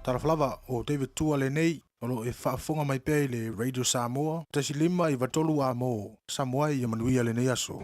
Talofa lava, o David Tua lenei, o lo o e faafofoga mai pea i le Radio Samoa, 1 5 93 amo, Samoa ia manuia lenei aso.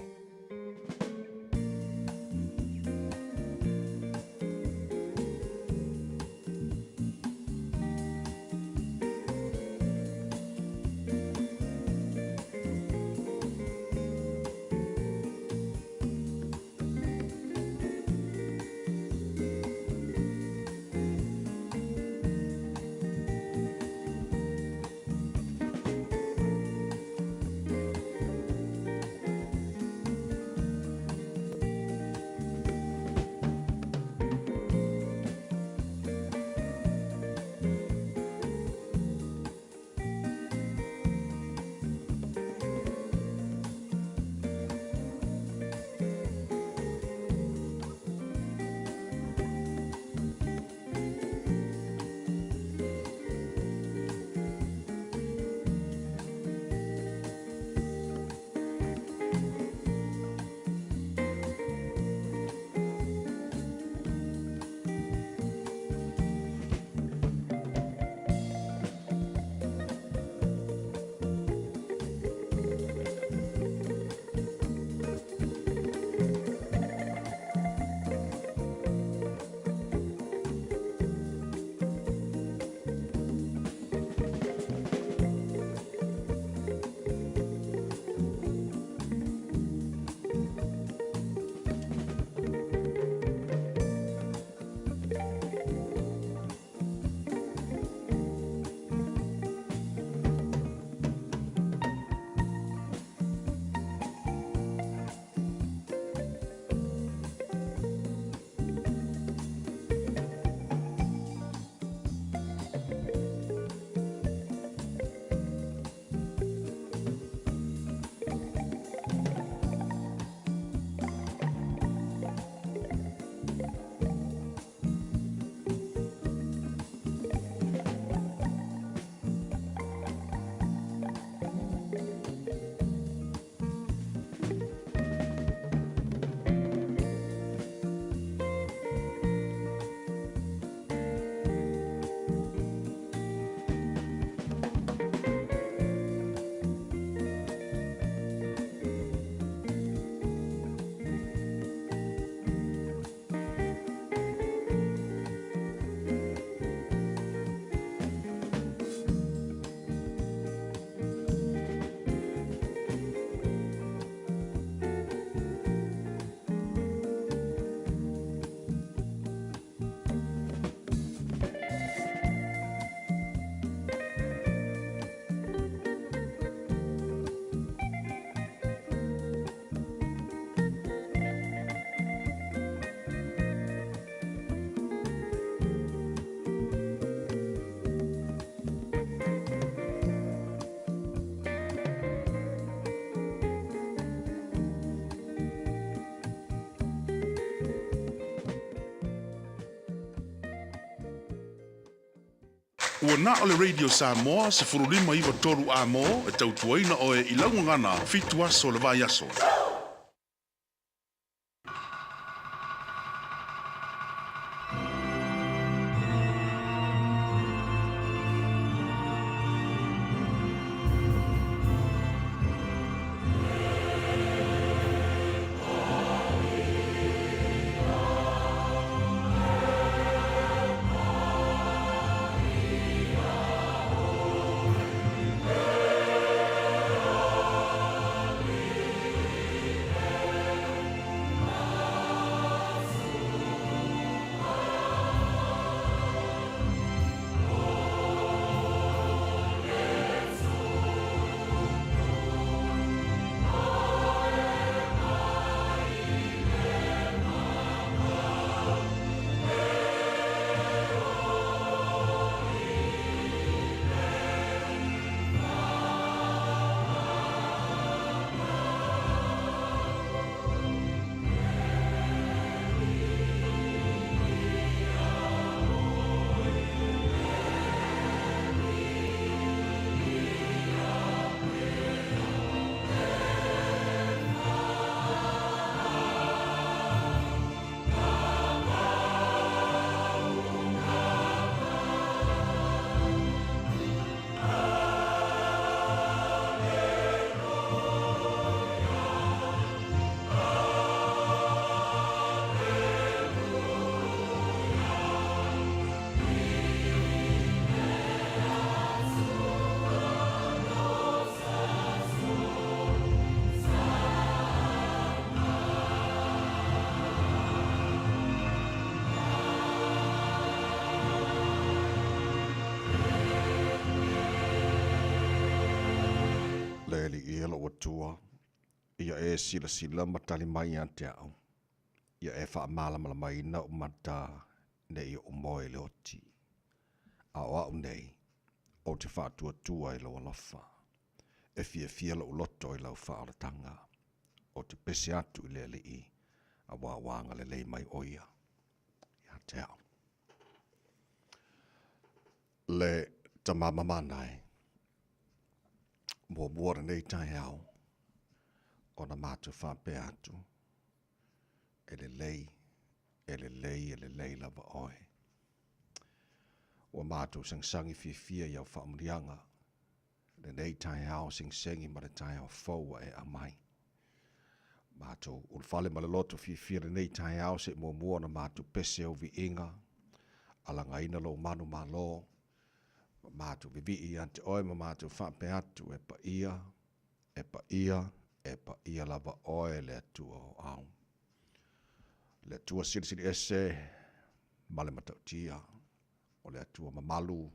Ua na o le Radio Samoa 15 9 3 amo e tautuaina oe i lau gagana 7 aso le vaiaso. E lou Atua, ia e silasila ma tali mai ia te au, ia e faamalamalamaina ou mata ne i ou moe i le oti. A o au nei, ou te faatuatua i lou alofa. E fiafia lou loto i lau faaolataga. Ou te pese atu i le Alii, auā ua agalelei mai ʻo ia ia te au. Le tama mamana e, muamua lenei taeao ona matou faapea atu, e lelei, e lelei, e lelei lava oe. Ua matou sagisagi fiafia i au faamanuiaga, lenei taeao segisegi ma le taeao fou ua e aumai. Matou ulufale ma le loto fiafia lenei taeao se i muamua ona matou pese au viiga, alagaina lou manu malo, ma matou vivii ia te oe ma matou faapea atu e paia, e paia, e paia lava oe le Atua o au. Le Atua silisili ese ma le matautia, o le Atua mamalu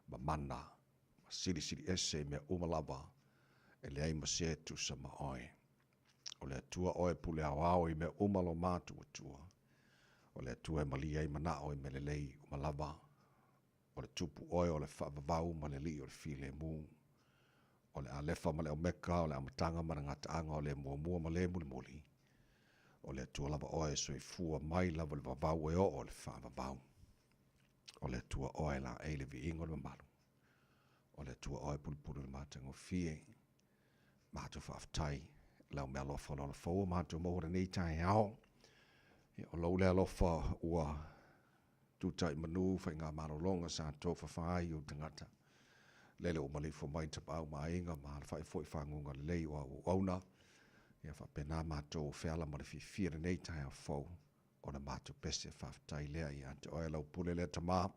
ma mana ma silisili ese i mea uma lava, e leai ma se tusa ma oe. O le Atua oe pule aoao i mea uma lo matou Atua. O le Atua e malie ai manao i mea lelei uma lava. O le Tupu oe o le faavavau ma le Alii o le filemu. O le Alefa ma le Omeka, o le Amataga ma le Gataaga, o le Muamua ma le Mulimuli. O le Atua lava oe e soifua mai lava i le vavau e oo i le faavavau. O le Atua oe e laei le viiga o le mamalu. O le Atua oe e pulupulu i le matagofie. Matou faafetai i lau meaalofa o le ola fou ua matou maua lenei taeao. O lou le alofa ua tutai manu faigamalologa sa tofafa ai ou tagata. Lele ua maleifua mai tapaau ma aiga ma alafai foi faguga lelei o au auauna. Ia faapena matou feala ma le fiafia lenei taeao fou o le matou pese faafetai lea ia te oe lau pule lea Tama.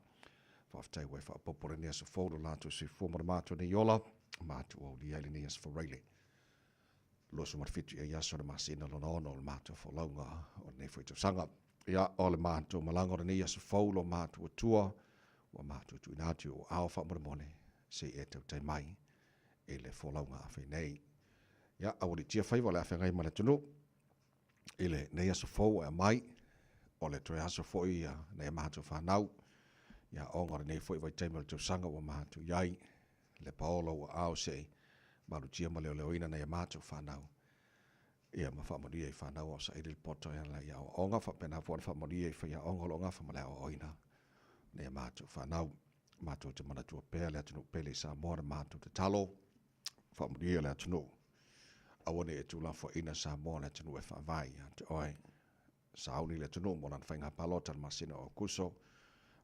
Faafetai ua e faaopoopo lenei aso fou lo latou soifua ma le matou nei ola, matou aulia ai lenei aso Faraile 27 i aso o le masina lona ono o le matou folauga o lenei foi tausaga. Ia, o le matou malaga o lenei aso fou lo matou Atua, ua matou tuuina atu i ou aao faamolemole, se i e tautai mai i le folauga afe nei. Ia, aualiitia faiva o le a feagai ma le atunuu i lenei aso fou e aumai, o le toe aso foi ia nai a matou fanau, ia ona o lenei foi vaitaimi o le tausaga ua matou i ai, le paola ua ao se i malutia ma leoleoina nai a matou fanau, ia ma faamanuia i fanau a o saili le poto e ala i aoaoga, faapena foi ona faamanuia i faiaoga o lo o gafa ma le aoaoina nai a matou fanau. Matou te manatua pea le atunuu pele i Samoa le matou tatalo, faamanuia le atunuu. Aua ne i e tuulafoaiina Samoa le atunuu e faavae ia te oe. Sauni le atunuu mo lana faiga palota i le masina o Aokuso.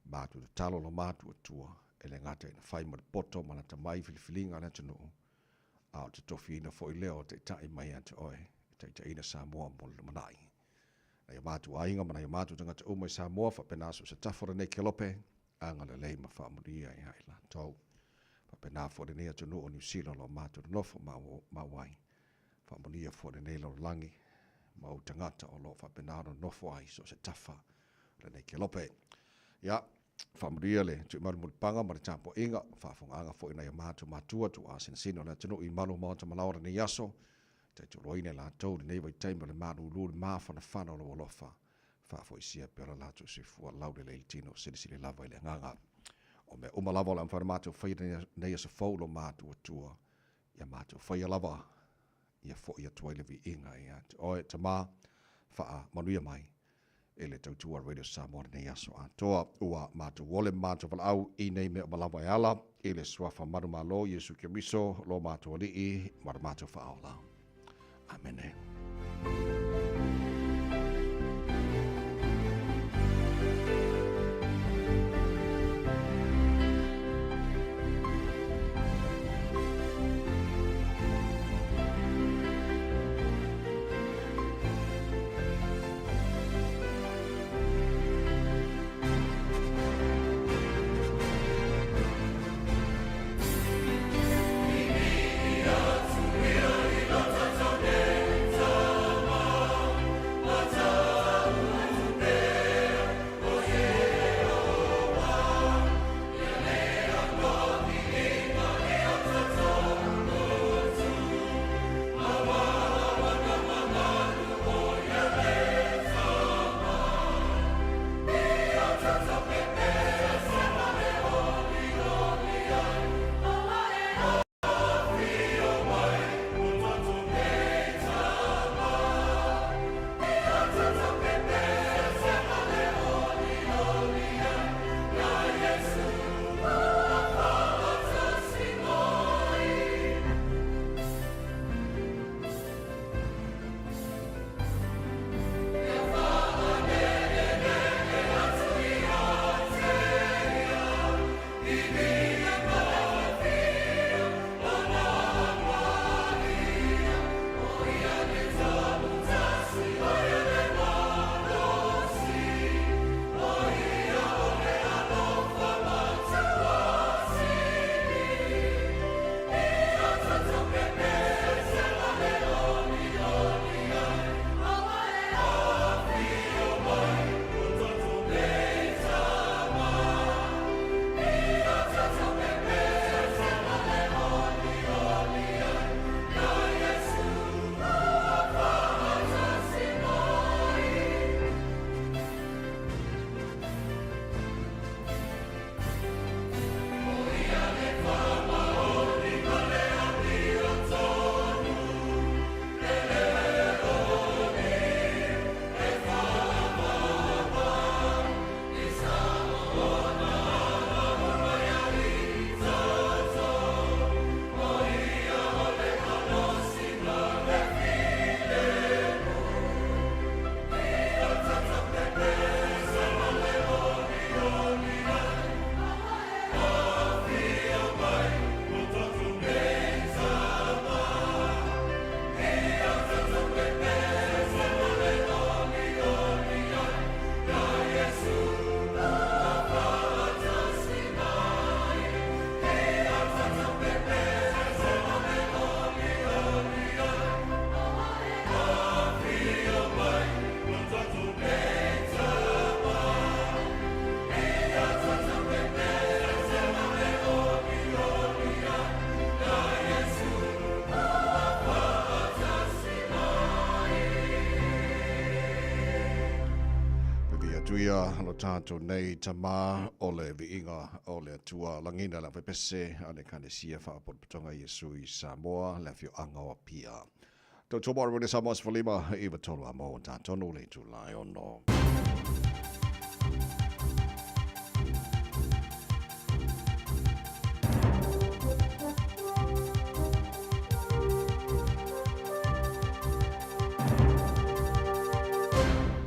Matou tatalo lo matou Atua, e le gata ina fai ma le poto ma lata mai filifiliga a le atunuu, a o te tofiina foi lea o taitai mai ia te oe e taitaiina Samoa mo le lumanai. Nai o matou aiga ma nai o matou tagata uma i Samoa, faapena so o se tafa o lenei kelope, agalelei ma faamanuia ia i latou. Faapena foi lenei atunuu o Niu Sila o lo o matou nonofo mau ai. Faamanuia foi lenei lalolagi ma ou tagata o lo o faapena ona nonofo ai so o se tafa o lenei kelope. Ia, faamanuia le tuumalu mulipaga ma le tapuaiga, faafofogaaga foi nai o matou matua tuuasinasina o le atunuu i malu o maota malaoa lenei aso, taitoloina i latou lenei vaitaimi o le malulu le mafanafana o lou alofa. Faafoisia pea lo latou soifua laulelei le tino, silisili lava i le agaga. O mea uma lava o le a mafai ona matou faia nei aso fou lo matou Atua, ia matou faia lava, ia foi atu ai le viiga ia te oe, Tama, faamanuia mai i le tautua Radio Samoa lenei aso atoa. Ua matou ole ma matou valaau i nei mea uma lava e ala i le suafa manumalo Iesu Keriso, lo matou Alii ma lo matou Faaola. Amene. atu ia lo tātou nei tamā o le viiga o le Atua lagina le awhepese a le Ekalesia Faapotopotoga Iesu i Samoa le afioaga o Apia. Tautua mo le Samoa 15 93 a mo tātonu le itula e ono.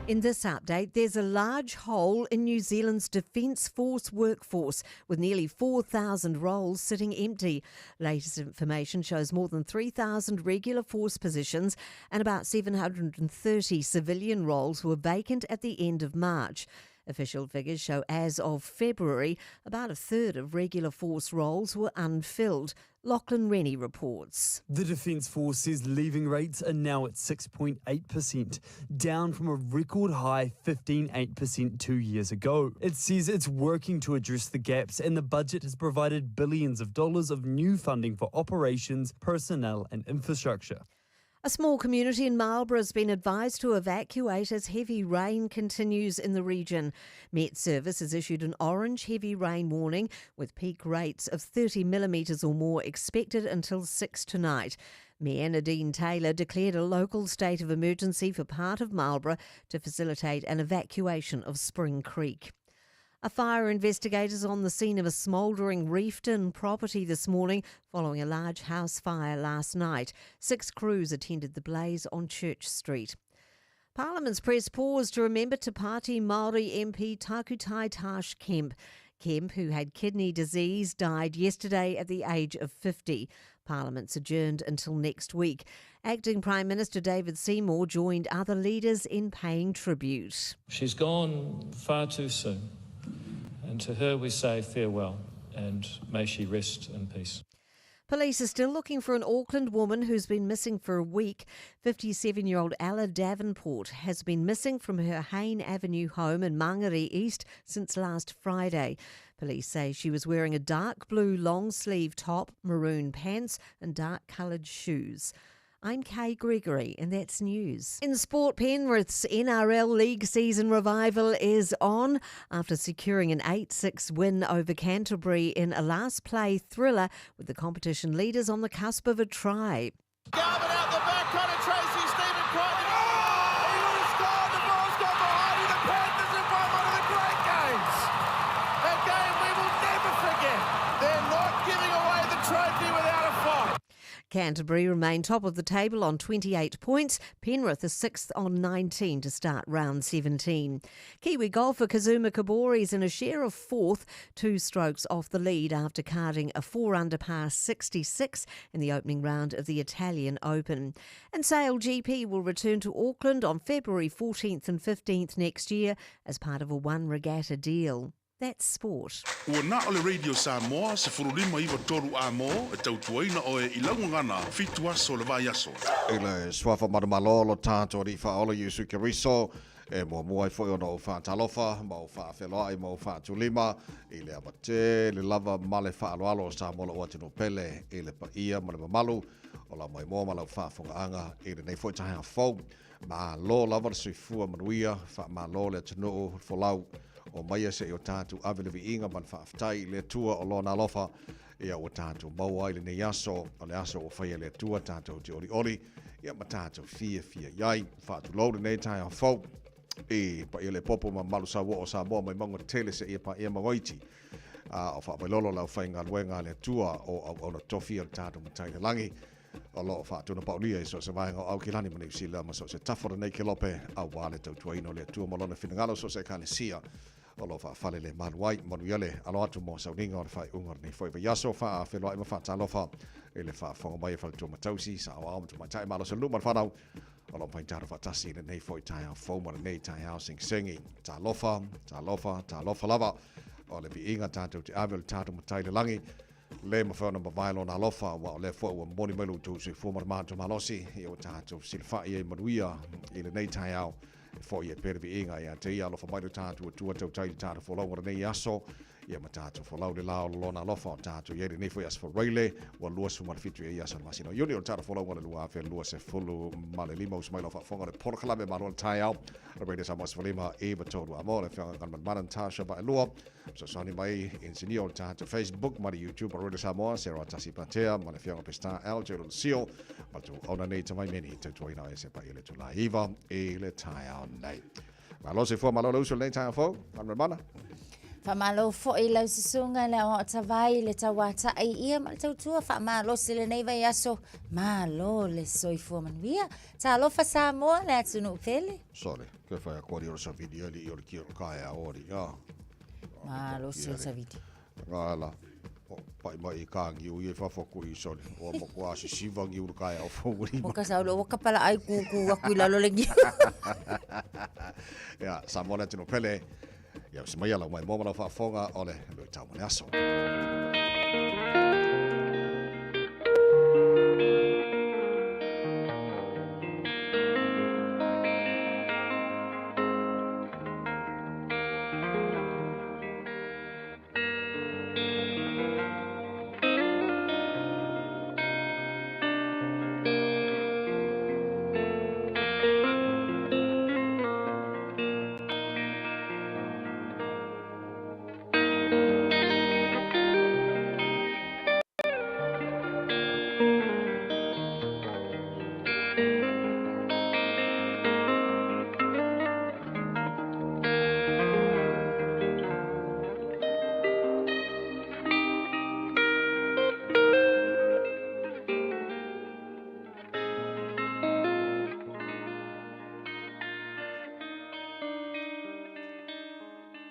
In this update, there's a large hole in New Zealand's Defence Force workforce, with nearly 4,000 roles sitting empty. Latest information shows more than 3,000 regular force positions and about 730 civilian roles were vacant at the end of March. Official figures show as of February, about a third of regular force roles were unfilled. Lachlan Rennie reports. The Defence Force says leaving rates are now at 6.8%, down from a record high 15.8% 2 years ago. It says it's working to address the gaps, and the budget has provided billions of dollars of new funding for operations, personnel and infrastructure. A small community in Marlborough has been advised to evacuate as heavy rain continues in the region. Met Service has issued an orange heavy rain warning with peak rates of 30 millimetres or more expected until 6 tonight. Mayor Nadine Taylor declared a local state of emergency for part of Marlborough to facilitate an evacuation of Spring Creek. A fire investigator's on the scene of a smouldering Reefton property this morning following a large house fire last night. 6 crews attended the blaze on Church Street. Parliament's press pause to remember Te Pāti Māori MP Takutai Tarsh Kemp. Kemp, who had kidney disease, died yesterday at the age of 50. Parliament's adjourned until next week. Acting Prime Minister David Seymour joined other leaders in paying tribute. She's gone far too soon, and to her we say farewell, and may she rest in peace. Police are still looking for an Auckland woman who's been missing for a week. 57-year-old Ella Davenport has been missing from her Hayne Avenue home in Mangere East since last Friday. Police say she was wearing a dark blue long-sleeve top, maroon pants and dark-coloured shoes. I'm Kay Gregory, and that's news. In sport, Penrith's NRL League season revival is on after securing an 8-6 win over Canterbury in a last-play thriller with the competition leaders on the cusp of a try. Garvin out the back, Connor Tracey, Stephen Crichton. Oh! He would have scored. The ball's gone behind him. The Panthers have won one of the great games. A game we will never forget. They're not giving away the trophy without a fight. Canterbury remain top of the table on 28 points. Penrith is 6th on 19 to start round 17. Kiwi golfer Kazuma Kobori is in a share of 4th, 2 strokes off the lead after carding a 4 under par 66 in the opening round of the Italian Open. And Sail GP will return to Auckland on February 14th and 15th next year as part of a one regatta deal. That's sport. Ua na o le Radio Samoa 15 93 a mo e tautuaina oe i laugagana 7 aso le vaiaso. I le suafa manumalo lo tātou Alii Faaola Iesu Keriso, e muamua ai foi ona ou faatalofa ma ou faafeloai ma ou faatulima i le ava tele lava ma le faaaloalo o Samoa lou atunuu pele i le paia ma le mamalu o lau maimoa ma lau faafogaaga i lenei foi taeao fou. Malo lava le soifua manuia, faamalo le atunuu folau o maia se i o tātou ave le viiga ma le faafetai i le Atua o lona alofa ia ua tātou maua ai lenei aso o le aso ua faia le Atua tātou te olioli ia ma tātou fiafia i ai. Faatulou lenei taeao fou i paia le popo ma mamalu sauoo o Samoa mai mauga tele seia paia magoiti a o faavailolo lau faigaluega a le Atua o auauna tofi o le tātou Matai i le lagi o lo o faatunapaulia i so o se vaega o Aukilani ma Niu Sila ma so o se tafa o lenei kelope auā le tautuaina o le Atua ma lona finagalo so o se Ekalesia o lo o faafale le malu ai. Manuia le alo atu mo sauniga o le faaiuga o lenei foi vaiaso. Faafeiloai ma faatalofa i le faafofoga mai a faletua ma tausi, saoao ma tamaitai malosi o le nuu ma le fanau o lo o faitalo faatasi i lenei foi taeao fou ma lenei taeao segisegi. Talofa, talofa, talofa lava o le viiga tatou te ave o le tatou Matai i le lagi. Le mafai ona mavae lona alofa, aua o lea foi ua momoli mai lo outou soifua ma le matou malosi, ia ua tatou fesilafai ai manuia i lenei taeao. E foi e pea le viiga ia te ia, alofa mai lo tatou Atua tautai i le tatou folauga o lenei aso, ia ma tatou folau le la o lona alofa o tatou i ai lenei foi aso Faraile, ua 27 ia aso o le masina o Iuni o le tatou folauga o le 2025. Usu mai lau faafofoga o le polokalame malo le taeao. Radio Samoa 15 93 a mo le afioga Galumalemana Natasha Vaaelua. Fesoasoani mai inisinia o le tatou Facebook ma le YouTube o Radio Samoa, Sarah Tasi Patea ma le afioga Pestar L. J. Sio, ma le auauna nei Tavaimeni, tautuaina o e se paia i le itula 9 i le taeao nei. Malo soifua, malo le uso i lenei taeao fou, Galumalemana. Faamalo foi lau susuga i le aoao tavai, le tauatai ia ma le tautua faamalosi lenei vaiaso. Malo le soifua manuia. Talofa Samoa, le atunuu pele. Sole, ke whai a kori o sa vidi ali i o le ki o le kaea o ori, a. Malosi o sa vidi. Ngā ala, o, pai mai i kā ngiu i e whawha kuri i sole. O mo kua asi siva ngiu le kaea o fōuri. O ka sau lo kapala ai kūkū aku i lalo le ngiu. Ia, Samoa le atunuu pele. Ia, se mai ala mai mo malau faafofoga o le luitau mo le aso.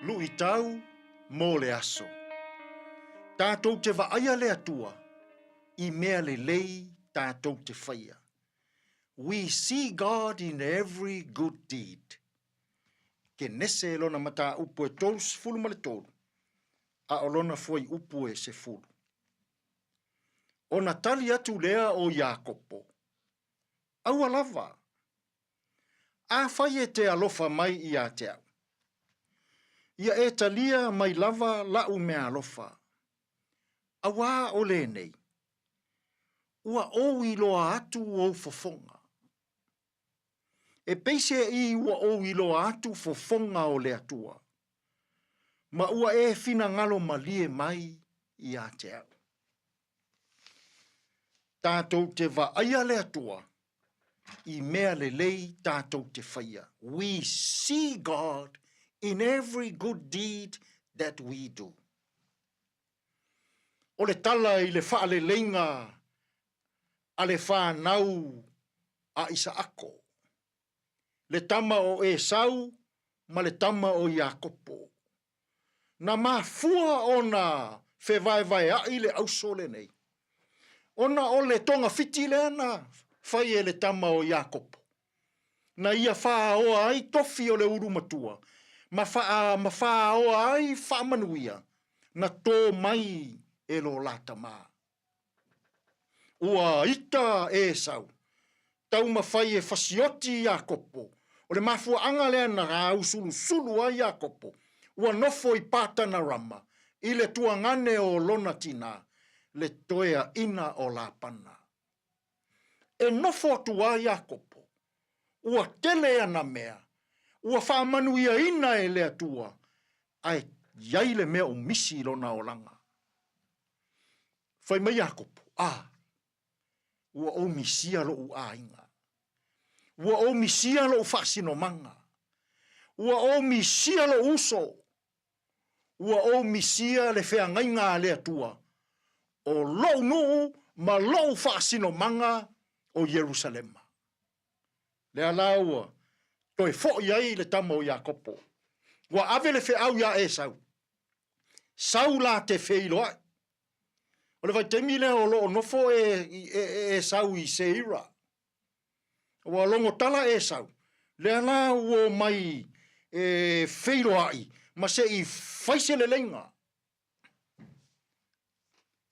Luitau mo le aso. Tatou te vaaia le Atua i mea lelei tatou te faia. We see God in every good deed. Kenese lona mataupu e 33, a o lona fuaiupu e 10. Ona tali atu lea o Iakopo, Aua lava! Afai e te alofa mai ia te au, ia e talia mai lava la'u meaalofa, auā o lenei, ua ou iloa atu ou fofoga. E peiseʻi ua ou iloa atu fofoga o le Atua, ma ua e finagalo malie mai ia te au. Tatou te vaaia le Atua i mea lelei tatou te faia. We see God in every good deed that we do. O le tala i le faaleleiga a le fanau a Isaako, le tama o Esau ma le tama o Iakopo. Na mafua ona fevaevaeaʻi le auso lenei, ona o le togafiti lea na fai e le tama o Iakopo, na ia faaoa ai tofi o le ulu matua, ma faa, ma faaoa ai faamanuia na tō mai e lo la tamā. Ua ita e Esau, taumafai e fasioti Iakopo, o le mafuaaga lea na gausulusulu ai Iakopo, ua nofo i Patanarama, i le tuagane o lona tinā, le toeaina o Lapana. E nofo atu a Iakopo, ua tele ana mea, ua faamanuiaina e le Atua, ae i ai le mea o misi i lona olaga. Fai mai Iakopo, A, ua ou misia loʻu aiga. Ua ou misia loʻu faasinomaga. Ua ou misia loʻu uso. Ua ou misia le feagaiga a le Atua, o loʻu nuu ma loʻu faasinomaga o Ierusalema. Lea la ua toe foʻi ai le tama o Iakopo. Ua ave le feau iā Esau. Sau la te feiloai. O le vaitaimi lea o loo nofo e, e, e Esau i Seira. Ua logo tala Esau, lea la ua omai e feiloai ma se i fai se leleiga.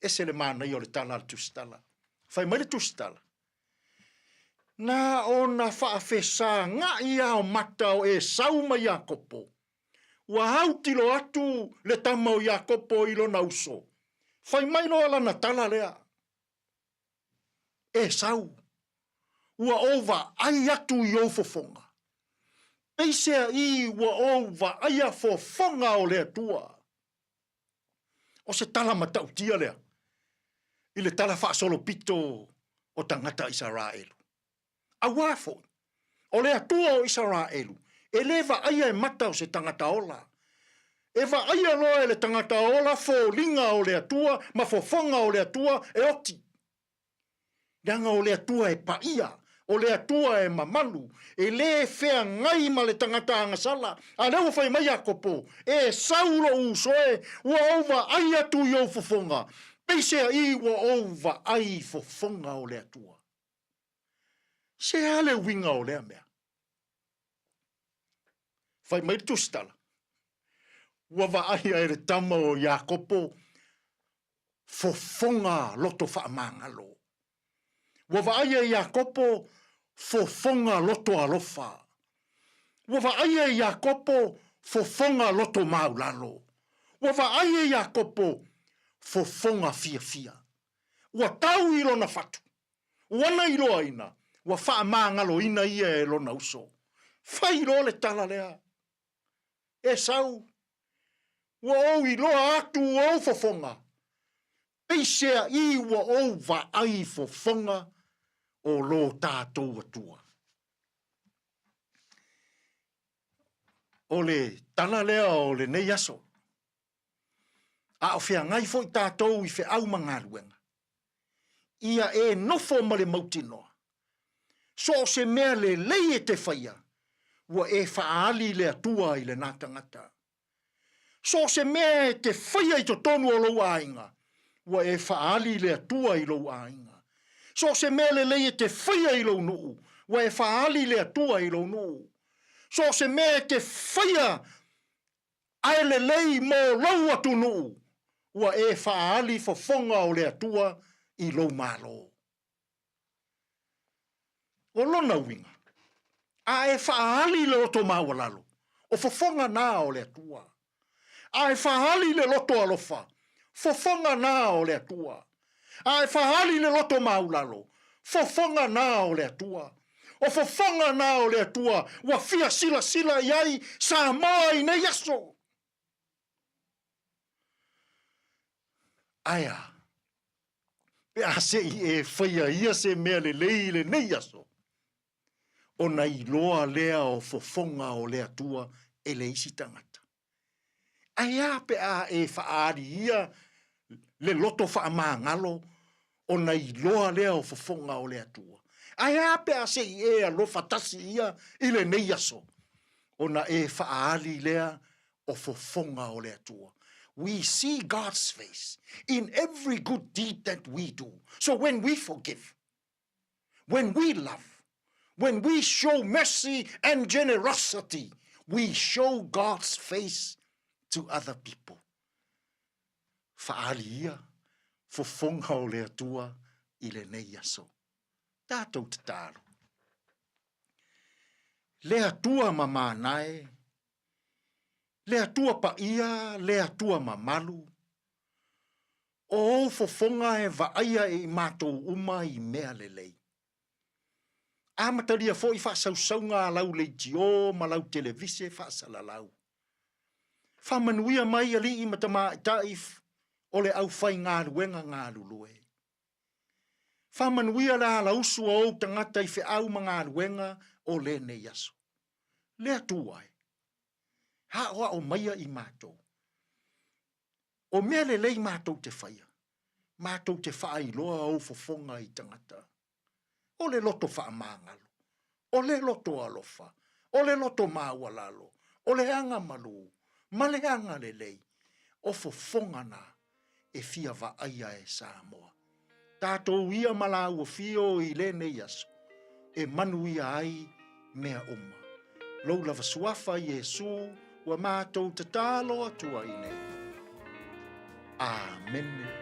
Ese le manaia o le tala a le Tusitala. Fai mai le Tusitala, Na ona faafesagaʻi ao mata o Esau ma Iakopo, Ua autilo atu le tama o Iakopo i lona uso. Fai mai loa lana tala lea, Esau, ua ou vaai atu i ou fofoga. Peiseai ua ou vaaia fofoga o le Atua? O se tala matautia lea i le tala faasolopito o tagata Isaraelu. Auā foi, o le Atua o Isaraelu e lē vaaia e mata o se tagata ola. E vaaia loa e le tagata ola foliga o le Atua ma fofoga o le Atua e oti. Leaga o le Atua e paia, o le Atua e mamalu, e lē feagai ma le tagata agasala. A lea ua fai mai Iakopo, E sau loʻu uso e, ua ou vaai atu i ou fofoga, peiseai ua ou vaai i fofoga o le Atua. Se a le uiga o lea mea? Fai mai le tusitala, ua vaaia e le tama o Iakopo fofoga loto faamagalo. Ua vaaia e Iakopo fofoga loto alofa. Ua vaaia e Iakopo fofoga loto maulalo. Ua vaaia e Iakopo fofoga fiafia. Ua tau i lona fatu. Ua na iloaina, ua faamagaloina ia e lona uso. Fai loa le tala lea, Esau, ua ou iloa atu ou fofoga, peiseai ua ou vaai fofoga o lo tatou Atua. O le tala lea o lenei aso. A o feagai foi tatou i feau ma galuega, ia e nofo ma le mautinoa, so o se mea lelei e te faia, ua e faaali i le Atua i lena tagata. So o se mea e te faia i totonu o lou aiga, ua e faaali i le Atua i lou aiga. So o se mea lelei e te faia i lou nuu, ua e faaali i le Atua i lou nuu. So o se mea e te faia Ae lelei mo lou atunuu, ua e faaali fofoga o le Atua i lou malo. O lona uiga, a e faaali le loto maualalo, o fofoga na o le Atua. A e faaali le loto alofa, fofoga na o le Atua. A e faaali le loto maulalo, fofoga na o le Atua. O fofoga na o le Atua ua fia silasila i ai Samoa i nei aso. Ae a? Pe a se i e faia ia se mea lelei i lenei aso, ona iloa lea o fofoga o le Atua e le isi tagata. Ae a pe a e faaali ia le loto faamagalo ona iloa lea o fofoga o le Atua? Ae a pe a se i e alofa tasi ia i lenei aso ona e faaali lea o fofoga o le Atua? We see God's face in every good deed that we do. So when we forgive, When we love, when we show mercy and generosity, we show God's face to other people. Faaali ia fofoga o le Atua i lenei aso. Tatou tatalo. Le Atua mamana e, le Atua paia, le Atua mamalu, O ou fofoga e vaaia e i matou uma i mea lelei. Amatalia foi faasausauga a lau leitio ma lau televise faasalalau. Faamanuia mai alii ma tamaitai o le aufaigaluega galulue. Faamanuia le alausu a ou tagata i feau ma galuega o lenei aso. Le Atua e, aoao maia i matou. O mea lelei matou te faia, matou te faailoa ou fofoga i tagata. O le loto faamagalo, o le loto alofa, o le loto maualalo, o le aga malū, ma le aga lelei, o fofoga na e fia vaaia e Samoa. Tatou ia ma lāua fio i lenei aso, e manuia ai mea uma. Lou lava suafa Iesu ua matou tatalo atu ai nei. Amene.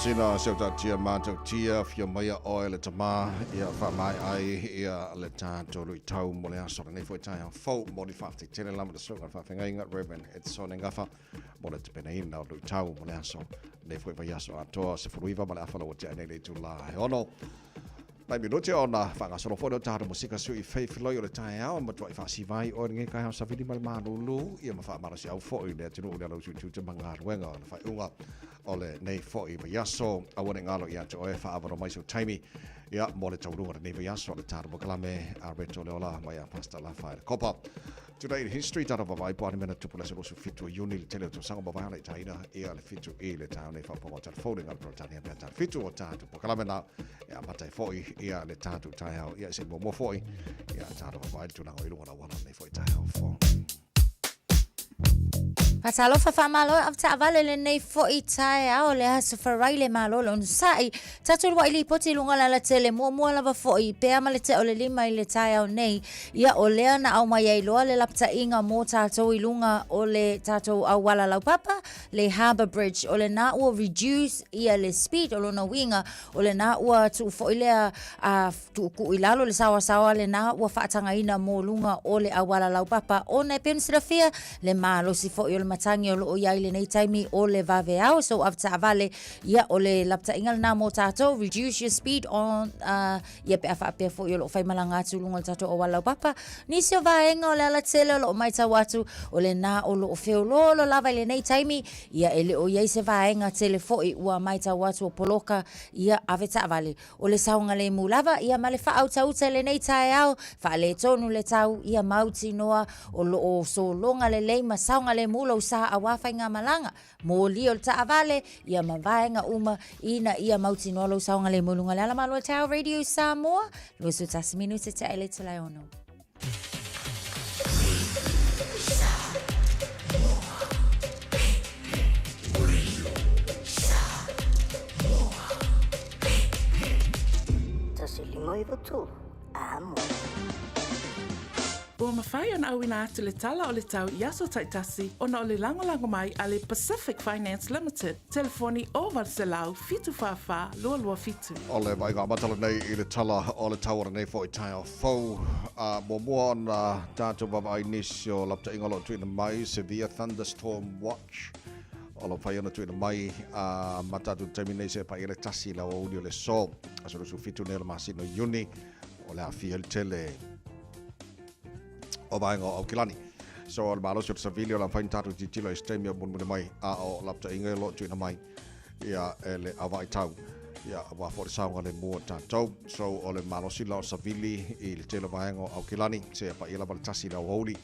Sina se o tautia matautia fia maia oe le tama ia whaamai ai ia le tātou luitau mo le aso lenei foi taeao fou mo le faafetai tele lava le susuga i le faafeagaiga Reverend Edson Gafa mo le tapenaina o luitau mo le aso lenei foi vaiaso atoa 19 ma le afa lau tea nei le itula e 6 nai minute ona faagasolo foi lea o tatou musika sui Faith Loi o le taeao e matuai faasiva ai oe lenei taeao savili ma le malulu ia ma faamalosiau foi le atunuu i le alausu i tiute ma galuega o le faaiuga o lenei foi vaiaso. Aua ne i galo ia te oe faaavanoa mai sou taimi ia mo le taualuga o lenei vaiaso o le tatou polokalame a Reto Leola mai a Pastor Lafa le Kopa. Today in history, tatou vaavaai po o a ni mea na tupu i le aso 27 o Iuni le tele o tausaga ua mavae ona itaina ia le 7 i le taeao nei faaopoopoga o telefoni ngā Peretania pea tala 7 o tatou polokalame na e amata ai foi ia le tatou taeao ia se i muamua foi ia tatou vaavaai le tulaga o i luga o le auala lenei foi taeao fou. Faatalofa faamalo e avetaavale lenei foi taeao le aso Faraile malo le onosai. Tatou lua'i lipoti i luga o le alatele muamua lava foi pea ma le tea o le 5 i le taeao nei. Ia o lea na aumai ai loa le lapataiga mo tatou i luga o le tatou auala laupapa le Harbour Bridge o lena ua reduce ia le speed o lona uiga o lena ua tuu foi lea a tuutuu i lalo le saoasaoa lena ua faatagaina mo luga o le auala laupapa ona e pei ona silafia le malosi foi o le matagi o lo o i ai i lenei taimi o le vaveao. So avetaavale, ia o le lapataiga lena mo tatou, reduce your speed on ia pe a faapea foi o lo o faimalaga atu i luga o le tatou auala laupapa. Nisi o vaega o le alatele o lo o matau atu o lena o lo o feoloolo lava i lenei taimi, ia e le o i ai se vaega tele foi ua matau atu o poloka, ia avetaavale. O le saogalemu lava ia ma le faautauta i lenei taeao, faaletonu le tau, ia mautinoa o lo o sologa lelei ma saogalemu lou sa aua faigamalaga, moli o le taavale, ia ma vaega uma ina ia mautinoa lou saogalemu i luga o le ala Malo Tower Radio Samoa, 21 minute tea i le itula e 6. Ua mafai ona auina atu le tala o le tau i aso taitasi ona o le lagolago mai a le Pacific Finance Limited, telefoni 0800 744 227. O le vaaiga amata lenei i le tala o le tau o lenei foi taeao fou. A muamua ona tatou vaavaai nisi o lapataiga o lo o tuuina mai, Severe Thunderstorm Watch o lo o mafai ona tuuina mai a ma tatou taimi nei seia paia le 1 i le aoauli o le aso, aso 27 nei o le masina o Iuni, o le aafia ai le tele o vaega o Aukilani. So o le malosi o le savili o le a mafai ona tatou tilotilo i se taimi o mulimuli mai a o lapataiga o lo o tuuina mai ia e le avaitau ia aua foi le saogalemu o tatou. So o le malosi la o savili i le tele o vaega o Aukilani seia paia lava le 1 i le aoauli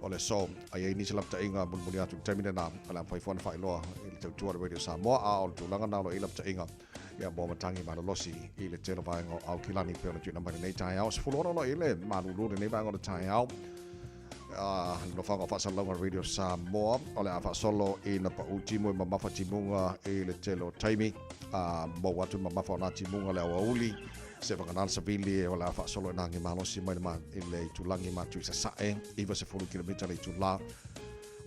o le aso. A i ai nisi lapataiga mulimuli atu i le taimi lena, o le a mafai foi ona faailoa i le tautua a le Radio Samoa, a o le tulaga na o lo o i ai lapataiga ia mo matagi malolosi i le tele o vaega o Aukilani pei ona tuuina mai lenei taeao. 16 o lo o i ai le malulu lenei vaega o le taeao. Le nofoaga o faasalalauga Radio Samoa o le a faasolo ina pau timu e mamafa timuga i le tele o taimi a maua atu le mamafa o nā timuga le aoauli se vagana le savili o le a faasolo i nā malosi mai le, i le itulagi ma atu i sasae 90 kilomita le itulā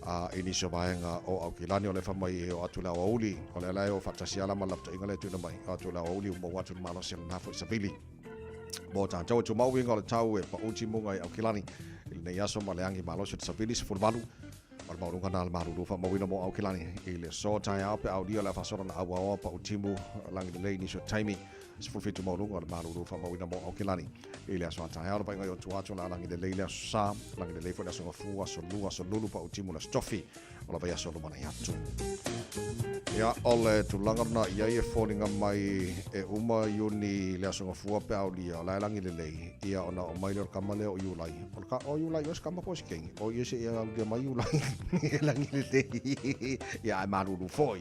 a i nisi o vaega o Aukilani o le fa mai e o atu le aoauli o le ala e o faatasi ala ma lapataiga le tuuina mai o atu le aoauli ua maua atu le malosi o lena foi savili Mo tātou e tumau uiga o le tau e pau timuga i Aukilani i lenei aso ma le agi malosi o le savili 18 o le maualuga na le malulu faamauina mo Aukilani i le aso taeao pe aulia o le a faasolo na auaoa pau timu lagi lelei nisi o taimi 17 maualuga o le malulu faamauina mo Aukilani i le aso a taeao le vaaiga i o tua atu o le a lagi lelei le aso sa lagi lelei foi le aso gafua aso lua aso lulu pau timu le aso tofi o le vaiaso lumanai atu. Ia, o le tulaga lena i ai e foliga mai e uma Iuni le aso gafua pe aulia, o la e lagi lelei, ia ona oo mai lea o le kama lea o Iulai. O le ka, o Iulai oe se kama po o se keiki? O ia seia aulia mai Iulai e lagi lelei, ia ae malulu foi.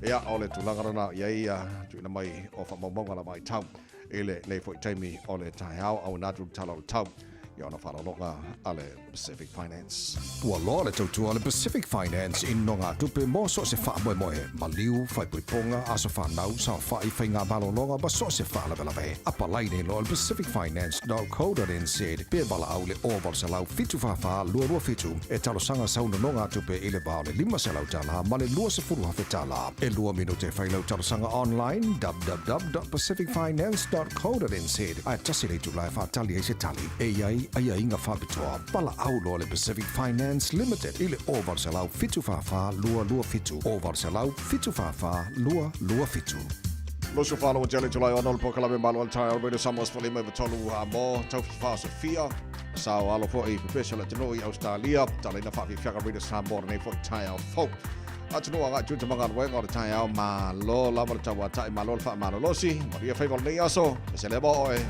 Ia, o le tulaga lena i ai ia tuuina mai o faamaumauga lava i tau i lenei foi taimi o le taeao, auina atu le tala o le tau. I ona faaaloaloga a le Pacific Finance. Ua loa le tautua a le Pacific Finance i nonogatupe mo so o se faamoemoe, maliu, faaipoipoga, aso fanau, saofai, faiga malologa ma so o se faalavelave. Apalai nei loa i le pacificfinance.co.nz pe valaau i le 0800 744 227 e talosaga sau nonogatupe i le va o le $500 ma le $20,000. E lua minute e fai lau talosaga online www.pacificfinance.co.nz ae tasi le itula e faatali ai se tali. E i ai aiaiga faapitoa. Valaau loa le Pacific Finance Limited i le 0800 744 227, 0800 744 227. Loso whālo o Jelly July ono le polokalame malo al taeao Radio Samoa 15 93 a mo tau fifa o Sofia sao alo foi pepesa le atunuu i Australia talaina faafiafiaga Radio Samoa lenei foi taeao fou atunuu agai tiute ma galuega o le taeao malo lava le tauata'i malo le faamalolosi manuia faiva o lenei aso e se lea oe.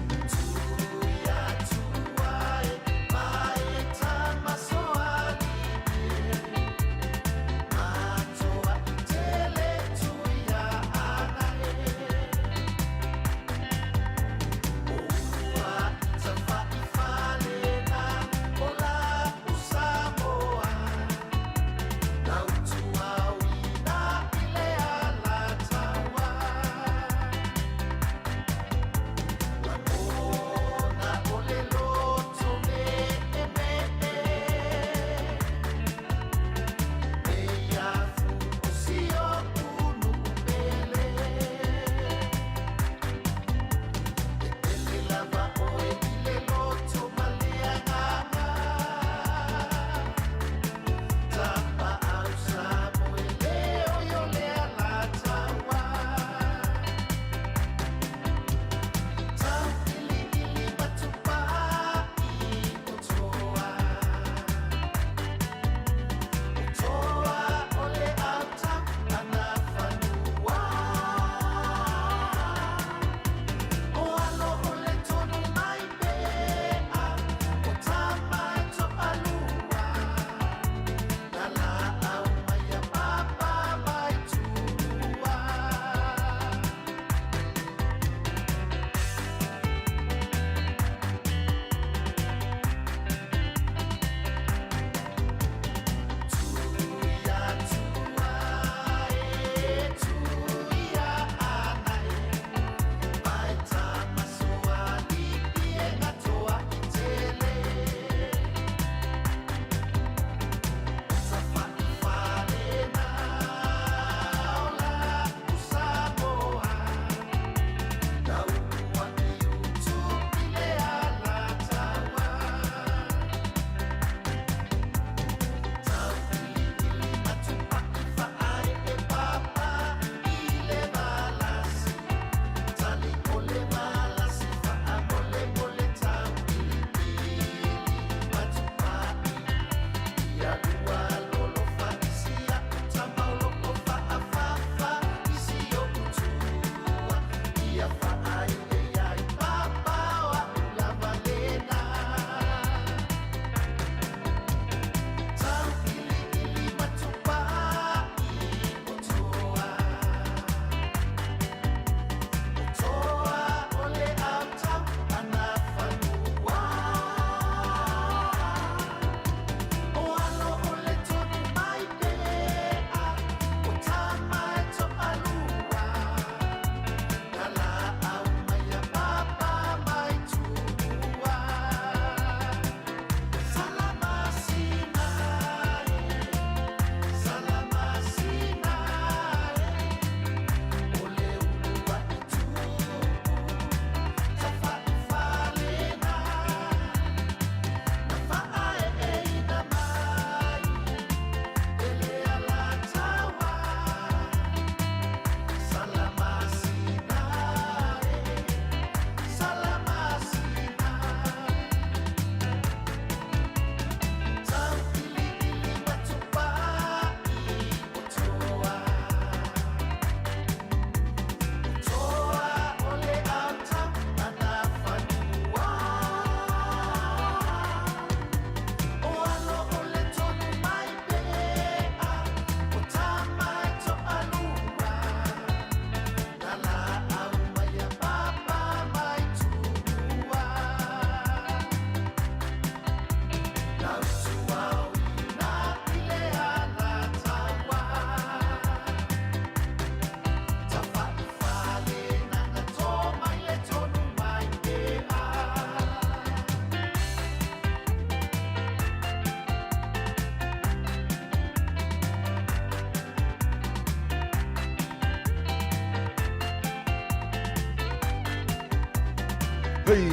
Hei,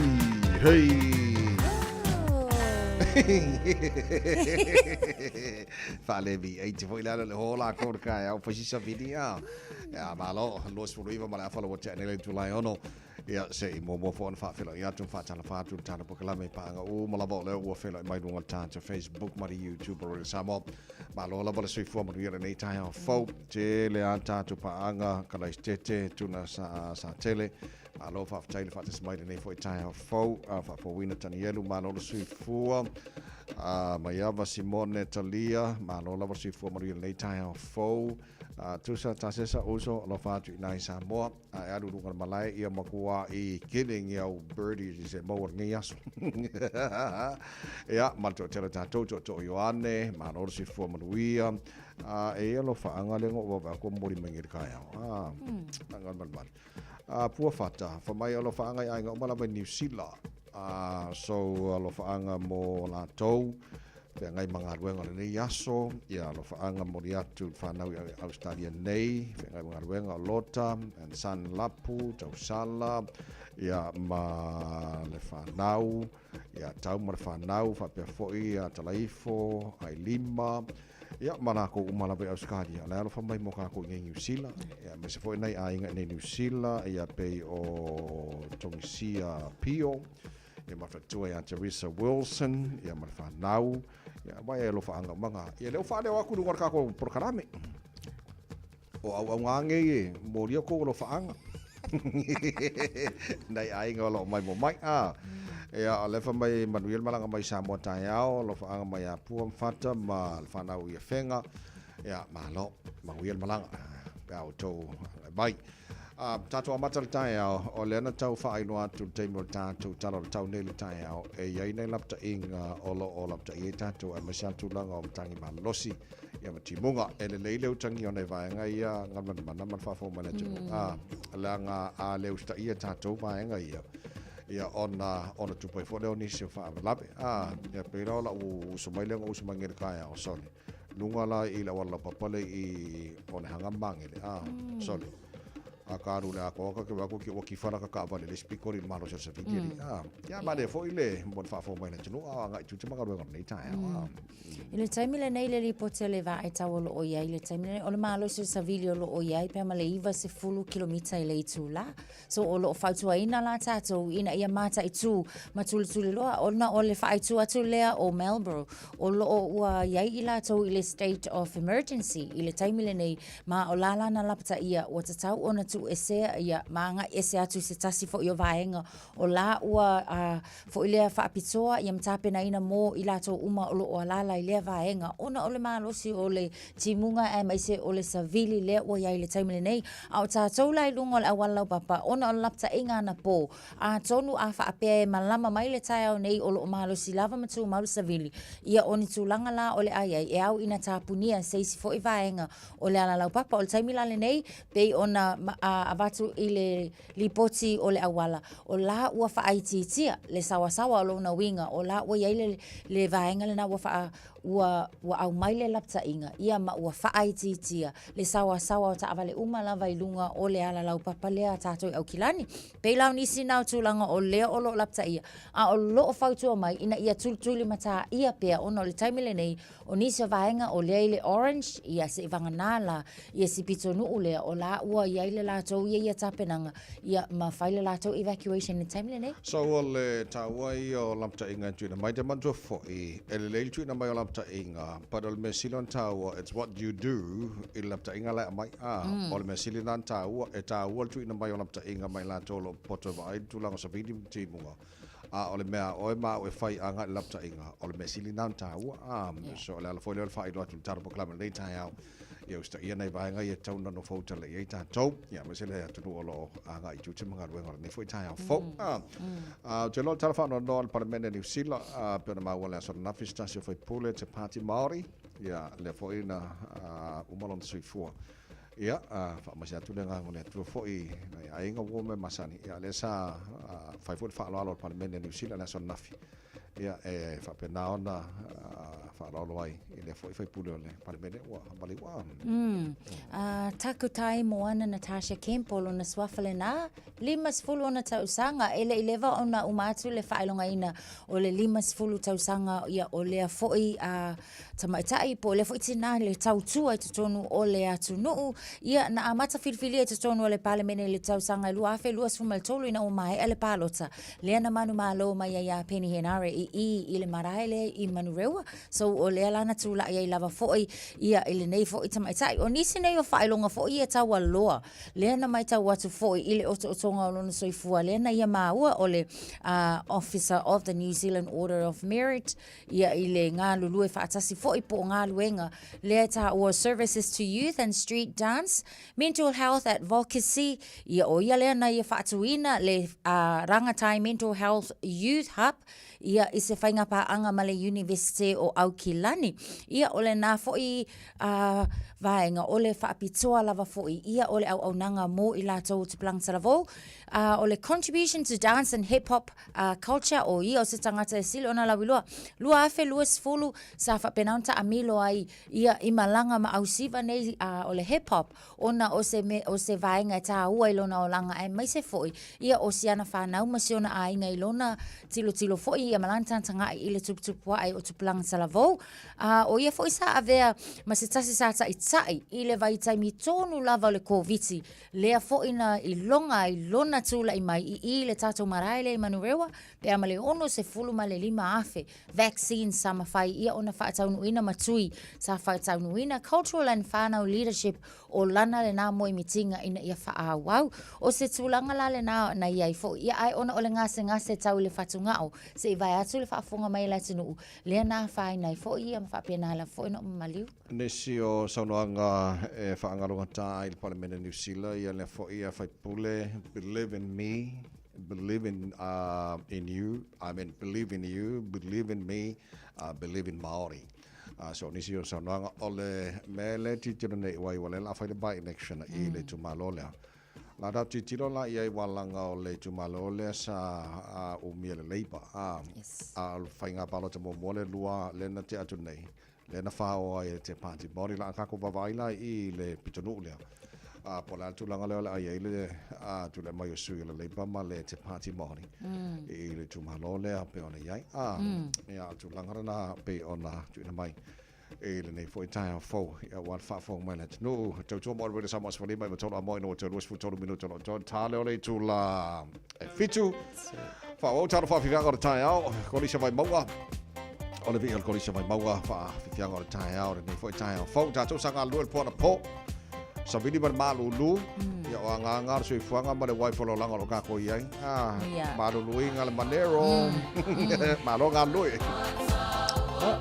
hei. Faale V8 foi le ala le hola ko le kai au fasi sa vini a. Ya malo 29 ma le afa lo te nei July ono. Ia se i muamua foi ona faafeiloai atu ma faatalofa atu i le tatou polokalame i paaga uma lava o lea ua feiloai mai luga o le tatou Facebook ma le YouTube o Radio Samoa. Malo lava le soifua manuia lenei taeao fou. Tele a tatou paaga Kalaisitete, Tuna sa, Satele. Malo faafetai le faatasi mai lenei foi taeao fou. Faafouina Tanielu, malo le soifua. Maiava Simone Talia, malo lava le soifua manuia lenei taeao fou. Tusa Tasesa Uso, alofa atu i nai Samoa. A e alu i luga o le malae, ia matua i killing i au birdies i se maua lenei aso. Ia, ma le toatele o tatou, tootoo Ioane, malo le soifua manuia. A, e ia alofaaga lea na ou vaavaai atu ua momoli mai nei i le taeao. A, aga malimali. A, pua fata, fai mai alofaaga i aiga uma lava i Niu Sila. A, so alofaaga mo latou. Feagai ma galuega o lenei aso, ia alofaaga momoli atu i le fanau i Ausetalia nei, feagai ma galuega o Lota and Son Lapu, Tausala, ia ma le fanau, ia Tau ma le fanau, faapea foi ia Talaifo, Ailima, ia ma lakou uma lava i Ausetalia. La e alofa mai mo kakou i nei Niu Sila, ia aemaise foi nai aiga i nei Niu Sila, ia pei o Togisia Pio, Ia ma faletua ia Teresa Wilson, ia ma le fanau, ia mai e alofaaga uma ngā. Ia lea ua faaleo atu i luga o le kākou polokalame. O auaunga ngei e molia kou alofaaga. Nai aiga o loo mai mo mai. Ah. Ia, o lea fai mai manuia le malaga mai Samoa taeao, alofaaga mai ia Pua ma Fata ma le fanau i Afega. Ia, malo, manuia le malaga. Pe a outou agai mai. A, tatou amata le taeao, o lea na tau faailoa atu i le taimi o le tatou tala o le tau nei le taeao, e i ai nai lapataiga o lo o lapataia ai tatou aemaise lava tulaga o matagi malolosi ia ma timuga. E lelei le utagia o nai vaega ia galumanamana ma le faafofoga mai le atunuu. A, leaga a le usitaia tatou vaega ia, ia ona ona tupu ai foi lea o nisi o faalavelave. A, ia pei la o lau uso mai lea na uso mai nei i le taeao, sorry. Luga la i le auala laupapa le i Onehanga ma Magele, a, sorry. A ka alu le atoa ka ke wako ki ua kifa la ka kaavale le isi pito i le malosi o le savili ali. A, ia ma le foi le mo le faafofoga mai le atunuu a o agai i tiute ma galuega o lenei taeao. A. I le taimi lenei le lipoti a le vaai tau o lo o i ai i le taimi lenei, o le malosi o le savili o lo o i ai pe a ma le 90 kilomita i le itulā. So o lo o fautuaina la tatou ina ia mataitu ma tulituliloa ona o le faaitu atu lea o Marlborough o lo o ua i ai i latou i le state of emergency i le taimi lenei ma o la lana lapataia ua tatau ona tuuesea ia ma agai ese atu i se tasi foi o vaega o la ua foi lea faapitoa ia ma tapenaina mo i latou uma o lo o alaala i lea vaega ona o le malosi o le timuga aemaise o le savili lea ua i ai i le taimi lenei. A o tatou la i luga o le auala laupapa ona o le lapataiga anapo, atonu a faapea e malama mai le taeao nei o lo o malosi lava ma tumau le savili, ia o ni tulaga la o le a i ai e ao ina tapunia se isi foi vaega o le ala laupapa. O le taimi la lenei, pei ona avatu i le lipoti o le auala, o la ua faaitiitia le saoasaoa o lona uiga, o la ua i ai le, le vaega lena ua faa, ua, ua aumai le lapataiga, ia ma ua faaitiitia le saoasaoa o taavale uma lava i luga o le ala laupapa lea a tatou i Aukilani. Pei la o nisi na o tulaga o lea o lo o lapataia, a o lo o fautua mai ina ia tulituli mataia pea ona o le taimi lenei O nisi o vaega o lea i le orange, ia se i vagana la, ia si pitonuu lea, o la ua i ai le latou ia ia tapenaga, ia ma fai le latou evacuation i le taimi lenei. So o le taua ia o lapataiga e tuuina mai, te manatua foi, e lelei le tuuina mai o lapataiga, but o le mea sili ona taua, it's what you do i le lapataiga la e aumai. Ah, o le mea sili lena ona taua, e taua le tuuina mai o lapataiga mai latou o lo o poto e vaai le tulaga o savili ma timuga. A o le mea a oe ma au e fai agai i le lapataiga, o le mea sili lena ona taua. A, so o le ala foi lea o le faailoa atu i le tala polokalame i lenei taeao, ia usitaia nai vaega ia e tatau ona nofo utala i ai tatou, ia aemaise le atunuu o lo o agai i tiute ma galuega o lenei foi taeao fou. A, a, ou te iloa o le tala faanoanoa a le Palemene a Niu Sila, a, pei ona maua i le aso ananafi se tasi o faipule te Pāti Māori, ia, lea foi na, a, uma lona soifua. Ia, faamaise atu le agaga o le Atua foi i nai aiga ua mea masani. Ia, lea sa fai foi le faaaloalo a le Palemene a Niu Sila i le aso ananafi. Ia, e faapena ona faaaloalo ai i lea foi faipule o le Palemene ua maliu a. Takutai Moana Natasha Kemp o lona suafa lenā, 50 ona tausaga, e le i leva ona uma atu le faailogaina o le 50 tausaga ia o lea foi a tamaitai po o lea foi tinā le tautua i totonu o le atunuu. Ia, na amata filifilia i totonu o le Palemene i le tausaga e 2023 ina ua maea le palota, lea na manumalo mai ai ia Peeni Henare i i i le marae lea i Manurewa. So, o lea la na tulai ai lava foi ia i lenei foi tamaitai. O nisi nei o faailoga foi ia taualoa, lea na matau atu foi i le otootoga o lona soifua, lea na ia maua o le uh, Officer of the New Zealand Order of Merit, ia i le galulue faatasi foi po o galuega lea e taua Services to Youth and Street Dance, Mental Health Advocacy, ia o ia lea na ia faatuina le uh, Rangatai Mental Health Youth Hub, ia i se faigapaaga ma le Iunivesite o Aukilani. Ia o lenā foi uh, vaega o le faapitoa lava foi ia o le auaunaga mo i latou o tupulaga talavou. Uh, o le Contribution to Dance and Hip Hop uh, Culture o ia o se tagata e sili ona lauiloa. 2020 sa faapena ona taamilo ai ia i malaga ma ausiva nei uh, o le hip hop ona o se, me, o se vaega e tāua i lona olaga aemaise foi ia o si ana whanau ma si ona aiga i lona tilotilo foi ia ma lana tagatagai i le tuputupu ae o tupulaga talavou. A o ia foi sa avea ma se tasi sa ta'ita'i i le vaitaimi tonu lava o le Koviti, lea foi na iloga ai lona tula'i mai i i le tatou marae lea i Manurewa pe a ma le 65,000 vaccines sa mafai ia ona faataunuuina ma tui sa faataunuuina Cultural and Whanau Leadership o lana lenā moemitiga ina ia faaauau. O se tulaga la lenā na i ai foi ia ae ona o le gasegase tau i le fatugao se i vae atu le faafofoga mai a le atunuu lea na afaina ai foi ia ma faapena lava foi ona ou maliu. Nisi o saunoaga e faagalugata ai le Palemene Niu Sila, ia lea foi ia faipule, Believe in me, believe in, uh, in you, I mean believe in you, believe in me, uh, believe in Māori. Uh, so nisi o saunoaga o le mea le tilotilo nei ua ua le la fai le by election i le itumalo lea. La tau tilotilo la i ai walaga o le itumalo lea sa uh, umia le Labour. Uh, yes. A o le faiga palota muamua le lua le na tea atu nei. Lea na fāoa ai e te Pāti Māori la a kākou vaavaai la i le pitonuu lea. A po o le a le tulaga lea o le a i ai le a tulai mai o sui o le Labour ma le te Pāti Māori mm. i le itumalo lea pei ona i ai. A, mm. ia, tulaga lena pei ona tuuina mai i lenei foi taeao fou ia ua le faafofoga mai le atunuu. Tautua mo le Radio Samoa 15 i 3 a moe no 23 minuta o lo tā leo le itula e fitu. Faaauau talo faafifiaga o le taeao, Kolisi o Vaimauga. O le vii o le Kolisi o Vaimauga, faafifiaga o le taeao, lenei foi taeao fou. Tatou sa galulue le po anapo. Savili ma le malulu, mm. ia o agaga le soifuaga ma le wife o le olaga o lo kākou i ai. Ah, yeah. Maluluiga le manero. Mm. Mm. Malo galulue. Oh.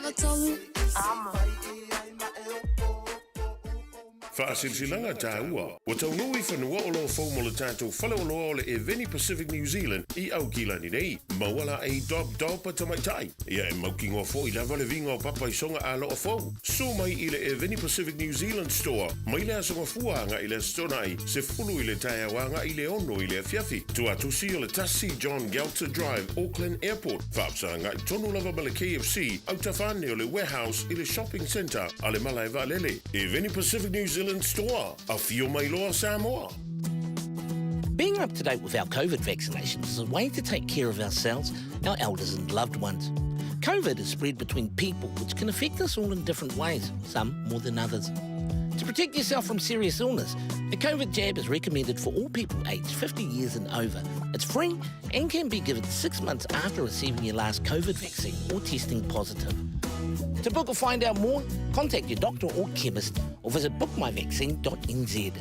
93 Amo. Faasilasilaga taua, ua taunuu i fanua o lo fou mo le tatou faleoloa o le Eveni Pacific New Zealand i Aukilani nei. Maua laei Dob Dob a tamaitai. Ia e mautinoa foi lava le viga o papa i soga aloa fou. Susu mai i le Eveni Pacific New Zealand Store mai le Aso Gafua agai i le Aso Toonai, 10 i le taeao agai i le 6 i le afiafi. Tuatusi o le 1 John Geltzer Drive, Auckland Airport. Faafesagai tonu lava ma le KFC, autafa ane o le Warehouse i le Shopping Centre a le Malae Vaalele. Eveni Pacific New Zealand Store, afio mai loa Samoa. Being up to date with our COVID vaccinations is a way to take care of ourselves, our elders and loved ones. COVID is spread between people, which can affect us all in different ways, some more than others. To protect yourself from serious illness, a COVID jab is recommended for all people aged 50 years and over. It's free and can be given six months after receiving your last COVID vaccine or testing positive. To book or find out more, contact your doctor or chemist or visit bookmyvaccine.nz.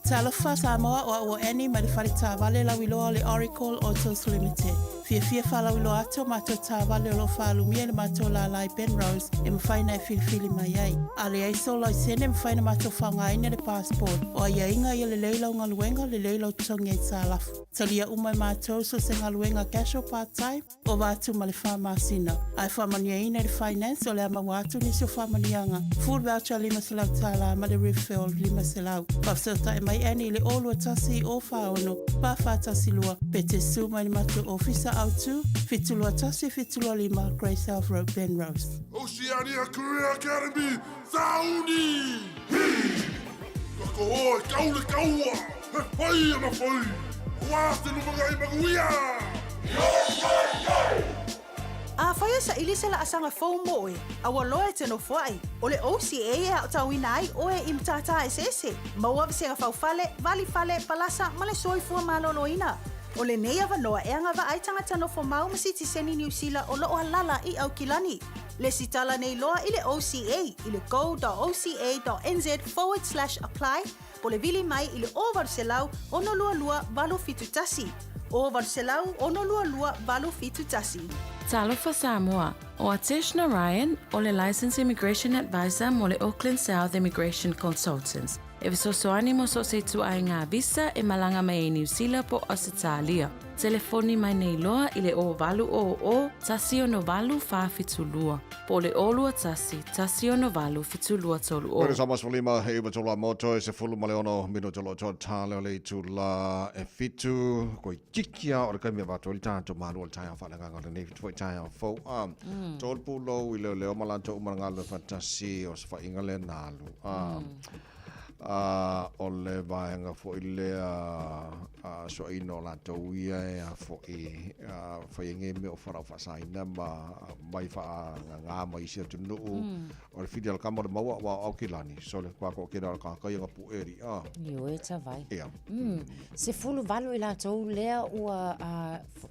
Talofa Samoa o au o Annie mai le fale taavale lauiloa o le Oracle Autos Limited. Fiafia faalauiloa atu o matou taavale o lo o faalumia i le matou lālā i Penrose e mafai ona e filifili mai ai. A leai sou laisene e mafai ona matou faaaogaina le passport. O aiaiga ia lelei lau galuega, lelei lau totogi aitalafu. Talia uma e matou so o se galuega casual part time, ova atu ma le fa masina. Ae faamanuiaina i le finance o le a maua atu nisi o faamanuiaga, food voucher $500 ma le refill $500. Faafesootai mai Annie i le 021 046 4412 pe te su mai le matou ofisa autu 721 725 Grey South Road, Penrose. Oceania Career Academy, Sauni! Hi! Ka koho e kau le kaua, he whai ana whai, Wā te lumangai manuia! Afai e saili se laasaga fou mo oe, a ua loa e te nofoai, o le OCA e aotauina ai oe i matata eseese, maua vasega faufale, valifale, palasa ma le soifua maloloina. O lenei avanoa e agavaa ai tagata nofo mau ma sitiseni Niu Sila o loo alala i Aukilani. Lesitala nei loa i le OCA i le go.oca.nz forward slash apply po le vili mai i le 0800 622 871. 0800 622 871. Talofa Samoa, o Atesh Narayan o le Licensed Immigration Advisor mo le Auckland South Immigration Consultants. E fesoasoani mo so o se ituaiga visa e malaga mai ai Niu Sila po o Ausetalia. Telefoni mai nei loa i le 0800 168 472 po o le 021 168 7230. Koe sa mas lima he iwa tolu a moto e se fulu ma le ono minuta lo toa tale o le itu la e fitu koi tiki a o le kaimi a vato i le tātou malu o le taeao whaalanganga o le nei fitu foi taeao fou a tolu pulou i leo leo ma latou uma le galulue faatasi o se faaiga lea na alu a a o le vaega foi lea a soaina o latou ia e a foi a fai ai mea o fualaau faasaina ma mai faagagā mai isi atunuu o le fili a le kama o le maua ua o Aukilani so le kwa ko kena o le kākai anga puʻe a Ioe tavai. Ia. 18 i latou lea ua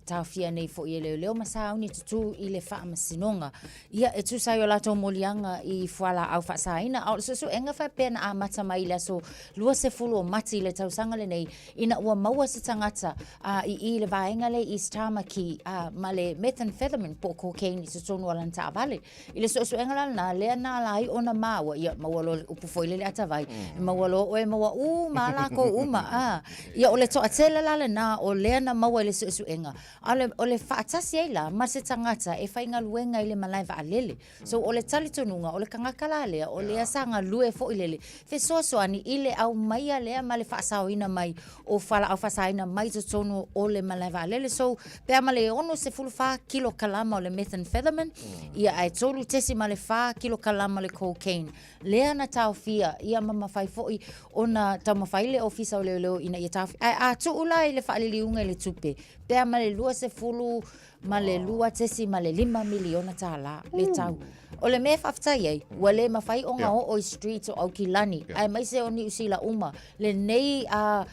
taofia nei foi e leoleo ma sauni tutū i le faamasinoga. Ia, e tusa ai o latou moliaga i fualaau faasaina, a o le suesuega faapea na amata mai i le aso 20 o Mati i le tausaga lenei, ina ua maua se tagata a, i i le vaega lea i East Tamaki a, ma le methamphetamine po o cocaine i totonu o lana taavale. I le suesuega la lena, lea na ala ai ona maua, ia, maua loa le upu foi lele atavai, e maua loa oe, maua uma lava lakou uma, a. Ia, o le toatele la lena o lea na maua i le suesuega, A o le, o le faatasi ai la ma se tagata e faigaluega i le malae vaalele. So o le talitonuga, o le tagata la lea, o lea sa galue foi lele, fesoasoani i le aumaia lea ma le faasaoina mai o fualaau faasaina mai totonu o le malae vaalele. So pe a ma le 64 kilokalama o le methamphetamine, ia ae 3.4 kilokalama o le cocaine. Lea na taofia, ia ma mafai foi ona taumafai le Ofisa o Leoleo ina ia taofi. Ae a tuu la i le faaliliuga i le tupe, pe a ma le 20 ma le 2.5 miliona tālā le tau. O le mea e faafetai ai, ua le mafai ona oo i streets o Aukilani, aemaise o Niu Sila uma, lenei a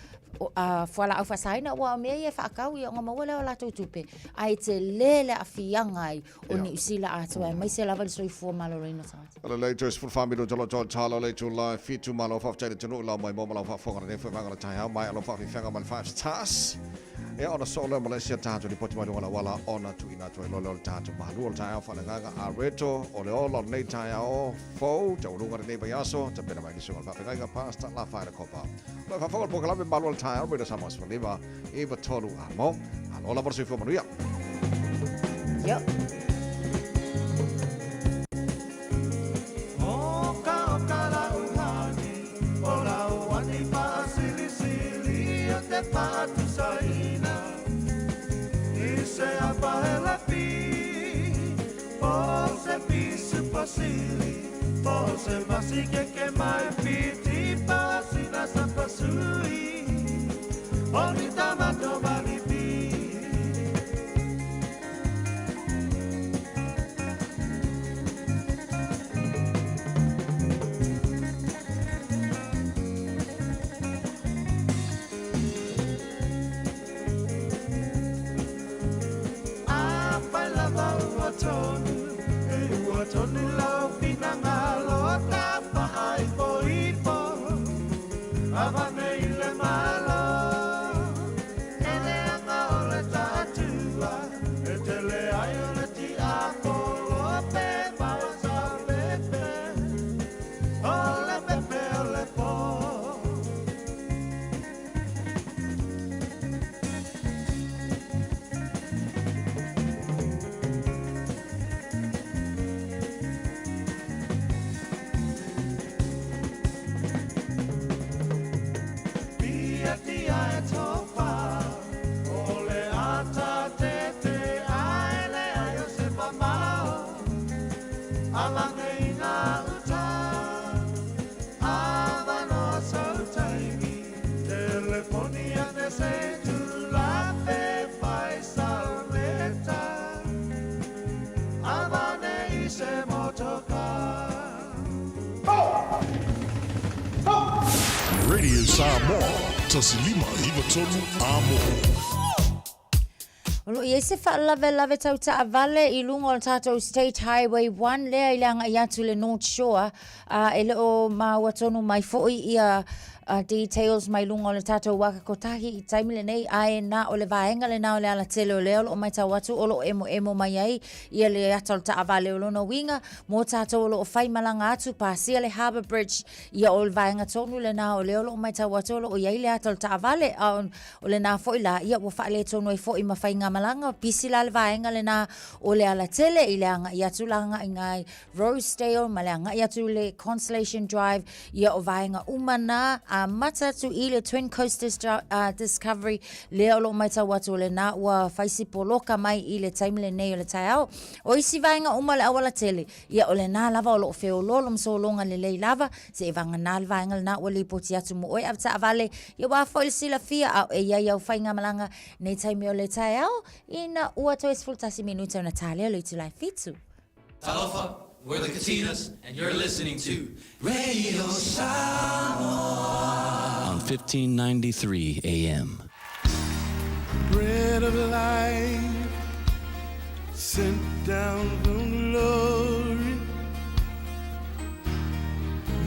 fualaau faasaina, aua o mea ia e faatau ia ona maua lea o latou tupe, ae tele le aafiaga ai o Niu Sila atoa, aemaise lava i le soifua maloloina o tagata. Lelei toe 14 minute o lo toa talo le itula e fitu malo faafetai le atunuu lau mai mo ma lau faafofoga lenei foi vaega o le taeao mai alo faafifega ma le five stars. Ia, ona soo lea ma le isi a tatou lipoti mai luga o le auala ona tuuina atu ai loa lea o le tatou malu o le taeao faaleagaga a Reto o le ola o lenei taeao fou taualuga lenei vaiaso tapena mai le susuga o le faafeagaiga Pastor Lafaele Kopa. O lo o faafofoga le polokalame Malu o le Taeao Radio Samoa 15 93 a mo. Malo lava le soifua manuia. Yo. Radio Samoa, 1593 A mo. O lo o i ai se faalavelave tau taavale i luga o le tatou State Highway 1 lea i le agai atu i le North Shore, a e le o maua tonu mai foi ia details mai luga o le tatou waka kotahi i taimi lenei, ae na o le vaega lena o le alatele o lea o lo o matau atu o lo o emoemo mai ai ia le ata o le taavale. O lona uiga mo tatou o lo o fai malaga atu pasia le Harbour Bridge, ia o le vaega tonu lena o lea o lo o matau atu o lo o i ai le ata o le taavale, a o lena foi la, ia ua faaletonu ai foi ma faigamalaga. Pisi la le vaega lena o le alatele i le agai atu la agai i Rosedale ma le agai atu i le Constellation Drive, ia o vaega uma na amata atu i le Twin Coast Discovery lea o lo o matau atu o lena ua fai si poloka mai i le taimi lenei o le taeao. O isi vaega uma o le aualatele, ia o lena lava o lo o feoloolo ma sologa lelei lava, seivagana le vaega lena ua lipoti atu mo oe avetaavale, ia ua foi le silafia a o e i ai au faigamalaga nei taimi o le taeao, ina ua toe 11 minute ona ta lea o le itula e fitu. Talofa, we're the Katinas, and you're listening to Radio Samoa on 1593 AM. Bread of life, sent down from glory.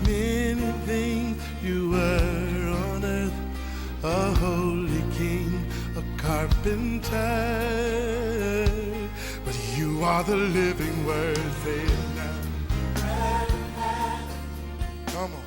Many things you were on earth, a holy king, a carpenter. But you are the living word, say it now. Come on.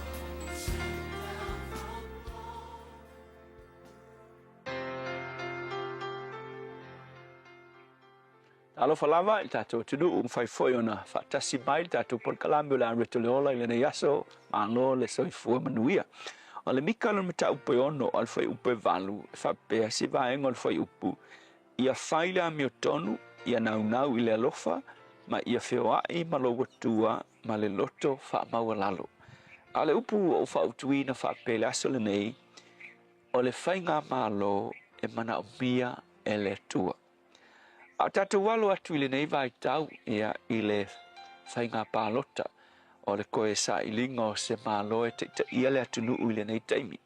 Talofa lava i le tatou atunuu, ua mafai foi ona faatasi mai le tatou polokalame o le Areto le Ola i lenei aso, malo le soifua manuia. O le mika o le mataupu e 6 a le fuaiupu e 8 e faapea se vaega o le fuaiupu, ia fai le amiotonu, ia naunau i le alofa, ma ia feoai ma lou Atua ma le loto faamaualalo. A o le upu ua ou fautuina faapea i le aso lenei, o le faigamalo e manaomia e le Atua. A o tatou alo atu i lenei vaitau, ia, i le faiga palota, o le toe sailiga o se Malo e taitaia le atunuu i lenei taimi,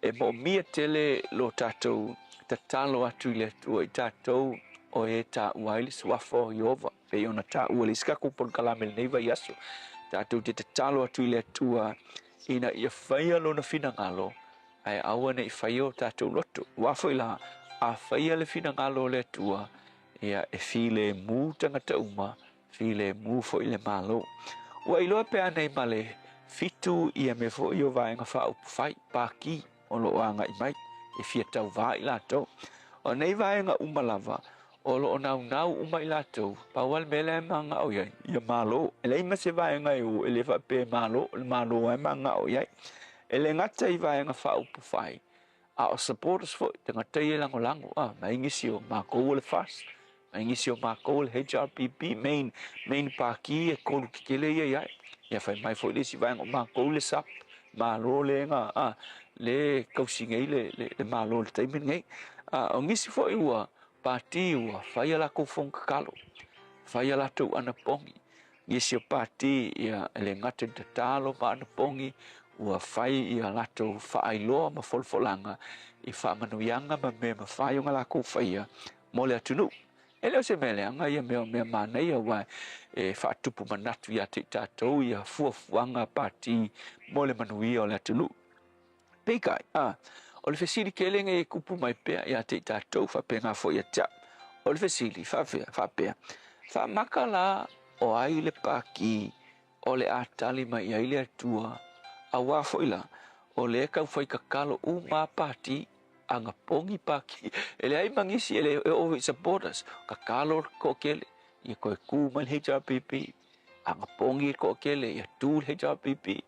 e moomia tele lo tatou tatalo atu i le Atua i tatou o e taua ai le suafa o Ieova, pei ona taua i le isi tatou polokalame i lenei vaiaso. Tatou te tatalo atu i le Atua ina ia faia lona finagalo, ae aua ne i faia o tatou loto. Aua foi la, A faia le finagalo o le Atua, ia e filemu tagata uma, filemu foi le Malo. Ua iloa pe anei ma le fitu ia mea foi o Vaega Faaupufai, Pākī, o lo o agai mai e fia tauvā i latou. O nei vaega uma lava, o lo o naunau uma i latou, pau lava le mea lea e manao i ai, ia Malo. E leai ma se vaega e o e le faapea e Malo, o le Malo lava e manao i ai. E le gata i Vaega Faaupufai, a o supporters foi, tagata ia e lagolago, a, mai nisi o makou o le FAST, mai nisi o makou o le HRPP, main, main pākī e kolu kekele ia i ai. Ia fai mai foi le isi vaega o makou le SUP, Malo le ga, a, le kausi nei le, le, le Malo i le taimi lenei. A, o nisi foi ua pātī ua fai a lakou fono tatalo, fai a latou anapogi, Nisi o pati ia e le gata i le tatalo ma anapogi ua fai ia latou faailoa ma folafolaga i faamanuiaga ma mea mafai ona lakou faia mo le atunuu. E le o se mea leaga ia mea o mea manaia aua e faatupu manatu ia te i tatou ia fuafuaga a pati mo le manuia o le atunuu. Peitai, a, o le fesili tele nei e tupu mai pea ia te i tatou faapena foi ia te au. O le fesili, faafea, faapea, faamaka la o ai le pākī o le a tali mai i ai le Atua, auā foi la, o lea e tau fai tatalo uma a pātī, anapogi pākī, e leai ma nisi e le e oo i supporters, tatalo le toatele, ia toe tū mai le HRPP, anapogi le toatele, ia tū le HRPP,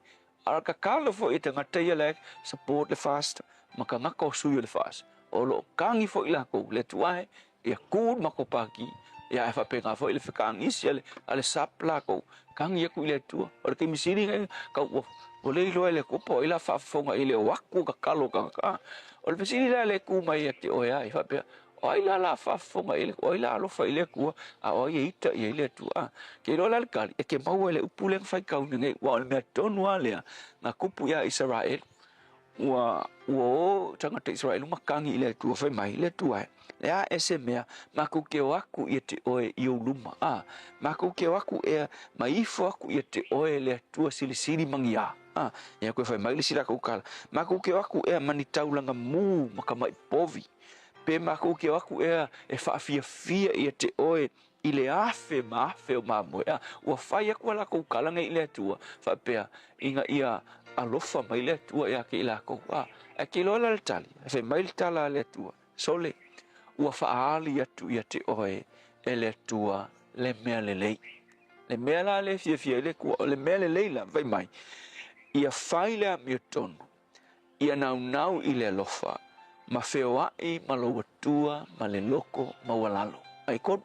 A o le tatalo foi e tagata ia la e support le FAST ma tagata o sui o le FAST, o lo o tagi foi latou le Atua e, ia tu le matou pati, ia ae faapena foi le fekagisi a le, a le SUP latou, tagi atu i le Atua. O le taimi sili lenei, tau ua, ua le iloa e le Atua po o ai la faafofoga i le o atu o tatalo o tagata. O le fesili la lea e tu mai ia te oe ai, faapea, O ai la la faafofoga i le, o ai la alofa i le Atua, a o ai e ita i ai le Atua? A, ke iloa la le tali, e ke maua i le upu lea na faitauina nei, ua o le mea tonu lava lea na tupu iā Isaraelu. Ua, ua o tagata Isaraelu ma tagi i le Atua, fai mai, Le Atua e, le a ea se mea matou te o aku ia te oe i ou luma? A, matou te o aku ea ma ifo aku ia te oe le Atua silisili magiā? A, ia koe fai mai le isi latou tala, matou te o aku ea ma ni taulaga mū ma ka maʻi povi? Pe makou ke o aku ea e faafiafia ia te oe i le afe ma afe o mamoe, a ua fai aku a lakou kala nei i le Atua, faapea, ina ia alofa mai le Atua ia te i lakou. A, ae ke iloa la le tali, e fai mai le tala a le Atua, Sole, ua faaali atu ia te oe e le Atua le mea lelei. Le mea la le fiafia ai le Atua, o le mea lelei la, fai mai, ia fai le amiotonu, Ia naunau i le alofa, ma feoaʻi ma lou Atua ma le loko maualalo. Ai kolu.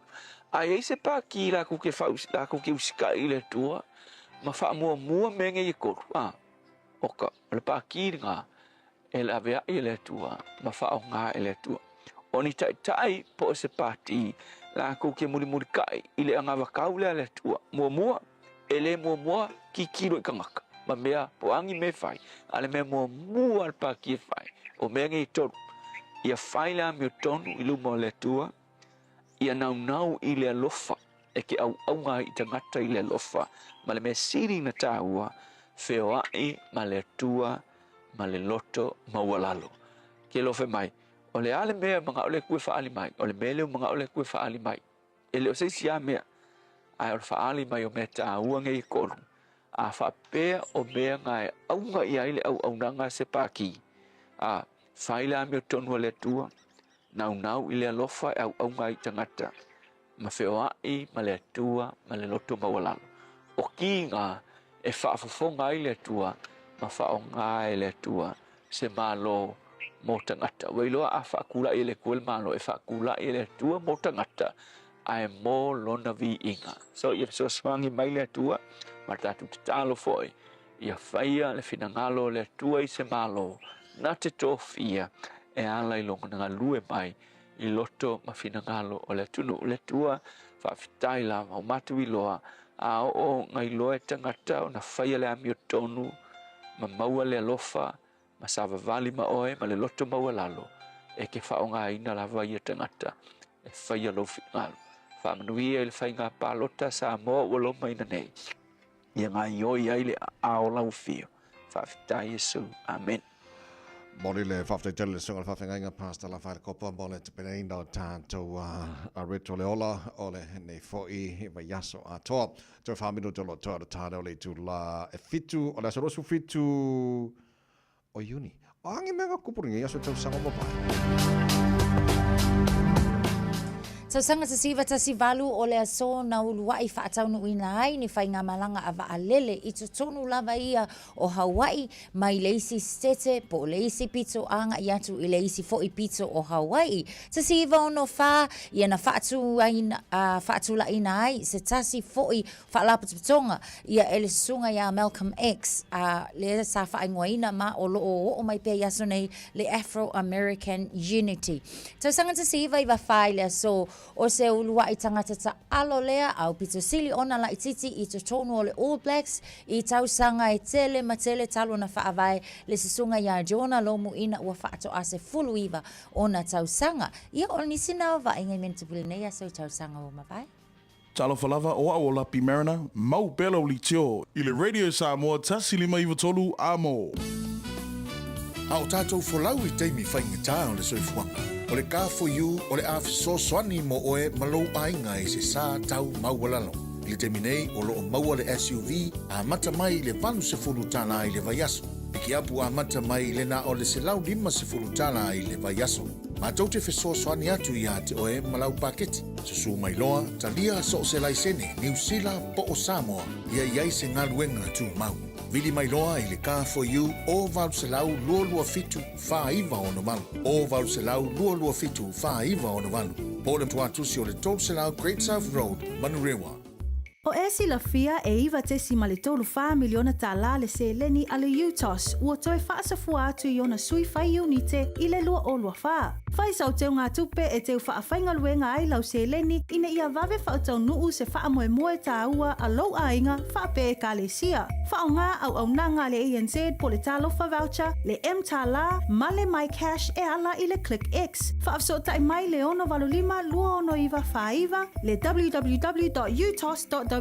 A i ai se pākī lākou ke whau, lākou ke usikaʻi i le Atua, ma faamuamua mea nei e kolu, a, o ka, o le pākī lena e laweaʻi e le Atua ma faaaoga e le Atua. O ni taʻitaʻi po o se pātī lākou ke mulimulikaʻi i le anavatau lea a le Atua. Muamua, E le muamua kikilo i kanaka ma mea po o a ni mea e fai, a le mea muamua a le pākī e fai, o mea nei e tolu, ia fai le amiotonu i luma o le Atua, ia naunau i le alofa e ke ʻauʻauga ai i tagata i le alofa, ma le mea sili na tāua, feoaʻi ma le Atua ma le loto maualalo. Ke lofe mai, o le a le mea e manaʻo le Akua e faaali mai? O le mea lea ua manaʻo le Akua e faaali mai. E le o se isi lava mea, ae o le faaali mai o mea tāua nei e kolu, a faapea o mea na e auga i ai le auaunaga a se pākī, a fai le amiotonu a le Atua, naunau i le alofa e auauga ai i tagata, ma feoaʻi ma le Atua ma le loto maualalo. O kī na e faafofoga ai le Atua ma faaaoga e le Atua se Malo mo tagata. Ua iloa a faatulai e le Atua le Malo, e faatulai e le Atua mo tagata, ae mo lona viiga. So ia fesoasoani mai le Atua, ma tatou tatalo foi, ia faia le finagalo o le Atua i se Malo na te tofia e ala i lona galue mai i loto ma finagalo o le atunuu. Le Atua, faafetai lava, o matou iloa, a oo na iloa e tagata ona faia le amiotonu ma maua le alofa ma savavali ma oe ma le loto maualalo, e ke faaaogaina lava ia tagata e faia lou finagalo. Faamanuia i le faiga palota a Samoa ua lomaina nei, ia gaoioi ai le aao lau afio. Faafetai Iesu. Amen. Momoli le faafetai tele i le Susuga i le Faafeagaiga Pastor Lafaele Kopa mo le tapenaina o tatou a Reto le Ola o lenei foi vaiaso atoa. Toe fa minuta o lo o toa o le tale o le itula e fitu o le aso 27 o Iuni. O a nge mea nga kupu lenei aso tausaga ua mavae? Tausaga 1918 o le aso na uluaʻi faataunuuina ai ni faigamalaga a vaalele i totonu lava ia o Hauaʻi mai le isi setete po o le isi pito agaʻi atu i le isi foʻi pito o Hauaʻi. 1964 ia na faatulaʻina ai se tasi foʻi Faalapotopotoga ia e le susuga iā Malcolm X, a lea sa faaigoaina ma o lo o oo mai pea i aso nei le Afro American Unity. Tausaga 1994 i le aso o se uluaʻi tagata taʻalo lea a aupito sili ona laʻititi i totonu o le All Blacks i tausaga e tele ma tele talu ona faavae le susuga iā Jonah Lomu ina ua faatoa 19 ona tausaga. Ia o nisi na o vaaiga i mea na tupu i lenei aso i tausaga ua mavae. Talofa lava, o au o Lapi Mariner, mau pea lau leitio i le Radio Samoa 1 5 9 3 a mō. A o tātou folau i taimi faigata o le soifuaga, o le Car4U o le a fesoasoani mo oe ma lou aiga i se sa tau maualalo. I le taimi nei, o lo o maua le SUV amata mai i le $80 i le vaiaso. Pikiapu amata mai i le na o le $150 i le vaiaso. Matou te fesoasoani atu iā te oe ma lau paketi. Susū mai loa, talia so o se laisene, Niu Sila po o Samoa, ia i ai se galuega tumau. Vili mai loa i le Car4U o 800 227 4968, o 800 227 4968, po o le tuatusi o le 300 Great South Road, Manurewa. O e silafia e 9.34 miliona tālā le seleni a le UTOS ua toe faasafua atu i ona sui fai iunite i le 2024. Fai sau teugatupe e teu faafaigaluega ai lau seleni ina ia vave faataunuu se faamoemoe tāua a lou aiga faapea ekalesia. Faaaoga auaunaga a le ANZ po o le Talofa Voucher, le mTālā ma le MyCash e ala i le ClickX. Faafesootai mai le 685 269 49, le www.utos.ws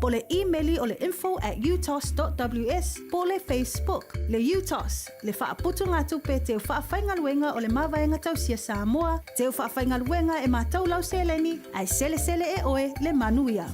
po o le imeli o le info at utos.ws po o le Facebook. Le UTOS, le faaputugatupe teu faafaigaluega o le Mavaega Tausia Samoa, teu faafaigaluega e matau lau seleni, ae selesele e oe le manuia.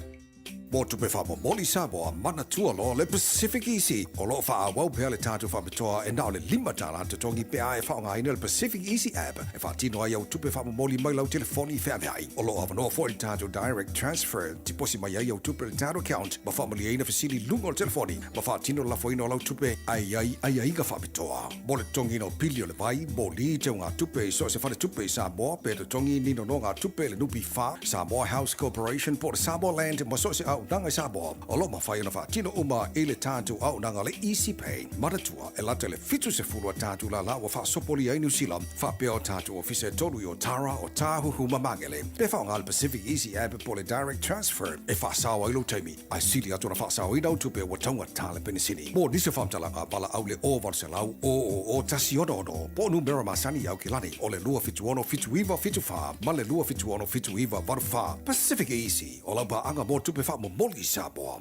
Mo tupe faamomoli Samoa, manatua loa le Pacific Easy. O lo o faaauau pea le tatou faapitoa e na o le $5 totogi pe a e faaaogaina le Pacific Easy app e faatino ai au tupe faamomoli mai lau telefoni feaveai. O lo o avanoa foi le tatou Direct Transfer, tiposi mai ai au tupe i le tatou account ma faamalieina fesili i luga o le telefoni ma faatino le lafoina o lau tupe ae i ai aiaiga faapitoa. Mo le totogiina o pili o le vai, moli, teugatupe i so o se faletupe i Samoa, pe totogi ni nonogatupe i le NPF, Samoa House Corporation po o le Samoa Land ma so o se auaunaga i Samoa, o lo o mafai ona faatino uma i le tatou auaunaga le Easy Pay. Manatua, e lata i le 70 a tatou lālā ua faasopolia ai Niu Sila, faapea o tatou ofisa e tolu i Otara, Otāhuhu ma Māngere. Pe faaaoga le Pacific Easy App po o le Direct Transfer e faasao ai lou taimi, Ae sili atu ona faasaoina au tupe ua taugata le penisini. Mo nisi o faamatalaga, valaau le o 800 000 166 po o numera masani i Aukilani o le 276 79 74 ma le 276 79 84. Pacific Easy, o lau paaga mo tupe faamomoli i Samoa.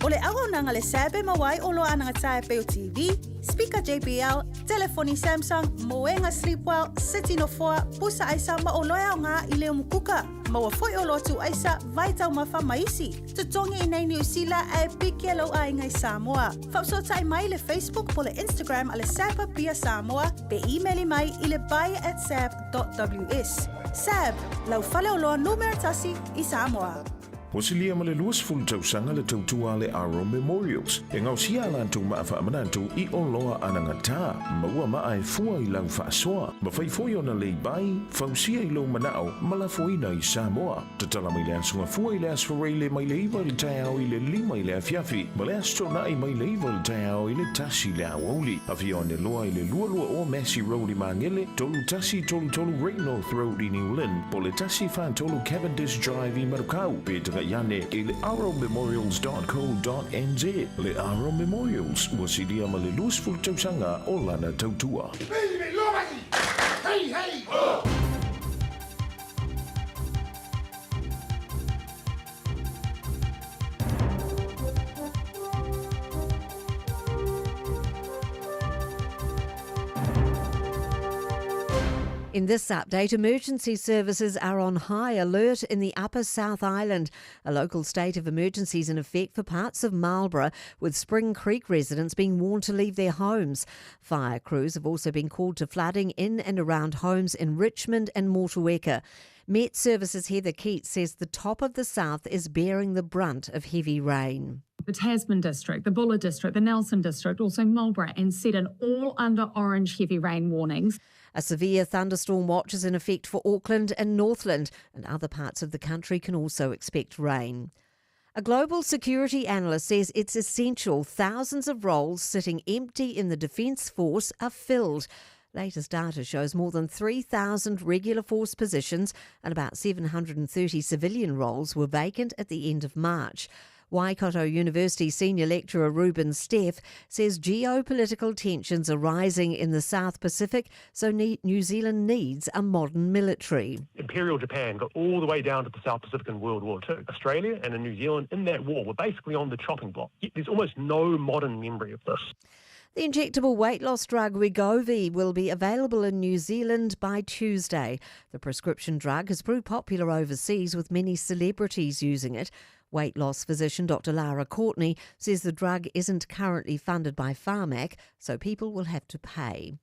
O le auaunaga le SAB e maua ai oloa anagata e pei o TV, speaker JBL, telefoni Samsung, moega Sleepwell, seti nofoa, pusa aisa ma oloa e aoga i le umukuka. Maua foi oloa tuuaisa, vai taumafa ma isi. Totogi i nei Niu Sila ae piki lou aiga i Samoa. Faafesootai mai i le Facebook po o le Instagram a le SAB Apia Samoa pe imeli mai i le buy at sab.ws. SAB, lau faleoloa numera tasi i Samoa. Ua silia ma le 20 tausaga le tautua a le Aro Memorials e gaosia a latou maa faamanatu i oloa anagata. Maua maa e fua i lau faasoa. Mafai foi ona lay-by, fausia i lou manao ma lafoina i Samoa. Tatala mai le Aso Gafua i le Aso Faraile mai le 9 i le taeao i le 5 i le afiafi ma le Aso Toonai mai le 9 i le taeao i le 1 i le aoauli. Afio ane loa i le 220 Massey Road i Magele, 3133 Great North Road i New Lynn, po o le 143 Cavendish Drive i Manukau, pe tagai ane i le arrowmemorials.co.nz. Le Arrow Memorials, ua silia ma le 20 tausaga o lana tautua. Hey, hey, ho! In this update, emergency services are on high alert in the Upper South Island. A local state of emergency is in effect for parts of Marlborough, with Spring Creek residents being warned to leave their homes. Fire crews have also been called to flooding in and around homes in Richmond and Motueka. Met Services Heather Keats says the top of the south is bearing the brunt of heavy rain. The Tasman District, the Buller District, the Nelson District, also Marlborough and Seddon, all under orange heavy rain warnings. A severe thunderstorm watch is in effect for Auckland and Northland, and other parts of the country can also expect rain. A global security analyst says it's essential thousands of roles sitting empty in the Defence Force are filled. Latest data shows more than 3,000 regular force positions and about 730 civilian roles were vacant at the end of March. Waikato University senior lecturer Ruben Steff says geopolitical tensions are rising in the South Pacific, so New Zealand needs a modern military. Imperial Japan got all the way down to the South Pacific in World War II. Australia and New Zealand in that war were basically on the chopping block. Yet there's almost no modern memory of this. The injectable weight loss drug Wegovy will be available in New Zealand by Tuesday. The prescription drug has proved popular overseas with many celebrities using it. Weight loss physician Dr. Lara Courtney says the drug isn't currently funded by Pharmac, so people will have to pay.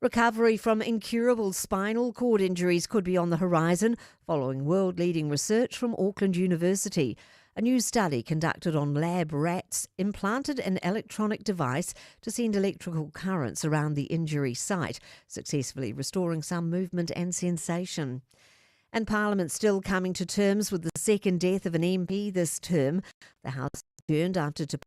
Recovery from incurable spinal cord injuries could be on the horizon following world-leading research from Auckland University. A new study conducted on lab rats implanted an electronic device to send electrical currents around the injury site, successfully restoring some movement and sensation. And Parliament's still coming to terms with the second death of an MP this term. The House adjourned after Te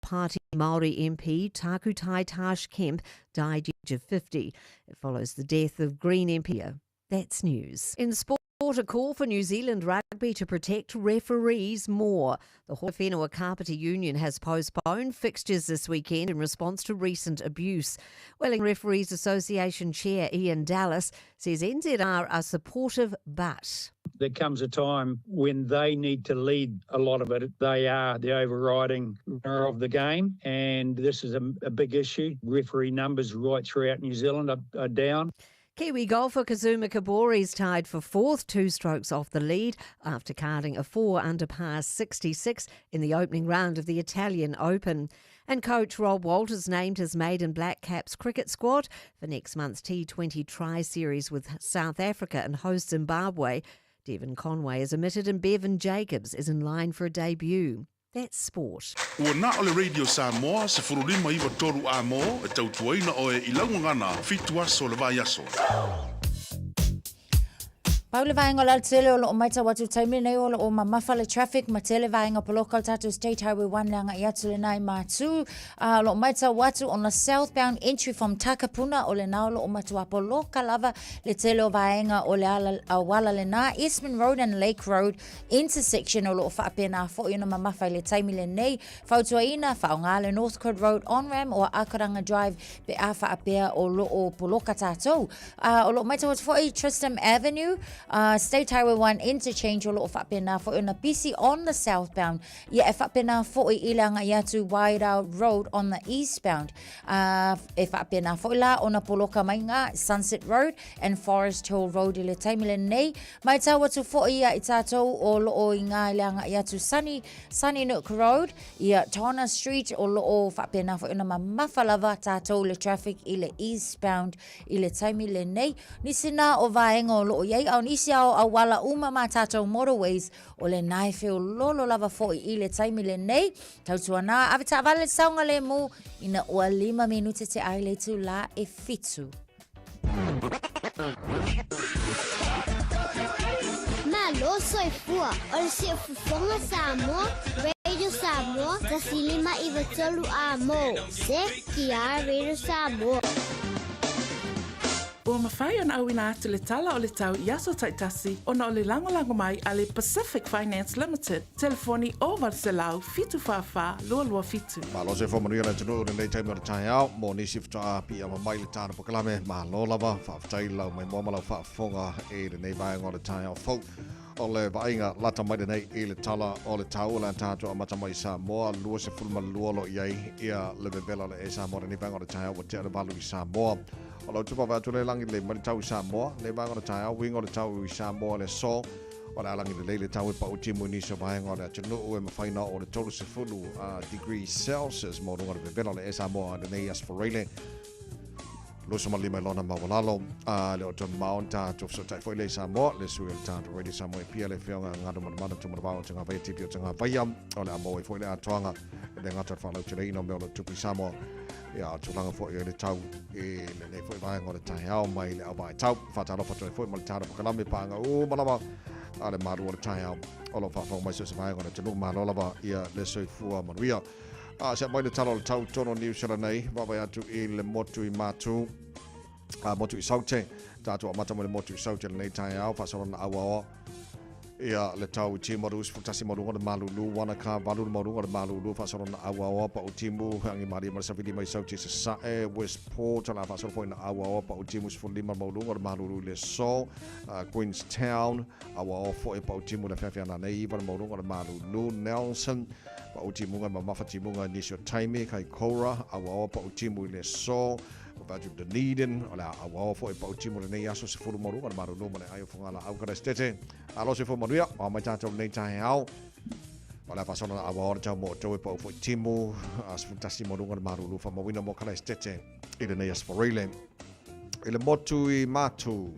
Party Māori MP Takutai Tarsh Kemp died at the age of 50. It follows the death of Green MP. That's news. In sport, a call for New Zealand rugby to protect referees more. The Horowhenua Kāpiti Union has postponed fixtures this weekend in response to recent abuse. Wellington Referees Association Chair Ian Dallas says NZR are supportive, but there comes a time when they need to lead a lot of it. They are the overriding winner of the game, and this is a big issue. Referee numbers right throughout New Zealand are down. Kiwi golfer Kazuma Kobori is tied for fourth, 2 strokes off the lead after carding a 4 under par 66 in the opening round of the Italian Open. And coach Rob Walters named his maiden Black Caps cricket squad for next month's T20 Tri-Series with South Africa and host Zimbabwe. Devon Conway is omitted and Bevan Jacobs is in line for a debut. That's sport. Ua na o le Radio Samoa, se furulima iwa toru a mō, e tautuaina oe i lauga fitu aso le vai aso. Pau le vaenga o le alatele o loo maitau atu taimi nei o loo mamafa le traffic ma tele vaenga poloka o le tatou State Highway 1 le agai atu lena i Matu. O loo maitau atu on the southbound entry from Takapuna o lena o loo matua poloka lava le tele o vaenga o le ala, auala lena Eastman Road and Lake Road intersection o loo faapena foi ona mamafa i le taimi lenei. Fautuaina, faaaoga le Northcote Road on-ramp o Akoranga Drive pe a faapea o loo poloka tatou. O loo maitau atu foi Tristram Avenue, State Highway 1 interchange o loo faapena foi ona pisi on the southbound. Ia e faapena foi i le agai atu Wairau Road on the eastbound. E faapena foi la ona poloka mai ngā Sunset Road and Forest Hill Road i le taimi lenei. Maitau atu foi ia i tatou o loo i ngā i le agai atu Sunnynook Road, ia Tona Street o loo faapena foi ona mamafa lava tatou le traffic i le eastbound i le taimi lenei. Nisi nā o vaenga o loo iai, a o nisi ao auala uma ma tatou motorways o le nae feololo lava foi i le taimi lenei. Tautuana, ave taavale le saogalemu ina ua 5 minute te ai le itulā e 7. Malo soifua o le Siufofoga Samoa, Radio Samoa, 1593 A mo, CKR Radio Samoa. Ua mafai ona auina atu le tala o le tau i aso taitasi ona o le lagolago mai a le Pacific Finance Limited, telefoni 0800 744 227. Malo se manuia le atunuu lenei taimi o le taeao mo nisi faatoa piiama mai le tāna pokalame. Malo lava, faafetai lau maimoa ma lau faafofoga i lenei vaega o le taeao fou. O le vaaiga lata mai lenei i le tala o le tau o le a tatou amata mai i Samoa, 22 lo i ai ia le vevela o le e Samoa lenei vaega o le taeao ua tea le 8 i Samoa. O lau tupa atu le lagi lelei mai le tau i Samoa, lenei vaega o le taeao, uiga o le tau i Samoa le aso, o le a lagi lelei le tau e pau timu i nisi o vaega o le atunuu e mafai ona oo i le 30 degrees Celsius mo luga o le vevela o le Air Samoa i lenei Aso Faraile 25 i lona maualalo. A le o toe mamao ona tatou fesootai foi lea i Samoa, le sui o le tatou Radio Samoa e pia le afioga Gado Manamana Tumanavao o Tagavaia Tipi o Tagavaia, o le a maua ai foi le atoaga e le gata o le faalauteleina o mea o lo o tupu i Samoa, ia a o tulaga foi o le tau i lenei foi vaega o le taeao mai le auvaa tau. Faatalofa atu ai foi ma le tala pakalame paaga uma lava a le malu o le taeao o lo o faafofoga mai so o se vaega o le atunuu. Malo lava ia le soifua manuia. A se mai le tala o le tau tono Niu Sila nei, vaavaai atu i le motu i Matu, a motu i Saute, tatou amata mai le motu i Saute lenei taeao, faasolana auaoa ia le tau i Timaru, 11 ma luga o le malulu, Wanaka, 8 ma luga o le malulu, faasolana auaoa, pau timu, agi malie ma le savili mai Saute i Sasae, Westport, o le a faasolo foi na auaoa, pau timu, 15 ma luga o le malulu i le aso, Queenstown, auaoa foi pau timu le afiafi ananei, 9 ma luga o le malulu, Nelson, Pa'u timuga e mamafa timuga i nisi o taimi, Kaikoura, auaoa pa'u timu i le aso, Vaeatu Dunedin, o le a auaoa foi pa'u timu i lenei aso 10 ma luga o le malulu ma le ai o Fogalaau Karasetete. Alo soifua manuia, o mai tātou lenei taeao. O le a faasolo na auaoa le tau mo outou e pa'u foi timu, a 11 ma luga o le malulu faamauina mo Karasetete i lenei aso Faraile. I le motu i Matu,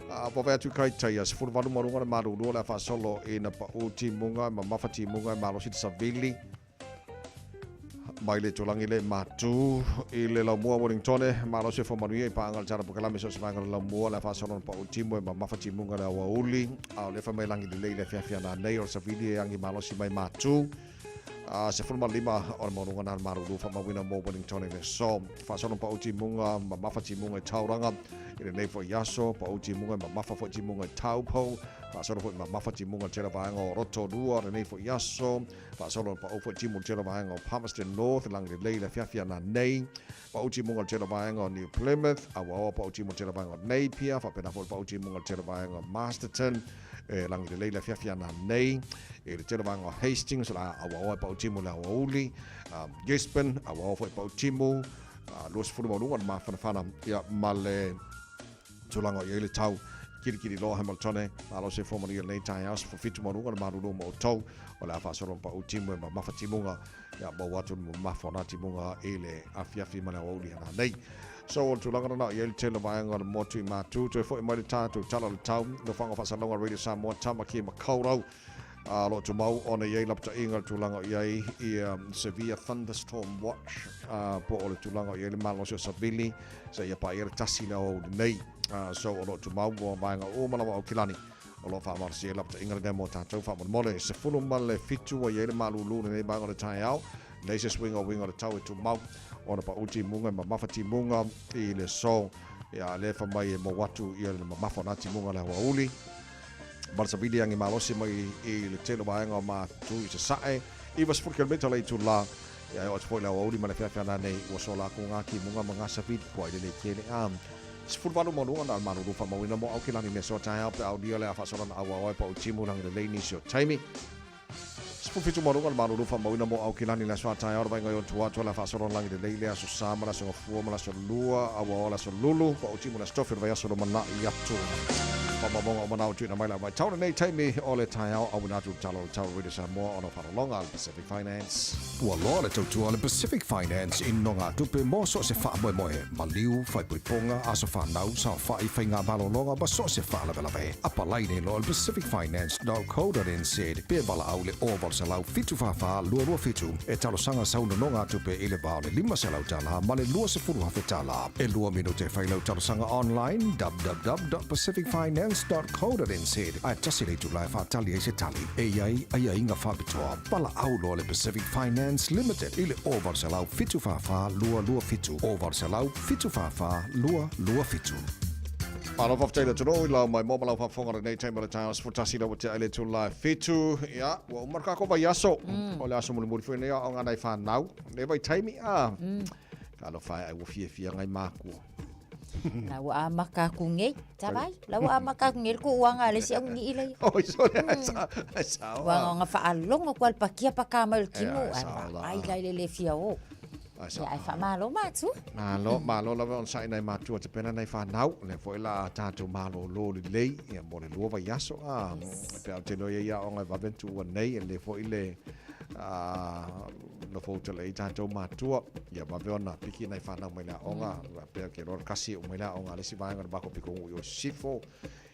A wawe atu kai taia, 18 ma luga o le malulu o le a faasolo ina pa'u timuga, mamafa timuga e malosi te savili mai le tūlangi le matu i le laumua Wellingtone, malosi e fōmanuia i pāanga o le tala pokalame so o se vaega o le laumua le a faasolo na pa'u timu e mamafa timuga le aoauli a o le fai mai lagi lelei le afiafi ananei o le savili e agi malosi mai matu. A 15 o le maualuga na le malulu faamauina mo Wellington i le aso. Faasolo pa'u timuga, mamafa timuga i Tauranga i lenei foi aso, pa'u timuga e mamafa foi timuga i Taupo, faasolo foi mamafa timuga i tela vaega o Rotorua lenei foi aso, faasolo pa'u foi timu i tela vaega o Palmerston North, lagi lelei i le afiafi ananei, pa'u timuga i tela vaega o New Plymouth, auaoa pa'u timu i tela vaega o Napier, faapena foi pa'u timuga i tela vaega o Masterton, E lagi lelei le afiafi ananei i le tele vaega o Hastings, la auaoa e pau timu le aoauli, Gisborne, auaoa foi e pau timu, 20 ma luga le mafanafana, ia ma le tulaga o i ai le tau kilikili loa Hamiltone, malo se fua manuia lenei taeao, 17 ma luga le malulu ma outou, o le a faasolo ma pau timu e mamafa timuga, ia maua atu le mamafa o nā timuga i le afiafi ma le aoauli ananei. So, o le tulaga lena o i ai le tele o vaega o le motu i Matu, toe foi mai le tatou tala o le tau, nofoaga faasalalauga Radio Samoa, Tamaki Makaurau, a o lo o tumau ona i ai lapataiga o le tulaga o i ai ia Severe Thunderstorm Watch, a po o le tulaga o i ai le malosi o savili, seia paia le tasi le aoauli nei. So, o lo o tumau mo vaega uma lava o Aukilani. O lo o faamalosia ai lapataiga lenei mo tatou faamolemole. 17 ua i ai le malulu lenei vaega o le taeao. Nei se suiga o uiga o le tau e tumau ona pa'u timuga e mamafa timuga i le aso. Ia, lea e fai mai e mou atu ia le mamafa o nā timuga o le aoauli. Ma le savili agi malosi mai i le tele o vaega o Matu i Sasae, 90 kilomita le itulā. Ia, e oo atu foi i le aoauli ma le afiafi ananei, ua sola aku ngā timuga ma ngā savili kua i lelei kele a. 18 ma luga na o le malulu faamauina mo Aukilani me soa taeao pe aulia le a faasolana auaoa e pa'u timu lagi lelei nisi o taimi. 17 ma luga le malulu faamauina mo Aukilani le aso a taeao le vaaiga i ona tua atu le a faasolana lagi lelei le aso Sa ma le aso Gafua ma le aso Lua auaoa le aso Lulu pa'u timu le aso Tofi o le vaiaso lumanai atu. Faamaumauga uma na ua tuuina mai le auvaitau lenei taimi o le taeao auina atu le tala o le tau Radio Samoa ona o faalologa a le Pacific Finance. Ua loa le tautua a le Pacific Finance i nogatupe mo so o se faamoemoe, maliu, faaipoipoga, aso fanau, saofai, faiga malologa ma so o se faalavelave. Apalai nei loa i le pacificfinance.co.nz pe valaau i le 0800 744 227 e talosaga sau nonogatupe i le va o le $500 ma le $20,000. E lua minute e fai lau talosaga online www.pacificfinance.co.nz ae tasi le itula e faatali ai se tali. E i ai aiaiga faapitoa. Valaau loa le Pacific Finance Limited i le 0800 744 227, 0800 744 227. Malo faafetai le atunuu i lau maimoa ma lau faafofoga lenei taimi o le taeao 11 ina ua tea ai le itula e fitu. Ia, ua uma le kākou vaiaso. O le aso mulimuli foi lenei o aoga a nai fanau. Lenei vaitaimi, a, talofa e ai ua fiafia ngai mākua. La ua amaka aku nei. Tavai, la ua amaka aku nei le kuuaga a le isi auni'i laia. Oi, sole, ai sa, ai sa. Ua nga faalogo ku a le pakia pa ka mai o le timu, Ea, ae sao la. vaai la i le le fia o. Ae sa. Ia, ae faamalo matua. Malo, malo lava onosai i nai matua tapena nai fanau, lea foi la tatou malolo lelei ia mo le lua vaiaso a. Yes. Pe a ou te iloa i ai aoga e vave ona tuua nei, e lelei foi le nofo utala i tatou matua, ia vave ona piki nai fanau mai le aoga, faapea ou te iloa o le kasi e uma ai le aoga a le isi vaega o le matou pitonuu i o i Sisifo.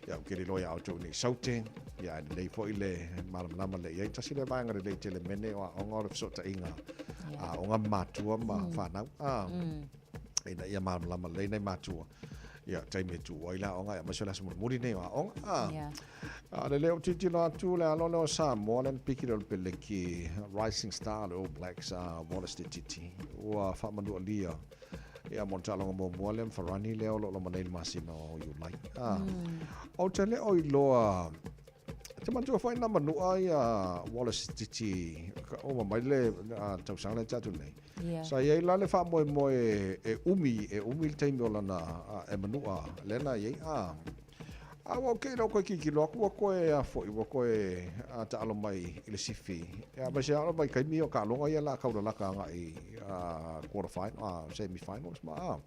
Ia ou te le iloa ia outou i nei saute, ia ae lelei foi le malamalama lelei i ai. Tasi lea vaega lelei tele mene o aoga o le fesootaiga aoga ma matua ma fanau. Ina ia malamalama lelei nai matua. Ia, taimi e tuu ai le aoga, aemaise o le aso mulimuli nei o aoga. A o le leo tilotilo atu le alo lea o Samoa lea na piki le Olepeleki Rising Star le All Blacks a Wallace Te Titi ua faamanualia ia mo le taaloga muamua lea ma Farani lea o lo o loma nei i le masina o Iulai. Ou te le o iloa te manatua foi na manua ia Wallace Titi uma mai le tausaga lea tatou nei. Yeah. Sa i ai la le faamoemoe e umi, e umi le taimi o lana e manua lea na i ai. A ua ok lau koe tilotilo atu ua toe a foi ua toe taalo mai i le sifi. Ia aemaise lava o le vaitaimi o taaloga ia o le a taulalata agai i quarter final, semi finals ma a.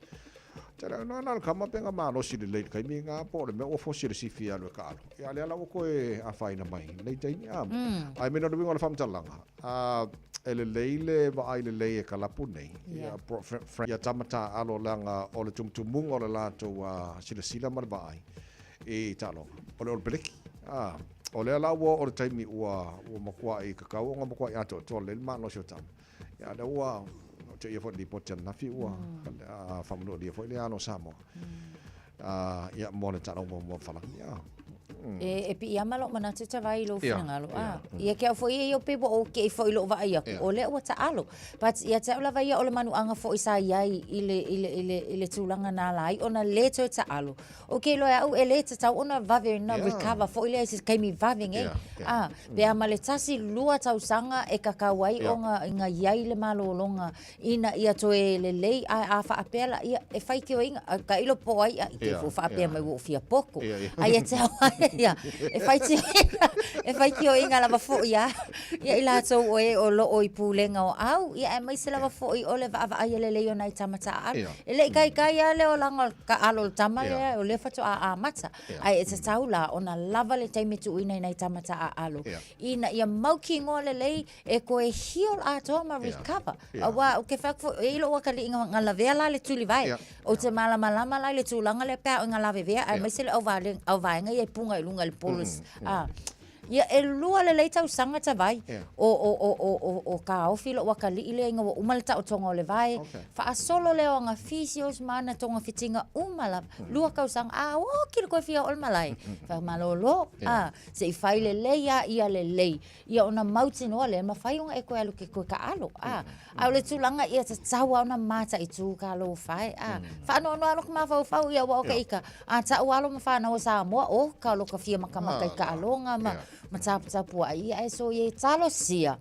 Tele na na le kama pe na malosi lelei i le taimi na po o le mea ua fosi e le sifi e alu e taalo. Ia lea la ua toe afaina mai i lenei taimi a. Ae mena o le uiga o le faamatalaga, e lelei le vaai lelei e kalapu nei, ia ia tama taaalo leaga o le tumutumuga o le latou silasila ma le vaai i taaloga, o le Olepeleki. O lea la ua oo le taimi ua ua matuai tatau ona matuai atoatoa lelei le malosi o tama. Ia lea ua teia foi i le lipoti ananafi ua faamanualia foi le alo o Samoa. Ia mo le taaloga muamua ma Falani. E piiama lou manatu Tavai i lou finagalo. Ia ke au foi ia pe ua ou keʻi foi i lou vaai aku, o lea ua taalo. But ia te au lava ia o le manuaga foi sa i ai i le, i le, i le, i le tulaga na ala ai ona lē toe taalo. Ou te iloa e au e lē tatau ona vave ona recover foi lea i se taimi vave nei. Pe a ma le tasi lua tausaga e kakau ai ona ina i ai le malologa ina ia toe lelei, ae a faapea la, ia, e faitioina, tailo po o ai ia, i te i fua faapea mai ua ou fia poto. Ae ia te au ia, e faitioina, e faitioina lava foi a, ia i latou o e o lo o i pulega o au, ia aemaise lava foi o le vaavaaia lelei o nai tama taaalo. E le i taitai lava le olaga o le taaalo o le tama lea, o lea faatoa amata. Ae e tatau la ona lava le taimi e tuuina i nai tama taaalo, ina ia mautinoa lelei e toe heal atoa ma recover. Aua ou te fai atu foi, e i ai lou atalii na lavea la le tulivae. Ou te malamalama la i le tulaga lea pe a oo ina lavevea aemaise le auvaega ia e puga i luga i le bolus. Ia e lua lelei tausaga Tavai o taofi lou atalii lea ina ua uma le taotoga o le vae. Faasolo lea o ana physios ma ana togafitiga uma lava. Lua tausaga, a oti le toe fia oo i le malae. Fai malolo, se i fai lelei lava ia lelei. Ia ona mautinoa lea, e mafai ona e toe alu e te toe taaalo. A, a o le tulaga ia tatau lava ona mataitu talofa e. A, faanoanoa lava lota mafaufau ia aua o te ita, a ta'u alo ma fanau a Samoa, oka o lota fia matamata i taaloga ma, ma taputapuai, ia ae soia e talosia.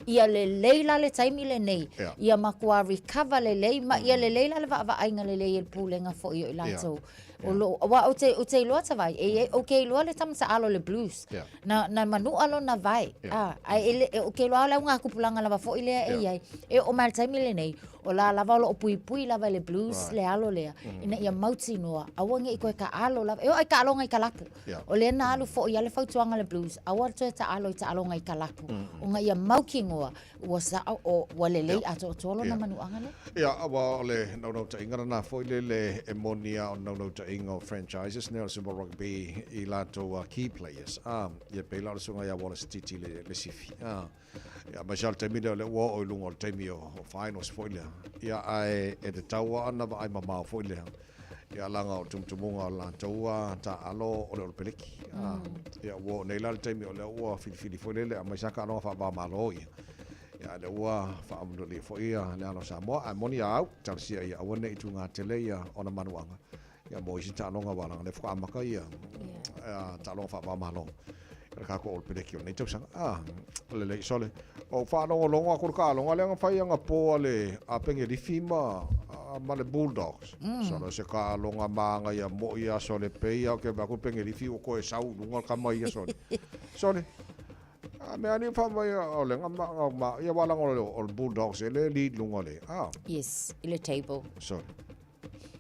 Ia lelei la le taimi lenei, ia matua recover lelei ma ia lelei la le vaavaaiga lelei e le pulega foi o i latou. O lo, aua ou te, ou te iloa Tavai, e i ai, ou te iloa le tama taalo o le Blues. Na, na manu'a lona vae. A, ae e le, ou te iloa o le augatupulaga lava foi lea e i ai. E oo mai i le taimi lenei, o la lava o lo o puipui lava e le Blues le alo lea, ina ia mautinoa, aua ne i toe taalo lava. E oo lava i taaloga i kalapu. O lea na alu foi lava le fautuaga a le Blues, aua le toe taalo i taaloga i kalapu, ona ia mautinoa, Ua sao, o, ua lelei atoatoa lona manuaga lea. Ia, aua o le naunautaiga lena foi lele e moni a o le naunautaiga o franchises nei o le Super Rugby i latou key players, a, ia pei la o le susuga ia Wallace Titi le, le sifi, a. Ia, aemaise lava o le taimi lea o lea ua oo i luga o le taimi o, o finals foi lea. Ia, ae e tatau lava ona vaai mamao foi lea. Ia, leaga o le tumutumuga o le latou taaalo o le Olepeleki. Ia, ua oo nei la le taimi o lea ua filifili foi lele, aemaise lava taaloga faava-o-Malo ia. Ia, lea ua faamanualia foi le alo o Samoa. Ae moni a au, talosia ia aua ne i tuga tele ia ona manuaga, ia mo isi taaloga aua leaga o lea faatoa amata ia taaloga faava-o-Malo. Le tatou Olepeleki o lenei tausaga. A, lelei sole. Ou faalogologo atu i le taaloga lea na fai anapo a le a Penelifi ma ma le Bulldogs. Sole se taaloga manaia moi lava sole pei lava ou te vaai atu le Penelifi ua toe sau i luga le tama ia sole. Sole. mea ni fa mai o le nga ma ma ia wala ngo o le Bulldogs e le lead lunga le. Ah. Yes, i le table. Sorry.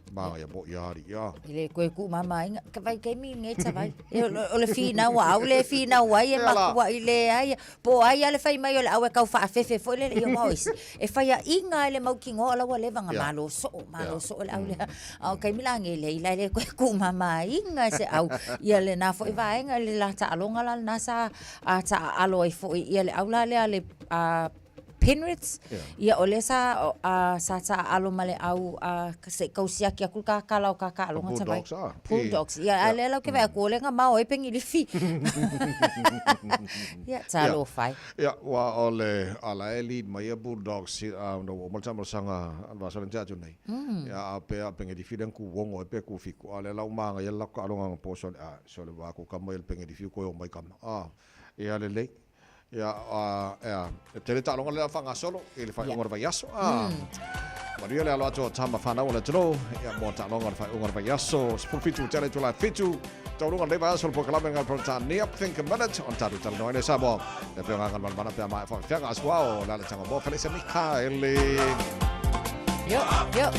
Ma ia mo ia ari ia. I le koe ku mama inga ka vai ke mi nge ta vai. E o le whina wa au le whina wa e makua i le ai. Po ai ale fai mai o le au e kau whaafefe fo le ia wao isi. E whai a inga e le mau ki ngoa la ua leva nga malo so malo so le au le. Au kai mila nge le ila le koe ku mama inga se au. Ia le na fo i vaenga le la ta alonga la na sa a ta alo ai fo ia le au la le ale a Penriths, ia o lea sa sa taaalo ma le au se i kau siaki aku le kakala o kakaaloga tavai. Bulldogs ah. Bulldogs. Ia a lea lau ke vaai atu o lea na mao ai pengilifi. Ia talofa e. Ia ua o le ala e lead mai ia Bulldogs na ua uma le taamalasaga a le vasa lea na tea atu nei. Ia a pe a pengilifi lea na ku ogo ai pe ku fitu a o lea la ua magaia le latou taaloga anapo sole a sole ua ku kama ia le pengilifi ua toe omai kama. Ia lelei. Ia, ea, e tele taaloga lea faagasolo i le faaiuga o le vaiaso. Ah. Manuia le alo atu o tama whanau o le atunuu. Ia, mo taaloga o le faaiuga o le vaiaso. 17 tele itula e fitu. Taunuuga o lenei vaiaso le polokalame nga Peretania. Think a minute. O le tatou talanoa ai lea Samoa. Le afioga Galumalemana pe a maea faafeaga asuao o le alataga mo Felisa Mikaele. Yo, yo.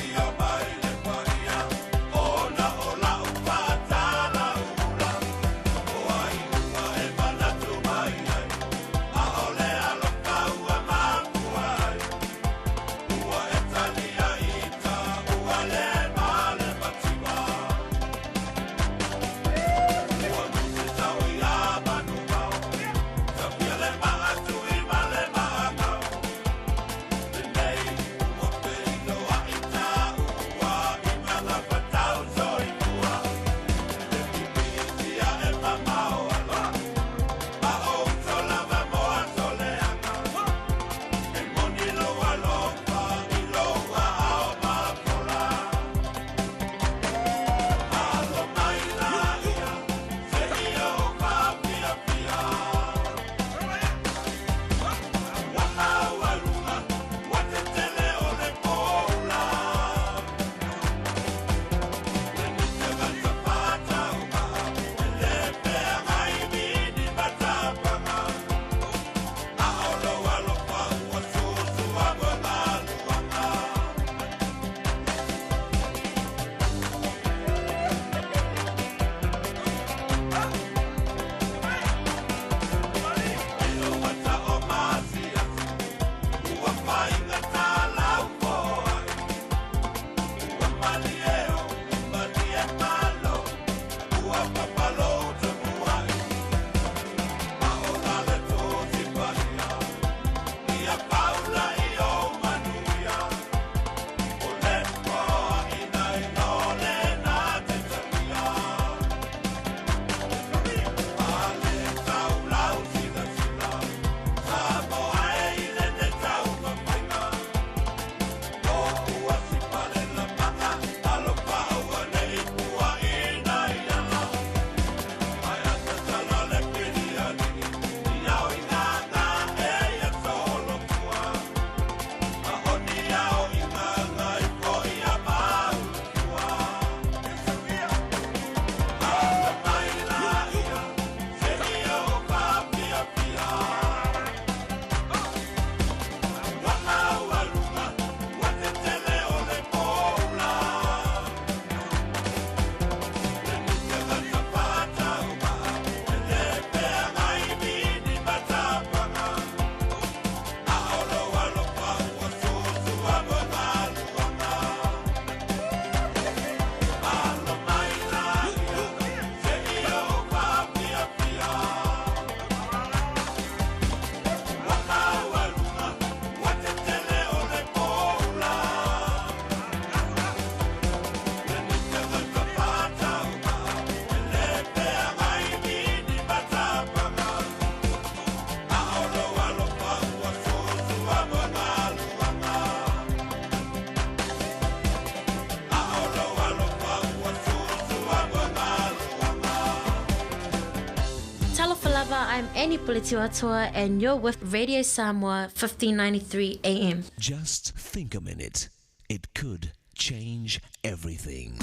Talofa lava, I'm Annie Puletiwatoa and you're with Radio Samoa 1593 AM. Just think a minute. It could change everything.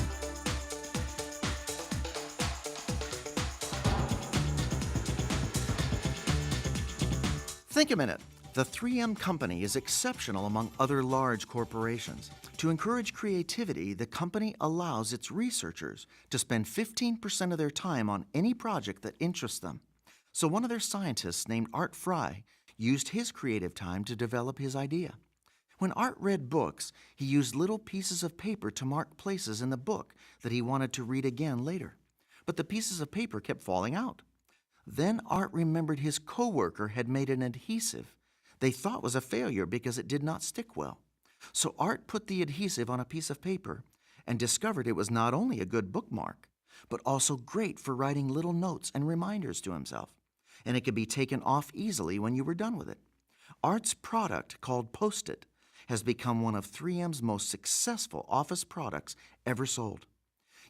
Think a minute. The 3M company is exceptional among other large corporations. To encourage creativity, the company allows its researchers to spend 15% of their time on any project that interests them. So one of their scientists named Art Fry used his creative time to develop his idea. When Art read books, he used little pieces of paper to mark places in the book that he wanted to read again later. But the pieces of paper kept falling out. Then Art remembered his coworker had made an adhesive they thought was a failure because it did not stick well. So Art put the adhesive on a piece of paper and discovered it was not only a good bookmark, but also great for writing little notes and reminders to himself. And it could be taken off easily when you were done with it. Art's product, called Post it, has become one of 3M's most successful office products ever sold.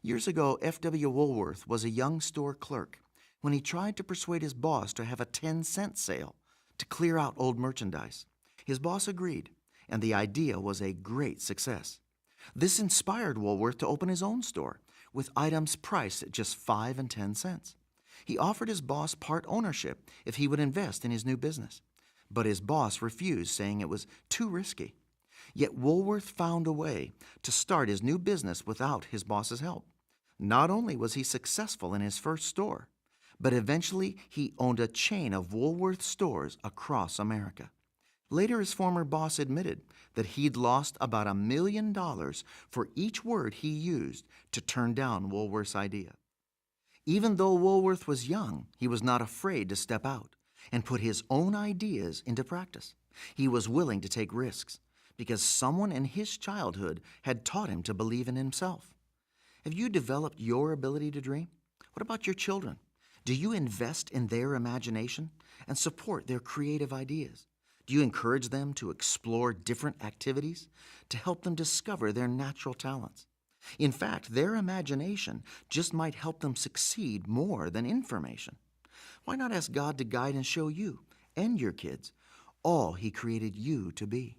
Years ago, F.W. Woolworth was a young store clerk when he tried to persuade his boss to have a 10 cent sale to clear out old merchandise. His boss agreed, and the idea was a great success. This inspired Woolworth to open his own store with items priced at just 5 and 10 cents. He offered his boss part ownership if he would invest in his new business, but his boss refused, saying it was too risky. Yet Woolworth found a way to start his new business without his boss's help. Not only was he successful in his first store, but eventually he owned a chain of Woolworth stores across America. Later, his former boss admitted that he'd lost about $1 million for each word he used to turn down Woolworth's idea. Even though Woolworth was young, he was not afraid to step out and put his own ideas into practice. He was willing to take risks because someone in his childhood had taught him to believe in himself. Have you developed your ability to dream? What about your children? Do you invest in their imagination and support their creative ideas? Do you encourage them to explore different activities to help them discover their natural talents? In fact, their imagination just might help them succeed more than information. Why not ask God to guide and show you and your kids all He created you to be?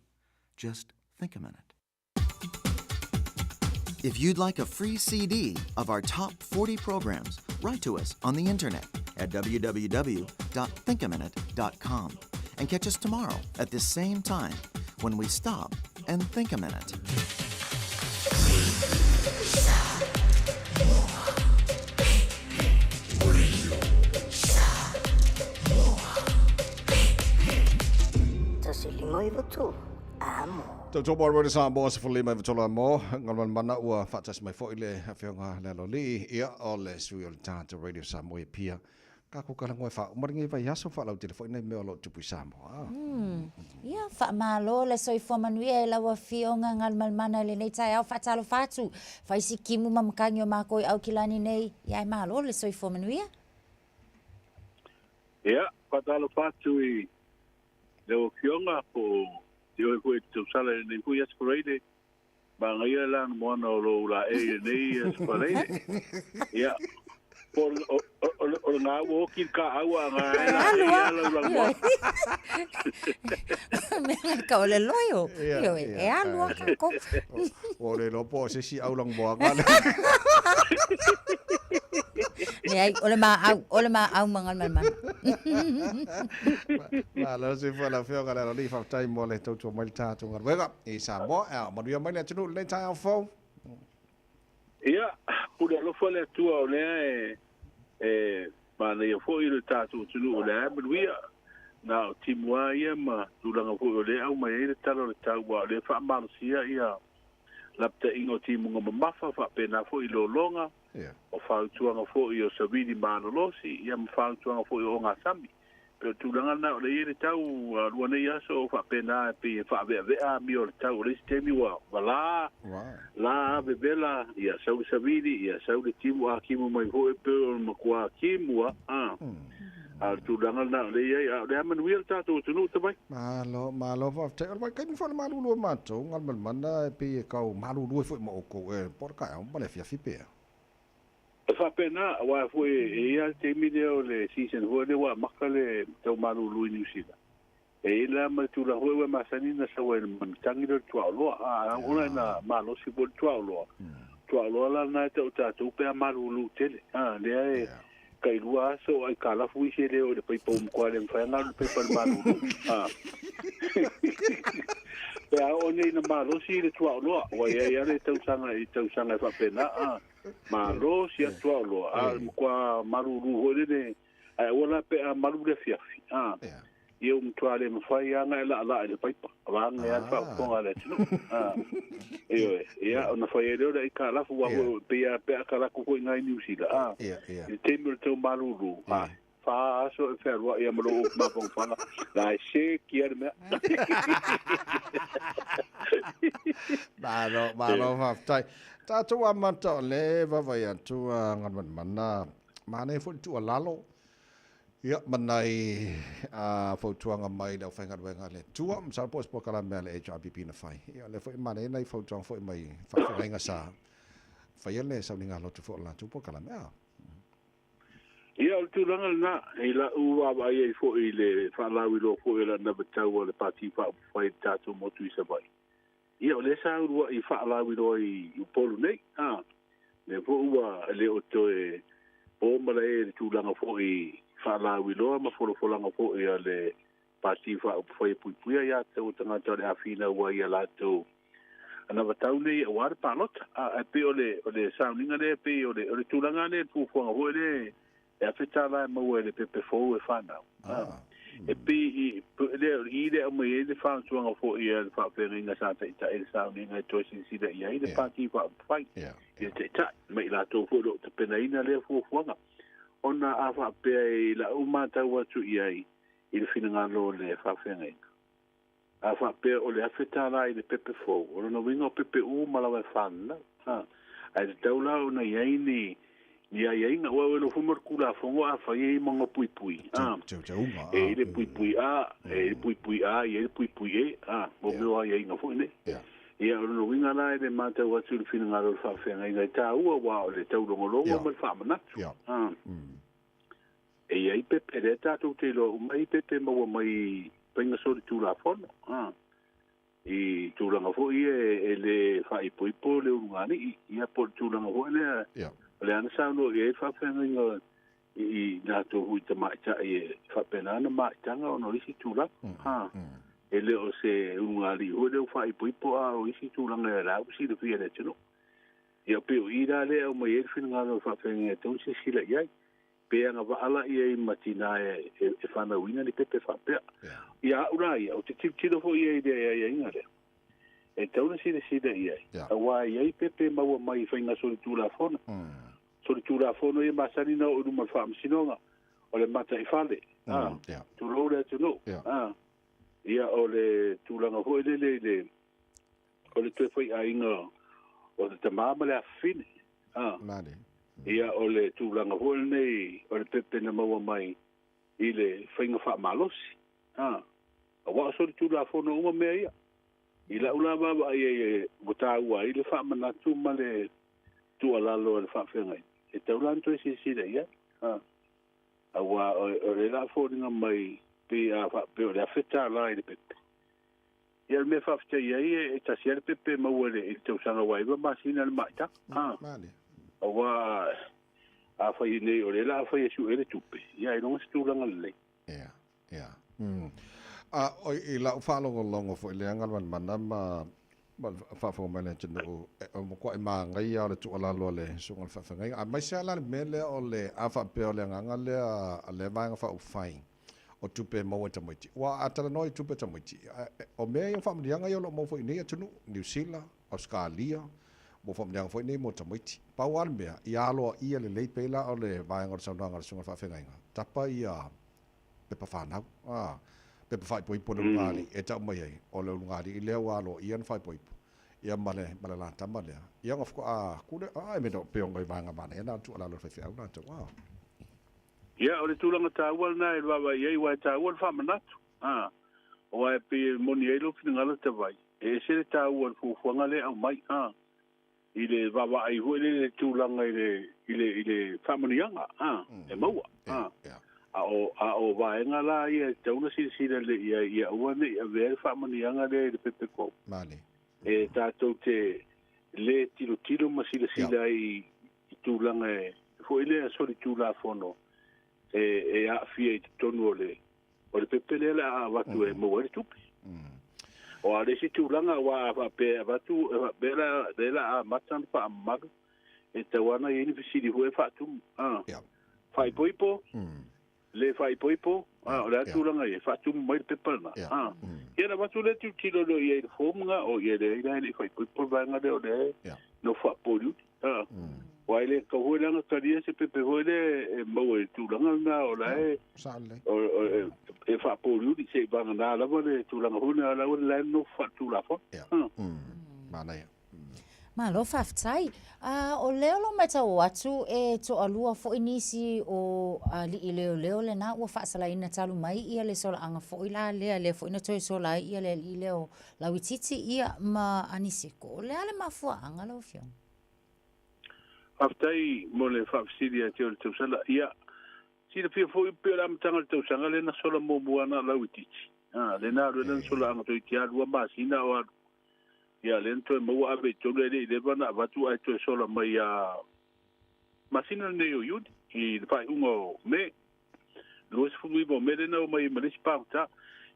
Just think a minute. If you'd like a free CD of our top 40 programs, write to us on the internet at www.thinkaminute.com and catch us tomorrow at this same time when we stop and think a minute. Tasi lima iwa tolu. Amo. Tautua mo le Samoa se fulima i vatolo mo ngalman ua faatasi mai fo'i le afioga le aloalii ia o le sui o le tatou Radio Samoa i Apia tatou talanoa e faauma lenei vaiaso faalautele fo'i nai mea o lo o tupu i Samoa. Ia, faamalo le soifua manuia e lau Afioga Galumalemana i lenei taeao faatalofa atu, fai si timu ma matagi o makou i Aukilani nei, ia e malo le soifua manuia. Ia, faatalofa atu i lau Afioga po o te oe foi e te tausala i lenei foi Aso Faraile, manaia la na moana o lou laei i lenei Aso Faraile. Ia, po o le gā ua oki le kāʻau a gā ai laei a lau lanumoana. Mea ka o le loio, ioe, e alu a kākou. Ua le iloa po o se isi au lanumoana lea. Leai, o le maau, o le maau ma Galumalemana. Malo le soifua lau Afioga le Aloalii, faafetai mo le tautua mai le tatou galuega i Samoa. Ia manuia mai le atunuu i lenei taeao fou. Ia, pule alofa le Atua o lea e e manaia foi le tatou atunuu o lea e manuia. Na o timu lava ia ma tulaga foi o lea e aumai ai le tala o le tau aua o lea e faamalosia ia lapataiga o timuga mamafa faapena foi i lologa o fautuaga foi o savili malolosi ia ma fautuaga foi o ogasami. Pei o le tulaga lena o lea e i ai le tau lua nei aso o faapena e pei e faaveavea amio o le tau. O le isi taimi ua valā, lā vevela, ia sau le savili, ia sau le timu, a timu mai foi e pei o le matua timu a, a. A o le tulaga lena o lea e i ai, a o lea e manuia le tatou atunuu tamai. Malo, malo faafetai. O le vaitaimi foi o le malulu o matou, Galumalemana e pei e tau malulu ai foi ma outou e po o le taeao ma le afiafi pea. E faapena, aua foi e i ai le taimi lea o le season foi lea ua amata le tau malulu i Niu Sila. E i ai la ma le tulaga foi ua e masani ona sau ai i le manutagi lea o le tuaoloa, a ona ina malosi foi le tuaoloa, tuaoloa la lena e tau tatou pe a malulu tele, a lea e Tailua aso o aikalafu isi e le oo i le paipa ua matua le mafai ona alu i le paipa i le malulu. A. Pe a oo nei ina malosi le tuaoloa, ua i ai lava le tausaga i tausaga e faapena, a. Malosi lava le tuaoloa, a o le matua malulu foi lele, ae aua la pe a malu le afiafi, a. Ia ua matua le mafai lava ona e laalaa i le paipa, vaeane lava le faafofoga a le atunuu. A. Ioe, ia ona fai ai lea o le aikalafu, aua foi e pei lava pe a talaatu foi i ina i Niu Sila, a. I le taimi o le tau malulu, a, fa aso e fealuai lava ma lou upu mafaufala, la e seki lava le mea. Malo, malo faafetai. Tatou amata o lea e vaavaai atu a Galumalemana, manaia foi le tuualalo Ia, ma nai fautuaga mai le aufaigaluega a le Atua, masalo po o se polokalame a le HRPP na fai. Ia, o lea foi e manaia nai fautuaga foi mai faafeagaiga sa faia le sauniga lotu foi o le latou polokalame. A. Ia, o le tulaga lena, i lau vaavaai ai foi i le faalauiloa foi o le anavatau a le Pati Faaupufai i le tatou motu i Savaii, ia, o lea sa uluai faalauiloa i Upolu nei, a. Lea foi ua le o toe po malae i le tulaga foi faalauiloa ma folafolaga foi a le Pati Faaupufai e Puipuia Ia Te Tagata o le a finau ai ia latou anavatau nei aua le palota. Ae pei o le o le sauniga lea pei o le o le tulaga lea i le fuafuaga foi lea e $1,000 e maua e le pepe fou e fanau. E pei i lea o i lea aumai ai le fautuaga foi a le faafeagaiga sa taitai i le sauniga e toe silasila i ai le Pati Faaupufai i le Taitai ma i latou foi o lo o tapenaina lea fuafuaga. Ona a faapea i lau matau atu i ai i le finagalo o le faafeagaiga, A faapea o le $1,000 i le pepe fou, o lona uiga o pepe uma lava e fanau. A, ae tatau la ona i ai ni, ni aiaiga. Aua e iloa foi mo le Tulafono a fai e i ai ma ona puipui. A, e i ai le puipui A, e i ai le puipui A, e i ai le puipui E. A, mo mea o aiaiga foi nei. Ia, o lona uiga la e le matau atu i le finagalo o le faafeagaiga e taua aua o le taulogologo ma le faamanatu. A. E i ai pepe, lea tatou te iloa uma e i ai pepe maua mai i faiga solitulafono, a, i tulaga foi ia e le faaipoipo le ulugalii, ia po o le tulaga foi lea, o lea na saunoa i ai le faafeagaiga i latou foi tamaitai e faapena ona maitaga ona o isi tulaga, a, e le o se ulugalii foi lea ua faaipoipo, a o isi tulaga e la ua silafia e le atunuu. Ia pei o i la lea e aumai ai le finagalo o le faafeagaiga e tatau ona silasila i ai. Pe agavaa la i ai ma tinā e fanauina ni pepe faapea. Ia au la ia, ou te tilotilo foi i ai i le aiaiga lea, e tatau ona silasila i ai, aua e i ai pepe e maua mai i faiga solitulafono. Solitulafono ia masani na oo i luma o le faamasinoga, o le mataifale, tulou le atunuu, ia o le tulaga foi lele i le, o le toe faiaiga o le tamā ma le afafine. A. Ia, o le tulaga foi lenei o le pepe na maua mai i le faiga faamalosi. A. Aua o solitulafono uma mea ia. I lau la vaavaai ai ua taua ai le faamanatu ma le tuualalo a le faafeagaiga, e tatau la ona toe silasila i ai. A. Aua o lea la a foliga mai pei a faapea o le $1,000 i le pepe. Ia o le mea faafetai ai e tasi lava le pepe e maua i le tausaga aua e 9 masina le maitaga. A. Aua a fai nei o lea la a fai e sue le tupe, ia ailoga se tulaga lelei. Ia, ia. A o i lau faalogologo foi lea Galumalemana ma ma le faafofoga mai a le atunuu, e matuai manaia lava o le tuualalo a le Susuga i le Faafeagaiga, aemaise lava la le mea lea o le a faapea o le agaga lea a lea Vaega Faaupufai o tupe e maua e tamaiti. Ua a talanoa i tupe a tamaiti, o mea ia o faamanuiaga ia o lo o maua foi i nei atunuu, Niu Sila, Ausetalia, mo faamanuiaga foi nei mo tamaiti. Pau lava le mea, ia aloaia lelei pei la o le vaega o le saunoaga a le Susuga i le Faafeagaiga, tapa ia pepa fanau, a, pepa faaipoipo a le ulugalii e tau mai ai, o le ulugalii lea ua aloaia ona faaipoipo, ia ma le, ma le la tama lea. Ia ona faatoa ku lea, a, e mea pei o nai vaega manaia na o le tuualalo a le faifeau latou, a. Ia, o le tulaga taua lena e vaavaai i ai, aua e taua le faamanatu. A, aua e pei e moni ai lou finagalo Tavai, e ese le taua o le fuafuaga lea e aumai, a, i le vaavaai foi lele i le tulaga i le, i le, i le faamanuiaga, a, e maua, a. A o, a o vaega la ia e tatau ona silasila lelei i ai, ia aua ne i avea le faamanuiaga lea i le pepe fou. E tatou te le tilotilo ma silasila ai i tulaga e, foi lea solitulafono. e aafia i totonu o le pepe lea o le a avatu e maua ai le tupe. O a le isi tulaga aua a faapea e avatu e faapea la lea la a amata ona faamamalu e tatau lava ona i ai ni fesili foi e faatumu. Faaipoipo, le faaipoipo, o le a le tulaga i ai, faatumu mai le pepa lena. Ia ona avatu lea tilotilo loa i ai i le form lena, o ia leai la e le i faaipoipo le vaega lea o lea e nofo faapoliuli. Aua e le tatau foi la ona talia se pepe foi lea e maua i le tulaga lena o la e e faapoliuli seivagana lava le tulaga foi lena o la e nofo faaletulafono. Manaia. Malo faafetai. O lea o lo o matau atu e toalua foi nisi o alii leoleo lena ua faasalaina talu mai ia le solaaga foi la lea, lea foi na toe sola ai ia le alii lea o Lauitiiti ia ma Aniseko. O le a le mafuaaga lau Afioga? Faafetai mo le faafesili ia te oe le tausala. Ia, silafia foi pei o le amataga o le tausaga lea na sola muamua ana Lauitiiti. Lea na alu ai lana solaaga toeitiiti lava 2 masina o alu. Ia, lea na toe maua ave i totonu e le i leva ona avatu ae toe sola mai ia masina lenei o Iuni i le faaiuga o Me. 29 o Me lea na omai ai ma le isi pagota.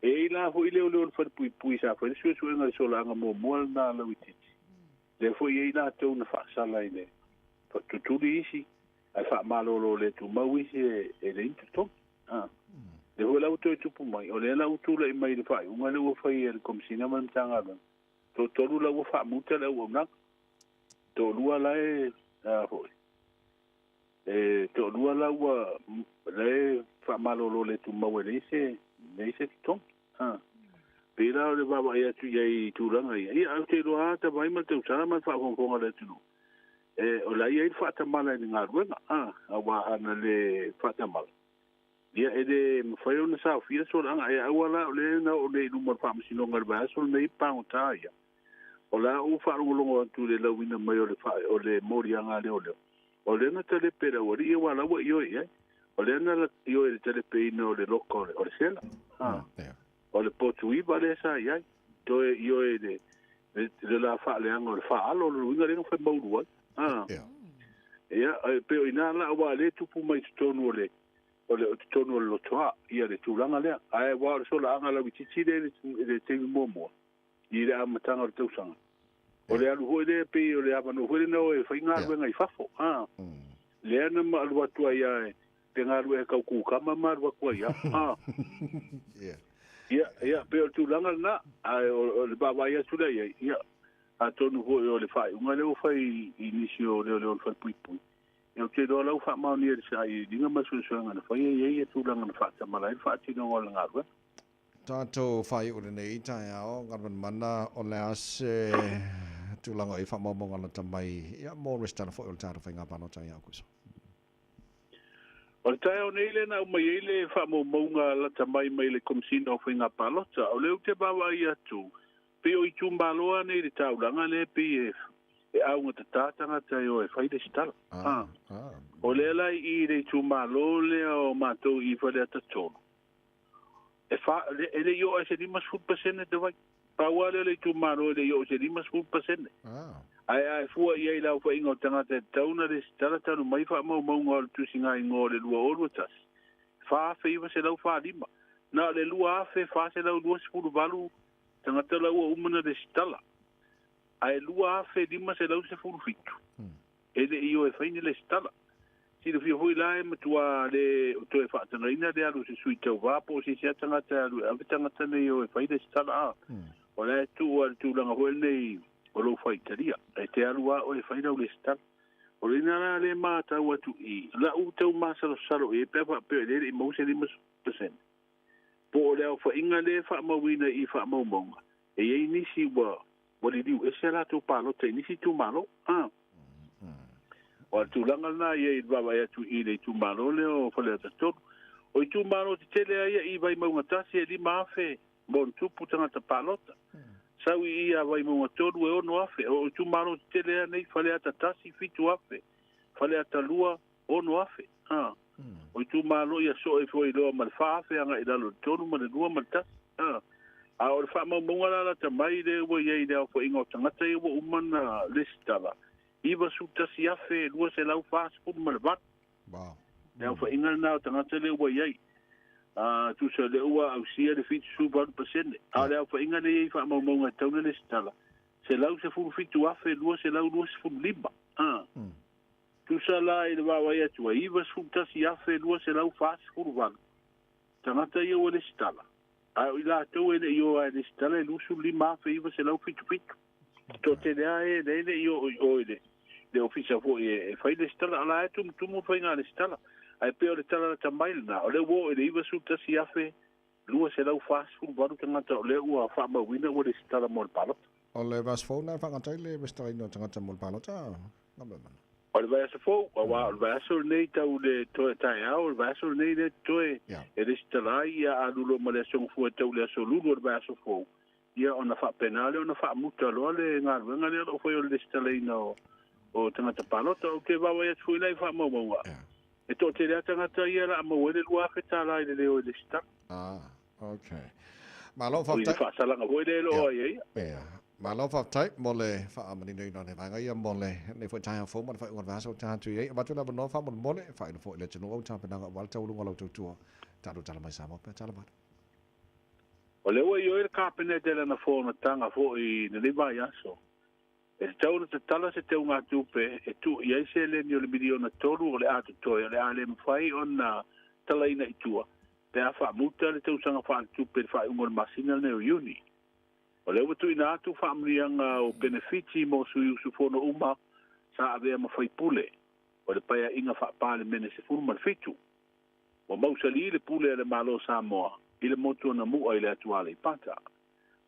E i ai la foi leoleo o le falepuipui sa fai le suesuega i le solaaga muamua lena a Lauitiiti. Lea foi e i ai latou na faasala i le tutuli isi ae faamalolo le tumau isi e leai ni totogi. Lea foi la ua toe tupu mai, o lea la ua tulai mai i le faaiuga lea ua fai e le Komesina ma le Matagaluega, toatolu la ua faamuta le auaunaga, toalua la e a foi, e toalua la ua la e faamalolo le tumau e leai se totogi. Pei la o le vaavaai atu i ai i tulaga ia, ia ae ou te iloa lava talu ai ma le tausaga ma le faafogafoga a le atunuu, o la e i ai le faatamala i le galuega, aua ana le faatamala, ia e le mafai ona saofia solaaga. Ae aua la o lea na oo nei i luma o le faamasinoga i le vaiaso lenei pagota ia, o la ua faalogologo atu i le lauina mai o le o le moliaga a leoleo, o lea na talepe e le aualii aua la ua ioe i ai, o lea na ioe i le talepeina o le loka o le sela, o le potu iva lea sa i ai, toe ioe i le la faaleaga o le faaalo, o le uiga lea na fai maulu ai. Ia, e pei o i ina la, aua o lea e tupu mai i totonu o le o le totonu o le lotoa, ia le tulaga lea. Ae aua o le solaaga lauitiiti lea i le taimi muamua, i le amataga o le tausaga, o le alu foi lea pei o le avanoa foi lena o e fai galuega i fafo. Lea na ma alu atu ai lava pe galuega tau kukama ma alu atu ai lava. Ia, ia, pei o le tulaga lena, ae o le vaavaai atu lea i ai, ia, atonu foi o le faaiuga lea ua fai i nisi o leoleo o le falepuipui, ia ou te iloa la ua faamaonia e le sailiiliga ma le suesuega na faia i ai ia tulaga na faatamala ai le faatinoga o le galuega. Tatou faaiu lenei taeao, Galumalemana, o le a se tulaga o i faamaumauga lata mai ia mo resitala foi o le tatou faiga palota ia Aukuso? O le taeao nei lea na aumai ai le faamaumauga lata mai mai le Komesina o Faiga Palota. O lea ou te vaavaai atu, pei o itumalo lava nei i le taulaga lea pei e augatata tagata e o e fai resitala. O lea la i i le itumalo lea o matou i Faleata 3, E fa, e le i oo i se 50% te vai. Pau lava lea o le itumalo e le i oo i se 50%. Ae a e fua i ai i le aofaiga o tagata e tatau ona resitala talu mai faamaumauga o le tusiga-igoa o le 2021, 4,945. Na o le 2,428 tagata la ua uma ona resitala, ae 2,517 e le i o e fai ni lesitala. Silafia foi la e matua le toe faatagaina le alu o se sui tauva po o se isi lava tagata e alu e ave tagata nei e o e fai lesitala a. O la e tuu lava i le tulaga foi lenei o lou faitalia, e te alu lava oe e fai lau lesitala. O le ina la lea e matau atu i lau tau masalosalo i ai pe a faapea o lea e le i maua se 50%. Po o le aofaiga lea e faamauina i faamaumauga, e i ai nisi ua ua liliu ese a latou palota i nisi itumalo. A. O le tulaga lena ia i le vaavaai atu i le itumalo lea o Faleata 3. O itumalo tetele lava ia i Vaimauga 1 e 5,000 ma ona tupu tagata palota. Sau i i a Vaimauga 3 e 6,000. O itumalo tetele lava nei, Faleata 1 7,000, Faleata 2 6,000. A. O itumalo ia soo ifo ai loa ma le 4,000 agai i lalo i le 3 ma le 2 ma le 1. A. A o le faamaumauga la lata mai lea ua i ai i le aofaiga o tagata ia ua uma ona lesitala, 91,248. Wow. Le aofaiga lena o tagata lea ua i ai. A tusa o lea ua ausia le 78%. A o le aofaiga lea e i ai i faamaumauga e tatau ona lesitala, 117,225. A tusa la i le vaavaai atu ai, 91,248 tagata ia ua lesitala, ae o i latou e le i o lava e lesitala e 25,977. Toatele lava e lea e le i oo i o i le ofisa foi e fai lesitala, a o la e tumutumu le faiga lesitala. Ae pei o le tala lata mai lena, o lea ua oo i le 91,248 tagata o lea ua faamauina ua lesitala mo le palota. O le vaiaso fou lena e faagata ai le resitalaina o tagata mo le palota? O le vaiaso fou, aua o le vaiaso lenei tau le toe taeao, o le vaiaso lenei lea totoe e resitala ai, ia a alu loa ma le aso Gafua tau le aso Lulu o le vaiaso fou, ia ona faapena lea ona faamuta loa le galuega lea o lo o faia o le resitalaina o tagata palota. Ou te vaavaai atu foi la i faamaumauga, e toatele lava tagata ia o le a maua ai le $2,000 i le le o e resitala. Ah, okay. Malo faafetai. I le faasalaga foi lea e lo o ai ai. Ia. Malo faafetai mo le faamaninoina o le vaega ia mo lenei foi taeao fou ma le faaiuga o le vaiaso ua tatou i ai. Avatu le avanoa faamolemole e faailoa foi i le atunuu au tapenaga aua le taualuga o lau tautua tatou tala mai Samoa pea tala valu. O lea ua ioe le Kapeneta i lana fonotaga foi i lenei vaiaso, e tatau ona tatala se teugatupe e tuu i ai seleni o le miliona $3 o le a totoe o le a le mafai ona talaina i tua pe a faamuta le tausaga faaletupe i le faaiuga o le masina lenei o Iuni. O lea ua tuuina atu faamanuiaga o penefiti mo sui usufono uma sa avea ma faipule o le Paeaiga Faa-Palemene 17. Ua mausali le pule a le Malo o Samoa i le motu o Namua i le atu Aleipata.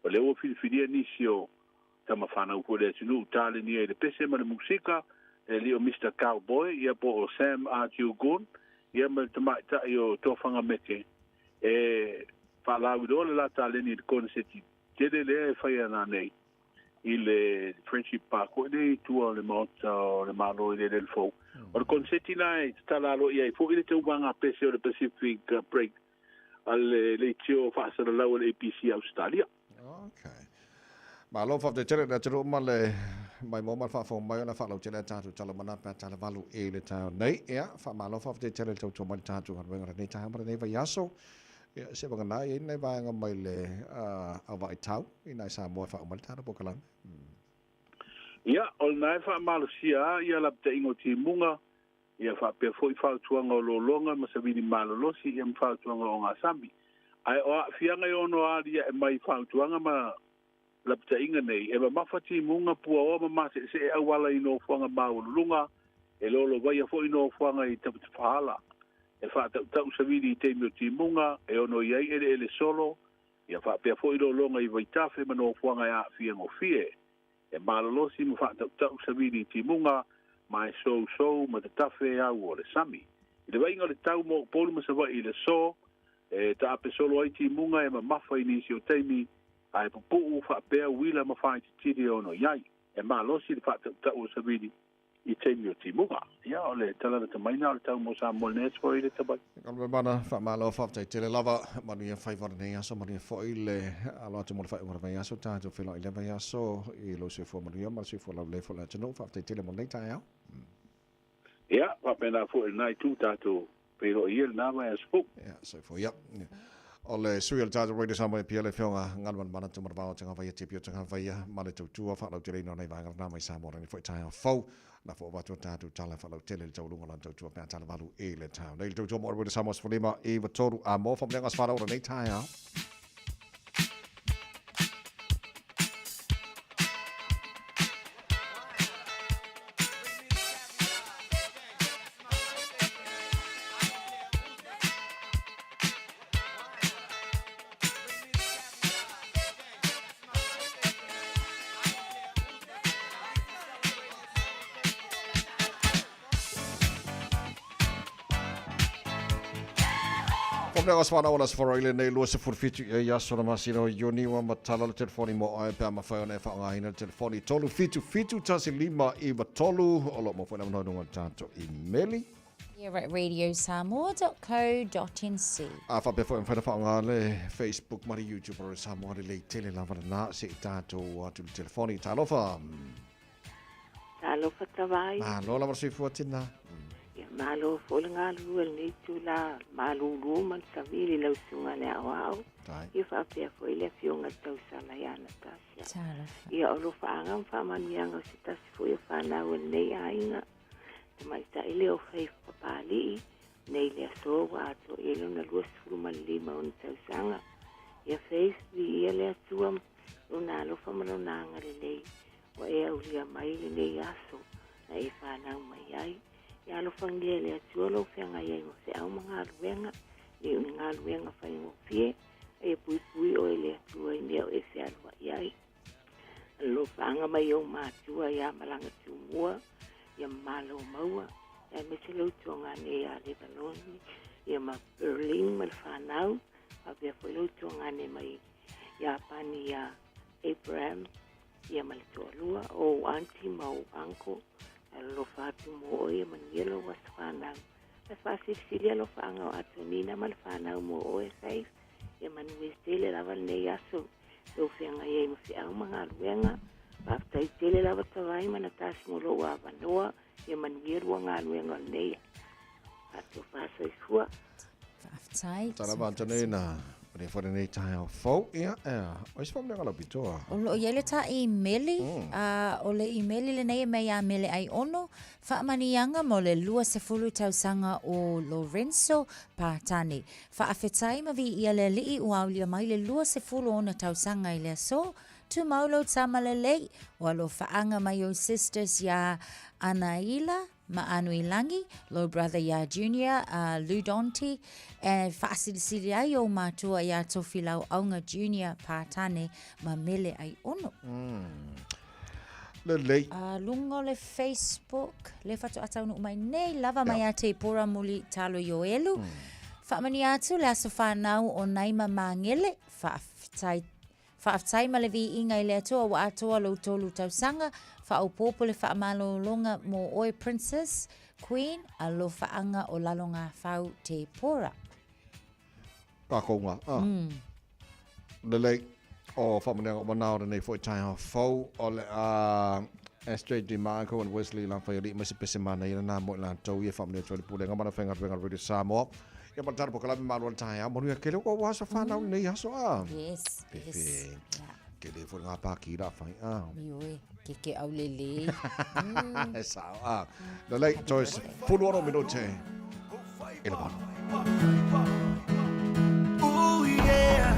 O lea ua filifilia nisi o tama fanau foi le atunuu talenia i le pese ma le musika, le alii o Mister Cowboy, ia po o Sam Archie Gun, ia ma le tamaitai o Tofaga Meke, e faalauiloa le la taleni i le koneseti tele lea e fai ana nei i le Friendship Park foi lea i tua o le Maota o le Malo i le eleele fou. O le koneseti la e tatala aloaia ai foi le tauvaga pese o le Pacific Break a le leitio faasalalau a le ABC Ausetalia. Okay. Malo faafetai tele le atunuu ma le maimoa ma le faafofoga mai ona faalautele a tatou tala mana pe a tala valu i le taeao nei. Ia, faamalo faafetai tele le tautua mai le tatou galuega lenei taeao ma lenei vaiaso. Ia, se vagana i ai nai vaega mai le auvaitau i nai Samoa e faauma ai le tatou polokalame. Ia, o lena e faamalosia lava ia lapataiga o timuga, ia faapea foi fautuaga o lologa ma savili malolosi, ia ma fautuaga o ogasami. Ae o aafiaga e ono aliae mai i fautuaga ma lapataiga nei, e mamafa timuga, puaoa ma maseesee auala i nofoaga maualuluga, e lolovaia foi nofoaga i tafatafaala, e faatautau savili i taimi o timuga, e ono i ai eleele solo, ia faapea foi lologa i vaitafe ma nofoaga e aafia gofie. E malolosi ma faatautau savili i timuga, ma e sousou ma tatafe au o le sami. I le vaaiga o le tau mo Upolu ma Savaii i le aso, e taape solo ai timuga e mamafa i nisi o taimi, ae pupuu faapea uila ma faaititili e ono i ai. E malosi le faatautau o savili i taimi o timuga. Ia, o le tala lata mai na o le tau mo Samoa i lenei aso foi le tawai. Galue mana, faamalo faafetai tele lava, manuia faiva o lenei aso, manuia foi le alo atu mo le faaiuga o le vaiaso, tatou feiloai i le vaiaso i lou soifua manuia ma le soifua laulelei foi o le atunuu, faafetai tele mo lenei taeao. Ia, faapena foi i lena itu tatou feiloai ia i lena vaiaso fou. Ia, soifua ia. O le sui o le tatou Radio Samoa e pia le Afioga Galumalemana Tumanavao Tagavaia Tiapio Tagavaia ma le tautua faalauteleina o nei vaega lena mai Samoa lenei foi taeao fou. Na fo avatu a tatou tala faalautele i le taualuga o lana tautua pe a tala valu i le taeao nei. Le tautua mo le Radio Samoa 15 93 a mo faamanuiaga o se whanau o lenei taeao. Faamanuiaga o se whanau o le aso Faraile lenei 27 i ai aso na masina o Iuni ua matala le telefoni mo oe pe a mafai ona e faaaogaina le telefoni 377 1593 o lo o maua foi le avanoa i luga o le tatou imeli. Here at radiosamoa.co.nz. A faapea foi mafai ona faaaoga le Facebook ma le YouTube o Radio Samoa lelei tele lava lena se i tatou atu i le telefoni. Talofa! Talofa Tavai. Malo lava le soifua tina. Ia Malo foi le galulue i lenei itulā o le malūlū ma le savili i lau susuga i le aoao, ia faapea foi le Afioga i le Tausala ia Anastasia. Ia o alofaaga ma faamanuiaga o se tasi foi o fanau a lenei aiga, tamaitai lea o Faith Papalii, nei le aso ua atoa i ai lona 25 ona tausaga. Ia Faith, viia le Atua Lona alofa ma Lona agalelei ua e aulia mai lenei aso na e fanau mai ai. Ia alofagia e le Atua lou feagai ai ma feau ma galuega, le o ni galuega faigofie, a ia puipui oe e le Atua i mea o e fealuai ai. Alofaaga mai ou matua ia Malaga Tumua, ia Malo Maua, aemaise lou tuagane ia Lebanoni, ia ma Berlin ma le fanau, faapea foi lou tuagane mai Iapani ia Abraham, ia ma le toalua, o ou aunty ma ou uncle, e alolofa atu mo oe, ia manuia lou aso fanau. Ae faasilisili alofaaga o Atonina ma le fanau mo oe, Faith, ia manuia tele lava lenei aso lou feagai ai ma feau ma galuega. Faafetai tele lava Tavai ma Natasi mo lou avanoa, ia manuia lua galuega o lenei aso. Faasoifua. Faafetai. Tala Antonina, o le foi lenei taeao fou, ia, o isi faamanuiaga lau pitoa. O loo i ai le ta imeli, a o le imeli lenei e mea ia Mele Aiono, faamaniaga mo le 20 tausaga o Lorenzo Patane. Faafetai ma viia le Alii ua aulia mai le 20 ona tausaga i le aso. Tumau lou tama lelei, ua alofaaga mai ou sisters iā Anaila ma Anuilangi, lou brother iā Junior a Ludonte, e faasilisili ai ou matua iā Tofilau Auga Junior Patane ma Mele Aiono. Lelei. A luga o le Facebook, lea faatoa taunuu mai nei lava mai ia Tepora Muli Talo Ioelu. Faamanuia atu le aso fanau o Naima Magele, faafetai Faafetai ma le viiga i le Atua ua atoa lou tolu tausaga, faaopoopo le faamalologa mo oe Princess, Queen, alofaaga o Lalogafau Tepora. Kākou ngā. Ah. Lelei. O whamaneanga o manao lenei foi taeao fou o le a SJ DeMarco and Wesley Lafaiali mai se pese mana ia nā mo i latou ia whamanea atu ai le pulega mana whaingaluenga Radio Samoa. Ia ma le tala pokalame malo le taeao manuia kele o ua aso whanau nei aso a. Yes, Pepe. yes. Yeah. Kele foi ngā pāki rā whai a. Ioe, ke ke au lele. E sao a. Lelei, Joyce, fulu ono minute. E le walo. Ooh, yeah.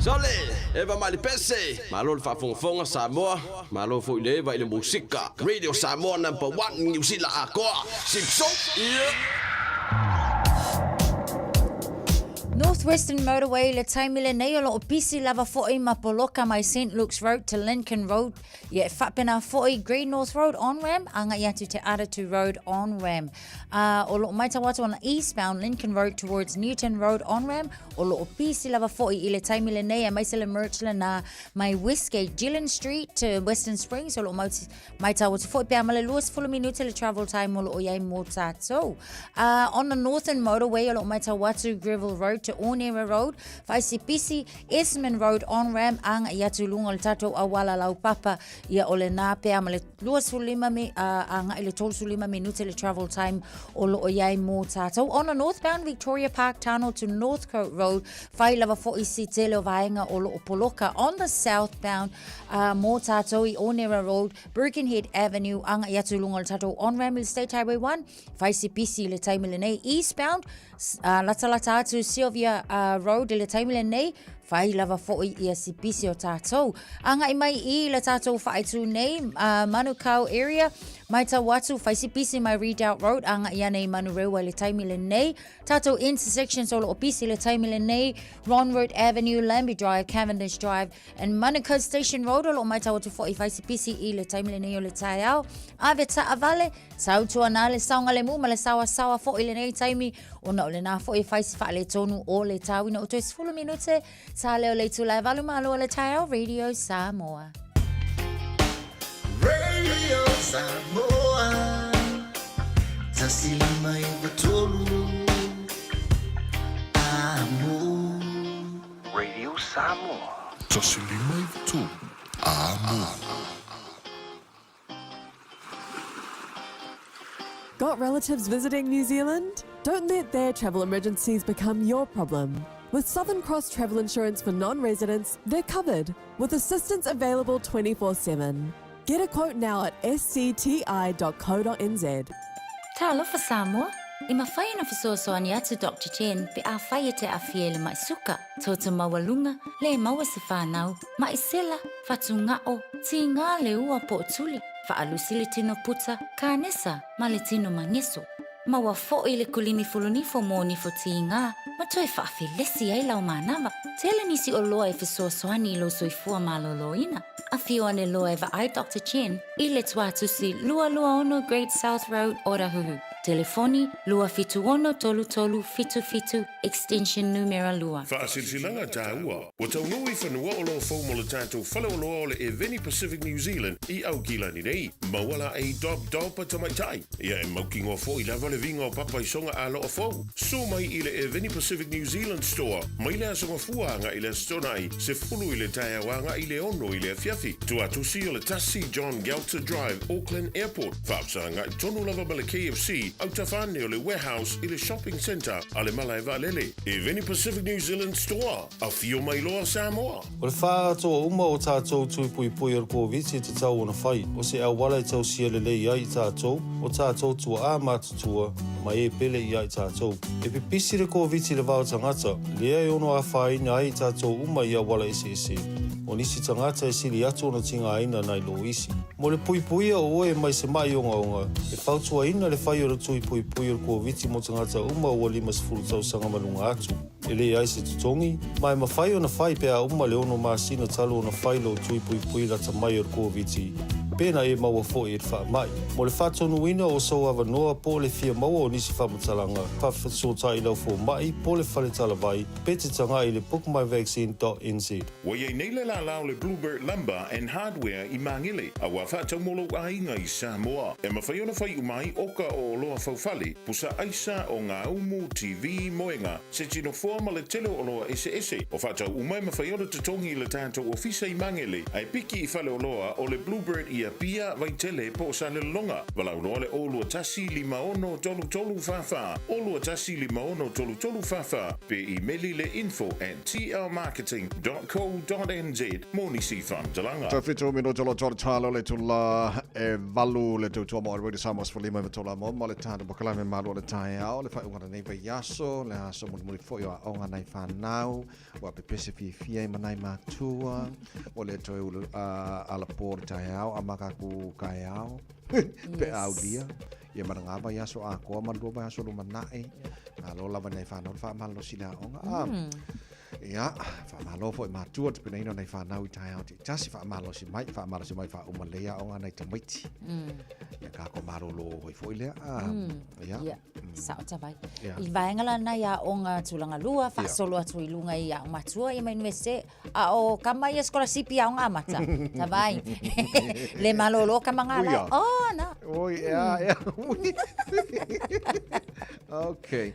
Sole, Eva mai le pese, malo le faafogafoga Samoa, malo foi le Eva i le musika. Radio Samoa number one Niu Sila atoa. Sipso, yeah. North Western Motorway i le taimi lenei o loo pisi lava foi ma poloka mai St Luke's Road to Lincoln Road ia e faapena foi Great North Road on ramp agai atu Te Atatu Road on ramp. Uh, o loo maitau atu on the eastbound Lincoln Road towards Newton Road on ramp o loo pisi lava foi i le taimi lenei aemaise le merge lena mai Westgate Gillen Street to Western Springs o loo maitau atu foi pea ma le 20 minute le travel time o loo iai mo tātou. Uh, on the Northern Motorway o loo maitau atu Greville Road to Onera Road, Whaisipisi, Esmond Road on ramp agai atu luga o le tātou auala laupapa ia o lenā pea ma le 25 mi, uh, agai le 35 minute le travel time o loo iai mō tātou. On the northbound Victoria Park Tunnel to Northcote Road, whai lava foi si tele o vaenga o loo poloka. On the southbound uh, mō tātou i Onera Road, Birkenhead Avenue, agai atu lunga o le tātou on-ramp i le State Highway 1, whai si pisi i le taimi lenei. Eastbound, uh, latalata atu Sylvia uh, Road i le taimi lenei, whai lava foi ia si pisi o tātou. Agai mai i le tātou whaitū nei, uh, Manukau area, mai tau atu, whai si pisi mai Redoubt Road, agai anei Manurewa i le taimi lenei. Tātou intersections o loo pisi le taimi lenei, Ron Road Avenue, Lambie Drive, Cavendish Drive, and Manukau Station Road o loo mai tau atu foi whai si pisi i le taimi lenei o le taeao. Ave taavale, Tautuana le saogalemu ma le saoasaoa foi i lenei taimi, ona o lenā foi e fai si faaletonu o le tāuina o toe 10 minute ta leo le itula e valu malo o le taeao Radio Samoa. Radio Samoa 153 Amo. Radio Samoa. 153 Amo. Got relatives visiting New Zealand? Don't let their travel emergencies become your problem. With Southern Cross Travel Insurance for non residents, they're covered with assistance available 24 7. Get a quote now at scti.co.nz. Talofa Samoa, E mafai ona fesoasoani atu Doctor Chen pe afai e te aafia i le maʻi suka, toto maualuga, le maua se fanau, maʻi sela, fatugao, tigā le ua po o tuli, faalusi le tino puta, kanesa ma le tino mageso. Maua foʻi le kulimi fulunifo mo nifo tigā ma toe faafelesi ai lau manava. Tele nisi oloa e fesoasoani i lou soifua malōlōina. Afio ane loa e vaai Doctor Chen i le tuatusi 226 Great South Road, Otahuhu. Telefoni, 276 33 77, extension numera 2. Faasilasilaga taua, ua taunuu i fanua oloa fou mo le tatou faleoloa o le Eveni Pacific New Zealand i Aukilani nei. Maua la ei dob dob a tamaitai. Ia e mautinoa foi lava le viga o papa i soga aloa fou. Suo mai i le Eveni Pacific New Zealand Store mai le Aso Gafua agai i le Aso Toonai, 10 i le taeao agai i le 6 i le afiafi. Tuatusi o le 1 John Gelter Drive, Auckland Airport. Faafesagai tonu lava ma le KFC, autafa ane o le Warehouse i le Shopping Centre a le Malae Vaalele. Eveni Pacific New Zealand Store, afio mai loa Samoa. O le faaatoa uma o tātou tui puipui o le Koviti e tatau ona fai, o se auala e tausia lelei ai i tātou, o tātou tuaā matutua, ma e pele i a i tātou. E pipisi le Koviti i le vao tagata, lea e ono afaina ai i tātou uma i auala eseese. O nisi tagata e sili atu ona tigaina nai lo isi. Mo le puipuia o oe mai se maʻi ogaoga, e fautuaina le fai o le tui puipui o le Koviti mo tagata uma ua 50 tausaga ma luga atu. E leai se totogi, ma e mafai ona fai pe a uma le ono masina talu ona fai lou tui puipui lata mai o le Koviti, pena e maua foi e le faamai. Mo le faatonuina o sou avanoa po o le fia maua o nisi faamatalaga, faafesootai i lau fomai po o le fale talavai pe te tagai i le bookmyvaccine.nz. Ua i ai nei le lālā o le Bluebird Lumber and Hardware i Māngere, a ua faatau mo lou aiga i Samoa. E mafai ona fai uma ai oka o oloa faufale, pusa aisa, o ngā umu, TV, moenga, se tino foa ma le tele o oloa eseese. O faatau uma e mafai ona totogi i le tatou ofisa i Māngere, ae piki i faleoloa o le Bluebird i i Apia, Vaitele po o Salelologa. Valaau loa le 021 56 33 44, 021 56 33 44, pe imeli le info at tlmarketing dot co dot nz mo nisi faamatalaga. Toe 7 minute o lo talo le tula e valu le tautua mo Radio Samoa 15 i tolu mo ma le tāna pakalame malo o le taeao le faaiuga o lenei vaiaso le aso mulimuli foi o aoga nai whanau ua pepese fiafia i ma nai matua ua le toe ulu alapo le taeao a makaku kaeao pe aulia ia ma ngā vaiaso atoa ma lua vaiaso lumanai malo lava nai whanau le whaamalosi le aoga. Ia, whaamalo foi matua te penaina o nai whanau i taeao te tasi whaamalosi mai, whaamalosi mai whauma lea aoga nai tamaiti. Ia ka ko malolo hoi foi lea. Ia. Ia, sao tavai. I vaega la nai aoga tulaga lua, faasolo atu i luga i aoga matua ia ma iunivesite, a o kama ia sikolasipi i aoga amata. Tavai. Le malolo kama ngā la. Oh, na. Oi, ea, ea. Okay.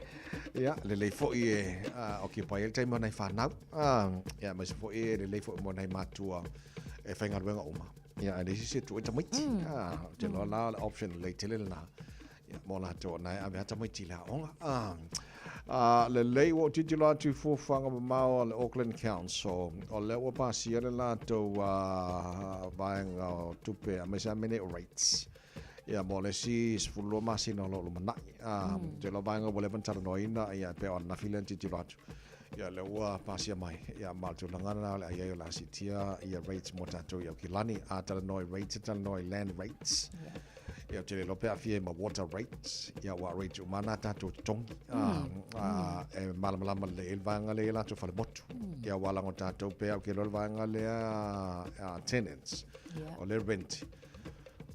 Ia, lelei foi e occupy ai le taimi o nai whanau. Ia, aemaise foi e lelei foi mo nai matua e whaingaluega uma. Ia, ae leai se isi e tuu ai tamaiti. Ou te iloa la o le option lelei tele lena. Ia, mo latou o na e ave lava tamaiti i le aoga. Lelei ua ou tilotilo atu i fuafuaga mamao a le Auckland Council, o lea ua pasia le latou vaega o tupe aemaise lava mea nei o rates. Ia, mo le isi 12 masina o lo o lumanai. Ou te iloa vaega ua leva ona talanoaina, ia, e pei o ananafi lea na tilotilo atu. Ia, lea ua pasia mai, ia, ma o le tulaga lena o le a i ai o le a siitia ia rates mo tatou i Aukilani. A talanoa i rates, e talanoa i land rates. Ia, ou te le iloa pe aafia ai ma water rates, ia, aua o rates uma lava na tatou totogi. E malamalama lelei ai le vaega lea i a latou falemotu. Ia, aua leaga o tatou pea, ou te iloa le vaega lea tenants, o le rent.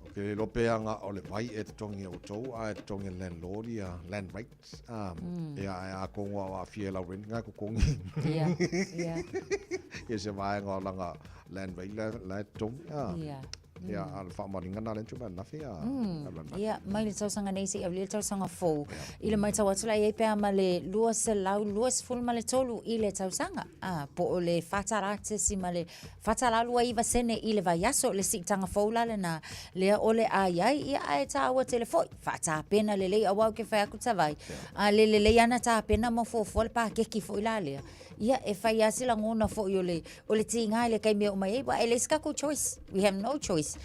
Ou te le iloa pe ana o le vai e totogi e outou ae totogi e le landlord ia land rates. Ia ae atonu o aafia i lau rent na e totogi. Ia, ia. Ia se vaega o lana land rate la, la e totogi. Ia. Ia, a o le faamaoniga na lea na tuu mai ananafi a. Ia, mai le tausaga nei seia aulia le tausaga fou. I le matau atu la i ai pe a ma le 223 i le tausaga. A, po o le 4.29 sene i le vaiaso, le siitaga fou la lena, lea o le a i ai, ia ae tāua tele foi, faatapena lelei aua ou te fai atu Tavai, a le lelei ana tapena ma fuafua le pakeki foi la lea, ia e fai lava se lagona foi o le, o le tiga i le taimi e oo mai ai, aua e leai se tatou choice, we have no choice,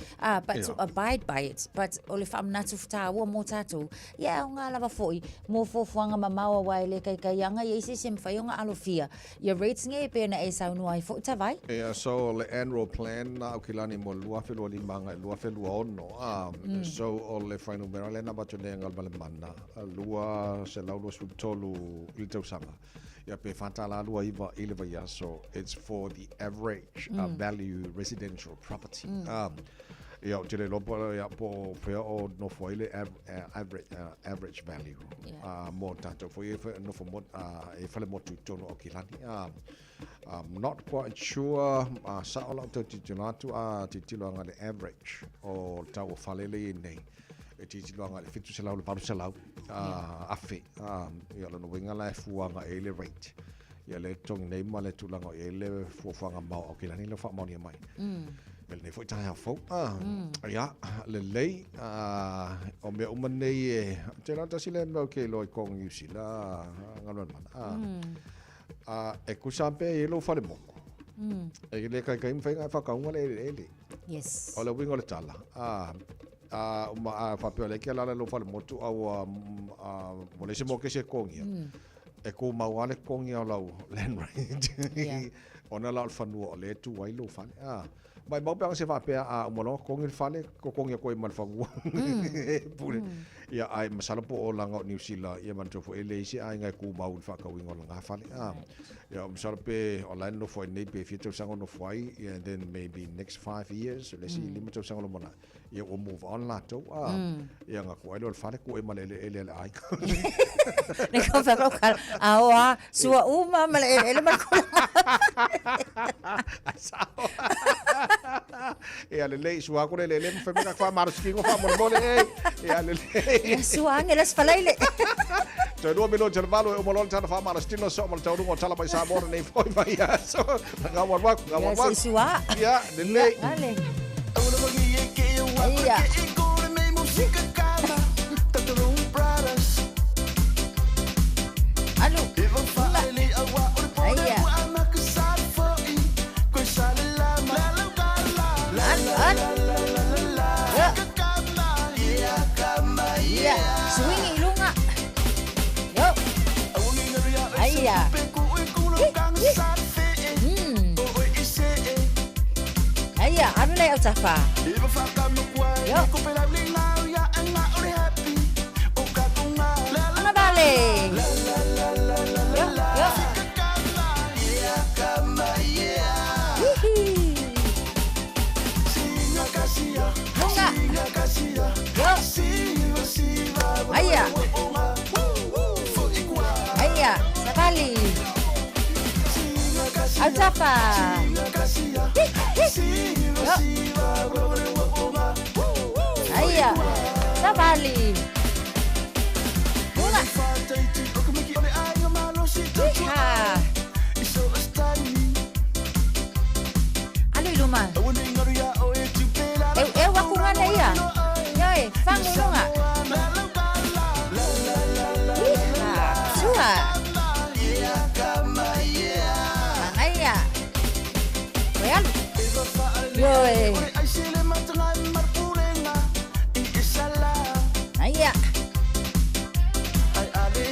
but to abide by it, but o le faamanatu tāua mō tātou, ia e aoga lava foi mō fuafuaga mamao aua e le taitai aga i ai se isi e mafai ona alofia Ia rates nei e pei ona e saunoa ai foi Tavai. Ia, so o le annual plan na Aukilani mo le 2025 agai i le 2026, a, so o le fuainumera lea na avatu nei e Galumalemana, 223 i le tausaga, ia pe $4.29 i le vaiaso, it's for the average value residential property. Ia, ou te le iloa po, ia, po o fea o nofo ai le average, average value. Yeah. Mo tātou foi e nofo mo, e whale motu i tonu o Aukilani. I'm not quite sure, sao lau tau titilo atu, a titilo anga le average o le tau o whale le i nei. E titilo anga le 700 le 800, afe. Ia lona uiga la e fua anga e le rate. Ia le totogi nei ma le tulaga o i ai le fuafuaga mao Aukilani lea ua faamaonia mai. I lenei foi taeao fou. Ia, lelei, o mea uma nei e, te iloa tasi lea mea ou te iloa i kona Niu Sila, Galumalemana. E tusa pea i ai lou fale motu. E le taitai mafai ona e faatauina le eleele. Yes. O le uiga o le tala, uma, a faapea o lea e te alaala i lou fale motu a ua, ua leai se mokesi e totogia, E tumau lava le totogi o lau land rate. Yeah. Ona la o le fanua o lea e tu ai lou fale. Ah. Maimau pe ana se faapea a uma loa totogi le fale, totogi atu ai ma le fanua. Pule. Ia, ae masalo po o laga o Niu Sila, ia manatua foi e leai se aiga e tumau i le faatauina o lana fale. Ah. Ia, masalo pe o la e nofo ai nei pe fia tausaga o nofo ai, ia, and then maybe next 5 years, le isi 5 tausaga o lumanai, Ia ua move on latou a. Ia na kuai lea o le fale kuai ma le eleele a le aiga. Le kau whai kau kala. A o a, sua uma ma le eleele ma le kula. Ai sao. Ia lelei, sua aku le eleele ma whai mea ka whaamarosikino whaamolemole e. Ia lelei. Ia sua ange les falaile. Toe lua minute le valu e uma loa le tala whaamarositino so ma le taunuga o Tala Mai Samoa lenei foi mai aso. Ngā waru aku, ngā Ia waru se aku. sua. Ia lelei. Ia, ale. Aia. Alu. Aia. Alu, alu. Yo. Ia. Swing i luga. Yo. Aia. Aia, alu le autafa. Yo. Ana vale. Yo, yo. Hihi. Lunga. Yo. Aia. Aia, savali. Autafa. Hi, hi. Yo. Aia, savali. Lunga. Iha. Alu i luma. E, e wakunga nei ia. Ioe, fangu i luga. Iha, tua. Magaia. Oe alu. Ioe. Aia.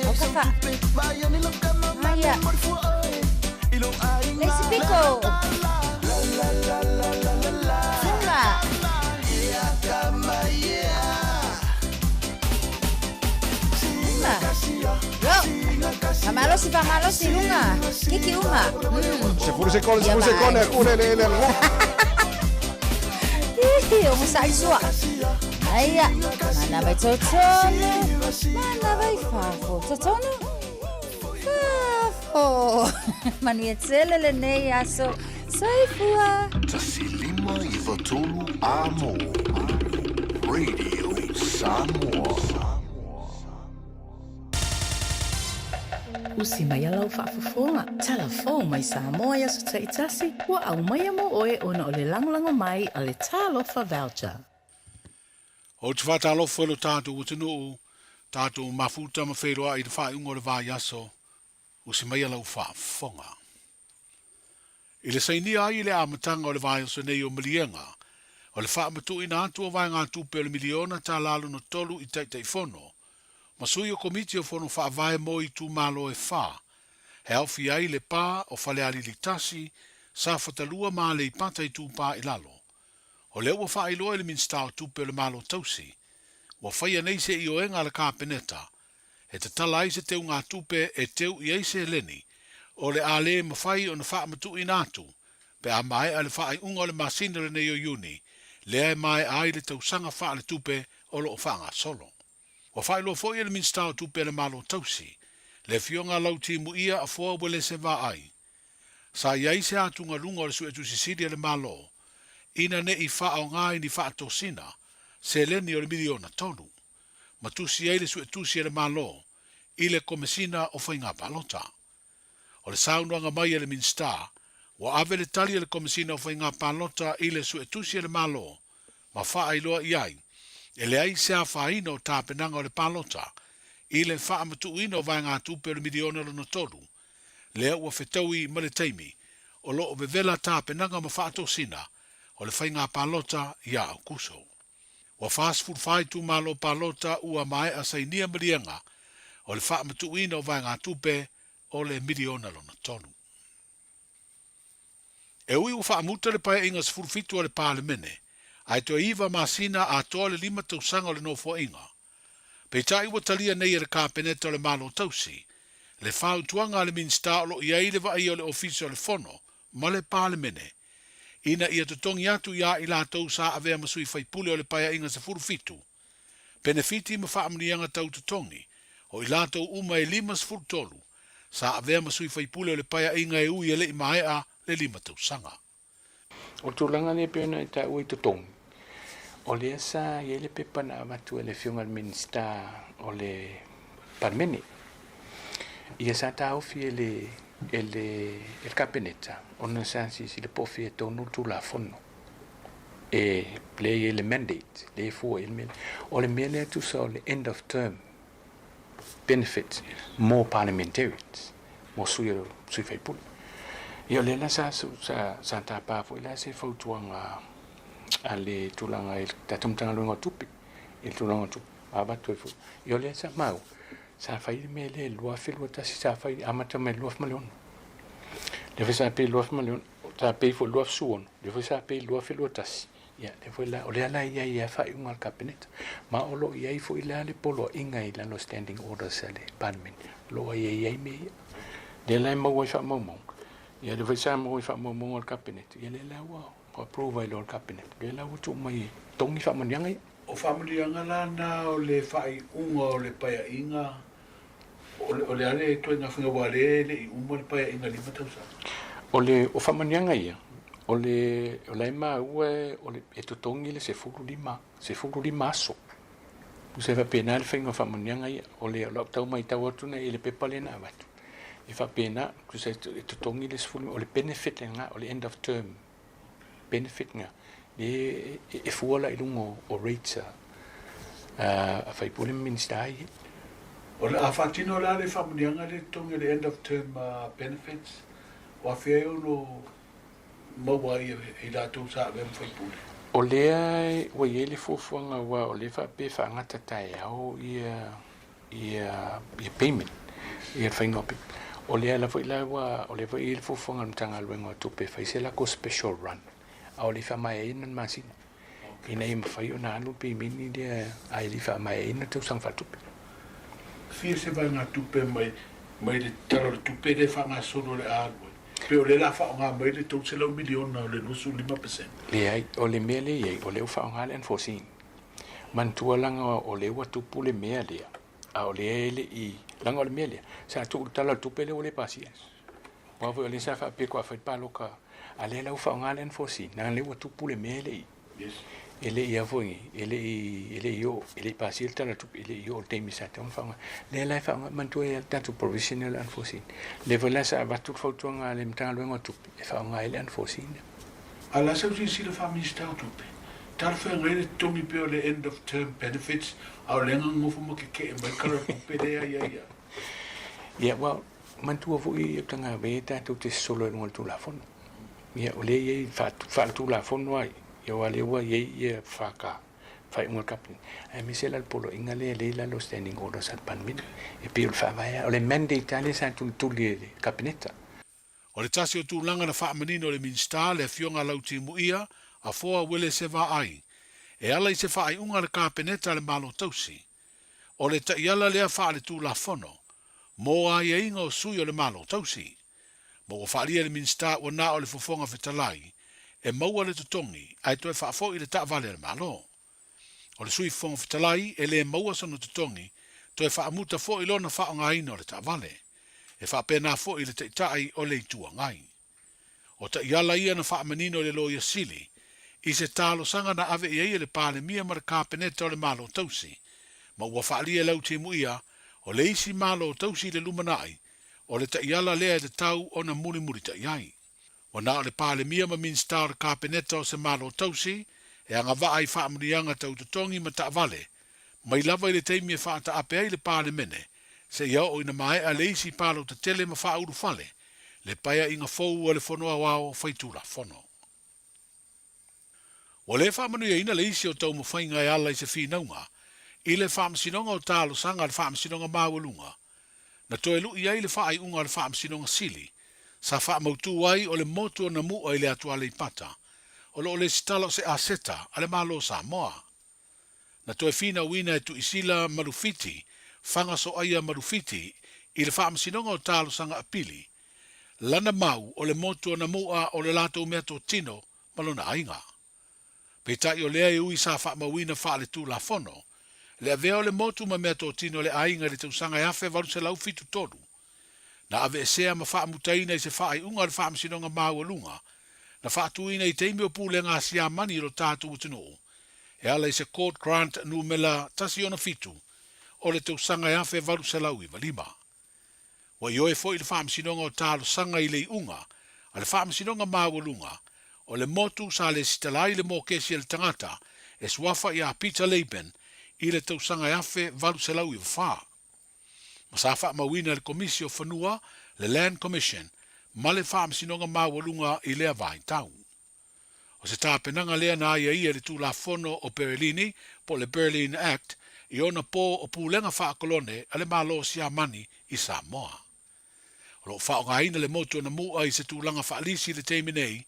Aukafa. Aia. Le isi piko. Lunga. Lunga. Yo. Faamalosi, faamalosi, luga. Kiki uma. Sefulu sekone, Ia sefulu vaai. sekone, ule le le le. Ihi, o masa'i sua. Aia, mana mai totonu, mana mai fafo. Totonu? Fafo. Manuia tele lenei aso. Soifua. 159 Amo. Radio Samoa. Usi mai a lau faafofoga. Talafou mai Samoa i aso taitasi, ua aumaia mo oe ona o le lagolago mai a le Talofa Voucher. Ou te faatalofa i lo tatou atunuu, tatou mafuta ma feiloai i le faaiuga o le vaiaso, usi mai a lau faafofoga. I le sainia ai i le amataga o le vaiaso nei o Maliega, o le faamatuuina atu o vaegatupe o le miliona tala lona tolu i Taitaifono, ma sui o Komiti o Fono Faavae mo itumalo e fa, e aofia ai Lepa o Falealili 1, Safata 2 ma Aleipata Itupa i Lalo. O lea ua faailoa e le Minisita o Tupe o le Malo Tausi, ua faia nei se ioega a le Kapeneta e tatala ai se teugatupe e teu i ai seleni o le a le mafai ona faamatuuina atu pe a maea le faaiuga o le masina lenei o Iuni, lea e maea ai le tausaga faaletupe o lo o faagasolo. Ua faailoa foi e le Minisita o Tupe a le Malo Tausi, le Afioga Lautimuia Afoa Uelese Vaai, sa i ai se atugaluga o le Suetusi Sili a le Malo ina ne i faaaoga i ni faatosina seleni o le miliona tolu, ma tusi ai le Suetusi a le Malo i le Komesina o Faiga Palota. O le saunoaga mai a le Minisita, ua ave le tali a le Komesina o Faiga Palota i le Suetusi a le Malo ma faailoa i ai, e leai se afaina o tapenaga o le palota i le faamatuuina o vaegatupe o le miliona lona tolu, lea ua fetaui ma le taimi o lo o vevela tapenaga ma faatosina o le faiga palota ia Aokuso. Ua 44 itumalo palota ua maea sainia maliega o le faamatuuina o vaegatupe o le miliona lona tolu. E ui ua faamuta le Paeaiga 17 a le Palemene, ae toe iva masina atoa le lima tausaga o le Nofoaiga. Peitai ua talia nei e le Kapeneta o le Malo Tausi le fautuaga a le Minisita o lo o i ai le vaaia o le Ofisa o le Fono ma le Palemene ina ia totogi atu iā i latou sa avea ma sui faipule o le Paeaiga 17 penefiti ma faamanuiaga tau totogi o i latou uma e 53 sa avea ma sui faipule o le Paeaiga e ui e le i maea le lima tausaga. O le tulaga lea e pei ona e taua i totogi, o lea sa i ai le pepa na avatu e le Afioga i le Minisita o le Palemene. Ia sa taofi e le, e le, e le Kapeneta ona sa silasila po o fea tonu le Tulafono. E lea e i ai le mandate, lea e fua i ai le mea lea. O le mea lea tusa o le end of term benefits mo parliamentarians, mo sui o sui faipule. Ia o lea la sa, sa, sa tapa foi la se fautuaga a le tulaga i le tatou Matagaluega o Tupe, i le tulaga o tupe, avatu ai foi. Ia o lea sa maua, sa fai le mea lea i le 2021, sa fai amata mai le 2006. Lea foi sa pei 2006, sa pei foi 2016, lea foi sa pei 2021. Ia, lea foi la, o lea la e i ai lava faaiuga a le Kapeneta. Ma o lo o i ai foi la le poloaiga i lalo o Standing Orders a le Palemene, o lo o aiaia ai mea ia. Lea la e maua ai faamaumauga, ia lea foi sa maua i faamaumauga a le Kapeneta, ia lea la ua approve ai loa e le Kapeneta, lea la ua tuu mai e totogi faamanuiaga ia. O faamanuiaga la na o le faaiuga o le Paeaiga, o le a le ituaiga faiga aua o lea e le i uma le Paeaiga 5 tausaga? O le, o faamanuiaga ia, o le, o la e maua o le, e totogi le 15, 15 aso. Tusa e faapena le faiga o faamanuiaga ia. O le, o lau tau matau atu nei i le pepa lea na avatu, e faapena, tusa e totogi le 15, o le benefit lena, o le end of term benefit lena, lea e fua la i luga o rates a faipule ma Minisita ia. O le a faatino la le faamanuiaga lea e totogi o le end of term benefits, o afea e ono maua ai e i latou sa avea ma faipule? O lea ua i ai le fuafuaga aua o lea e faapea e faagata taeao ia ia ia payment, ia le faiga o payment. O lea la foi la ua, o lea foi e i ai le fuafuaga a le Matagaluega o Tupe e fai se latou special run, a o le i faamaeaina le masina, ina ia mafai ona alu le pemeni lea a e le i faamaeaina le tausaga faaletupe. Fia se vaegatupe mai mai le Tala o le Tupe lea e faagasolo o le a alu ai? Pe o lea o le a faaaoga mai le $300 miliona o le 25%? Leai, o le mea lea e i ai, o lea ua faaaoga le unforeseen. Manatua leaga o lea ua tupu le mea lea, a o lea e le i, leaga o le mea lea, sa tuu i le Tala o le Tupe lea ua le pasia. Aua foi o lea sa faapea faatoa fai le palota, a lea la ua faaaoga le unforeseen, leaga lea ua tupu le mea e le i, e le i a foi, e le i, e le i oo, e le i pasia le Tala o le Tupe, e le i oo i le taimi sa tatau ona faaaoga. Lea la e faaaoga, manatua e i ai le tatou provision lea o le unforeseen. Lea foi la sa avatu le fautuaga a le Matagaluega o Tupe e faaaoga ai le unforeseen lea. A la sau silasila faa-Minisita o Tupe, talafeagai le totogi pea o le end of term benefits a o lea gagofo ma keke'e mai le kala tupe lea ia ia. Ia, well, manatua foi e Tagave tatou te sosolo i luga o le Tulafono. Ia, o lea e i ai faaletulafono ai, ia aua o lea ua i ai ia FK, faaiuga a le Kapeneta, aemaise la le poloaiga lea e i lalo o Standing Orders a le Palemene, e pei o le faavae lava, o le mandate lava lea sa tulituli e le Kapeneta. O le tasi o tulaga na faamanino e le Minisita, le Afioga Lautimuia Afoa Uelese Vaai, e ala i se faaiuga a le Kapeneta a le Malo Tausi. O le taiala lea faaletulafono mo aiaiga o sui o le Malo Tausi. Ma ua faaalia e le Minisita ua na o le Fofoga Fetalai e maua le totogi ae toe faafoi le taavale a le Malo. O le Sui Fofoga Fetalai e le maua sona totogi, toe faamuta foi lona faaaogaina o le taavale. E faapena foi i le Taitai o le Itu Agai. O taiala ia na faamanino e le Loia Sili i se talosaga na ave i ai e le Palemia ma le Kapeneta o le Malo Tausi, ma ua faaalia e Lautimuia o le isi Malo Tausi i le lumanai, o le taiala lea e tatau ona mulimulitai ai. Ua na o le Palemia ma Minisita o le Kapeneta o se Malo Tausi e agavaa i faamanuiaga tau totogi ma taavale, mai lava i le taimi e faataape ai le Palemene seia oo ina maea le isi palota tele ma faaulufale le paeaiga fou a le Fono Aoao Faitulafono. Ua le faamanuiaina le isi o taumafaiga e ala i se finauga i le Faamasinoga o Talosaga a le Faamasinoga Maualuga, na toe lu'i ai le faaiuga a le Faamasinoga Sili sa faamautu ai o le motu o Namu'a i le atu Aleipata o lo o lesitala o se aseta a le Malo o Samoa. Na toe finauina e Tuisila Malufiti, Fagasoaia Malufiti i le Faamasinoga o Talosaga Apili, lana mau o le motu o Namu'a o le latou meatotino ma lona aiga. Peitai o lea e ui sa faamauina faaletulafono le avea o le motu ma meatotino a le aiga i le tausaga e 1873, na aveesea ma faamutaina i se faaiuga a le Faamasinoga Maualuga na faatuina i taimi o pulega a Siamani i lo tatou atunuu e ala i se Court Grant numela 167 o le tausaga e 1895. Ua ioe foi le Faamasinoga o Talosaga i le iuga a le Faamasinoga Maualuga O le motu sa lesitala ai le mokesi a le tagata e suafa ia Peter Laban i le tausaga e 1894. Ma sa faamauina e le Komisi o Fanua, le Land Commission, ma le Faamasinoga Maualuga i lea vaitau. O se tapenaga lea na aiaia i le Tulafono o Perelini po o le Berlin Act i ona pō o pulega faakolone a le Malo o Siamani i Samoa. O lo o faaaogaina le motu o Namu'a i se tulaga faalisi i le taimi nei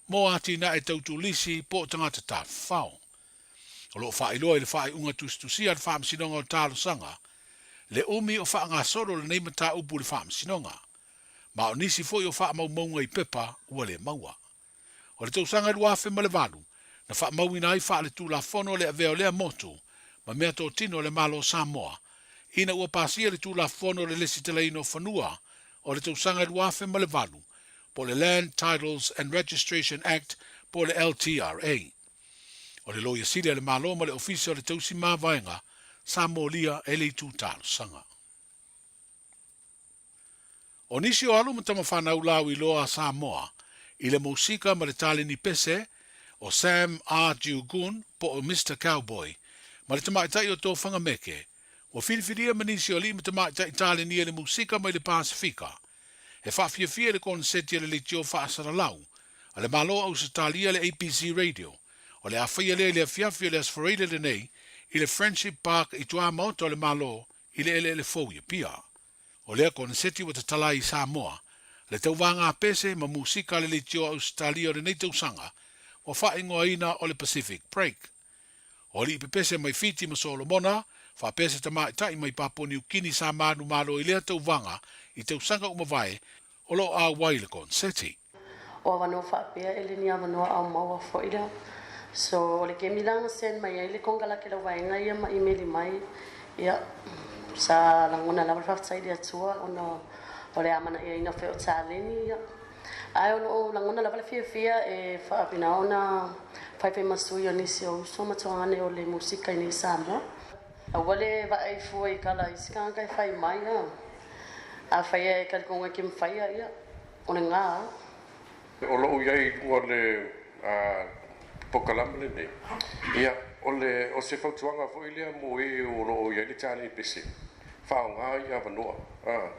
mo atinae tau turisi po o tagata tafafao. O lo o faailoa i le faaiuga tusitusia a le Faamasinoga o Talosaga le umi o faagasolo lenei mataupu i le Faamasinoga, ma o nisi foi o faamaumauga i pepa ua le maua. O le tausaga 2008, na faamauina ai faaletulafono le avea o lea motu ma meatotino a le Malo o Samoa, ina ua pasia le Tulafono o le Lesitalaina o Fanua o le tausaga 2008, po o le Land Titles and Registration Act po o le LTRA. O le Loia Sili a le Malo ma le Ofisa o le Tausi Mavaega sa molia e le itu talosaga. O nisi o alo ma tamafanau lauiloa a Samoa i le musika ma le taleni pese, o Sam R. Dew-Gun po o Mister Cowboy, ma le tamaitai o Tofaga Meke, ua filifilia ma nisi o alii ma tamaitai taleni i le musika mai le Pasefika. E faafiafia i le koneseti a le leitio faasalalau a le Malo o Ausetalia le ABC Radio, o le a faia lea i le afiafi o le Aso Faraile lenei i le Friendship Park i tuamaota o le Malo i le eleele fou i Apia. O lea koneseti ua tatala ai i Samoa, le tauvaga pese ma musika a le leitio a Ausetalia o lenei tausaga ua faaigoaina o le Pacific Break. O alii pepese mai Fiti ma Solomona, faapea se tamaitai mai Papua Niu Kini sa manumalo i lea tauvaga i tausaga ua mavae o lo o auai i le koneseti. O avanoa faapea e le ni avanoa ao maua foi lea. So o le kemi la na send mai ai le konekarate lau vaega ia ma imeli mai ia sa lagona lava le faafetai i le Atua ona o le amanaiaina foi o taleni ia. Ae o lo o lagona lava le fiafia e faapena ona faifai ma sui o nisi o uso ma tuagane o le musika i nei Samoa. Aua le vaai fua i kala isi tagata e fai mai a. Afai e talitonga e ke mafaia ia. O le gā. O lou i ai i luga o le polokalame lenei, ia, o le, o se fautuaga foi lea mo e o lo o i ai le taleni pese, faaaoga ia avanoa. A,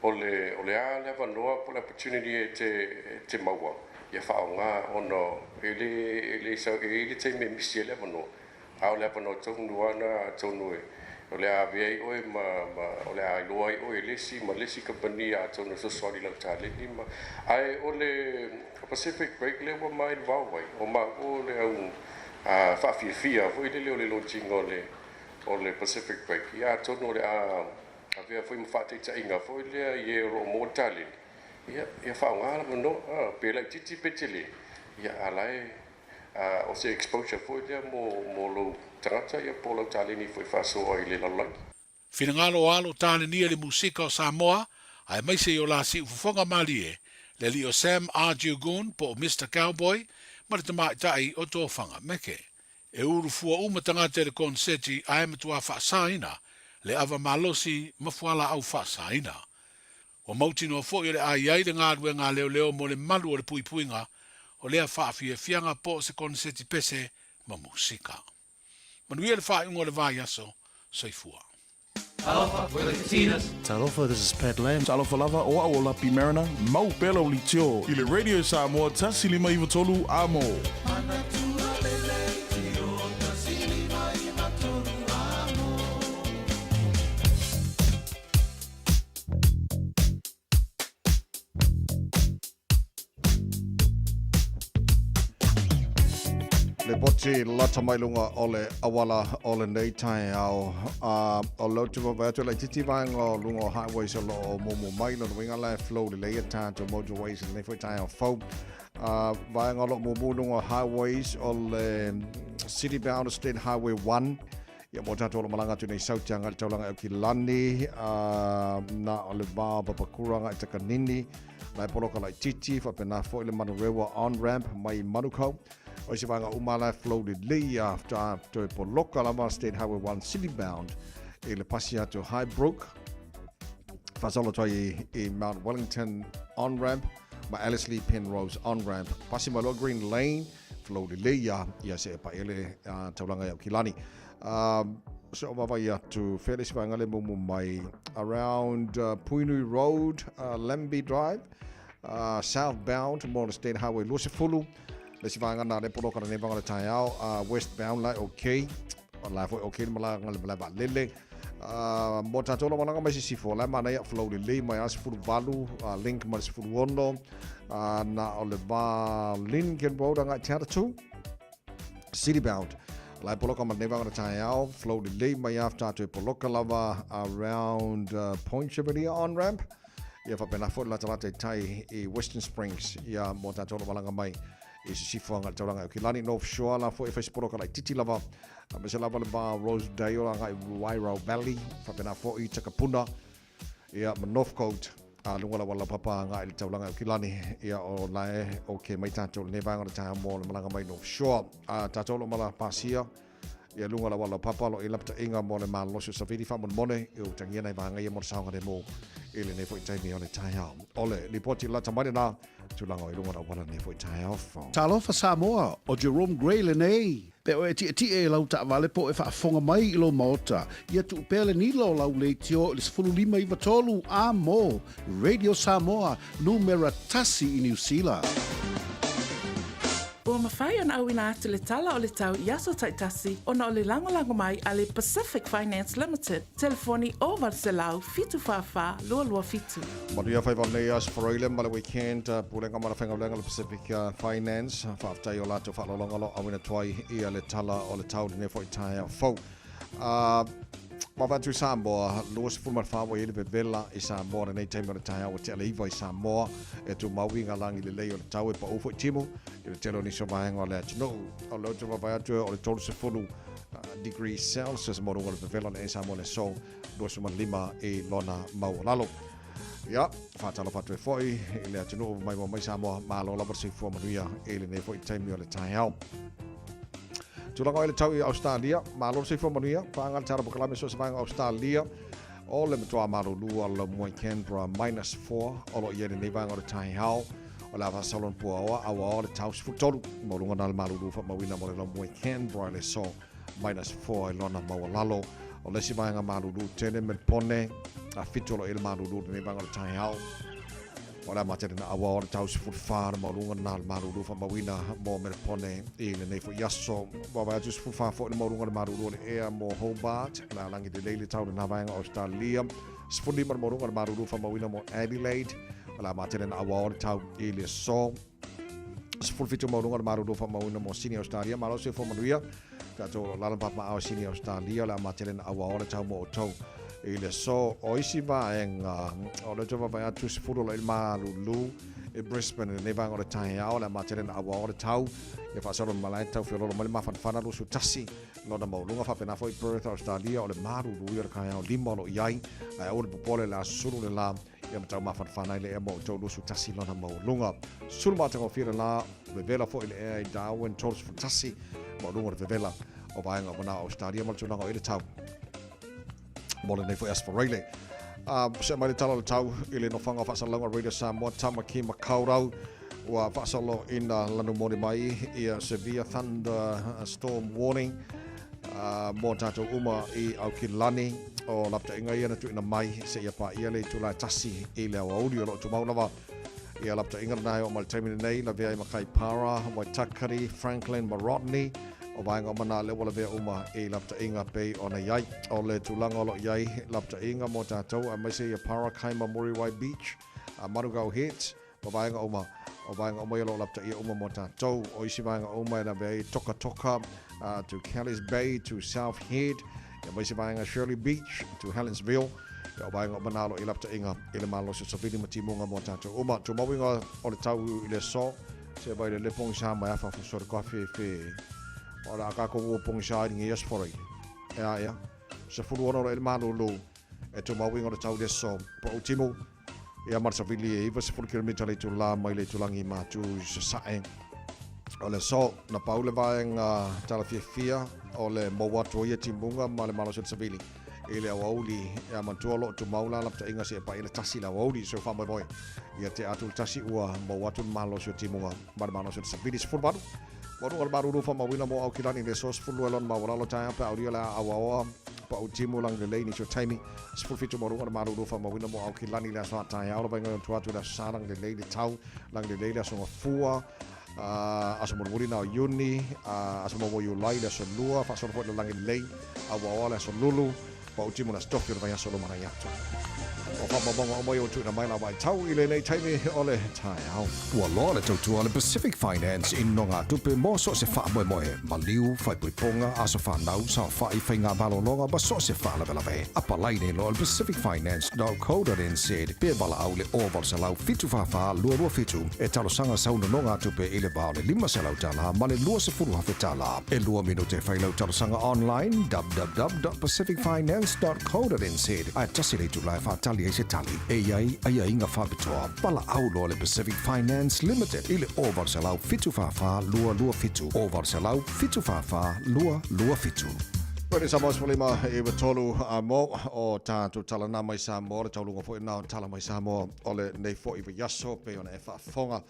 o le, o le a le avanoa po o le opportunity e te, e te maua, ia faaaoga ona e le, e le sau, e i ai le taimi e misi ai le avanoa. A o le avanoa tonu lava lena atonu e o le a ave ai oe ma, ma o le a iloa ai oe e le isi ma le isi kamupani atonu e fesoasoani i lau taleni ma, ae o le Pacific Break lea ua mai le vao ai, o maua o le au a faafiafia foi lele o le launching o le, o le Pacific Break, ia atonu o le a avea foi ma faataitaiga foi lea i e o lo o maua le taleni, ia, ia faaaoga le avanoa, a, pe laitiiti pe tele, ia a la e O se exposure foi lea mo lou tagata ia po o lau taleni foi e faasoa i le lalolagi. Finagalo o alo talenia i le musika o Samoa, aemaise i o la siufofoga malie, le alii o Sam Arjugun po o Mister Cowboy ma le tamaitai o Tofaga Meke. E ulu fua uma tagata i le koneseti ae matuā faasaina le ava malosi ma fualaau faasaina. Ua mautinoa foi o le a i ai le galuega a leoleo mo le malu o le puipuiga o lea faafiafiaga po o se koneseti pese ma musika. Manuia le faaiuga o le vaiaso. Soifua. Talofa, we're the Katinas. Talofa, this is Pat Lam. Talofa lava, o au o Lapi Mariner, mau pea lau leitio i le Radio Samoa 153 Amo. Lipoti lata mai luga o le auala o lenei taeao. A o lea ou te vaavaai atu e laitiiti vaega o luga o highways o lo o mumu mai. Lona uiga la e flow lelei a tatou motorways i lenei foi taeao fou. A vaega o lo o mumu i luga o highways o le City Bound State Highway 1 Ia, mo tatou o lo o malaga atu nei Sauti agai i le taulaga i Aukilani, a, na o le va o Papakura agai i Takanini, la e poloka laitiiti, faapena foi le Manurewa on-ramp mai Manukau. O isi vaega uma la e flow lelei a toe poloka lava State Highway 1 City bound i le pasi atu Highbrook, faasolo atu ai i Mount Wellington on-ramp. ma Ellerslie Penrose on-ramp. Pasi mai loa Green Lane, flow lelei lava, ia seia paia le taulaga i Aukilani. Se o vaavaai atu, fea le isi vaega lea e mumu mai, around Puhinui Road, Lambie Drive, southbound mo le State Highway 20, le isi vaega lena lea poloka lenei vaega o le taeao, westbound la e okay, la foi okay le malaga le malae vaalele. Mo tatou lamalaga mai sisifo, la e manaia flow lelei mai a 18, link ma le 16, na o le va Lincoln Road agai Te Atatū, City bound. La e poloka ma lenei vaega o le taeao, flow lelei mai a tatou e poloka lava around Point Chevalier on ramp. Ia faapena foi le latalata i tai i Western Springs, ia mo tatou lamalaga mai i sisifo agai le taulaga i Aukilani. North Shore la foi e fai se poloka laititi lava, aemaise lava le va Rosedale agai Wairau Valley, faapena foi Takapuna, ia ma Northcote, a luga lava laupapa agai le taulaga i Aukilani, ia o la e okay mai tatou lenei vaega o le taeao mo le malaga mai North Shore. A tatou o lo o mala pasia, ia luga lava laupapa o lo o i ai lapataiga mo le malolosi o Savili faamolemole e utagia nai vaega ia mo le saogalemu i lenei foi taimi o le taeao. O le lipoti lata mai lena tulaga o i luga o le auala lenei foi taeao fou. Talofa Samoa, o Jerome Gray lenei. Pe o e tietie i lau taavale po o e faafofoga mai i lou maota, ia tuu pea le nila o lau leitio i le 15 93 a mo Radio Samoa, numera tasi i Niu Sila. Ua mafai ona auina atu le tala o le tau i aso taitasi ona o le lagolago mai a le Pacific Finance Limited, telefoni 0800 744 227. Manuia faiva o lenei aso Faraile ma le weekend, Pulega ma le Faigaluega le Pacific Finance, faafetai i o latou faaaloaloga o lo o auina atu ai ia le tala o le tau i lenei foi taeao fou. Vaavaai atu i Samoa, 24 ua i ai le vevela i Samoa lenei taimi o le taeao ua tea le 9 i Samoa. E tumau i ngā lagi lelei o le tau e paū foi timu i le tele o nisi o vaega o le atunuu. O lea ou te vaavaai atu o le 30 degrees Celsius mo luga o le vevela nei i Samoa i le aso 25 i lona maualalo. Ia, faatalofa atu ai foi i le atunuu mai mai Samoa, malo lava le soifua manuia i lenei foi taimi o le taeao. Tulaga o le tau i Australia, malo le soifua manuia, paga le tala pokalame so se vaega o Australia, o le matua malulu o le moe Canberra minus 4, o lo o i ai lenei vaega o le taeao, o le a faasolo na puaoa, auaoa le tau 13, maualuga na le malulu faamauina mo le laumue Canberra i le aso minus 4 i lona maualalo. O le isi vaega malulu tele Melpone, a 7 o lo o i ai le malulu i lenei vaega o le taeao. O le a matele na auaoa o le tau 14 le maualuga na le malulu faamauina mo Melpone i lenei foi aso. Vaavaai atu 14 foi le maualuga o le malulu o le ea mo Hobart, o le a lagi lelei le tau i lena vaega o Australia. 15 le maualuga o le malulu faamauina mo Adelaide, o le a matele na auaoa le tau i le aso. 17 maualuga o le malulu faamauina mo Sydney, Australia. Malo soifua manuia. Tatou o lo o lala papaao i Sydney, Australia, o le a matele na auaoa le tau mo outou i le aso. O isi vaega, o lea ou te vaavaai atu, 10 o lo o i le malulu i Brisbane i lenei vaega o le taeao, o le a matele na auaoa le tau. Ia faasolo le malae tau feololo mai le mafanafana 21 lona maualuga. Faapena foi Perth, Australia, o le malulu ia o le taeao 5 o lo o i ai. Ae aua le popole, o le a susulu le la Ia ma tau mafanafana ai le ea mo outou 21 lona maualuga. Sulu matagofie le la, vevela foi le ea i Darwin 31 maualuga o le vevela o vaega o manao Australia ma le tulaga o i le tau mo lenei foi aso Faraile. Se mai le tala o le tau i le nofoaga o faasalalauga Radio Samoa Tamaki Makaurau ua faasolo ina lanu moni mai ia severe thunder storm warning mo tatou uma i Aukilani. O lapataiga ia na tuuina mai seia paia le itula e tasi i le aoauli o lo o tumau lava ia lapataiga lena e oo mai le taimi lenei lavea ai ma Kaipara, Waitakere, Franklin ma Rodney. O vaega uma na lea ua lavea uma i lapataiga pei ona i ai. O le tulaga o lo o i ai lapataiga mo tatou aemaise ia Parakai ma Muriwai Beach, Manukau Heads, ma vaega uma, o vaega uma ia o lo o lapataia uma mo tatou. O isi vaega uma e lavea ai Tokatoka to Kelly's Bay to South Head, ia ma isi vaega Shirley Beach to Helensville. Ia o vaega uma na o lo o i lapataiga i le malosi o savili ma timuga mo tatou uma. Tumau iga o le tau i le aso, se vai le le pogisa mai afa fo sore koa fe fe. O le a kākou o pogisa ai ngi aso fora ile. Ea ea. 16 o le malulu e tumau iga o le tau i le aso. Po o timu. Ia ma le savili e 90 kilomita le itulā mai le itulagi i Matu i Sasae. O le aso, na pau le vaega talafiafia o le maua atu o ia timuga ma le malosi o le savili. I le aoauli ia manatua o lo o tumau la lapataiga seia paia le tasi i le aoauli so faamoemoe ia tea atu le tasi ua maua atu le malosi o timuga ma le malosi o le savili. 18 Maualuga le malulu faamauina mo Aukilani i le aso 12 lona maualalo taeao pe a aulia le a auaoa pau timu lagi lelei nisi o taimi. 17 Maualuga le malulu faamauina mo Aukilani i le aso a taeao le vaega i ona tua atu i le aso Sa lagi lelei le tau lagi lelei le aso Gafua aso mulimuli na o Iuni, aso muamua o Iulai le aso Lua, faasolo foi le lagi lelei, auaoa le aso Lulu, pau timu le aso Tofi o le vaiaso lumanai atu. O faamaumauga uma ia ua tuuina mai la vaitau i lenei taimi o le taeao. Ua loa le tautua a le Pacific Finance i nogatupe mo so o se faamoemoe, maliu, faaipoipoga, aso fanau, saofai, faiga malologa ma so o se faalavelave. Apalai nei loa i le pacificfinance.co.nz pe valaau i le 0800 744 227 e talosaga sau nonogatupe i le va o le $500 ma le $20,000. E lua minute e fai lau talosaga online www.pacificfinance.co.nz ae tasi le itula e faatali ai se tali. E i ai aiaiga faapitoa. Valaau loa le Pacific Finance Limited i le 0800 744 227, 0800 744 227. Koe Samoa 15 i tolu a mo o tātou tala nā mai Samoa, le tauluga foi nā o tala mai Samoa o le nei foi vaiaso pei ona e faafofoga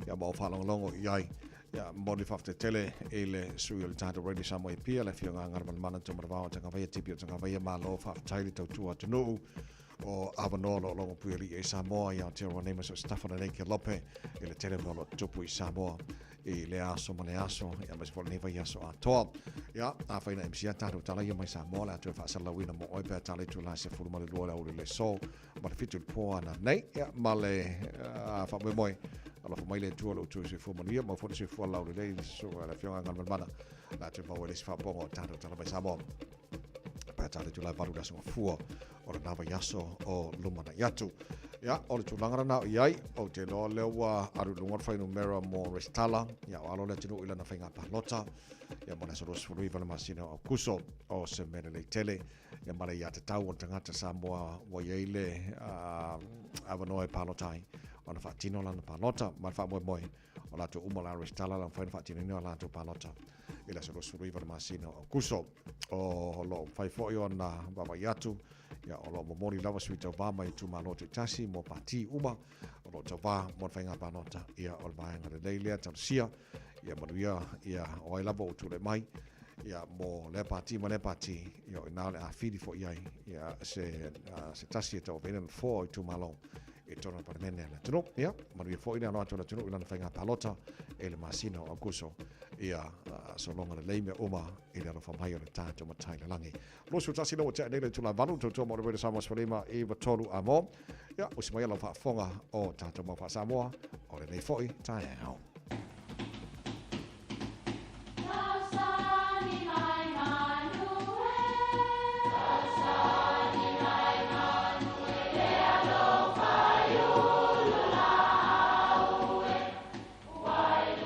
ia ma o faalogologo i ai. Ia momoli faafetai tele i le sui o le tātou Radio Samoa i Apia, le afioga a Galumalemana Taumanavao o Tagavaia, Tipi o Tagavaia, malo faafetai le tautua atunuu o avanoa o lo o logo puialii ai Samoa i Aotearoa nei ma so o se tafa lelei ke lope i le tele o mea o lo o tutupu i Samoa i le aso ma le aso, ia aemaise foi o lenei vaiaso atoa. Ia, afai na MC a tātou tala ia mai Samoa, le a toe faasalalauina mo oe pe a tala i tula e 12 le aoauli o le aso ma le 7 i le po ana nei, ia, ma le faamoemoe, alofa mai le Atua i lo outou soifua manuia, maua foi le soifua laulelei i le susuga a le Afioga a Galumalemana, le a toe maua i le isi faaopoopoga o tātou tala mai Samoa. Pe a tala i tula e 8 i le aso Gafua o lena vaiaso o lumanai atu. Ia, o le tulaga lena o i ai, ou te iloa lea ua alu i luga le fuainumera mo resitala, ia o alo le atunuu i lana faiga palota, ia mo le aso 29 o le masina o Aukuso, o se mea lelei tele, ia ma le aiatatau o le tagata Samoa ua i ai le avanoa e palota ai, ona faatino lana palota ma le faamoemoe o latou uma o le a resitala la mafai ona faatinoina a latou palota i le aso 29 o le masina o Aukuso. O lo o mafai foi ona vaavaai atu, ia, o lo o momoli lava sui tauva mai itumalo taitasi mo pati uma o lo o tauva mo le faiga palota. Ia, o le vaega lelei lea, talosia ia manuia, ia, o ai lava ua tulai mai, ia, mo lea pati ma lea pati, ia, o i ina o le a fili foi i ai, ia, se, se tasi e tauaveina nofoa o itumalo i totonu o le Palemene a le atunuu. Ia, manuia foi le alo atu o le atunuu i lana faiga palota i le masina o Aukuso. Ia, sologa lelei mea uma i le alofa mai o le tatou Matai i le lagi. 21 lea ua tea nei le itula 8, tautua mo le Radio Samoa 15 i 3 a mo. Ia, usi mai lau faafofoga o tatou mau faa-Samoa o lenei foi taeao.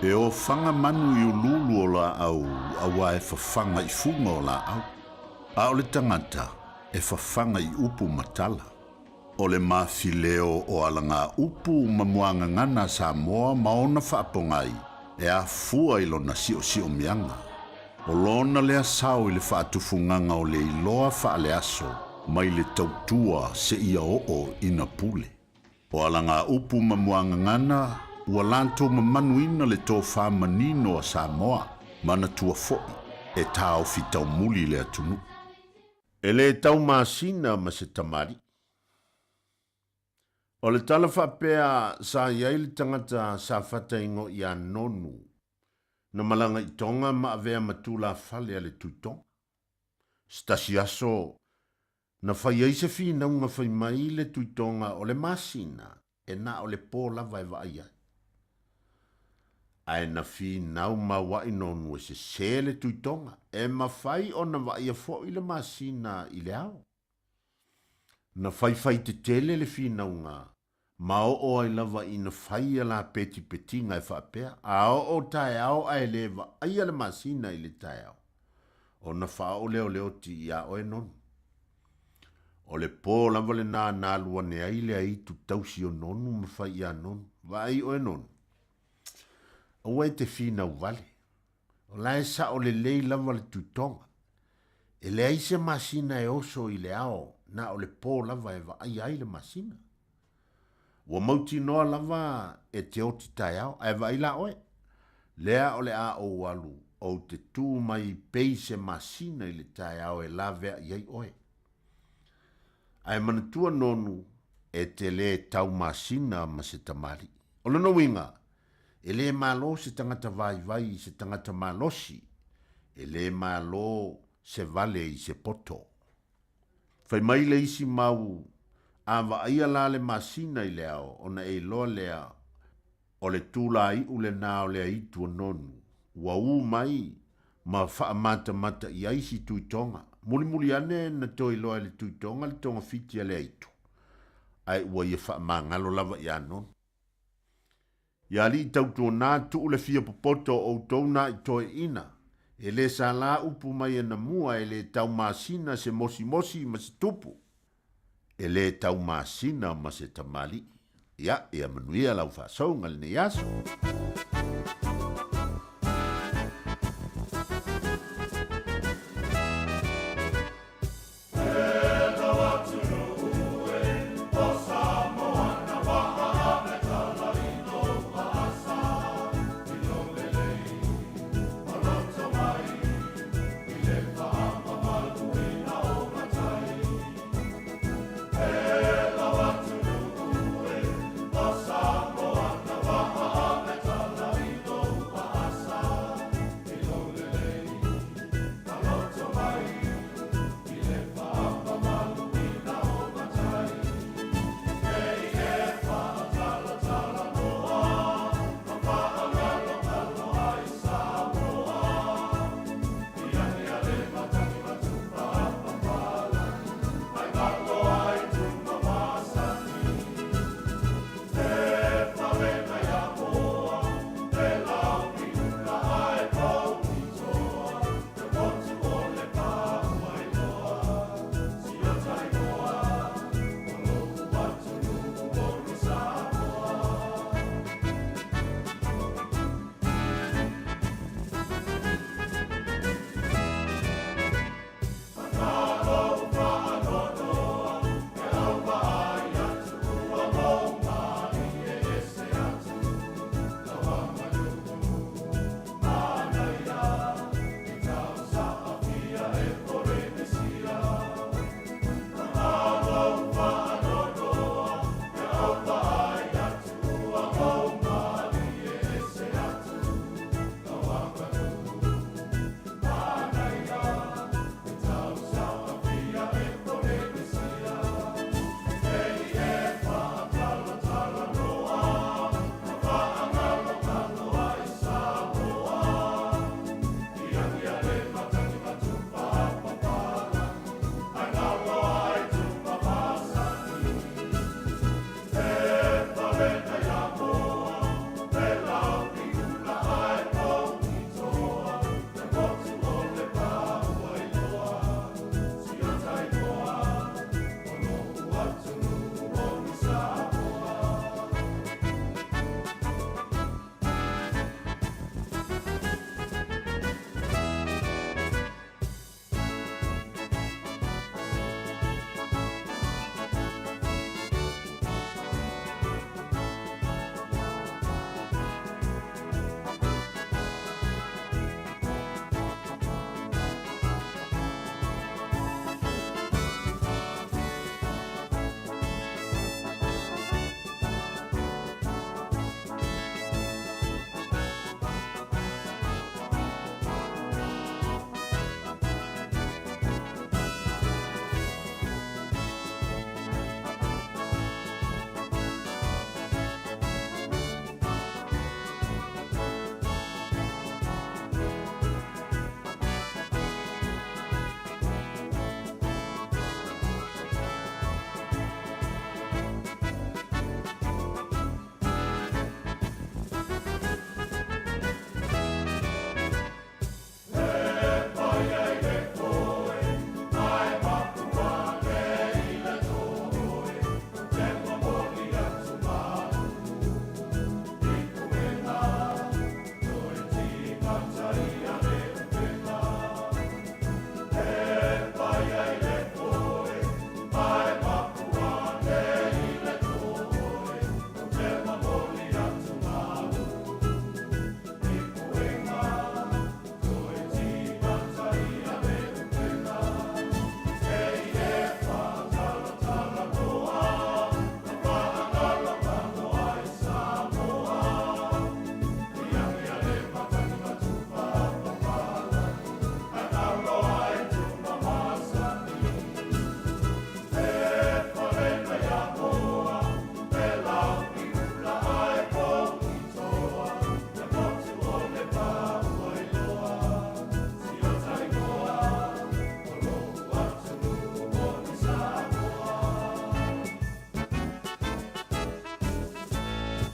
E ofaga manu i uluulu o laau auā e fafaga i fuga o laau, a o le tagata e fafaga i upu ma tala. O le mafileo o alagaupu ma muagagana a Samoa ma ona faapogai e afua i lona siosiomiaga. O lona lea sao i le faatufugaga o le iloa faaleaso mai le tautua seia oo ina pule. O alagaupu ma muagagana ua latou mamanuina le tofa manino a Samoa, manatua foi e taofi taumuli le atunuu. E le taumasina ma se tamalii. O le tala faapea sa i ai le tagata sa fataingo iā Nonu, na malaga i Tonga ma avea ma tulafale a le Tuitoga. Se tasi aso, na fai ai se finauga fai mai le Tuitoga o le masina e na o le pō lava e vaai ai. Ae na finau mauaʻi Nonu e sesē le Tuitoga, e mafai ona vaaia foʻi le masina i le ao. Na faifai tetele le finauga ma oo ai lava ina fai a la petipetiga e faapea, a oo taeao ae le vaaia le masina i le taeao, ona faaoo lea o le oti iā oe Nonu. O le pō lava lenā na alu ane ai le aitu tausi o Nonu ma fai iā Nonu, Vaai oe Nonu, aua e te finau wale, o la e sao lelei lava le tuitoga. E leai se masina e oso i le ao, na o le pō lava e vaaia ai le masina. Ua mautinoa lava e te oti taeao, ae vaai la oe, lea o le a ou alu, ou te tu mai pei se masina i le taeao e laveai ai oe. Ae manatua Nonu, e te lē tau masina ma se tamalii. O lona uiga, e lē malo se tagata vaivai i se tagata malosi, e lē malo se vale i se poto. Fai mai le isi mau, A vaaia la le masina i le ao, ona e iloa lea, o le tulāiʻu lenā o le aitu o Nonu, ua ū mai ma faamatamata i ai si Tuitoga. Mulimuli ane na toe iloa e le Tuitoga le togafiti a le aitu, ae ua ia faamagalo lava iā Nonu. Ia alii tautuanā tuu le fia popoto o outou nā i toeʻina, e lē salā upu mai ana mua e lē tau masina se mosimosi ma se tupu, e lē tau masina ma se tamalii. Ia, ia manuia lau faasouga lenei aso.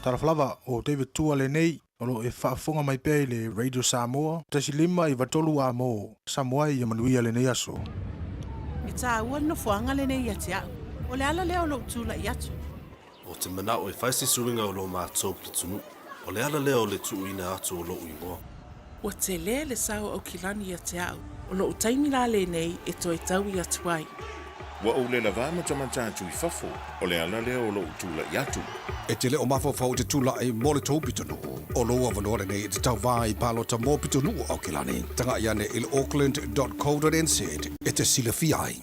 Talofa lava, o David Tua lenei, o lo o e faafofoga mai pea i le Radio Samoa, 1 5 93 A-mo, Samoa ia manuia lenei aso. E tāua le nofoaga lenei ia te au. O le ala lea o lou tulai atu. Ou te manao e fai se suiga o lo matou pitonuu. O le ala lea o le tuuina atu o lou igoa. Ua tele le sao o Aukilani ia te au. O lou taimi la lenei e toe taui atu ai. Ua ou le lavā matamata atu i fafo, o le ala lea o lou tulai atu. E te le o mafaufau i te tulai mo le tou pitonuu, o lou avanoa lenei e te tauvā i palota mo pitonuu o Aukilani. Tagai ane i le auckland.co.nz e te silafia ai.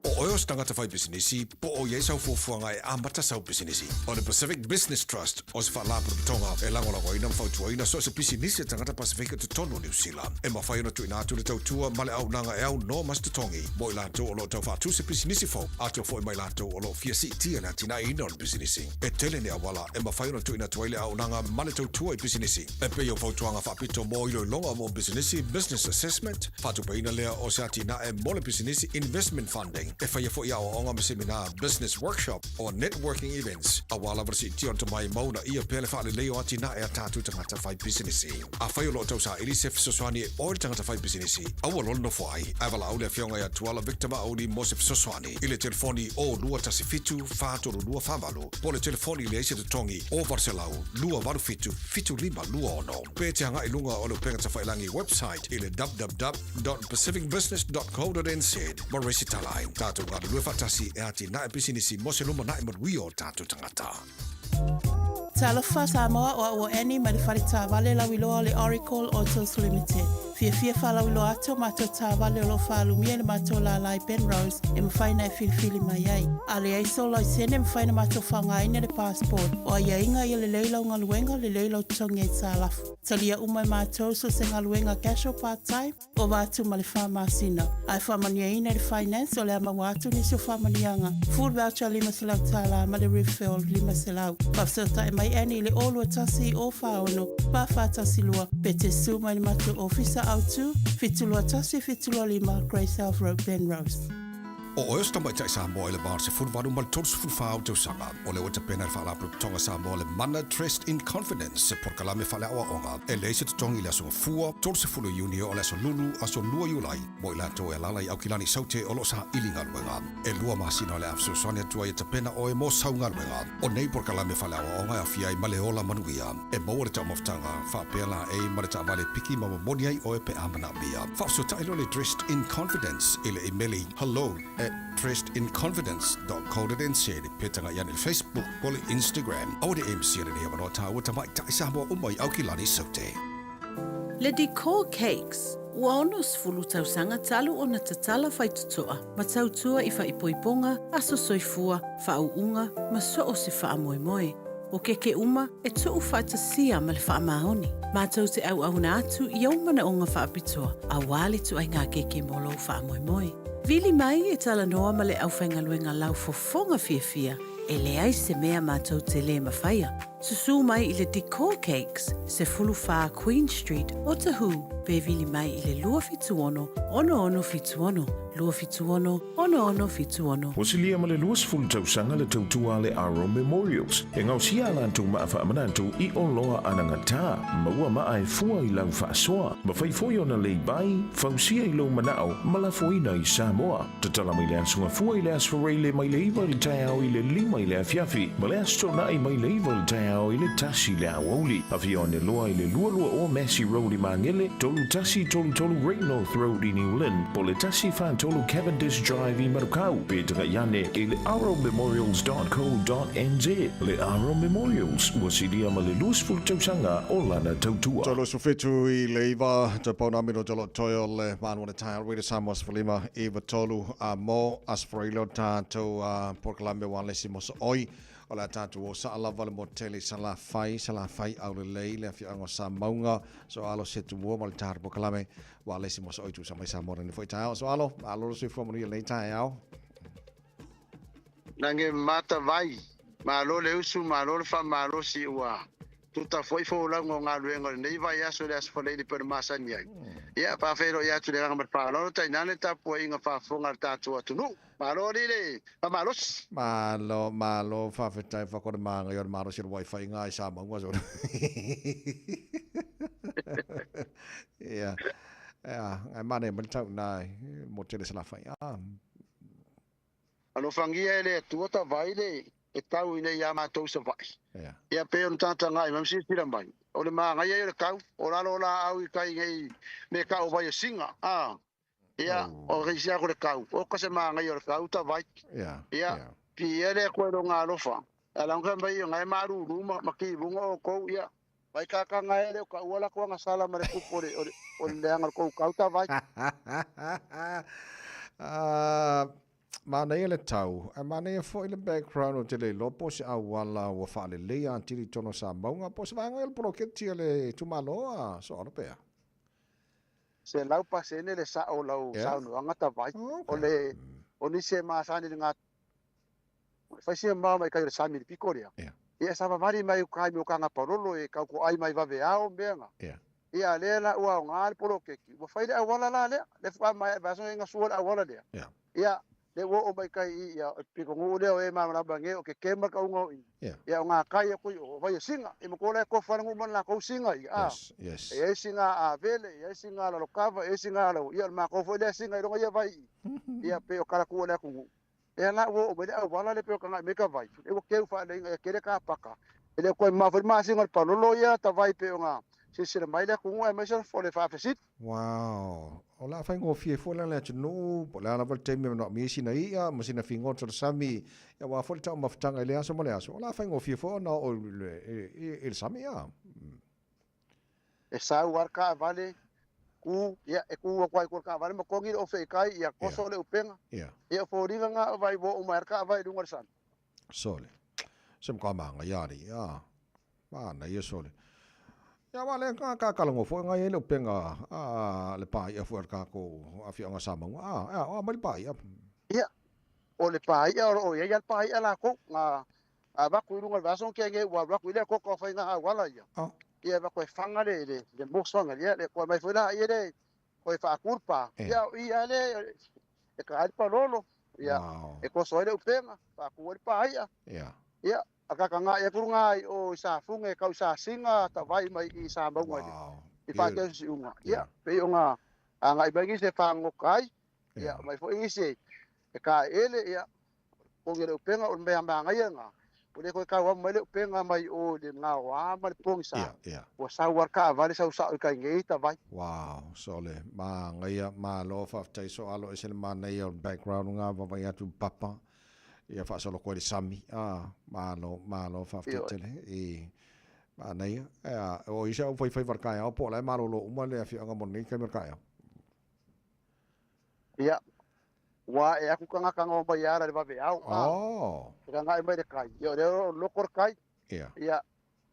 O oe o se tagata faipisinisi, po o i ai sau fuafuaga e amata sau pisinisi. O le Pacific Business Trust o se faalapotopotoga e lagolagoina ma fautuaina so o se pisinisi a tagata Pasefika i totonu o Niu Sila. E mafai ona tuuina atu le tautua ma le auaunaga e aunoa ma se totogi mo i latou o lo o tau faatu se pisinisi fou, atoa foi ma i latou o lo o fia siitia le atinaeina o le pisinisi. E tele ni auala e mafai ona tuuina atu ai le auaunaga ma le tautua i pisinisi, e pei o fautuaga faapito mo iloiloga mo pisinisi, business assessment, faatupeina lea o se atinae mo le pisinisi, investment funding. E faia foi aoaoga ma semina, business workshop or networking events, aua lava le siitia o le tomai ma uunaia pea le faalelei o atinae a tatou tagata fai pisinisi. Afai o lo o tausaili se fesoasoani e oe le tagata fai pisinisi, aua loa le nofo ai, ae valaau le Afioga ia Tuala Victor Mauli mo se fesoasoani i le telefoni 0217 432 48 po o le telefoni leai se totogi o 800 287 7526 pe te agai i luga o le upega tafailagi website i le www.pacificbusiness.co.nz ma resitala ai. Tatou galulue faatasi e atinae pisinisi mo se lumanai manuia o tatou tagata. Talofa Samoa, o au o Annie mai le fale taavale lauiloa o le Oracle Autos Limited. Fiafia faalauiloa atu o matou taavale o lo o faalumia i le matou lala i Penrose e mafai ona e filifili mai ai. A leai sou laisene e mafai ona matou faaaogaina le passport. O aiaiga ia lelei lau galuega, lelei lau totogi aitalafu. Talia uma e matou so o se galuega casual part time, Ova atu ma le fa masina. Ae faamanuiaina i le Finance o le a maua atu nisi o faamanuiaga, Food voucher $500 ma le refill $500. Faafesootai mai Annie i le 021 046 4412 pe te susu mai i le matou ofisa autu, 721 725 Grey South Road, Penrose. O oe o se tamaitai Samoa i le va o le 18 ma le 34 o tausaga, o lea ua tapena e le Faalapotopotoga Samoa le Mana Dressed in Confidence, se polokalame faaleaoaoga e leai se totogi i le Aso Gafua, 30 o Iuni o le Aso Lulu, Aso 2 Iulai, mo i latou e alaala i Aukilani Saute o lo o saili galuega. E lua masina o le a fesoasoani atu ai e tapena oe mo sau galuega. O nei polokalame faaleaoaoga e aofia ai ma le ola manuia, e maua le taumafataga faapea laei ma le taavale piki ma momoli ai oe pe a manaomia. Faafesootai loa le Dressed in Confidence i le imeli hello at dressedinconfidence.co.nz pe tagai ane i le Facebook po o le Instagram. Aua ne i e misia lenei avanoa taua tamaitai Samoa uma i Aukilani Saute. Le Decor Cakes, ua 60 tausaga talu ona tatala faitotoa ma tautua i faaipoipoga, aso soifua, faauuga ma so o se faamoemoe. O keke uma e tuu faatasia ma le faamaoni. Matou te auauna atu i ou manaoga faapitoa aua le ituaiga keke mo lou faamoemoe. Vili mai e talanoa ma le aufaigaluega laufofoga fiafia, e leai se mea matou te lē mafaia. Susu mai i le Decor Cakes, 14 Queen Street, Otahuhu, pe vili mai i le 276 6676, 276 6676. Ua silia ma le 20 tausaga le tautua a le Aro Memorials e gaosia a latou maa faamanatu i oloa anagata. Maua maa e fua i lau faasoa. Mafai foi ona lay-by, fausia i lou manao ma lafoina i Samoa. Tatala mai le Aso Gafua i le Aso Faraile mai le 9 i le taeao i le 5 i le afiafi ma le Aso Toonai mai le 9 i le taeao i le 1 i le aoauli. Afio ane loa i le 220 Massey Road i Magele, 3133 Great North Road i New Lynn, po o le 143 Cavendish Drive i Manukau, pe tagai ane i le arrowmemorials.co.nz. Le Arrow Memorials, ua silia ma le 20 tausaga o lana tautua. 37 i le 9, toe pau nā minute o lo o toe o le manu o le taeao Radio Samoa 15 93 a mo Aso Faraile o tatou polokalame ua le isi mo oi o le a tatou o saa lava le motele i Salafai, Salafai aulelei le afioaga o Samauga. So alo se tumua ma le tatou polokalame ua le isi mo oi tuusa mai Samoa nei foi taeao. So alo, alo lo soifua manuia lenei taeao. Nange mata vai, malo le usu, malo le faamalosi ua Tuta foi folauga o galuega o lenei vaiaso i le Aso Faraile pei ona masani ai. Ia, faafeiloai atu i le agaga ma le faaaloalo, tainane le tapuaiga faafofoga a le tatou atunuu. Malo alii le faamalosi. Malo, malo, faafetai fako le māngai o le malosi o le wifi ngā i sa maunga solo. Ia, ia, ngai mane mai le tau nā mo tele salafai. Ah. Alofagia e le Atua ta vai le e tau i nei iā matou i Savaii. Ia pei ona tagatagai mai ma silasila mai, o le magaia ia o le kau, o lalo o laau i kai nei me ka o vai o singa, a. Ia, o reisi ako le kau, o ka se magaia o le kau ta vai. Ia, piia le Atua i lona alofa, a laga mai o ngae malulu ma, ma kivuga o kou, ia, vai kakanga e le o ka ua lako agasala ma le kupu o le, o le, o le leaga o le kou kau ta vai. Ah, Manaia le tau, ae manaia foi le background ou te le iloa po o se auala ua faaleleia atili i totonu o Samauga po o se vaega o le poloketi a le itumalo a Soalo pe a? 100% le sa'o o lau saunoaga Tavai. O le o nisi e masani i le ga fai sia mao mai kai o le sami i le piko lea. Ia e savavali mai uka i mea o Kagapalolo e kautoai mai vaveao mea na. Ia a lea la ua aoga le poloketi, ua fai le auala la lea, lea faatoa maea le vaiaso lenei gasua le auala lea. Ia, lea ua oo mai kai i, ia, o le pitonuu lea o e malamalama nei, o ke kema le kauga o i. Ia, o ngā kai aku i o, vai o singa. Ia ma ko la e kofa le nuu ma le lakou singa ia, a. E iai singa a Avele, e iai singa a Lalokava, e iai singa a Lau, ia o le makou foi lea singa i luga ia vai i. Ia, pei o kalaku o le atunuu. Ia la ua oo mai le auala lea pei o tagai mai ka vai, lea ua keu faaleiga ia kele kapaka. E le o toe mamao foi le masina o le palolo ia ta vai pei ona silasila mai le atunuu aemaise o le faafesili. Wow! O le a faigofie foi la le atunuu, po o le a lava le taimi e manaomia ai sina i'a ma sina figota o le sami, aua foi le taumafataga i lea aso ma le aso, o le a faigofie foi ona oo i le sami, a. E sau lava le taavale, ku, ia, e ku atu lava i tua i le taavale ma togi le ofe i tai, ia toso le upega. Ia, o foliga na o vai ua oo mai lava le taavale i luga o le sami. Sole. Se ma ka manga ia alii, a. Manaia sole. Ia aua lea ka ka kalagoa foi ngai ai le upega a le paia foi a le tatou afioaga Samauga, a, a, o a mai le paia. Ia, o le paia o lo o i ai lava le paia latou, na avatu i luga o le vaiaso na tea nei ua alu atu i lea toka o faiga auala ia. Ia avatu e faga le, le, le mosoga, ia le toe aumai foi laia le toe faatu le pa. Ia o i lava le e ta ai le palolo, ia e toso ai le upega, faatu ai le paia. Ia, a kakaga'i atu luga i o i Safune e tau i Sasiga tavai mai i Samauga i le i faatea siuga. Ia, pei ona agai mai nisi e fagota ai, ia mai foi nisi e taeele, ia pogi o le upega o le mea manaia lena, ua le toe tau amo mai le upega mai o i le gaoa ma le pogisa. Ua sau lava le taavale sau sao i tai nei tavai. Wow, sole, manaia, malo, faafetai soalo ese le manaia o le background nga vaavaai atu i papa, ia faasoloko ai le sami, a, malo, malo, faafetai tele, i, manaia, a, o isi au faifaiva i le taeao po o la e malolo uma le afioaga mo lenei taimi o le taeao. Ia, ua ae atu tagata na omai ala i le vaveao, a, e gagae mai le kai. Ia, o lea o loko le kai. Ia,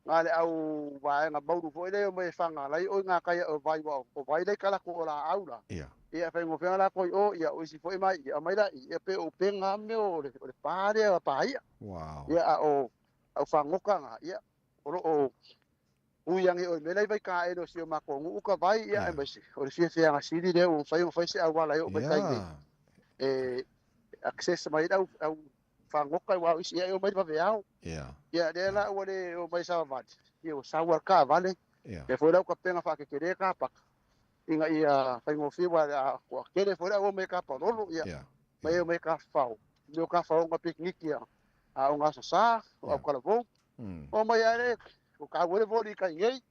na le au vaega maunu foi lea e omai e faga ai o i ngā kai o vai, ua o vai lai kalako o laau la. Ia, e faigofie la koi o, ia, o isi foi mai, ia, mai la, ia, pe o upenga me o le, o le pā lea, pā ia. Ia, a o, au whangoka ngā, ia, o lo o, ui ange o i mea lai vai ka elo si o makou nuu ka vai, ia, aemaise o le fiafiaga sili lea ua mafai ona fai se auala e oo mai tai nei e access mai ai le au fagota aua o isi ia e omai le vaveao. Ia lea la ua le omai savavali, ia ua sau lava le taavale, lea foi la ua tapena faakekelē kapaka ina ia faigofie aua ua tele foi le au omai e kapalolo, ia ma e omai e kafafao, mea o kafaoga pikiniki a aoga aso sa, o autalavou. Omai lava le o taua le voli i tai nei,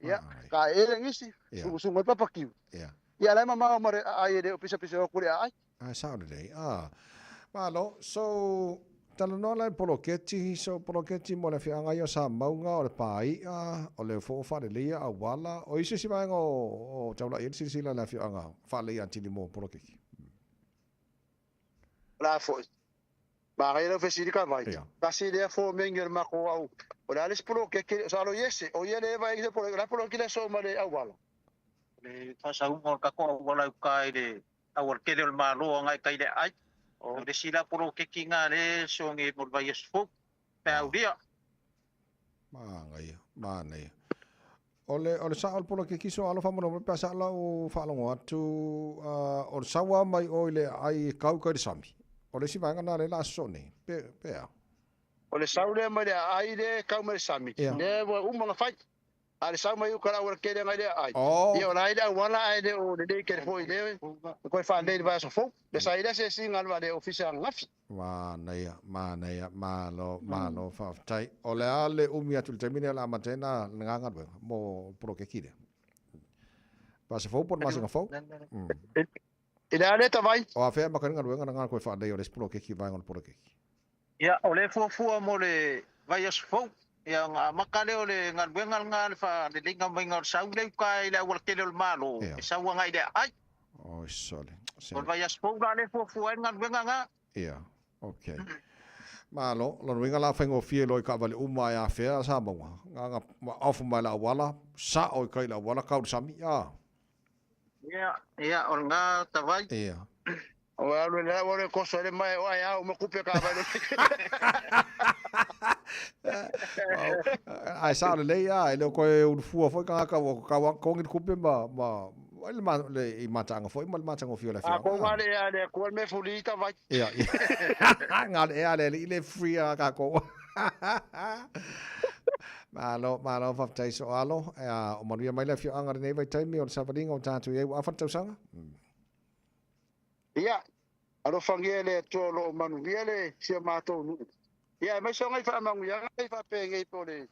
ia, taeele nisi, sugusugu ai papakiu. Ia, la e mamao ma le aai e le o pisapisa atu le aai. Ae sao lelei. Ah. Malo, so, talanoa la i poloketi, so poloketi mo le afioaga ia o Samauga, o le pāi'a, o le foo faaleleia auala, o i se isi vaega o taulai ai le silasila i le afioaga faaleleia atili mo poloketi. O le a foi? Manaia lau fesili ka vai. Tasi lea fomeni o le matou au, o le a le isi poloketi, o Salo Iese, o ia lea e vaai i se poloketi, o le a poloketi le aso ma le auala. Le faasauga o le tatou auala i uta i le aualatele o le Malo agai tai le aai. O le isi la poloketi lena lea e sogi mo le vaiaso fou pe a aulia. Manaia, manaia. O le, o le sao o le poloketi so alofa mo pe a sa lau faalogo atu, o le sau lava mai o i le aai e kau i kai le sami. O le isi vaega lena lea o le a sosoo nei. Pe, pe a? O le sau lea mai le aai lea e kau mai le sami, lea ua uma ona fai. A o le sau mai uka le auala tele agai le aai, ia o la e i le auala ae le o lelei tele foi lea e toe faalelei i le vaiaso fou. Lea sa i ai le asiasiga a le vaalele ofisa ananafi. Manaia, manaia, malo, malo, faafetai. O le a le umi atu i le taimi lea o le a amata ai na lena galuega mo le poloketi lea? Vaiaso fou po o le masina fou? I le a lea tavai? O afea e amata ai le galuega lena toe faalelei o le isi poloketi, vaega o le poloketi? Ia, o lea e fuafua mo le vaiaso fou, ia ona amata lea o le galuega lena le faaleleiga maiga o le sau lea i uta i le aualatele o le Malo, e sau agai i le aai. Oi sole. O le vaiaso fou la lea e fuafua ai le galuega lena. Ia, okay. Malo, lona uiga la faigofie loa i taavale uma e afea sa mauga. Na ona off mai le auala, sao i tai i le auala, tau i le sami, a. Ia, ia, o lena tavai. Ia. O alu le au le koso le mai o ai au ma kupe ka vai. Ai sa le lei a e le koe ulufua foi tagata ua kau kongi le kupe ma ma le ma le i matanga foi ma le matagofie o le A ko ngā le ea le kua me fuli ta vai. Ia, ia. Ngā le ea le le free a ka ko. Malo, malo, faafetai so alo. O manuia mai le afioaga lenei vaitaimi o le savaliga o tatou i ai ua afa le tausaga. Ia, alofagia e le Atua o lo o manuia le si o matou nuu. Ia, aemaise o nai faamanuiaga nei faapenei po o le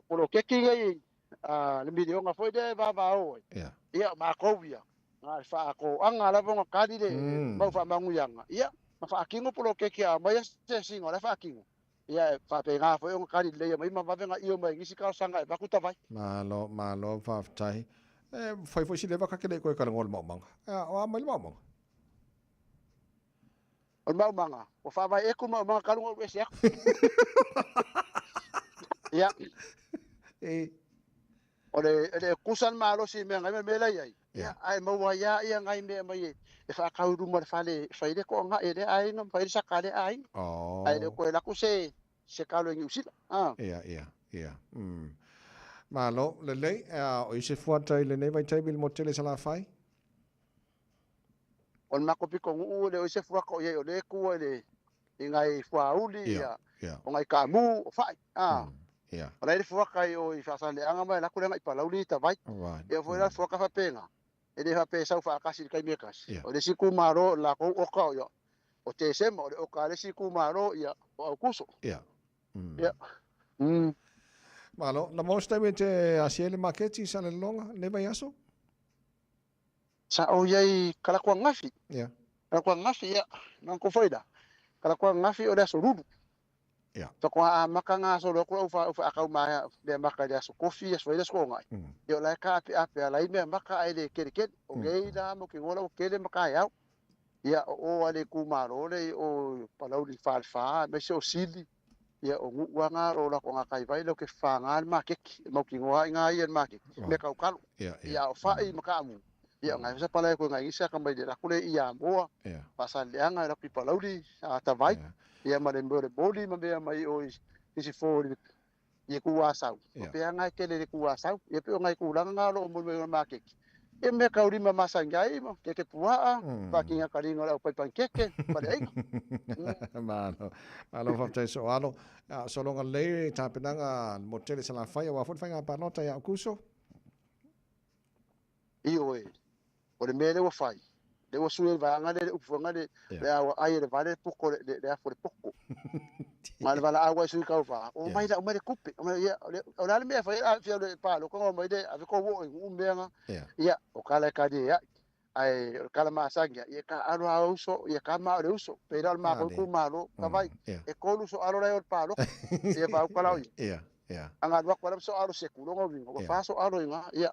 poloketi nei a le miliona foi lea e vavao ai. Ia. Ia, o matou ia, na o le faaatoaga lava ona kali le mau faamanuiaga, ia, ma faatino poloketi a aumai asiasiga o la e faatino. Ia, e faapena foi ona kali lelei mai ma vave ona io mai nisi talosaga e avatu tavai. Malo, malo, faafetai. E fai foi si leva ka ke le koe talanoa i le maumaga. O a mai le maumaga? O le maumaga, ua faavae eku le maumaga talu ona ou ese atu. Ia. E. O le, e le kusa le malosi i mea ngai ma mea la i ai. Ia, ae maua ai lava ia nai mea mai e faatau i luma o le fale e fai le toagai e lea aiga ma fai le saka a lea aiga. Oh. Ae le o toe alu atu se se kalo i Niu Sila. Ah. Ia, ia, ia. Malo, lelei, o i se fuata i lenei vaitaimi i le motu tele i Salafai? O le matou pitonuu e le o i se fuata o i ai o lea e tua i le i nai fuauli Ia, ia. o nai kaamu, o fai. Ah. Ia. O la e i le fuata i o i Faasaleleaga ma e alu atu lea agai i Palauli i Tavai. Right. Ia foi la le fuata faapena, e le faapea e sau faatasi i le taimi e tasi. Ia. O le isi itumalo o le latou oka o ia o Tesema, o le oka a le isi itumalo ia o Aukuso. Ia. Ia. Malo, na maua se taimi e te asia ai le maketi i Salelologa lenei vaiaso? Sa ou i ai i Kalakuangafi. Ia. Kalakuangafi, ia, na foi la. Kalakuangafi o le aso lulu. Ia. Faatoa amata gasolo atu lau faatau maea mea maka i le aso kofi, aso fai, aso toonai. Ia o la e taapeape ala ai mea maka ae le kelikeli. O nei la ma ou te igoa la ua kele ma taeao. Ia o o lava le itumalo le i o Palauli Falefa aemaise o Sili. Ia o nuu lava na o lo o latou gataivai latou te fafaga le maketi. E mautinoa lava i ina ia le maketi, mea kaukalo. Ia a o fai ma kaamu, ia o na e sapalai atu e nai isi aka mai le lako lea i Amoa, Faasaleleaga e alu atu i Palauli, Tavai, ia ma le mea o le moli ma mea mai o i Sisifo i le itu Asau. O pea na e tele i le itu Asau. Ia pei o nai tulaga na o lo o moli mai o le maketi. Ia mea taulima masani ai ma keke puaa, faatiga taliga o le aupai panikeke ma le aiga. Malo, malo faafetai Soalo. Sologa lelei le tapenaga le motu tele i Salafai aua foi le faiga palota ia Aukuso. Ioe, o le mea lea ua fai, lea ua sui ai le vaega lea i le upu foi lea, le a ua ai e le vale le poko, le afu o le poko. Ma le valaau ai sui tauva, omai la aumai le tupe. Ia, o le a le mea e fai ai, a fia le palota ona omai lea, ave tou oo i nuu mea na. Ia, o tala e kali ai. Ae o le tala masani lava, ia taaalo lava uso, ia tama o le uso. Pei la o le matou itumalo, tavai, e 3 soaalo la e o i le palota. Ia faauka la o ia. Ana alu atu lava soaalo seku, lona uiga, ua 4 soaalo i ina. Ia,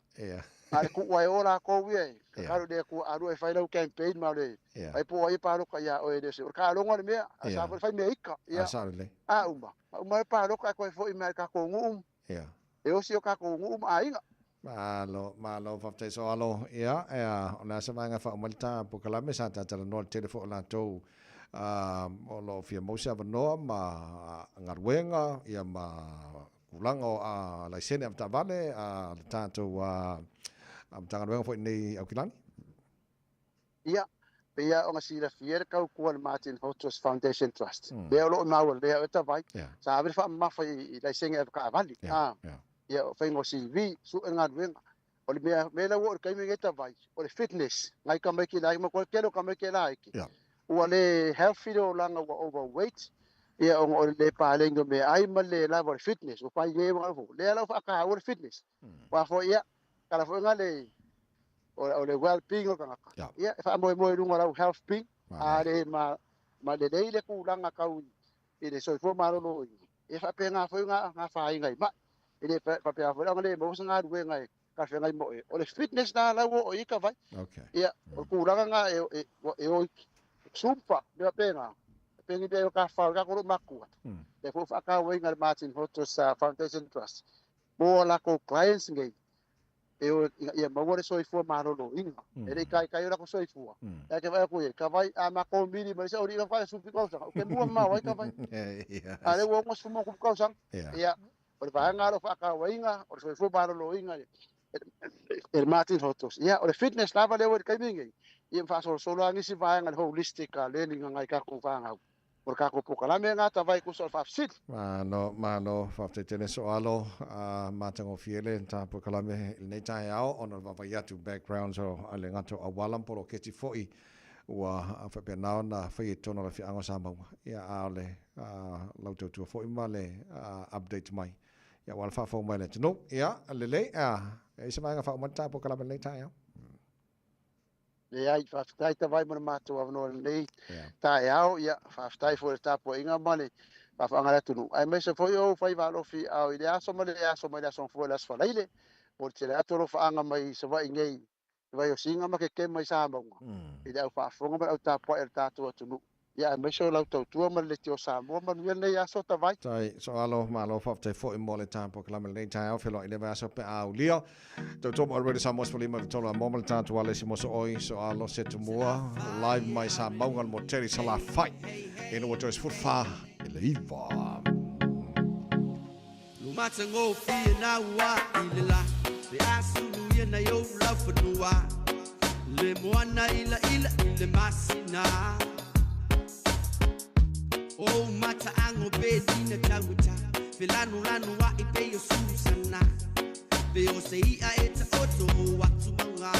na o le tuu lava e o latou ia, e tatalo i le Atua alu e fai lau campaign ma le ai po o ai e palota ia oe e le o se. O le taaloga o le mea, a sa foi le fai mea ika. Ia, a uma, a uma le palota ae toe foi mai i le tatou nuu. E osi o tatou nuu ma aiga. Malo, malo, faafetai Soalo. Ia, o le a se vaega e faauma ai le ta polokalame, sa ta talanoa i le tele foi o latou o lo o fia maua se avanoa ma galuega, ia ma. tulaga o laisene avetaavale a le tatou Matagaluega foi nei i Aukilani. Ia, pei lava ona silafia le tautua a le Martin Hotros Foundation Trust, lea o lo o maua lea o Tavai, sa ave le faamamafa i laisene avetaavale, ia, o faiga o CV, sue le galuega. O le mea mea la ua oo i le taimi lenei Tavai, o le fitness, nai tamaiti laiti, matua tele o tamaiti laiti, ua le healthy le olaga ua overweight, ia ona o le le paleni o meaai ma le le lava o le fitness, ua fai le lea la ua faataua le fitness. Aua foi ia, tala foi na le o le well being o le tagata, ia e faamoemoe i luga o lau health being, a le ma ma lelei le tulaga tau i le soifua maloloina, e faapena foi ona afaina i mai. E le faapea foi la ona le maua se galuega e talafeagai mo oe. O le fitness la la ua oo i ai ka vai. Ia, o le tulaga lena e o i Zumba, mea faapena. Pei pei o ka fao ka kolo makua. Le foi faatauaina e le Martin Hotros Foundation Trust mo a latou clients nei e o ina ia maua le soifua maloloina. E le i taitai o latou soifua. Ae ke vaai atu i ai, ka vai a matou mili mai se uri ka supi tausaga, o ke mua mamao ai ka vai. A o lea ua 60 tausaga. Ia, o le vaega o lo o faatauaina, o le soifua maloloina e le Martin Hotros. Ia, o le fitness lava lea ua i le taimi lenei, ia ma faasolosolo lava nisi vaega i le holistic learning a nai tatou fanau. O le tatou polokalame lena tavai tusa o le faafesili. Malo, malo, faafetai tele Soalo, matagofie le ta polokalame i lenei taeao ona o le vaavaai atu backgrounds o le gata o auala ma poloketi foi ua faapena ona faia i totonu o le afioaga o Samauga. Ia, a o le lau tautua foi ma le update mai ia aua le faafofoga mai a le atunuu. Ia, lelei, e i ai se vaega faauma ai le ta polokalame i lenei taeao? Leai, faafetai Tavai mo le matou avanoa i lenei taeao. Ia, faafetai foi i le tapuaiga ma le faafaaga a le atunuu, aemaise foi o ou faiva alofi ao i le aso ma le aso mai le Aso Gafua i le Aso Faraile, mo le tele atu o alofaaga mai Savaii nei i Vaiosiga ma Kekema i Samauga, i le au faafofoga ma le au tapuai a le tatou atunuu. Ia aemaise o lau tautua ma le Leitio Samoa. Manuia lenei aso Tavai. Tai Soalo, malo faafetai foi mo le ta polokalame lenei taeao feiloai i le vaiaso pe a aulia. Tautua mo Radio Samoa 15 i 3 a mo ma le tatou ale si moso oi Soalo se tumua live mai sa mauga le moteli Salafai ina ua toe 14 i le 9. Lo matagofie na ua i le la Pe a sulu ia nai ou laufanua Le moana ila ila i le masina O mataago pe lina taugata Fe lanulanu a'i pei o Susana Pe o se i'a e taoto o atu mauga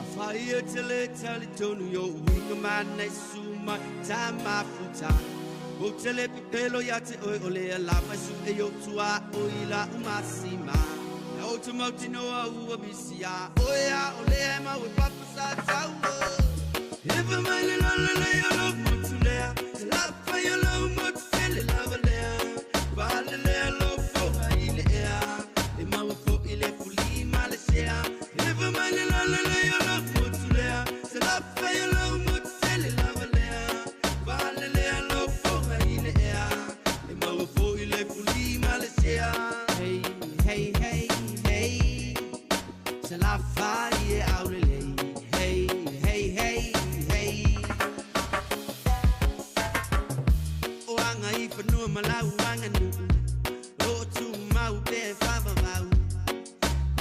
Afai e te le talitonu i o'u uiga mana e susu mai ta mafuta Ou te le pepelo ia te oe o lea lava e su'e i ou tuaoi i la'u masima Na ou te mautinoa ua misi iā oe a o lea e mau e papa sa taua Ewa mai le lalelei o lou motu lea Te lafai o lou motu tele lava lea Palelea lou foga i le ea E maua fo'i le fuli ma le sea Ewa mai le lalelei o lou motu lea Te lafai o lou motu tele lava lea Palelea lou foga i le ea E maua fo'i le fuli ma le sea Hey, hey, hey, hey Salafai e aulelei Hey, hey, hey, hey O aga i fanua ma lau aganuu O lo o tumau pea e faavavau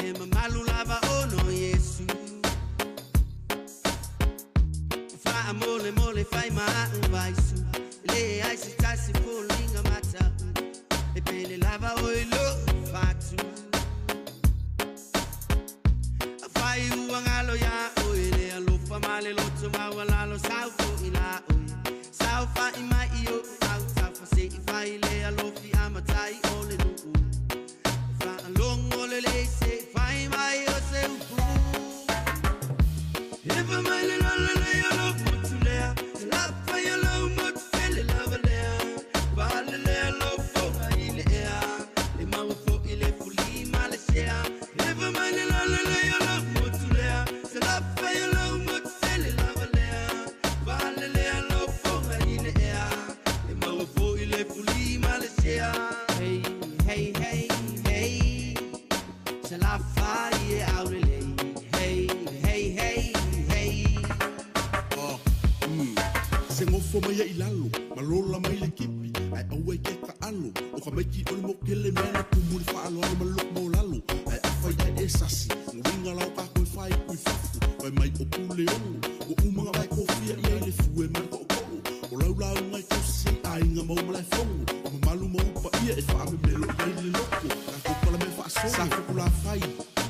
E mamalu lava ona o Iesu Faamolemole fai ma a'u vaisu E leai se tasi foliga mata'u E pele lava oe i lo'u fatu Afai ua galo iā oe le alofa ma le loto maualalo Sau fo'i la oe Saofa'i mai i o'u autafa Se i fai le alofi a matai o le nu'u Faalogo lelei se i fai mai o se upu Ewa mai le lalelei o lou motu lea Te lafai o lou motu tele lava lea Palelea lou foga i le ea E maua Maiki o le mokele mea na tumu le faaaloalo ma le loko maualalo. Ae afai ae e sasi, uiga lao kako e fai kui fafu. Fai mai o pule ono, ua uma nga vai kofia i ai le fue ma le to'oto'o. O lau lauga e tausi ai aiga ma o malaefono. O mamalu ma upa ia e faamemelo i ai le loko. Tatou palame faasolo, sa fukula fai.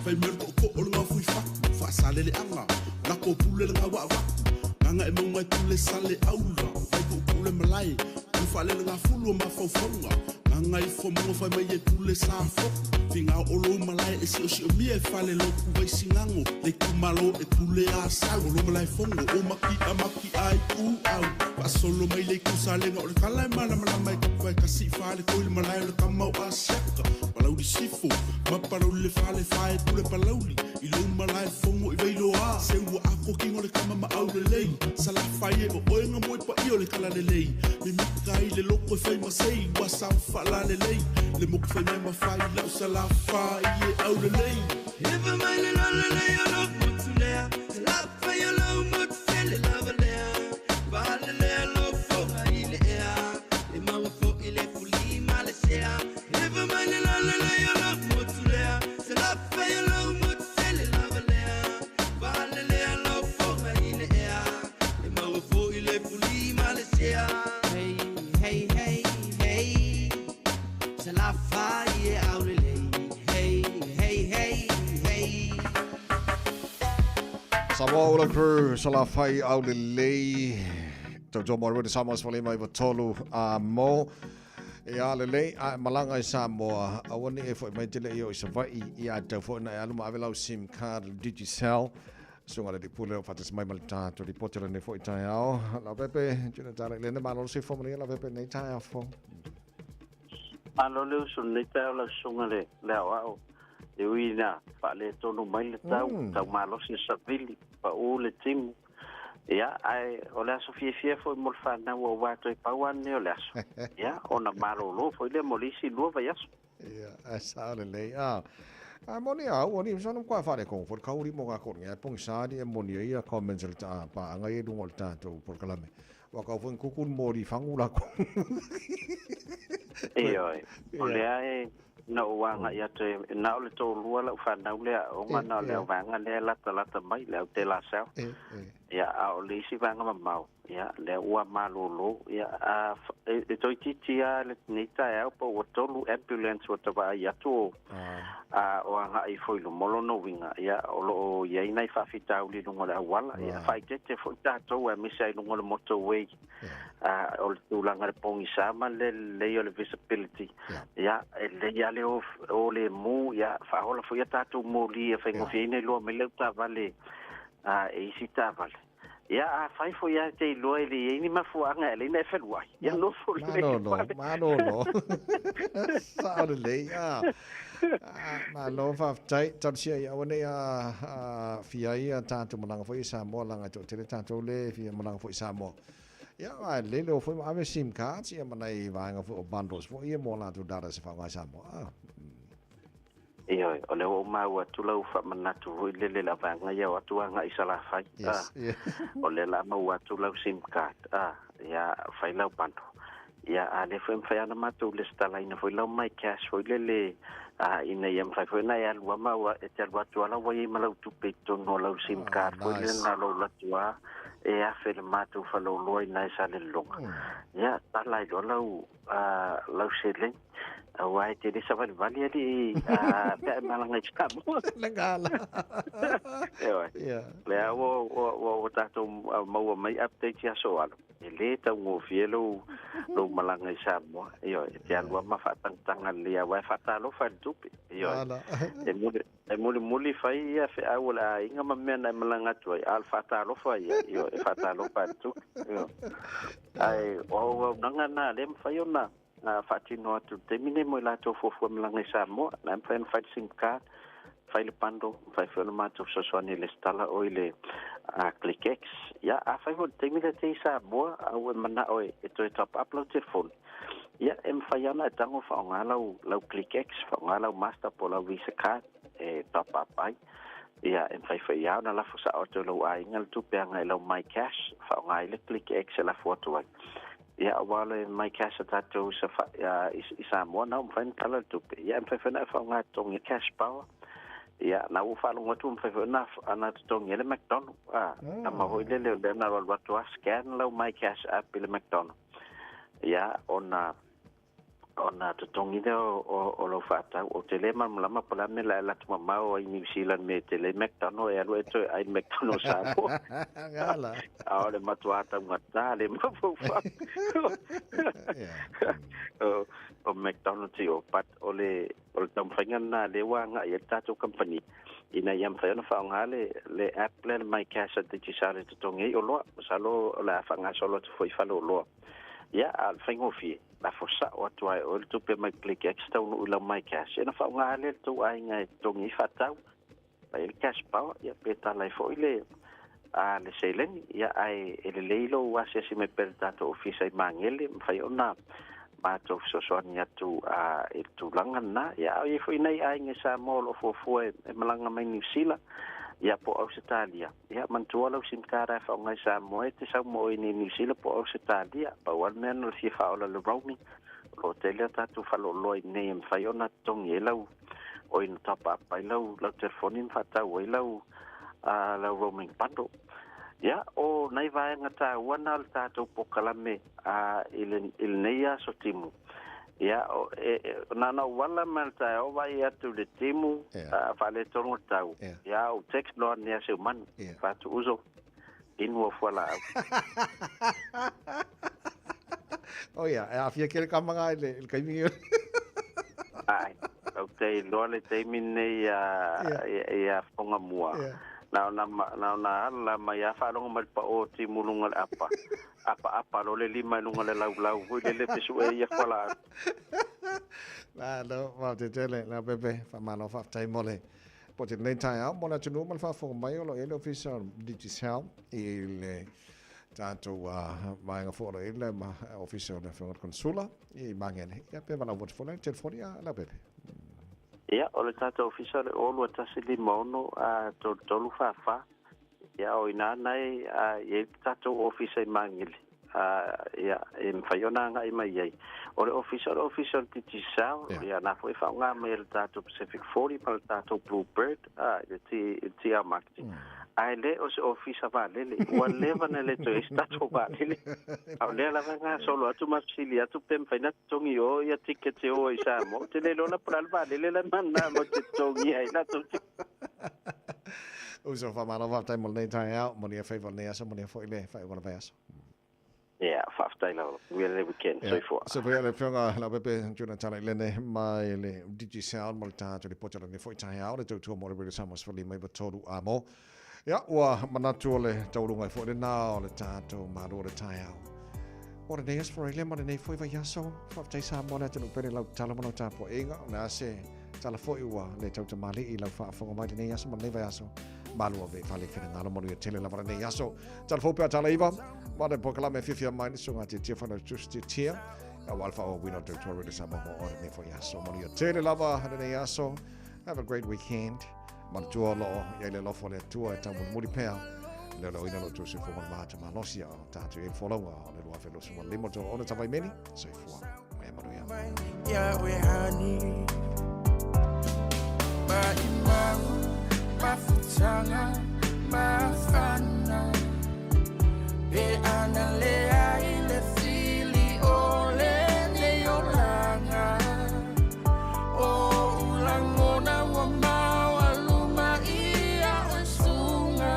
Fai mai o le to'oto'o le gaofui fatu, faasaleleaga. Lako pule le gaua avatu. Gagae mauga e pule sale aula, vai tuupule malae. O le faalele gafulu o mafaufauga. Gaga ifo mauga fai mai e pule sa foku. Figao o lou malae e siosiomia e fale lotu vai sigago. Le itumalo e pule asau. O lo malaefono o maki'a maki'a ai ku au. Faasolo mai le itusalega o le tala e malamalama e tapu ai kasi fale koi le malae o le kama o asiaka. Palauli sifo, ma palauli le fale fae pule palauli. I lou malaefono i vailoa. Se ua ako kingo le kama ma au lelei. Salafai e o oe nga moe paia o le kala lelei. Mimika i le loko e fai masei. Ua sao faalalelei. Le moku fai mea mafai lau salafai e au lelei. Eva mai le lolo le o lo motu lea. Se la fai o lo motu tele lava lea. Vale lea lo foga i le ea. E maua fo i le fuli ma le sea. Eva mai le lolo le o lo motu lea. Se la fai o lo motu tele lava lea. Vale lea lo foga i le ea. E maua fo i le fuli ma le sea. Hey, hey, hey, hey. Se la fai e au lelei. Hey, hey, hey, hey. Samoa Ula Crew, Salafai au lelei. Tautua mo rua Samoa sefululima iva tolu a mo. Ia lelei, a e malaga i Samoa. Aua ne i e fo'i mai tele i o i Sava'i. Ia a tau fo'i na e alu ma ave lau sim card le Digicel. Susuga le Lipule o faatasi mai ma le tatou lipoti o lenei fo'i taeao. Laupepe, tuna tala i lena malo le soifua manuia Laupepe lenei taeao fou. Malo le uso lenei taeao lau susuga le le aoao. E ui ina faaletonu mai le tau, tau malosi le savili, pau le timu. Ia, ae o le aso fiafia foi mo le fanau aua toe pau lava lenei o le aso. Ia, ona malolo foi lea mo le isi lua vaiaso. Ia, ae sao lelei. Ah, a moni au, oni sona kwa whare kongo, for kauri mo ngā kore, ngai pongi sāri e moni ai a comments le ta pāanga i lunga o le tātou polokalame. Wa kau fo kuku mori whangu la ko. Ioe, o lea e na ou agai atu e na o le toalua lau fanau le aoga na o le vaega lea e latalata mai le au te la sau. Ia, a o le isi vaega mamao, ia, lea ua malolo, ia, a, e toeitiiti lava lenei taeao po ua tolu ambulance ua ta vaai atu o, a, o agai ifo i luma. O lona uiga, ia, o lo o i ai nai faafitauli i luga o le auala. Ia, faaeteete foi tatou aemaise ai luga o le motorway, a, o le tulaga i le pogisa ma le lelei o le visibility. Ia, e lelei lava le o, o lemu, ia, faaola foi a tatou moli e faigofieina iloa mai lau taavale a, e isi taavale. Ia, afai foi lava e te iloa e le i ai ni mafuaaga e ala ai ona e feluai, ia nofo lelei i le fale. Malolo. Sao lelei. Ah, malo faafetai. Talosia ia aua ne i aafia ai a tatou malaga foi i Samoa leaga e toatele tatou le fia malaga foi i Samoa. Ia, ae lelei le o foi ma ave sim cards ia ma nai vaega foi o bundles foi ia mo latou data se faaaoga i Samoa. Ah. Ioe, o lea ua ou maua atu lau faamanatu foi lele i le vaega ia o atu agai i Salafai, Yes, yeah. O lea o le a maua atu lau sim card, ia, fai lau bundle. Ia, a lea foi e mafai lava ona matou lesitalaina foi lau my cash foi lele, ina ia mafai foi ona e alu lava ma e te alu atu lava la ua i ai ma lau tupe i totonu o lau sim card foi lele Nice. na lou alu atu lava e afe i le matou faleoloa i ina e Salelologa. Ia, tala ai loa lau, lau seleni. Aua e te le savalivali alii pe a e malaga i Samoa. Le gala. Ioe. Yeah. Lea ua, ua, ua, ua tatou maua mai update i aso alo. E le taugofie lou, lou malaga i Samoa. Ioe, e te alu lava ma faatagataga lelei aua e faatalofa i le tupe. Ioe. Ala. E muli, e mulimuli fai ia feau a le aiga ma mea na e malaga atu ai, a o le faatalofa ia, ioe, e faatalofa i le tupe. Ioe. Ae o auaunaga na lea e mafai ona faatino atu i le taimi lenei mo i latou fuafua malaga i Samoa, na e mafai ona fai le sim card, fai le bundle, mafai foi ona matou fesoasoani i lesitala o i le ClickX. Ia, afai foi i le taimi lea te i Samoa, a ua e manao e toe top up lau telefoni, ia, e mafai lava ona e tago faaaoga lau, lau ClickX, faaaoga lau Master po o lau Visa card e top up ai. Ia, e mafai foi lava ona lafo sao atu e lou aiga le tupe agai i lau MyCash, faaaoga ai le ClickX e lafo atu ai. Ia, aua o le MyCash a tatou i Samoa, na ua mafai ona tala le tupe. Ia, e mafai foi ona e faaaoga e totogi ai Cash Power. Ia, na ua ou faalogo atu ua mafai foi ona totogi ai le McDonald. Tama foi lele o lea na alualu atu lava scan lau MyCash app i le McDonald. Ia, ona ona totogi lea o lau faatau. Ou te le malamalama po o le a le mea o le a e alu atu mamao ai i Niu Sila i le mea e tele ai McDonald, e alu e toe ai i le McDonald Samoa. A o le matua taugata le mafaufau o McDonald's i o. But o le taumafaiga lena lea ua agai ai le tatou kamupani ina ia mafai ona faaaoga le app lea le MyCash a Digicel e totogi ai oloa. Masalo o le a faagasolo atu foi i faleoloa. Ia, a o le faigofie, lafo sao atu lava e oe le tupe mai ClickX taunuu i lau MyCash, ia ona faaaoga lea e le tou aiga e totogi ai faatau. Fai ai le cash power, ia pe tala ai foi le a le seleni, ia ae e lelei lou asiasi mai pea i le tatou ofisa i Magele, mafai ona matou fesoasoani atu a i le tulaga lena. Ia a o i ai foi nai aiga i Samoa o lo o fuafua e malaga mai Niu Sila, ia po o Ausetalia, Ia, manatua lau sim card e faaaoga i Samoa e te sau mo oe i Niu Sila po o Ausetalia. Pau lava le mea na o le fia faaola i le roaming. O lo o tele a tatou faleoloa i inei e mafai ona totogi ai lau oi na top up ai lau lau telefoni ma faatau ai lau lau roaming bundle. Ia, o nai vaega taua na o le tatou polokalame i le i lenei aso timu. Ia, o, e, e, na ona ou ala mai le taeao vaai atu i le timu, faaletonu le tau. Ia, ou text loa ane ia Seumanu, fai atu, uso, inu au fualaau. Oh ia, e aafia kele ka manga i le taimi nei. Ai, ou te iloa le taimi lenei ia Whangamua. Na ona, na ona ala mai a faalogo mai le pao o timu luga o le apa. Apaapa loa le lima i luga o le laulau foi lele pe sue ia fualaau. Malo, faafetai tele Leaupepe, faamalo faafetai mo le po te lenei taeao mo le atunuu ma le faafofoga mai o lo o i ai le Ofisa o Digicel i le tatou vaega foi o lo o i ai le Ofisa o le Afioga i le Konsula i Magele. Ia pe valaau atu foi le telefoni a Leaupepe. Ia, o le tatou Ofisa o le 02156 33 44. Ia, o i ina na e i ai le tatou ofisa i Magele, ia, e mafai ona agai mai ai. O le ofisa, o le ofisa o le Digicel, ia, na foi e faaaoga mai e le tatou Pacific 40 ma le tatou Blue Bird, i le TR Marketing. Ae le o se ofisa vaalele, ua leva ona le toe i ai se tatou vaalele. A o lea lava e gasolo atu ma fesili atu pe mafai ona totogi i o ia tickets e o ai i Samoa. Ou te le iloa la po o le a le vaalele la e manana matou te totogia ai latou tickets. Uso, faamalo faafetai mo lenei taeao, manuia faiva o lenei aso, manuia foi le faaiuga o le vaiaso. Ia, faafetai lava. Manuia lenei weekend. Soifua. Soifua le Afioga Leaupepe Jonathan Ilene mai le Digicel mo le tatou lipoti o lenei foi taeao, le tautua mo le Radio Samoa 15 93 amo. Ia, ua manatu o le taualuga ai foi lena o le tatou malu o le taeao. O lenei aso Australia ma lenei foi vaiaso, faafetai Samoa le atunuu pele lau tatalo ma lau tapuaiga, o le a se tala foi ua le tautamalii i lau faafofoga mai lenei aso ma lenei vaiaso. Malu ave i fale finagalo manuia tele lava lenei aso. Tala fou pea tala iva, ma le polokalame fiafia mai le susuga Tiatia Whanau Tusi Tiatia. Aua le faaauauina o le tautua Radio Samoa mo oe lenei foi aso. Manuia tele lava lenei aso. Have a great weekend. Manatua o loo i ai le alofa o le Atua e taumolimoli pea le leoleoina o lo outou soifua ma le maata malosi a o tatou i ai le folauga o le 2025 o ona tavaimeli. Soifua ma ia manuia. Ia oe hani Maʻimau Mafutaga Mafana Pe ana leai le fili o lenei olaga O ou lagona ua maualuma ia oe suga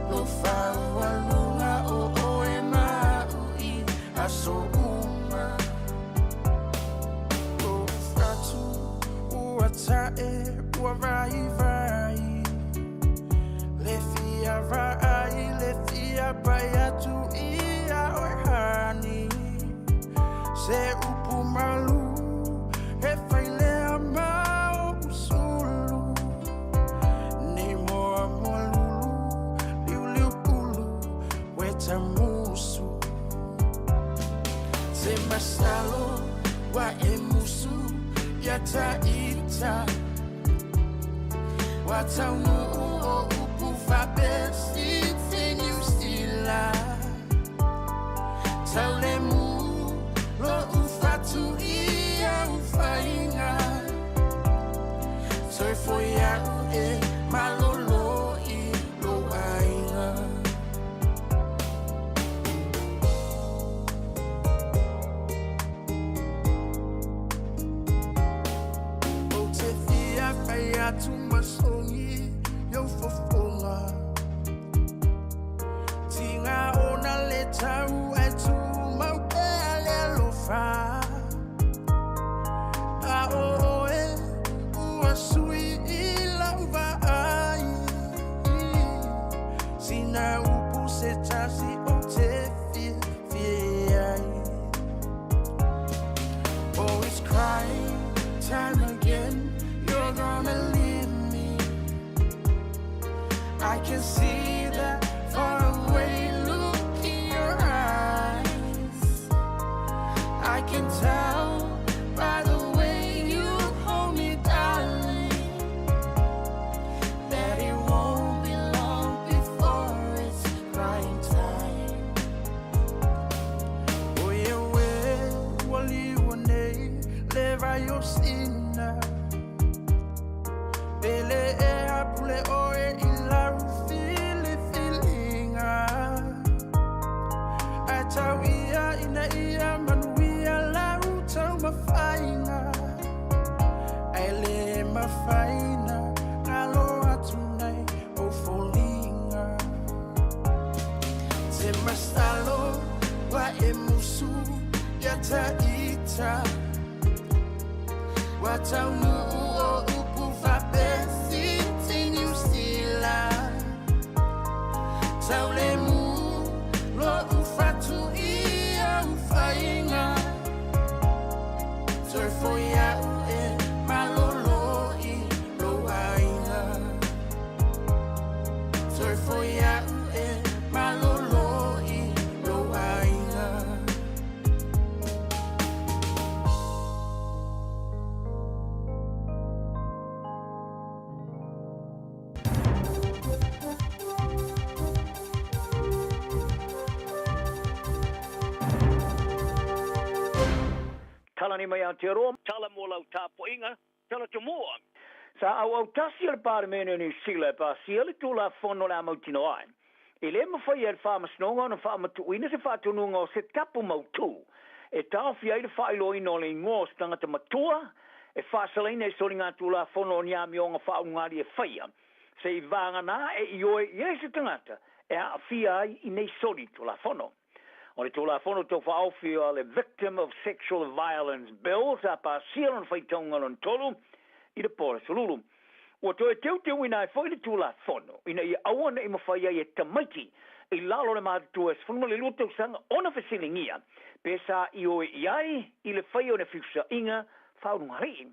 Lo faualuga o oe ma a'u i aso uma O fatu ua ta'e ua vaivai Le fia vaai le fia pai atu ia oe hani Se upu malu he fai lea ma oʻu sulu Nei moa moa lulu liuliu pulu weta musu Se masalo wa e musu ia ta'ita Wa taunu'u o upu fa'apesi New Sila Tau Toe foi a'u e malolo i lou aiga. Ou te fia fai atu masogi i ou fofoga. Tiga ona le tau ae tumau pea le alofa. A o oe ua sui i lau vaai. Sina upu se tasi ou te fiafia ai. Oh, it's crying time again. You're gonna leave me. I can see that faraway look in your eyes. I can tell by the way you hold me, darling, that it won't be long before it's crying time. Oh, yeah, ua liua nei le vai o sina. Pele e apule oe i lau filifiliga. Ae tau ia ina ia manuia lau taumafaiga. Ae le mafai ona galo atu nai ou foliga. Te masalo ua e musu ia ta ita. Ua taunuu o upu faapefiti Niu Sila. Taulemu lo'u fatu i au faiga. Toe foi a'u e malolo i lou aiga. Toe foi a'u e malolo i lou aiga. Tala nei mai Aotearoa. Tala mo lau tapuaiga. Tala Tumua. Sa auautasi le Palemene o Niu Sila e pasia le Tulafono o le a mautinoa ai e lē mafai e le Faamasinoga ona faamatuuina se faatonuga o se tapu mautū e taofia ai le faailoaina o le igoa o se tagata matua e faasalaina i soligatulafono o ni amioga faaulugalii e faia se'i vaganā e ioe i ai se tagata e aafia ai i nei soli tulafono. O le Tulafono Tau Faaofi o le Victim of Sexual Violence Bill sa pasia lona faitauga lona tolu i le po o le Aso Lulu. Ua toe teuteuina ai foi le Tulafono ina ia aua ne i mafai ai e tamaiti i lalo o le matutua e 12 tausaga ona fesiligia pe sa ioe i ai i le faia o ni feusaaiga faaulugalii.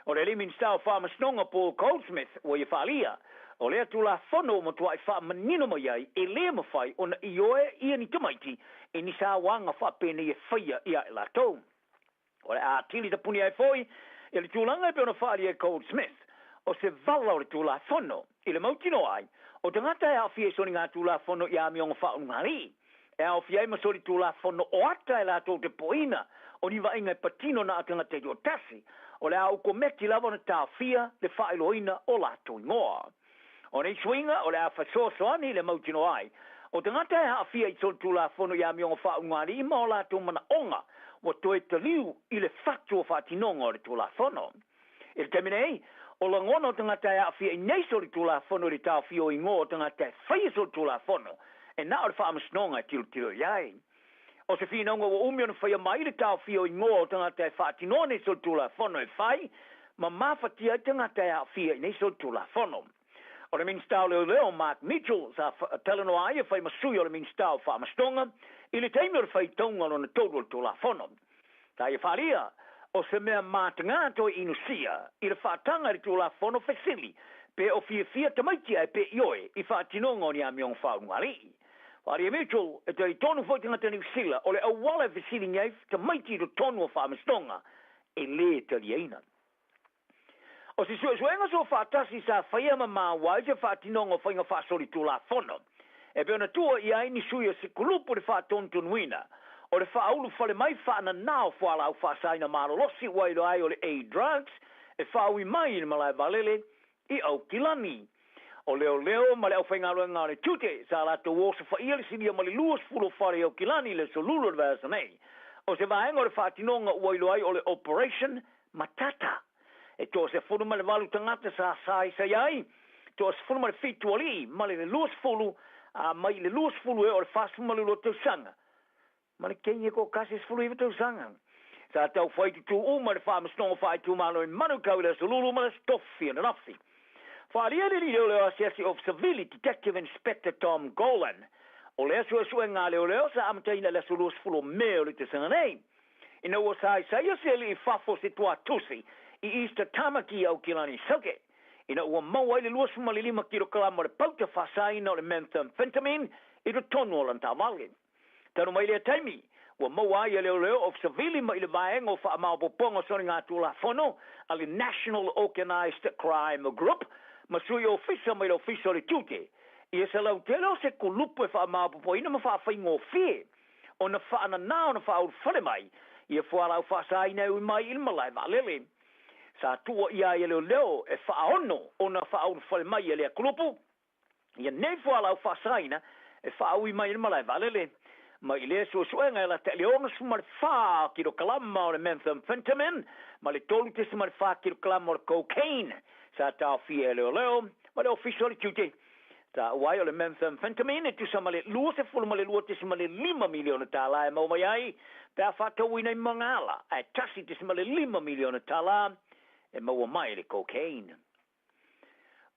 O le alii Minisita o Faamasinoga Paul Goldsmith ua ia faaalia, o lea Tulafono ua matuai faamanino mai ai e lē mafai ona ioe ia ni tamaiti i ni sauaga faapenei e faia ia i latou. O le a atili tapuni ai foi ia le tulaga e pei ona faaalia e Goldsmith, o se vala o le Tulafono i le mautinoa ai o tagata e aafia i soligatulafono i amioga faaulugalii e aofia ai ma solitulafono o ata e latou te poina o ni vaaiga e patino na o tagata e toatasi, o le a ou kometi lava ona taofia le faailoaina o latou igoa. O nei suiga o le a fesoasoani i le mautinoa ai o tagata e aafia i solitulafono i amioga faaulugalii ma o latou manaoga ua toe taliu i le fatu o faatinoga o le Tulafono. I le taimi nei, o lagona o tagata e aafia i nei solitulafono i le taofia o igoa o tagata e faia solitulafono e na o le Faamasinoga e tilotilo i ai. O se finauga ua umi ona faia mai le taofia o igoa o tagata e faatinoa nei solitulafono e fai ma mafatia ai tagata e aafia i nei solitulafono. O le Minisita o Leoleo Mark Mitchell sa talanoa ai e fai ma sui o le Minisita o Faamasinoga i le taimi o le faitauga lona tolu o le Tulafono. Sa ia faaalia, o se mea matagā toe inusia i le faataga i le Tulafono fesili pe o fiafia tamaiti ae pe ioe i faatinoga o ni amioga faaulugalii. Faaalia Mitchell, e talitonu foi tagata Niu Sila o le auala e fesiligia ai tamaiti i totonu o Faamasinoga e lē taliaina. O se suesuega soofaatasi sa faia ma maua ai se faatinoga o faiga faasolitulafono e pei ona tua i ai ni sui o se kulupu i le faatonutonuina o le faaulufale mai faananā o fualaau faasaina malolosi ua iloa ai o le A-drugs e faaui mai i le malae vaalele. i Aukilani. O leoleo ma le aufaigaluega a le tiute sa latou osofaia le silia ma le 20 o fale i Aukilani i le aso Lulu o le vaiaso nei. O se vaega o le faatinoga ua iloa ai o le Operation Matata. E toa-18 tagata sa saisai ai, toa-17 alii ma le 20 a mai i le 20 e oo i le 42 tausaga. Ma le teine e toatasi e 19 tausaga. Sa taufai tutū uma i le Faamasinoga Faaitumalo i Manukau i le Aso Lulu ma le Aso Tofi ananafi. Faaalia le alii leoleo asiasi Ofisa Vili, Detective Inspector Tom Golan, o lea suesuega a leoleo sa amataina i le aso 20 o Me o le tausaga nei. Ina ua saisaia se alii i fafo o se tuatusi i East Tamaki i Aukilani Sauke, ina ua maua ai le 25 kilokalama o le pauta faasaina o le methamphetamine i totonu o lana taavale. Talu mai lea taimi, ua maua ai e leoleo Ofisa Vili mai le Vaega o Faamaopoopoga o Soligatulafono a le National Organised Crime Group ma sui ofisa mai le Ofisa o le Tiute ia se lautele o se kulupu e faamaopoopoina ma faafaigofie ona faananā ona faaulufale mai ia fualaau faasaina e ui mai i le malae vaalele. Sa tuuaia ai e leoleo e faaono ona faaulufale mai e lea kulupu Ia nei fualaau faasaina e faaui mai i le malae vaalele. Mai i lea suesuega e lata i le 64 kilokalama o le methamphetamine ma le 3.4 kilokalama o le cocaine sa taofia e leoleo ma le Ofisa o le Tiute. Taua ai o le methamphetamine e tusa ma le $22.5 miliona tālā e maua mai ai pe a faatauina i Magaala, ae $1.5 miliona tālā e maua mai i le cocaine.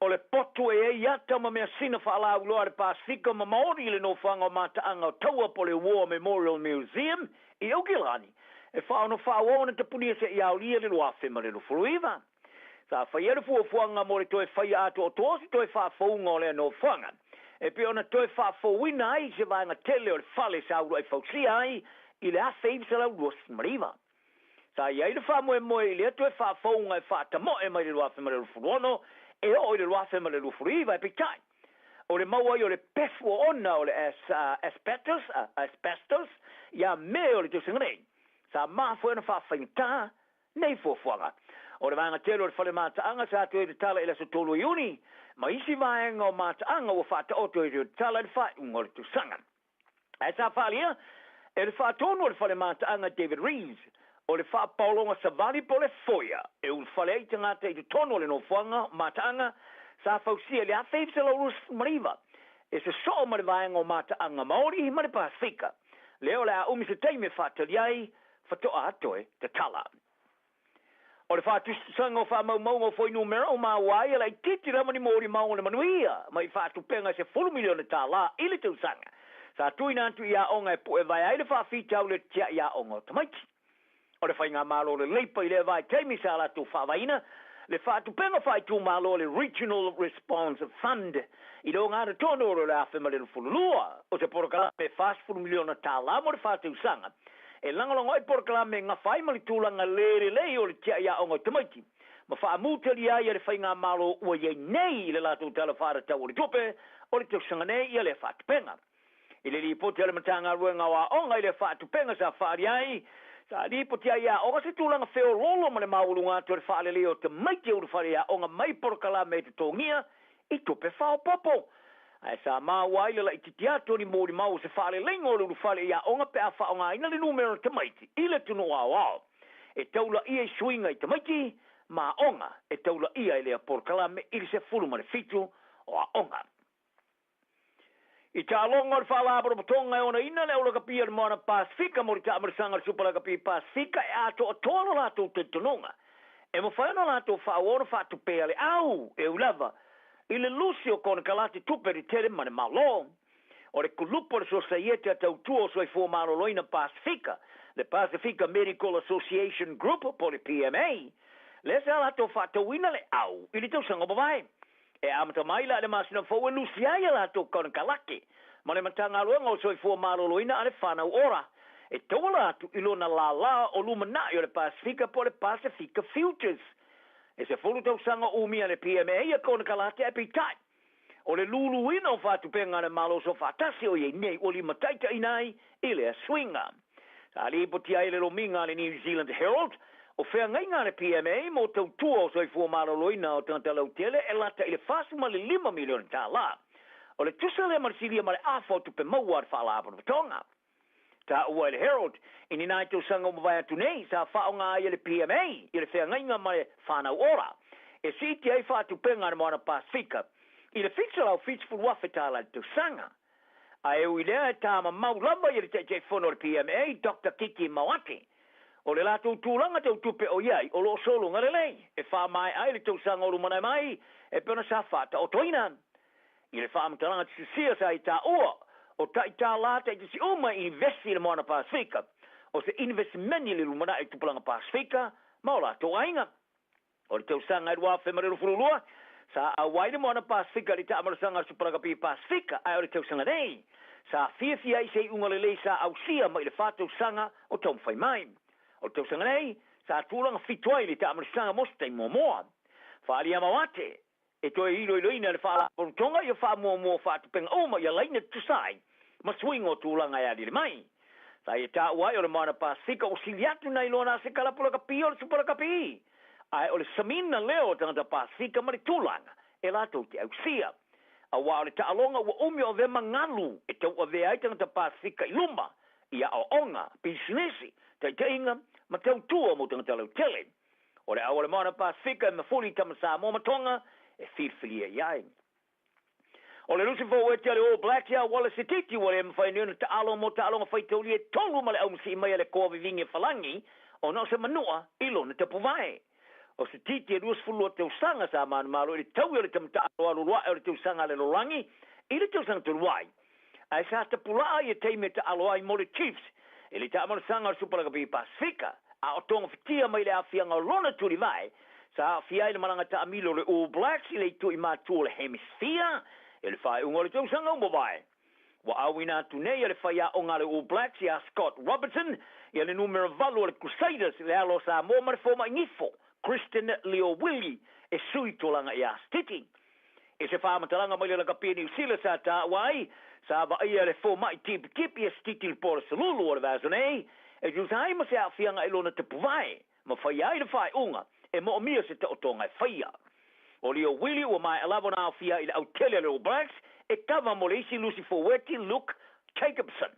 O le potu e ai ata ma measina faalauiloa a le Pasefika ma Maori i le nofoaga o mataaga o Taua po o le War Memorial Museum i Aukilani, e faaono faaauau ona tapunia seia aolia le 2029. Sa faia le fuafuaga mo le toe faia atoatoa o se toe faafouga o lea nofoaga, e pei ona toe faafouina ai se vaega tele o le fale sa uluai fausia ai i le 1929. Sa i ai le faamoemoe i lea toe faafouga e faatamoe mai le 2026 e oo i le 2029, ae peitai, o le mau ai o le pefu oona o le asbestos, asbestos, ia Me o le tausaga nei, sa mafua ai ona faafaigata nei fuafuaga. O le vaega tele o le fale mataaga sa toe tatala i le aso 3 o Iuni, ma isi vaega o mataaga ua faataoto e toe tatala i le faaiuga o le tausaga. Ae sa faaalia e le faatonu o le fale mataaga David Rees, o le faapaologa savali po o le foia e ulufale ai tagata i totonu o le nofoaga mataaga sa fausia i le 1929 e sosoo ma le vaega o mataaga Maori ma le Pasefika, lea o le a umi se taimi e faatali ai fatoa toe tatala. O le faatusatusaga o faamaumauga o fuainumera ua maua ai e laitiiti lava ni molimau o le manuia mai faatupega e $10 miliona tālā i le tausaga sa tuuina atu i aoga e puevae ai le faafitauli o le tiai aoga o tamaiti. O le faigamalo le Leipa i lea vaitaimi sa latou faavaeina le faatupega faaitumalo le Regional Response Fund i le ogatotonu o le 2022 o se polokalame e $40 miliona tālā mo le fa tausaga e lagolago ai polokalame e gafa ai ma le tulaga le lelei o le tiai aoga o tamaiti ma faamutalia ai e le faigamalo ua i ai nei i le latou Tala Faatatau o le Tupe o le tausaga nei ia lea faatupega. I le lipoti a le Matagaluega o Aoga i lea faatupega sa faaali ai, sa lipoti ai e aoga se tulaga feoloolo ma le maualuga atu o le faaleleia o tamaiti e ulufale i aoga mai polokalame e totogia i tupe faaopoopo. Ae sa maua ai le laitiiti atu o ni molimau o se faaleleiga o le ulufale i aoga pe a faaaogaina le numera o tamaiti i le atunuu aoao e taulaia i suiga i tamaiti ma aoga e taulaia e lea polokalame i le 17 o aoga. I taaloga o le Faalapotopotoga e onaina le aulakapi a le Moana Pasefika mo le taamalisaga o le Supa Lakapi Pasefika e atoatoa lo latou talitonuga e mafai ona latou faaauau ona faatupea le au e ui lava i le lusi o konekarate tupe tetele ma le Malo. O le kulupu o le Sosaiete a Tautua o Soifua Maloloina Pasefika, le Pasifika Medical Association Group po o le PMA, lea sa latou faatauina le au i le tausaga ua mavae. E amata mai la i le masina fou e lusi ai a latou konekarate ma le Matagaluega o Soifua Maloloina a le Whānau Ora e tauala atu i lona lālā o lumanai o le Pasefika po o le Pasifika Futures. E 10 tausaga o umia le PMA ia konekarate ae peitai, o le luluina o faatupenga a le Malo Soofaatasi o i ai nei ua limataitaiina ai i lea suiga. Sa lipoti ai le lomiga a le New Zealand Herald, O feagaiga a le PMA mo tautua o soifua maloloina o tagata lautele e lata i le $45 miliona tala. O le tusa lea ma le silia ma le afa o tupe maua a le Faalapotopotoga. Taua e le Herald i ni nai tausaga ua mavae atu nei sa faaaoga ai e le PMA i le feagaiga ma le Whānau Ora e siitia ai faatupega a le Moana Pasefika i le $770,000 tala i le tausaga. Ae ui lea e tāmamau lava ia le Taitaifono o le PMA, Doctor Kiki Maoate, o le latou tulaga tau tupe o i ai o lo o sologa lelei e faamaea ai le tausaga o lumanai mai e pei ona sa faataotoina. I le faamatalaga tusisia sa i taua, o taʻi-tālā taitasi uma i inivesi i le Moana Pasefika, o se inivesimeni i le lumanai o tupulaga Pasefika ma o latou aiga. O le tausaga e 2022, sa auai le Moana Pasefika i le taamalosaga a le Supalakapi Pasefika, ae o le tausaga nei, sa fiafia ai i se iuga lelei sa ausia mai i le fa tausaga o taumafai mai. O le tausaga nei, sa tulaga fitu ai le taamalosaga mo se taimi muamua. Faaalia Maoate, E toe iloiloina e le Faalapotopotoga ia faamuamua faatupenga uma ia laina tutusa ai ma suiga o tulaga e aliali mai. Sa ia taua ai o le Moana Pasefika ua sili atu nai lo na se kalapu lakapi o le Supa Lakapi, ae o le samina lea o tagata Pasefika ma le tulaga e latou te ausia. Auā o le taaloga ua umi o avea ma galu e tauavea ai tagata Pasefika i luma i aoaoga, pisinisi, taitaiga ma tautua mo tagata lautele. O le auala Moana Pasefika e mafuli i tama Samoa ma Tonga e filifilia i ai. O le lusi foueti a le All Blacks ia Wallace Sititi ua le mafai nei ona taalo mo taaloga faitaulia e tolu ma le aumasii mai a le koa vivigi a Falagi ona o se manua i lona tapuvae. O Sititi e 22 tausaga sa manumalo i le taui o le tama taalo alualuae o le tausaga a le lalolagi i le tausaga talu ai. Ae sa tapulaa ia taimi e taalo ai mo le Chiefs i le taamalosaga o le Supa Lakapi Pasefika, a o togafitia mai le aafiaga o lona tulivae, sa aafia ai le malaga taamilo o le All Blacks i le itu i matu o le Hemisphere i le faaiuga o le tausaga ua mavae. Ua auina atu nei e le faiaoga a le All Blacks ia Scott Robertson ia le numera 8 o le Crusaders le alo o Samoa ma le fomai gifo Christian Lio-Willie e sui tulaga ia Stiti. I se faamatalaga mai le lakapi Niu Sila sa taua ai, sa vaaia le fomai tipitipi e Stiti le po o le Salulu o le vaiaso nei, e tusa ai ma se aafiaga i lona tapuvae, ma faia ai le faaiuga e moomia se taotoga e faia. O Lio Willie ua maea lava ona aofia i le autele a le All Blacks e kava mo le isi lusi forweti Luke Jacobson.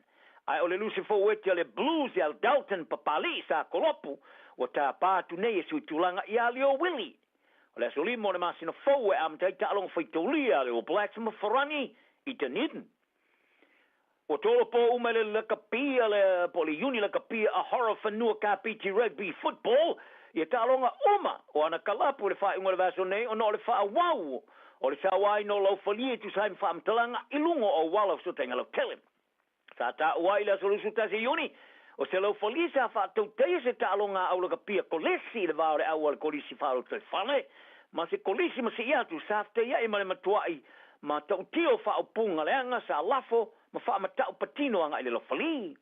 Ae o le lusi forweti a le Blues ia Dalton Papali'i sa kolopu ua tapa atu nei e sui tulaga ia Lio Willie. O le aso 5 o le masina fou e amata ai taaloga faitaulia a le All Blacks ma Farani i Dunedin. Ua tolopo uma e le lakapi a le, po o le iuni lakapi a Horowhenua Kāpiti Rugby Football ia taaloga uma o ana kalapu i le faaiuga o le vaiaso nei ona o le faaauau o le sauaina o laufalie e tusa ai ma faamatalaga i luga o auala o fesootaiga lautele. Sa taua ai i le aso 21 Iuni, o se laufalie sa faatautaia se taaloga a aulakapia kolesi i le va o le au a le Kolisi Faa-Lotoifale ma se Kolisi masii atu sa fetaiai ma le matuai ma ta'utio o faaupuga leaga sa lafo ma faamata'u patino agai le lofali.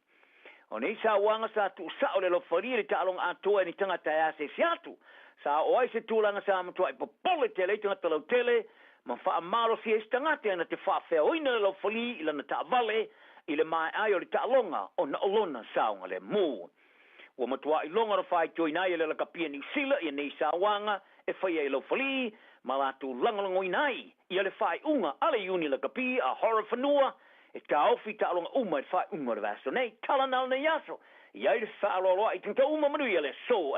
O nei sauaga sa tuusa'o le lofali i le taaloga atoa e ni tagata e asiasi atu. Sa oo ai se tulaga sa matuai popole tele ai tagata lautele ma faamalosi ai se tagata na te faafeaoina le laufali i lana taavale i le maea ai o le taaloga ona o lona saogalemu. Ua matuai loga ona faitioina ai e le lakapia Niu Sila ia nei sauaga e faia i laufali ma latou lagolagoina ai ia le faaiuga a le Iuni Lakapi a Horowhenua e taofi taaloga uma i le faaiuga o le vaiaso nei. Tala na lenei aso i ai le fefaaloaloa'i tagata uma manuia le aso.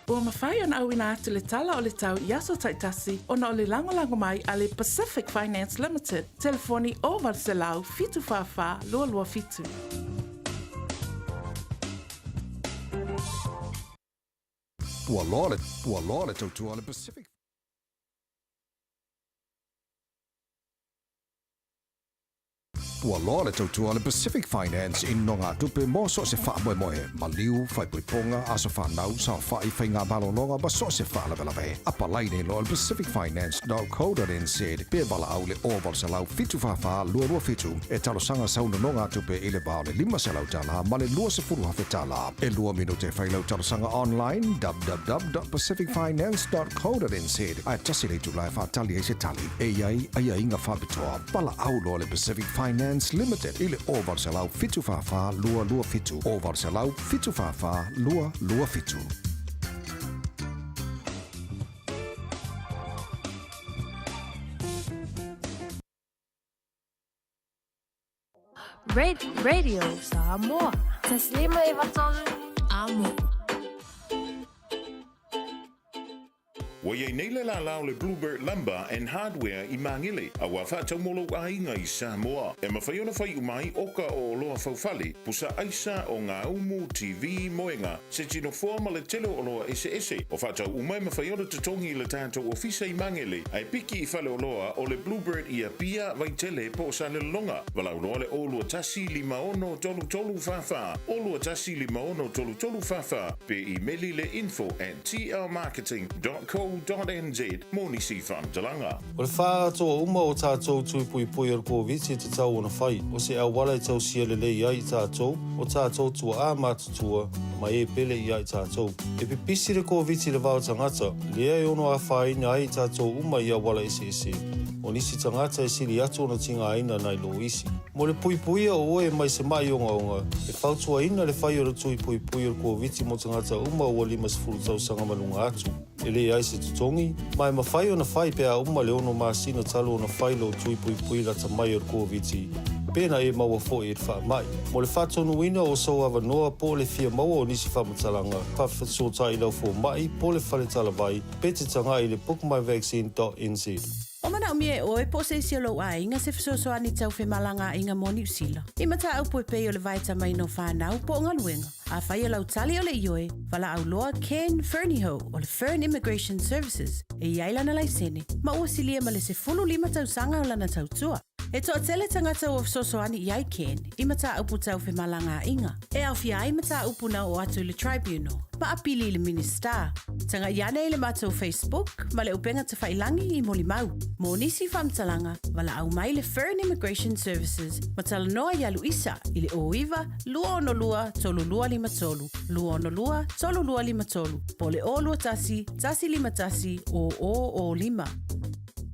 Ua mafai ona auina atu le tala o le tau i aso taitasi ona o le lagolago mai a le Pacific Finance Limited, telefoni 0800 744 227. Ua loa le, ua loa le tautua a le Pacific. Ua loa le tautua a le Pacific Finance i nogatupe mo so o se faamoemoe, maliu, faaipoipoga, aso fanau, saofai, faiga malologa ma so o se faalavelave. Apalai nei loa i le pacificfinance.co.nz pe valaau i le 0800 744 227 e talosaga sau nonogatupe i le va o le $500 ma le $20,000. E lua minute e fai lau talosaga online www.pacificfinance.co.nz ae tasi le itula e faatali ai se tali e i ai aiaiga faapitoa. Valaau loa le Pacific Finance. Finance Limited i le 0800 744 227, 0800 744 227. Radio Samoa. Taslima Ivatolu Amo. Ua i ai nei le lālā o le Bluebird Lumber and Hardware i Māngele, a ua faatau mo lou aiga i Samoa. E mafai ona fai uma ai oka o oloa faufale, pusa aisa, o ngā umu, TV, moenga, se tino foa ma le tele o oloa eseese. O faatau uma e mafai ona totogi i le tatou ofisa i Māngele, a e piki i faleoloa o le Bluebird i Apia, Vaitele po o Salelologa. Valaau loa le 021 56 33 44, 021 56 33 44, pe imeli le info at tlmarketing.co.nz mo nisi faamatalaga. O le faaatoa uma o tatou tui puipui o le Koviti e tatau ona fai, o se auala e tausia lelei ai i tatou, o tatou tuaa matutua, ma e pele i a i tatou. E pipisi le Koviti i le vao tagata, lea e ono afaina ai i tatou uma i auala eseese. O nisi tagata e sili atu ona tigaina nai lo isi. Mo le puipuia o oe mai se maʻi ogaoga, e fautuaina le fai o le tui puipui o le Koviti mo tagata uma ua 50 tausaga ma luga atu. E leai se totogi, ma e mafai ona fai pe a uma le ono masina talu ona fai lou tui puipui lata mai o le Koviti, pe na e maua foi i le faamai. Mo le faatonuina o sou avanoa po o le fia maua o nisi faamatalaga, faafesootai i lau fomai po o le fale talavai pe te tagai i le bookmyvaccine.nz. O manaomia e oe po o se isi o lou aiga se fesoasoani tau femalagaaiga mo Niu Sila. I mataupu e pei o le vaetamaina o fanau po o galuega. Afai o lau tali o le ioe, valaau loa Ken Fernihough o le Fern Immigration Services e i ai lana laisene ma ua silia ma le 15 tausaga o lana tautua. E toatele tagata ua fesoasoani i ai Ken i mataupu tau femalagaaiga. E aofia ai mataupu na oo atu i le Tribunal ma apili i le Minisita. Tagai ane i le matou Facebook ma le upega tafailangi i molimau. Mo nisi faamatalaga, valaau mai le Fern Immigration Services ma talanoa ia Luisa i le 09 262 3253, 262 3253 po o le 021 151 0005.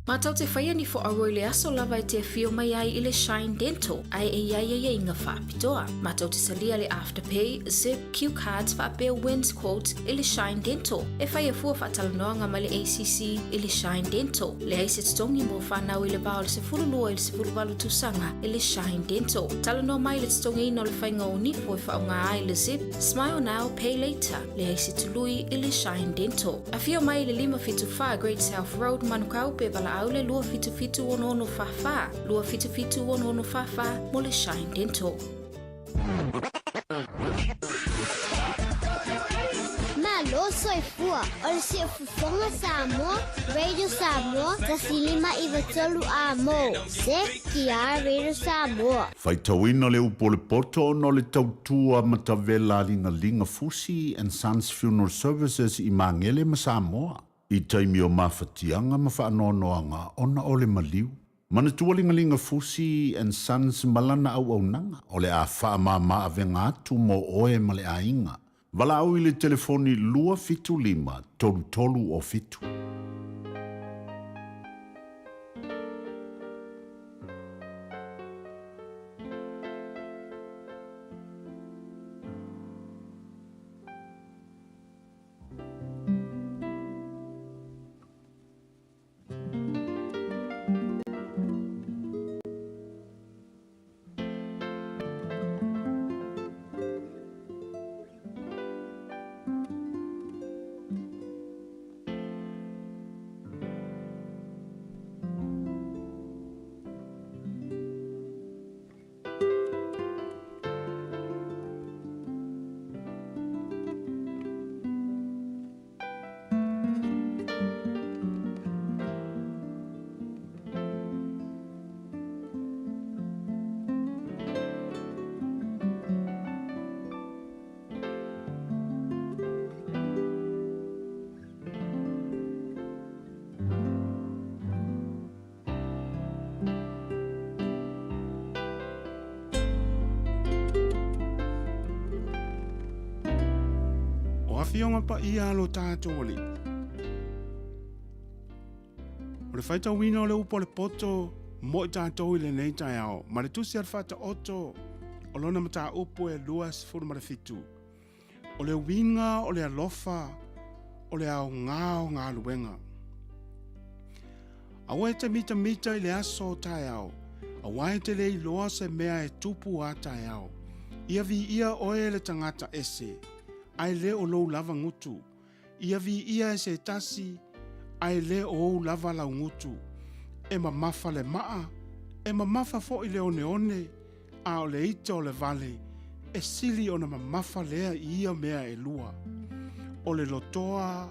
Matou te whaia ni whoauroi le aso lava e te whio mai ai i le Shine Dental ae e iai ai inga whaapitoa. Matou te salia le Afterpay, Zip, Q Cards whaapea Wins Quote i le Shine Dental. E whaia fua whaatalanoanga mai le ACC i le Shine Dental. Le ai se totongi mo whanau i le vao le 12 i le 18 tausaga i le Shine Dental. Talanoa mai le totogiina o le whainga o nifo e whaonga ai le Zip, Smile Now, Pay Later, le ai se tului i le Shine Dental. Afio mai i le 574 Great South Road, Manukau, pe valaau le 277 6644, 277 6644 mo le Shine Dental. Malo soifua, o le Siufofoga Samoa, Radio Samoa, 105 93 A mo, CKR Radio Samoa. Faitauina le upu o le poto ona o le tautua matavela a Ligaliga Fusi and Sons Funeral Services i Magele ma Samoa, i taimi o mafatiaga ma faanoanoaga ona o le maliu. Manatua Ligaliga Fusi and Sons ma lana auaunaga, o le a faamama avega atu mo oe ma le aiga. Valaau i le telefoni 275 33 o 7. O Afioga Paia a lo tatou Alii. O le faitauina o le upu a le poto Mo i tatou i lenei taeao, ma le tusi a le Faataoto o lona mataupu e 27. O le uiga o le alofa o le aoga o galuega. Aua e te mitamita i le aso o taeao, aua e te le iloa se mea e tupu a taeao. Ia viia oe e le tagata ese, ae le o lou lava gutu. Ia viia e se tasi, ae le o ou lava lau gutu. E mamafa le maa, e mamafa foi le oneone, a o le ita o le vale, e sili ona mamafa lea i ia mea e lua. O le lotoa,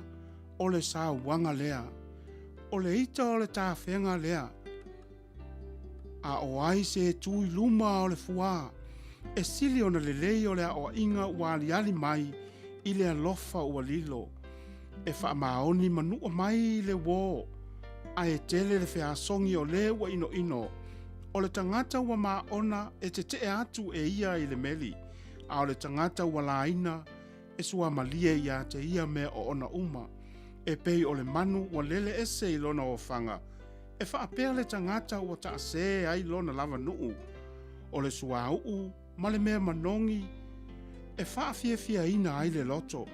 o le sauaga lea. O le ita o le tafega lea. A o ai se tu i luma o le fuā, e sili ona lelei o le aoaiga ua aliali mai i le alofa ua lilo. E faamaoni manua mai le uō, ae tele le feasogi o le ua inoino. O le tagata ua maona e teteʻe atu e ia i le meli, a o le tagata ua laina e suamalie iā te ia mea oona uma. E pei o le manu ua lele ese i lona ofaga, e faapea le tagata ua taasē ai lona lava nuu. O le suauu ma le mea manogi e faafiafiaina ai le loto.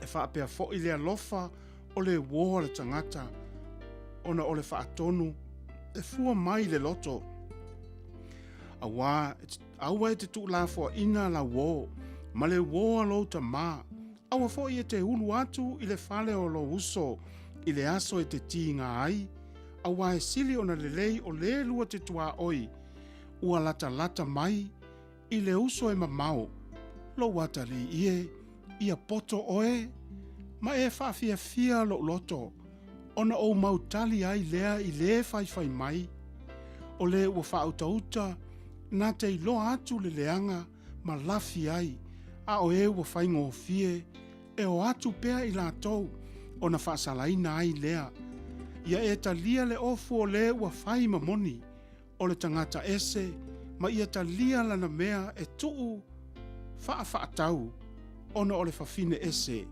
E faapea foi le alofa o le uō a le tagata ona o le faatonu e fua mai le loto. Auā, aua e te tuulafoaina lau uō ma le uō a lou tamā, aua foi e te ulu atu i le fale o lou uso i le aso e te tiga ai, auā e sili ona lelei o lē lua te tuaoi ua latalata mai i le uso e mamao, lou atalii e, ia poto oe, ma e faafiafia lou loto, ona ou mau tali ai lea i lē faifai mai, o lē ua faautauta na te iloa atu le leaga ma lafi ai, a o e ua faigofie e o atu pea i latou ona faasalaina ai lea. Ia e talia le ofu o lē ua fai ma moni, o le tagata ese ma ia talia lana mea e tuu faafaatau ona o le fafine ese,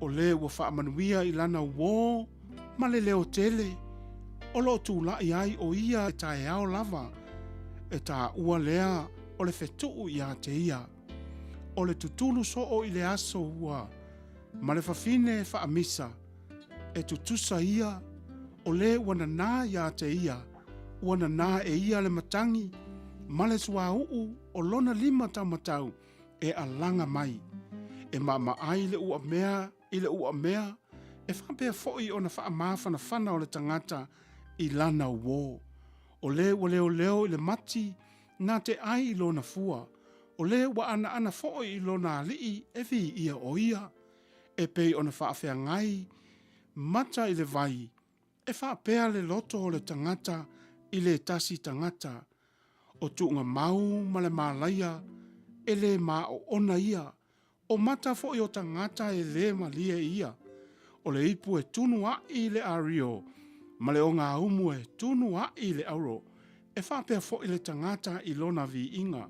o lē ua faamanuia i lana uō ma le leo tele, o loo tulaʻi ai o ia e taeao lava, e taua lea o le fetuu iā te ia. O le tutulu soo i le aso ua ma le fafine faamisa, e tutusa ia, o lē ua nanā iā te ia, ua nanā e ia le matagi ma le suauu o lona lima taumatau e alaga mai, e maamaai le uamea i le uamea, e faapea foi ona faamafanafana o le tagata i lana uō. O lē ua leoleo i le mati na te ai i lona fua, o lē ua anaana foi i lona alii e viia o ia. E pei ona faafeagai mata i le vai, e faapea le loto o le tagata i le tasi tagata, o tuugamau ma le malaia e lē maoona ia, o mata foi o tagata e lē malie ia, o le ipu e tunu aʻi i le ario, ma le ogaumu e tunu aʻi i le auro, e faapea foi le tagata i lona viiga,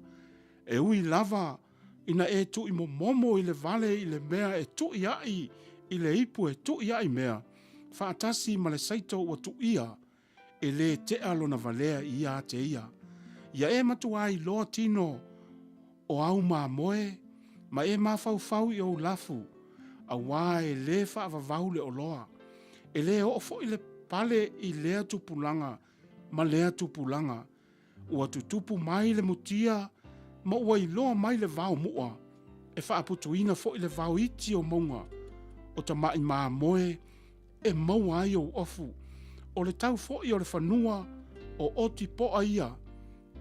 e ui lava Ina e tuʻi momomo i le vale i le mea e tuʻi aʻi i le ipu e tuʻi aʻi mea, faatasi ma le saito ua tuʻia, e lē teʻa lona valea iā te ia. Ia e matuā iloa tino o au mamoe, ma e mafaufau i ou lafu, auā e lē faavavau le oloa. E lē oo foi le pale i lea tupulaga ma lea tupulaga, Ua tutupu mai le mutia ma ua iloa mai le vao muʻa, e faaputuina foi le vao iti o mauga o tamaʻi mamoe e maua ai ou ofu. O le tau foi o le fanua o oti poʻa ia,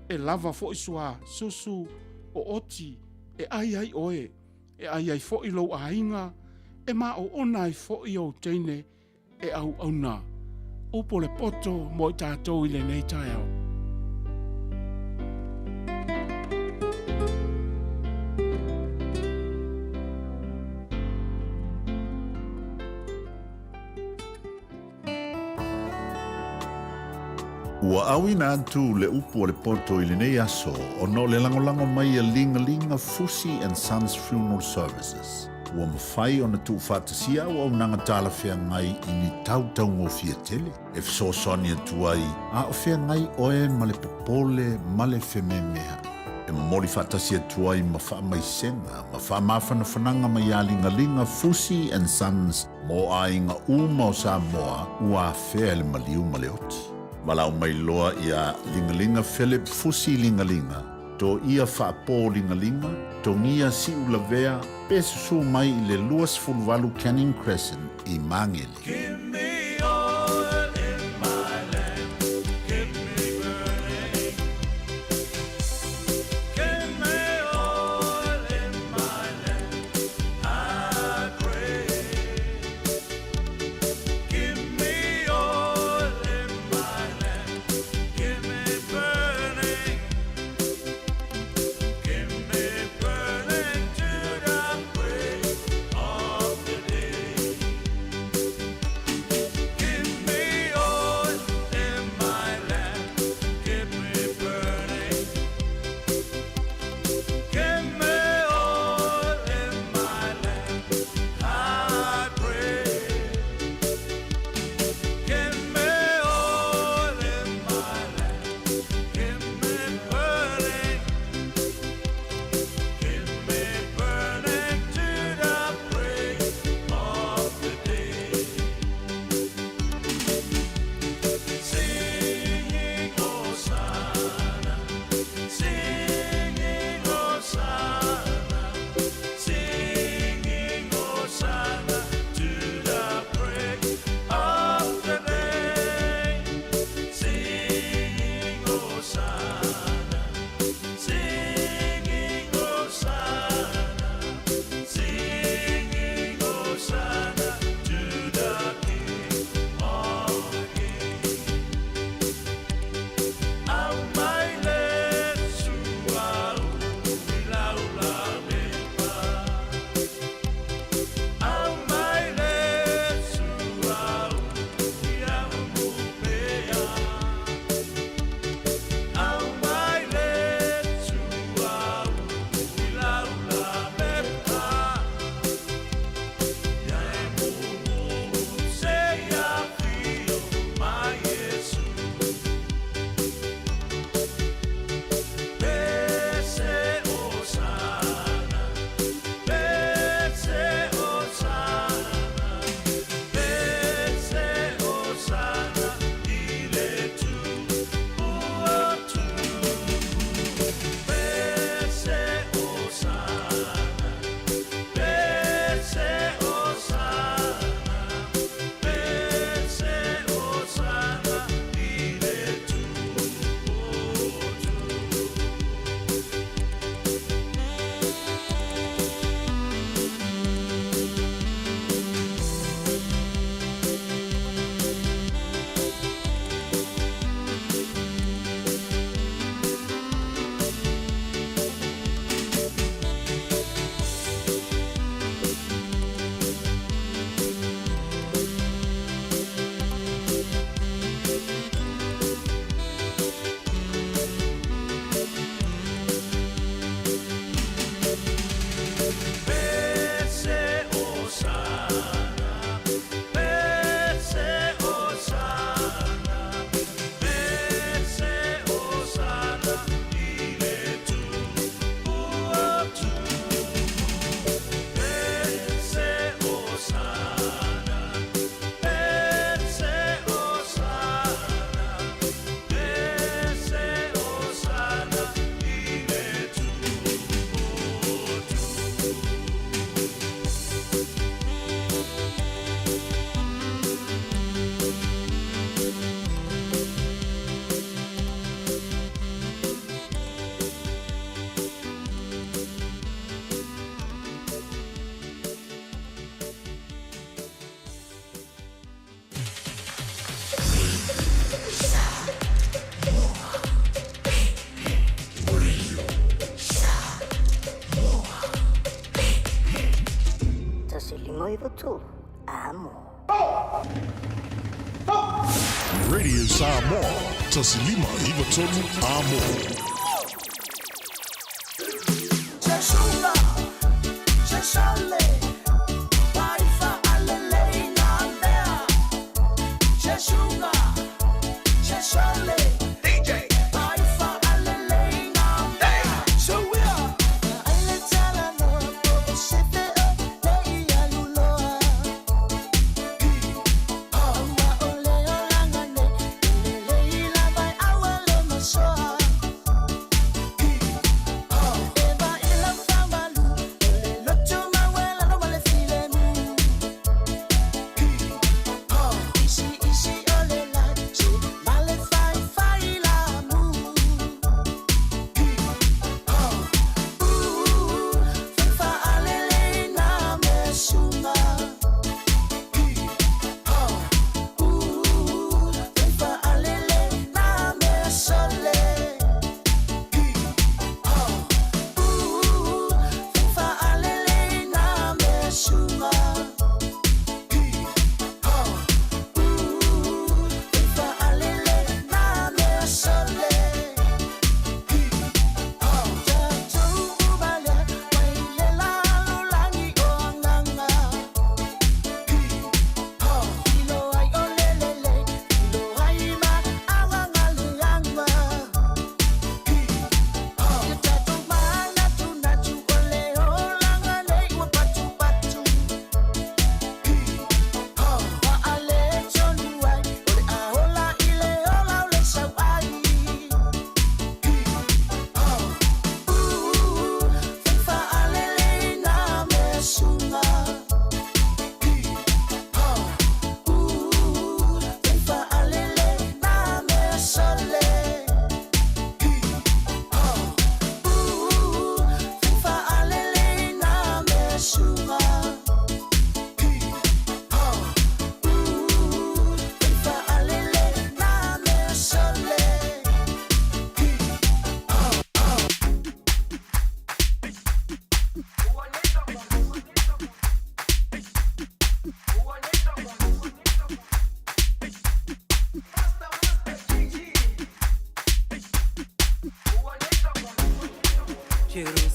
e lava foi sua susu o oti e ʻai ai ʻoe, e ʻai ai foi lou aiga, e maoona ai foi ou teine e auauna. Upu o le poto mo i tatou i lenei taeao. Ua auina atu le upu o le poto i lenei aso ona o le lagolago mai a Ligalinga Fusi and Sons Funeral Services. Ua mafai ona tuufaatasia auaunaga talafeagai i ni tau taugofie tele e fesoasoani atu ai a o feagai oe ma le popole ma le fememea'i. E momoli faatasi atu ai ma faamaisega ma faamafanafanaga mai ia Ligaliga Fusi and Sons mo aiga uma o Samoa ua afea e le maliu ma le oti. Valaau mai loa ia Ligaliga Philip Fusi Ligaliga, Toia Faapo Ligaliga, Togia Siulavea pe susu mai i le 28 Canning Crescent i Magele. Give me oil in my lamp, keep me burning. Give me oil in my lamp, I pray. Give me oil in my lamp, keep me burning. Keep me burning to the break of the day. Give me oil in my lamp, keep me burning. Give me oil in my lamp, I pray. Give me oil in my lamp, keep me burning. Keep me burning to the break of the day. Singing Hosanna, singing Hosanna, singing Hosanna to the break of the day. Singing Hosanna, singing Hosanna, singing Hosanna to the King of Kings. Aumai le suauu i lau lalepa. Aumai le suauu ia umu pea. Aumai le suauu i lau lalepa. Ia e mumu seia afio mai Iesu. Pese Hosanna, Pese Hosanna, Pese Hosanna, i le Tupu o Tupu. Pese Hosanna, Pese Hosanna, Pese Hosanna, i le Tupu o Tupu. Pese Hosanna, Pese Hosanna, Pese Hosanna, i le Tupu o Tupu. Pese Hosanna, Pese Hosanna, Pese Hosanna, i le Tupu o Tupu. 1593 amo. Radio Samoa, 1593 Amo. Se suga, se sale.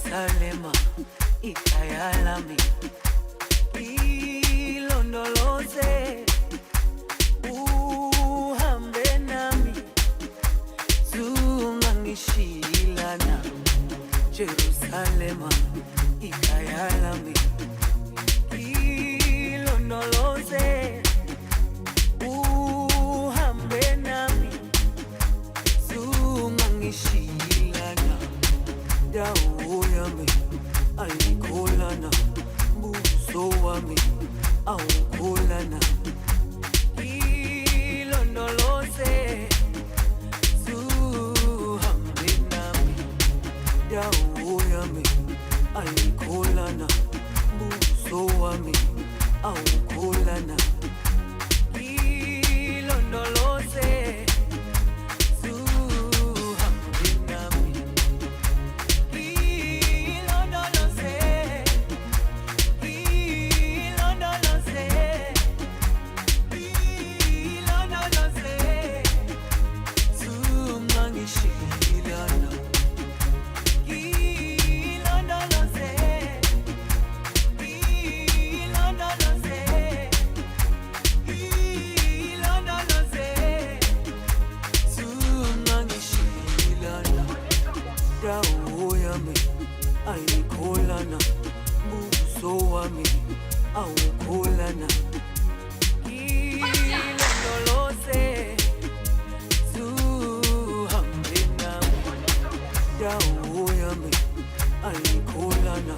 Jerusalema ikhaya lami ilondoloze uhambe nami zungangishilana Jerusalema ikhaya lami ilondoloze uhambe nami zungangishilana dawo yami ayikholana buso wami awukholana ilondoloze zuhambe nami dawo yami ayikholana buso wami awukholana ilondoloze zuhambe nami ilondoloze ilondoloze ilondoloze zungangishilana ilondoloze ilondoloze ilondoloze zungangishilana dawo yami ayikholana buso wami awukholana ilondoloze zuhambe nami dawo yami ayikholana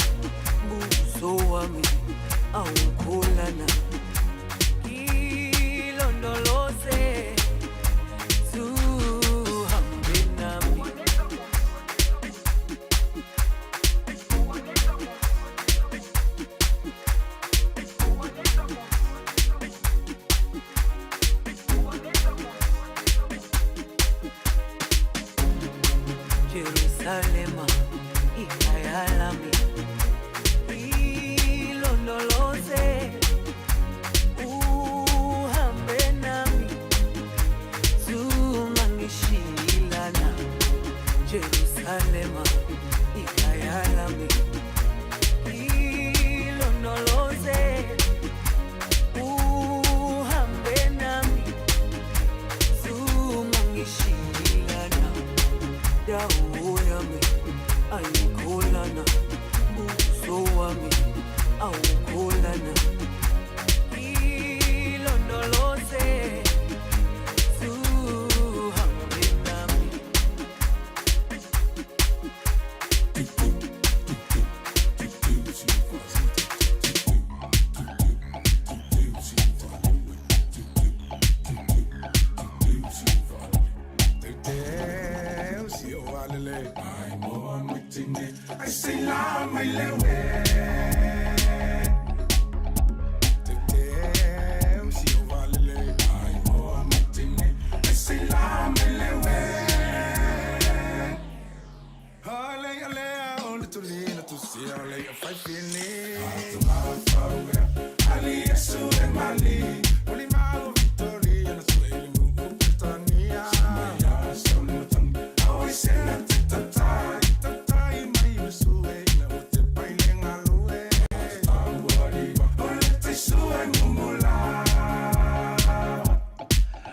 buso wami awukholana ilondoloze zuhambe nami Jerusalema ikhaya lami ilondoloze uhambe nami zungangishilana Jerusalema ikhaya lami ilondoloze uhambe nami zungangishilana dawo yami ayikholana buso wami awukholana ilondoloze zuhambe nami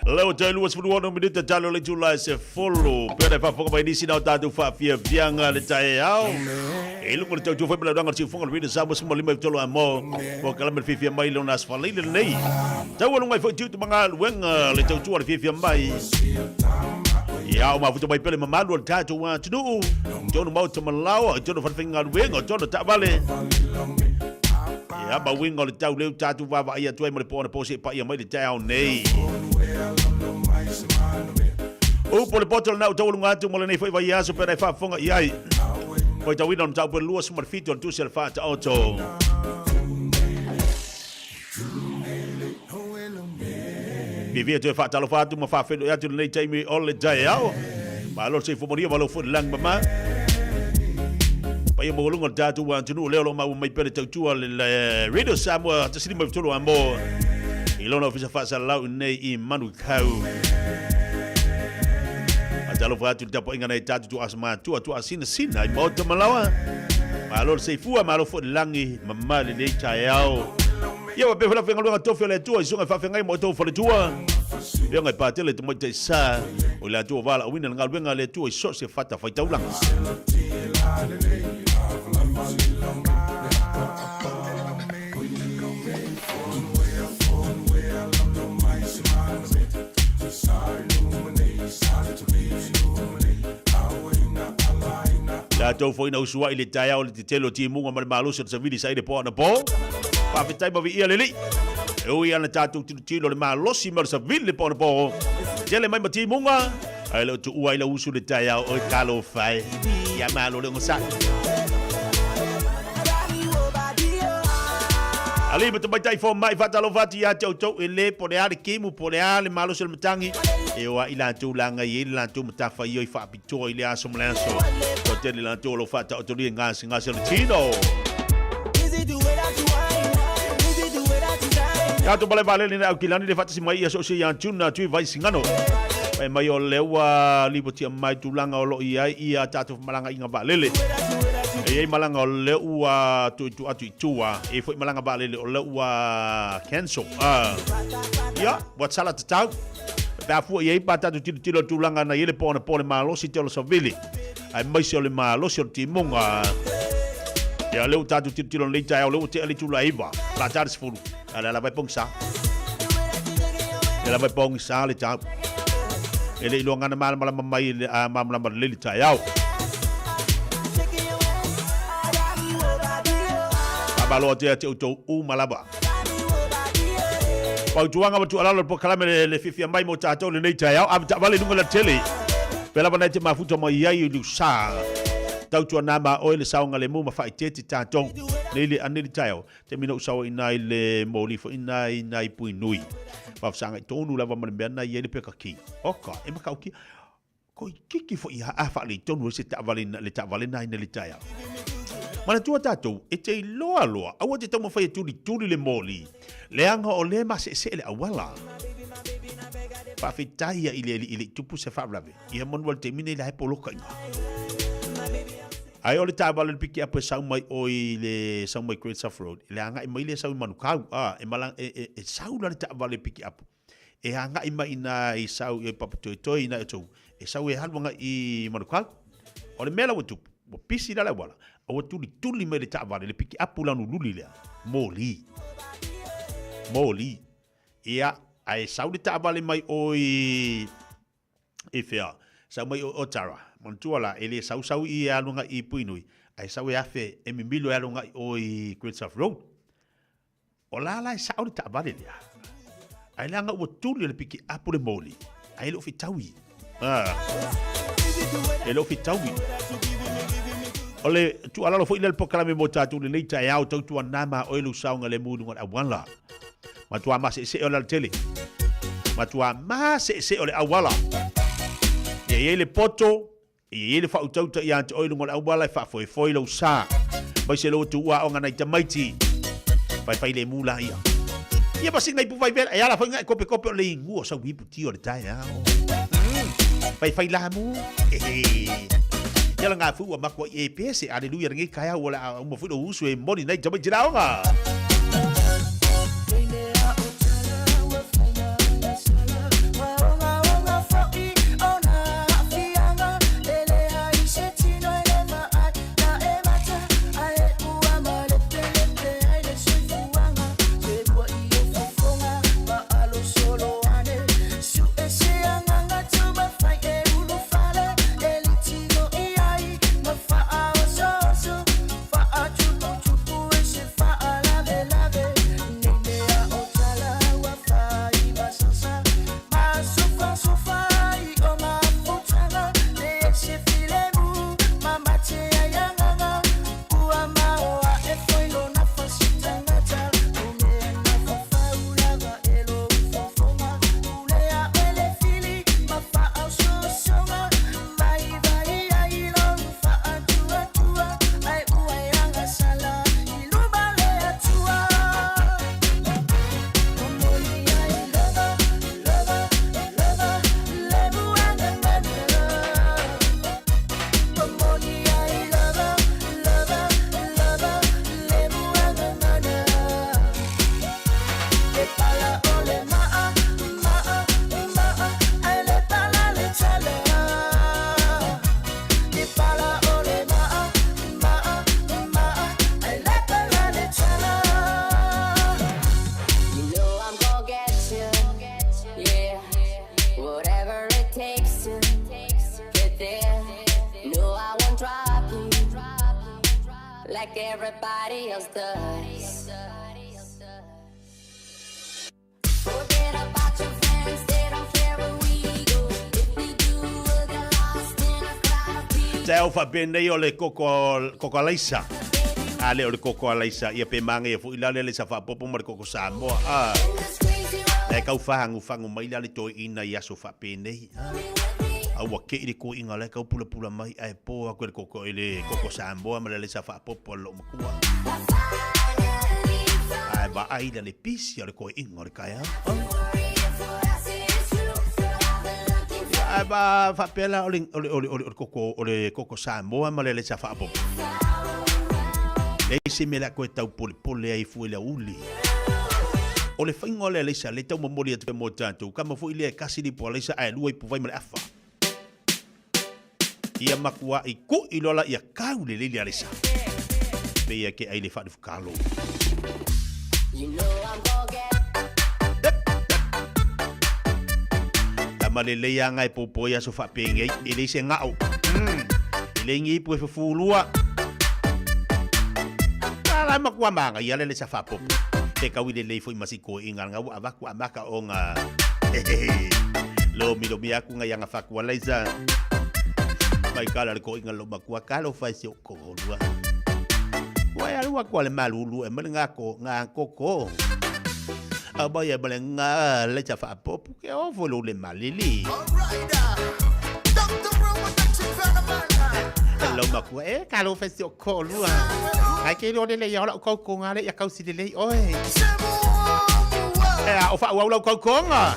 Leo te lua sefulu ono minute talo le tula e se folo. Pea le faafofoga mai nisi na o tatou faafiafiaga le taeao. E luga le tautua foi ma le laudaga o le siufoga o le Reader Samoa sima lima i tolo a mo. Mo kalame le fiafia mai lona aso faleile lenei. Taualuga ai foi tiute ma galuega le tautua le fiafia mai. Ia o mafuta mai pea le mamalu o le tatou atunuu. Tonu maota ma laoa, tonu falefaigaluega, tonu taavale. Ia ma uiga o le tau leu tatou vaavaai atu ai ma le po anapo seia paia mai le taeao nei. Upu o le poto lena ua taualuga atu mo lenei foi vaiaso pe ana e faafofoga i ai. Faitauina o le mataupu e 27 o le Tusi a le Faataoto. Fiafia toe faatalofa atu ma faafeiloai atu i lenei taimi o le taeao. Malo le soifua manuia, malo foi le lagi mama. Paia maualuga o le tatou atunuu lea o lo o maua mai pea le tautua le Radio Samoa 153 a mo i lona ofisa faasalalau i nei i Manukau. Faatalofa atu i le tapuaiga nai tatou tuaasa matua, tuasinasina i Maota Malawa. Malo le soifua, malo foi le lagi mama i lenei taeao. Ia ua pea foi le afaigaluega tofi a le Atua i susuga i faafeagai ma outou faletua. Afioga i Patele Tamaitai Sa, o i latou ua valaauina le galuega a le Atua i so o se fatafaitaulaga. Latou foi na usuai le taeao le tetele o timuga ma le malosi o le savili sa i le po anapo. Faafetai ma viia le Alii. E ui ana tatou tilotilo le malosi ma le savili le po anapo. Tele mai ma timuga, ae le o tuua ai lau usu le taeao oi talofa e. Ia malo le ogasai. Alii ma tamaitai fomai faatalofa atu ia te outou e le po le a le kimu po le a le malosi o le matagi e o ai latou laga i ai le latou matafaioi faapitoa i le aso ma le aso. Toatele latou o lo o faataotolia i gasegase o le tino. Tatou malae vaalele na Aukilani le faatasi mai ia so o se ia June atu i Vaisigano. Fai mai o lea ua lipotia mai tulaga o lo o i ai ia tatou femalagaaiga vaalele. E i ai malaga o lea ua tuutuu atu i tua, e i ai foi malaga vaalele o lea ua cancel. Ia, ua sala tatau. Pe a fua i ai pa tatou tilotilo i le tulaga na i ai le po anapo le malosi te ola savili, aemaise o le malosi o le timuga. Ia, lea ua tatou tilotilo i lenei taeao, lea ua tea le itula e 9, o le a ta le 10, a o lea lava e pogisa. Lea lava e pogisa le tau. E le i loa gana malamalama mai le a malamalama lelei le taeao. Faamalo atu ia te outou uma lava. Fautuaga ma tuualalo le polokalame le, le fiafia mai mo tatou lenei taeao. Ave taavale i luga le tele. Pea lava nai te mafuta mai ai i Lusa. Tautuana ma oe le saogalemu ma faaeteete tatou. Nei le ane le taeao. Taimi na ou sao ai ina i le moli foi ina i nai pui nui. Faafesagai tonu lava ma le mea na i ai le peka ki. Oka, e matautia. Ko i kiki foi a a faaletonu ai se taavale le taavale na ina le taeao. Manatua tatou, e te iloa loa, aua te taumafai e tulituli le moli, leaga o lea e maseesee le auala. Faafetai ia i le alii e le i tupu se faalavelave, ia manu a le taimi nei la e poloka i ina. Ae o le taavale o le pikiapu e sau mai o i le sau mai Great South Road, le agai mai lea sau i Manukau, a, e malang, e, e, e sau la le taavale pikiapu. E agai mai ina i sau i Papatoetoe ina i outou, e sau e alu agai i Manukau. O le mea la ua tupu, ua pisi la le auala, a ua tulituli mai le taavale, le pikiapu lanu luli lea, moli. Moli. Ia, ae sau le taavale mai o i i fea? Sau mai o Otara. Manatua la, e le sau sau i e alu agai i Puinui, ae sau e afe e mimilo e alu agai o i Great South Road. O la la e sao le taavale lea. Ae leaga ua tuli e le pikiapu le moli, ae le o fetaui. Ah. E le o fetaui. O le tuualalo foi lea le polokalame mo tatou lenei taeao, tautuana ma oe lou saogalemu i luga o le auala. Matua maseesee o le alatele. Matua maseesee o le auala. Ia i ai le poto, ia i ai le faautauta ia te oe i luga o le auala e faafoefoe lou sa. Mai se lou atu ua aoga nai tamaiti. Faifai lemu la ia. Ia ma singa ipu vai vela. E ala foi ngai kope kope o le ingu o sau ipu tio le tae ao. Faifai lamu. Ehe. Ia la ngā fu ua makua i e pese. Aleluia lenei taeao ua le a uma foi lou usu e moni nei tamaiti la aoga. everybody else does. Forget about your friends, they don't care where we go. If they do, we'll get lost in a crowd of people. Taeao faapenei o le koko, koko alaisa. A le o le koko alaisa, ia pe māngaia foi la le alaisa faapopo ma le koko Samoa. A. E kau fahagufagu mai la le toeaina i aso faapenei. A. A ua ke'i le koiga la e kau pulapula mai ae po aku e le koko i le koko Samoa ma le alaisa faapopo a le loomatua. Ae vaai la le pisi o le koiga o le taeao. Ae va faapea la o le, o le, o le, o le, koko, o le koko Samoa ma le alaisa faapopo. Leai se mea la koe tau polepole ai fua i le aoauli. O le faiga o le alaisa le tau momoli atu mo tatou, kama foi lea e kasi le ipu alaisa ae lua ipu vai ma le afa. Ia makuaʻi kuʻi loa la ia kau lelei le alaisa. Pei ke ai le faalefukalo. Tama lelei a ngai popo i aso faapengei, e leai se gao. E leai ni ipu e fufulua. Ala makua manga ia le le sa faapopo. Pe kau i lelei foi ma si koiga nga ua avaku a maka o nga lomi lomi aku nga ianga fakua laisa. Mai kala le koiga lo makua kalo fai si o kokolua. Ua e alu aku a le malulu e male nga ko nga koko. A mai e male nga le sa faapopo ke ofo lo le malili. Lau makua e kalo fai si o kokolua. Ai ke lo le le ia ola o kaukonga le ia kausi le lei oe. E a o whaau lau kaukonga.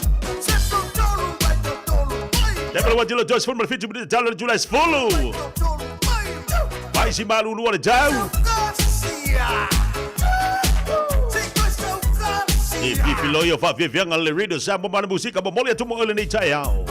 Le pala wa tilo Joyce Fulma le 7 minute talo le July Fulu. Vai si malulu o le tau. E fifi o faafiafiaga le Radio Samoa ma le musika momoli atu mo oe lenei taeao.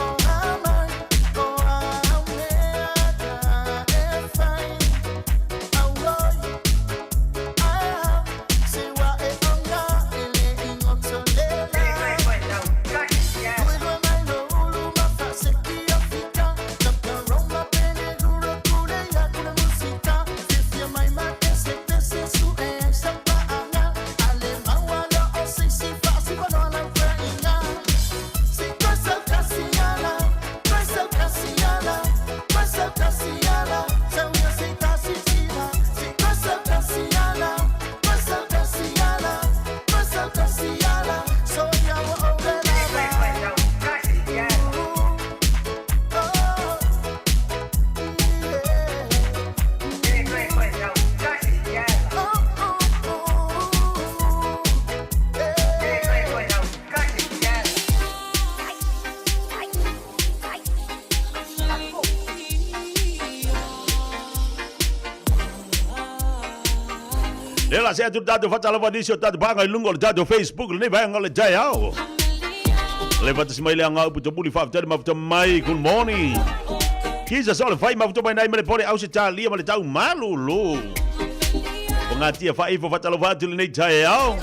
Lea la se atu le tatou faatalofa nisi o tatou paga i luga o le tatou Facebook lenei vaega o le taeao. Le fatasi mai le aga upu tomuli faafetai le mafuta mai. Good morning. Jesus o le fai mafuta mai nai ma le pole au se talia ma le tau malulu. O ngā tia whaifo whatalofa atu lenei taeao.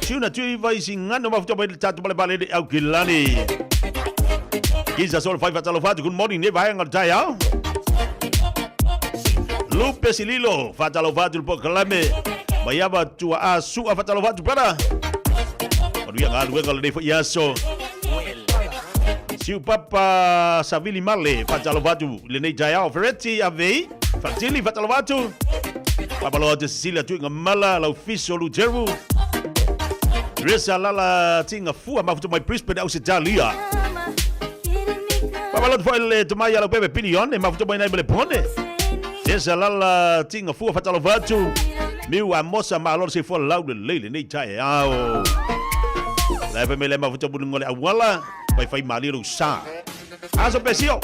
Tuna tui vai si ngano mafuta mai le tatou male palele au kilani. Jesus o le fai whatalofa atu. Good morning ne vaega o le taeao. Lupe Sililo, whatalofa atu le pokalame. Maiava tua a sua whatalofa atu brother. Manuia ngā luenga lenei foi aso. Siu Papa Savili Male, faatalofa atu i lenei taeao. Fereti Avei, Fatili, faatalofa atu. Faamalo atu Cecilia Tuiga Mala, Laufiso Luteru. Teresa Lala Tinga Fua, mafuta mai Brisbane, Ausetalia. Faamalo atu foi le tomai a lau pepe Pilione, mafuta mai nai Melepone. Teresa Lala Tinga Fua, faatalofa atu. Miu Amosa, malo le soifua lau lelei lenei taeao. La e mai le mafuta muliga o le auala. Faifai malie lou sa. Aso pesio.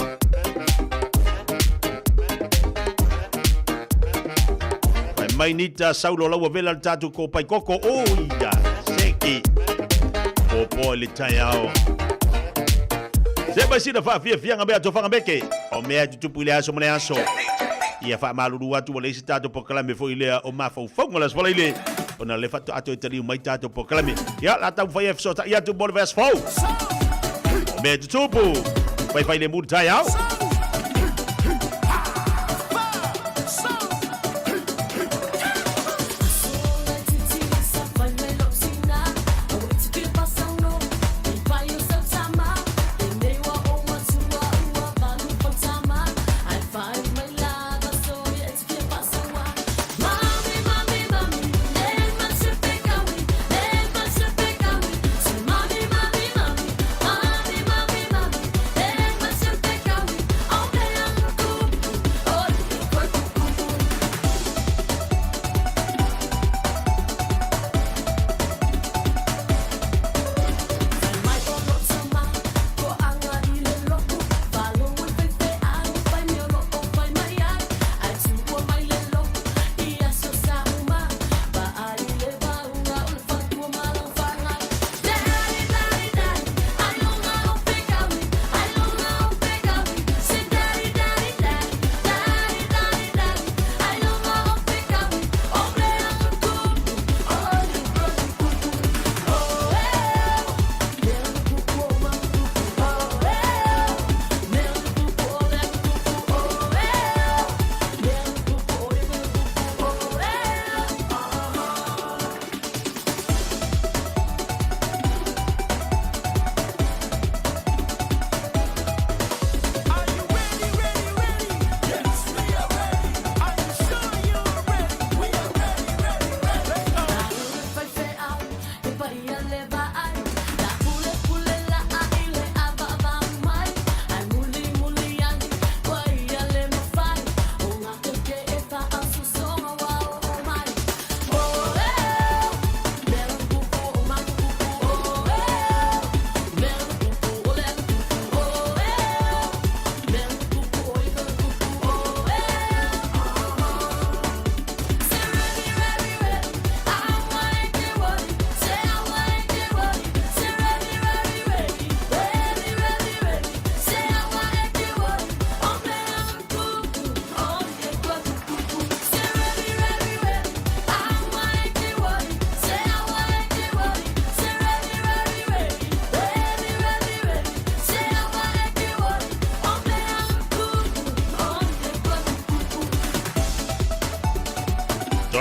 Fai mai nita saulo lau avela le tatou kopai koko. O ia, seki. Popo i le taeao. Se mai sina faafiafiaga mea tofaga meke. O mea e tutupu i le aso ma le aso. Ia faamalulu atu ua leai se tatou polokalame foi lea o mafaufauga o le Aso Faraile ona le faatoa toe taliu mai tatou polokalame. Ia, la taumafai e fesoatai atu mo le vaiaso fou. O mea e tutupu, faifai le mu le taeao.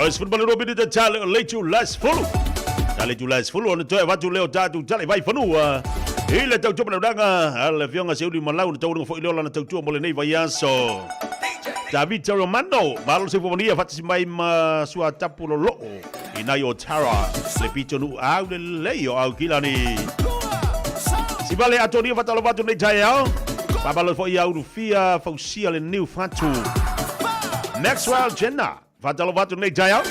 O 12 minute tale o leitu las fulu. Tale tu las fulu ona toe avatu lea o tatou tale vai fanua. I le tautua malaulaga a le afioga Seuli Malau na taualuga foi lea o lana tautua mo lenei vaiaso. David Romano, malo le soifua manuia faatasi mai ma Suatapu Loloo i nai o Tara, le pitonuu au lelei o Aukilani. Sivale Atonia faatalofa atu nei taeao. Faamalo foi ia Ulufia Fausia le Niu Fatu. Maxwell Jenner, faatalofa atu nei taeao.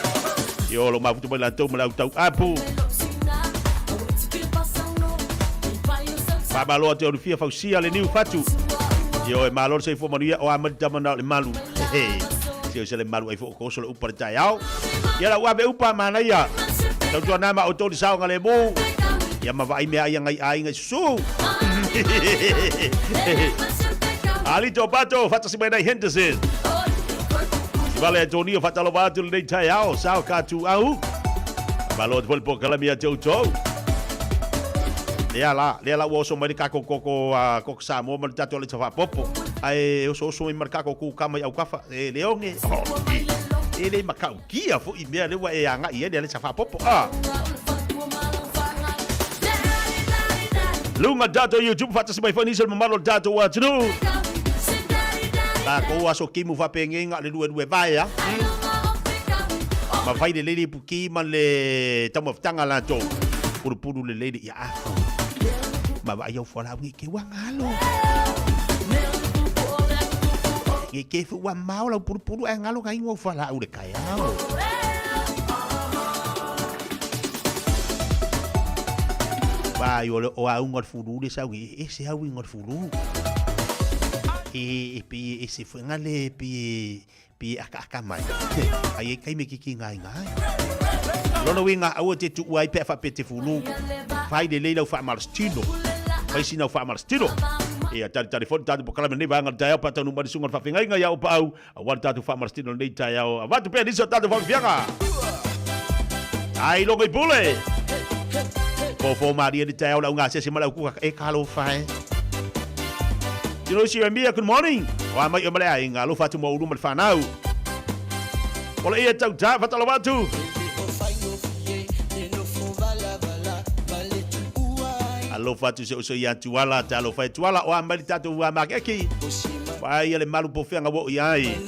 Io lo mafuta mai latou ma le au tau apu. Faamalo atu ia Ulufia Fausia le Niu Fatu. Io e malo le soifua manuia o a mai le tama na o le malu. Hehe. Se o se le malu ai fo ko so le upa le taeao. Ia la ua ave upa manaia. Tautua nā ma outou le saoga le mū. Ia ma vaai mea ai ngai aiga i susu. Alito Pato, faatasi mai nai Henderson. Sivale Antonio, faatalofa atu lenei taeao, sao ka tu au. Malo atu foi le polokalame ia te outou. Lea la, lea la ua oso mai le kako koko a koko Samoa ma le tatou aleta faapopo. Ae oso oso mai ma le kako kukama i aukafa. E leoge, oh, e, e le matautia foi mea lea ua e agai ai le aleta faapopo. Ah. Luga tatou YouTube faatasi mai foi nisi o le mamalu o le tatou atunuu. Tatou aso kimu faapenei na o le luelue vae a. Ma fai lelei le ipuki ma le taumafataga latou. Pulupulu lelei le ia afu. Ma vaai au fualaau nge ke ua galo. Nge ke fu ua mao lau pulupulu ae galo ga ingo au fualaau le taeao. Vai o le o auga o le fulu le sau e ese au inga o le fulu. E e pi e se fuenga le pi e pi e aka aka mai. Ai e kai me kiki ngai ngai. Lona uiga aua te tuua ai pe a faapea te fulu. Fai lelei lau faamalositino. Fai sina au faamalositino. Ia talitali foi le tatou polokalame lenei vaega o le taeao pe a taunuu mai le susuga o le faafeagaiga ia Aupaau aua le tatou faamalositino lenei taeao. Avatu pea nisi o tatou faafiafiaga. Ai logo i pule. Fofo malie le taeao le augasese ma le aukuka e talofa e. Tino si Mia, good morning. O a mai o ma le aiga, alofa atu mo ulu ma le whanau. O le ia tau tā, whatalofa atu. Alofa atu se oso ia Tuala, talofa e Tuala, o a mai le tatou ua makeki. Vai le malu po feanga wo i ai.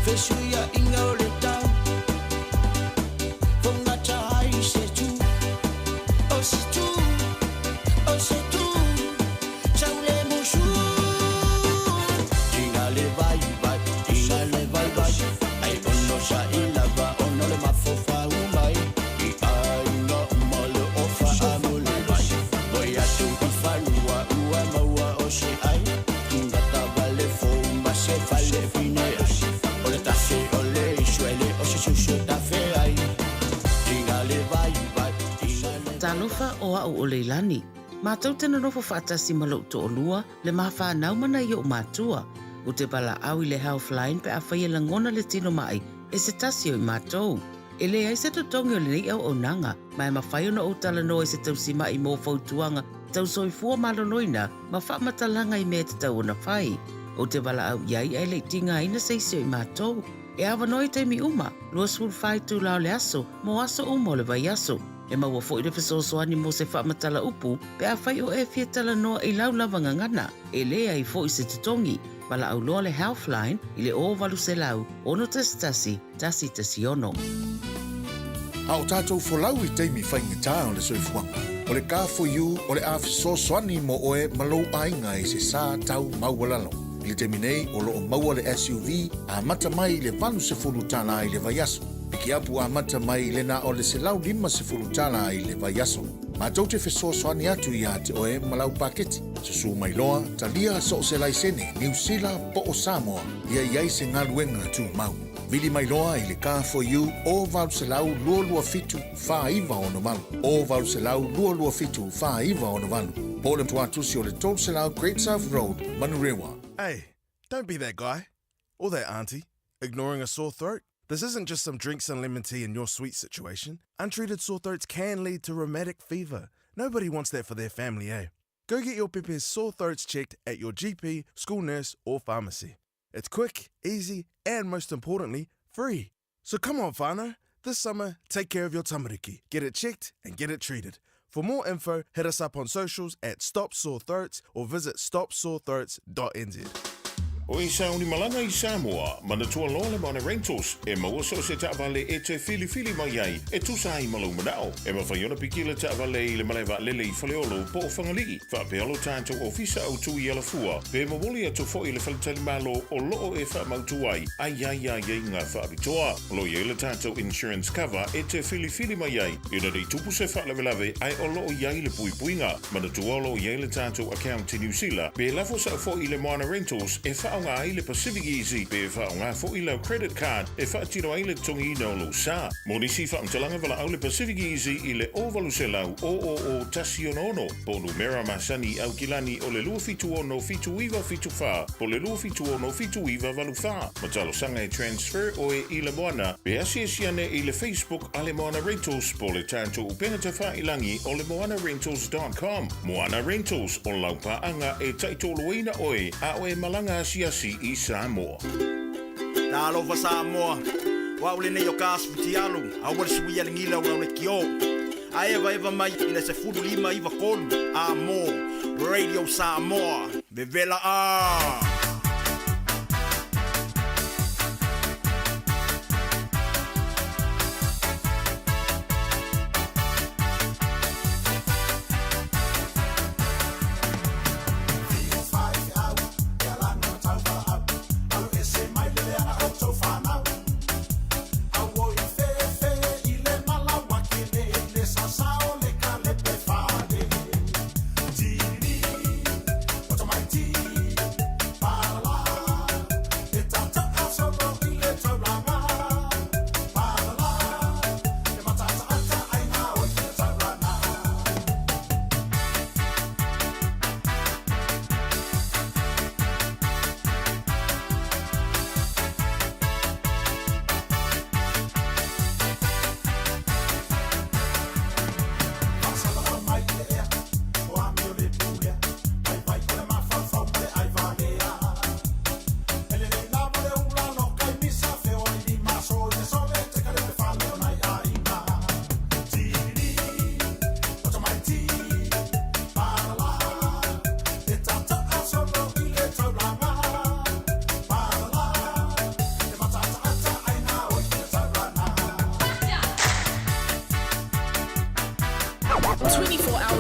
Fesuiaiga o le tau Fogata ai se tu O se tu O se tu Sau le musu Tiga le vai vai Tiga le vai vai Ai ono sa i lava Ono le mafofau mai I aiga uma le ofa a mo le vai Voi atu i fanua ua maua o se ai Gata vale fou ma se fale fine ai O le tafe o le isuele o se susu tafe ai Tiga le vai vai Tiga le Talofa o a'u o Leilani. Matou te nonofo faatasi ma lo'u to'alua, le ma fanau ma nai o'u matua. Ou te valaau i le Healthline pe afai e lagona le tino ma'i e se tasi o i matou. E leai se totogi o lenei auaunaga, ma e mafai ona ou talanoa i se tausima'i mo fautuaga tau soifua maloloina ma faamatalaga i mea e tatau ona fai. Ou te valaau i ai ae le i tigaina se isi o i matou. E avanoa i taimi uma, 24 itula o le aso, mo aso uma o le vaiaso. E maua foi le fesoasoani mo se faamatala upu pe afai o e fia talanoa i lau lava gagana. E leai foi se totogi. Valaau loa le Healthline i le 0800 611 116. A o tatou folau i taimi faigata o le soifuaga, o le Car4U o le a fesoasoani mo oe ma lou aiga i se sa tau maualalo. I le taimi nei, o lo o maua le SUV amata mai i le $80 i le vaiaso. Pikiapu amata mai i le na o le $150 i le vaiaso. Matou te fesoasoani atu iā te oe ma lau paketi. Susū mai loa, talia so o se laisene, Niu Sila po o Samoa, ia i ai se galuega tumau. Vili mai loa i le Car4U o 800 227 4968, o 800 227 4968, po o le tuatusi o le 300 Great South Road, Manurewa. Hey, don't be that guy. Or that auntie. Ignoring a sore throat? This isn't just some drinks and lemon tea in your sweet situation. Untreated sore throats can lead to rheumatic fever. Nobody wants that for their family, eh? Go get your pepe's sore throats checked at your GP, school nurse, or pharmacy. It's quick, easy, and most importantly, free. So come on, whānau. This summer, take care of your tamariki. Get it checked and get it treated. For more info, hit us up on socials at Stop Sore Throats or visit stopsorethroats.nz. O e sauni malaga i Samoa, manatua loa le Moana Rentals, e maua so o se taavale e te filifili mai ai, e tusa ai ma lou manao. E mafai ona piki le taavale i le malae vaalele i Faleolo po o Fagalii, faapea lo tatou ofisa autu i Alafua, pe momoli atu foi i le faletalimalo o loo e faamautu ai, a i ai aiaiga faapitoa. O lo o i ai le tatou insurance cover e te filifili mai ai, ina ne i tupu se faalavelave ae o lo o i ai le puipuiga. Manatua o lo o i ai le tatou account i Niu Sila, pe lafo sao foi i le Moana Rentals e faaaoga ai le Pacific Easy pe faaaoga foi lau credit card e faatino ai le totogiina o lou sa. Mo nisi faamatalaga valaau le Pacific Easy i le 0800 000 166 po o numera masani i Aukilani o le 276 7974 po o le 276 7984. Ma talosaga e transfer oe i le Moana pe asiasi ane i le Facebook a le Moana Rentals po o le tatou upega tafailagi o le moanarentals.com. Moana Rentals, o lau paaga e taitoloina oe a o e malaga asiasi i Samoa. Talofa Samoa, o au lenei o ka Asifutialu, aua le suia le gila o lau lekiō. A evaeva mai i le 15 93 A mō Radio Samoa, vevela a!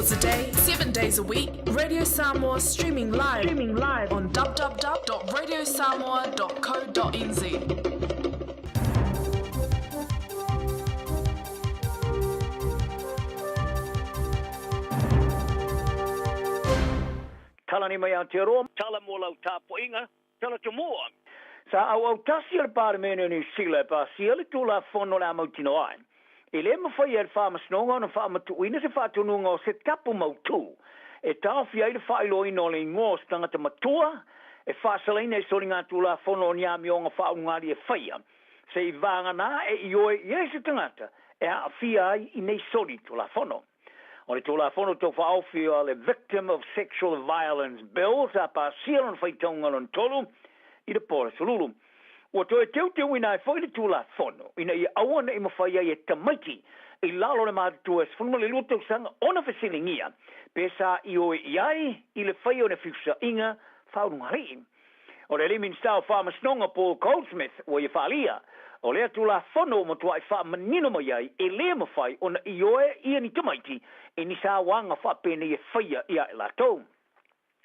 hours a day, 7 days a week. Radio Samoa streaming live, streaming live on www.radiosamoa.co.nz. Tala nei mai Aotearoa. Tala mō lau tapuaiga, tala tomoa. Sa auautasi a le Palemene o Niu Sila e pasia le Tulafono o le a mautino ai. E le mafai e le Faamasinoga ona faamatuuina se faatonuga o se tapu mautū e taofia ai le faailoaina o le igoa o se tagata matua e faasalaina i soligatulafono o ni amioga faaulugali e faia se i vagana e ioe i ai se tagata e aafia ai i nei solitulafono. O le Tulafono Tau Faaofi o le Victim of Sexual Violence Bill sa pasia lona faitauga lona tolu i le po o le Aso Lulu. Ua toe teuteuina ai foi le Tulafono ina ia aua ne i mafai ai e tamaiti i lalo o le matutua e 12 tausaga ona fesiligia pe sa ioe i ai i le faia o ni fiusaiga faaulugalii. O le alii Minisita o Faamasinoga Paul Goldsmith ua ia faaalia, o lea Tulafono ua matuai faamanino mai ai e le mafai ona ioe ia ni tamaiti i ni sauaga faapenei e faia ia i latou.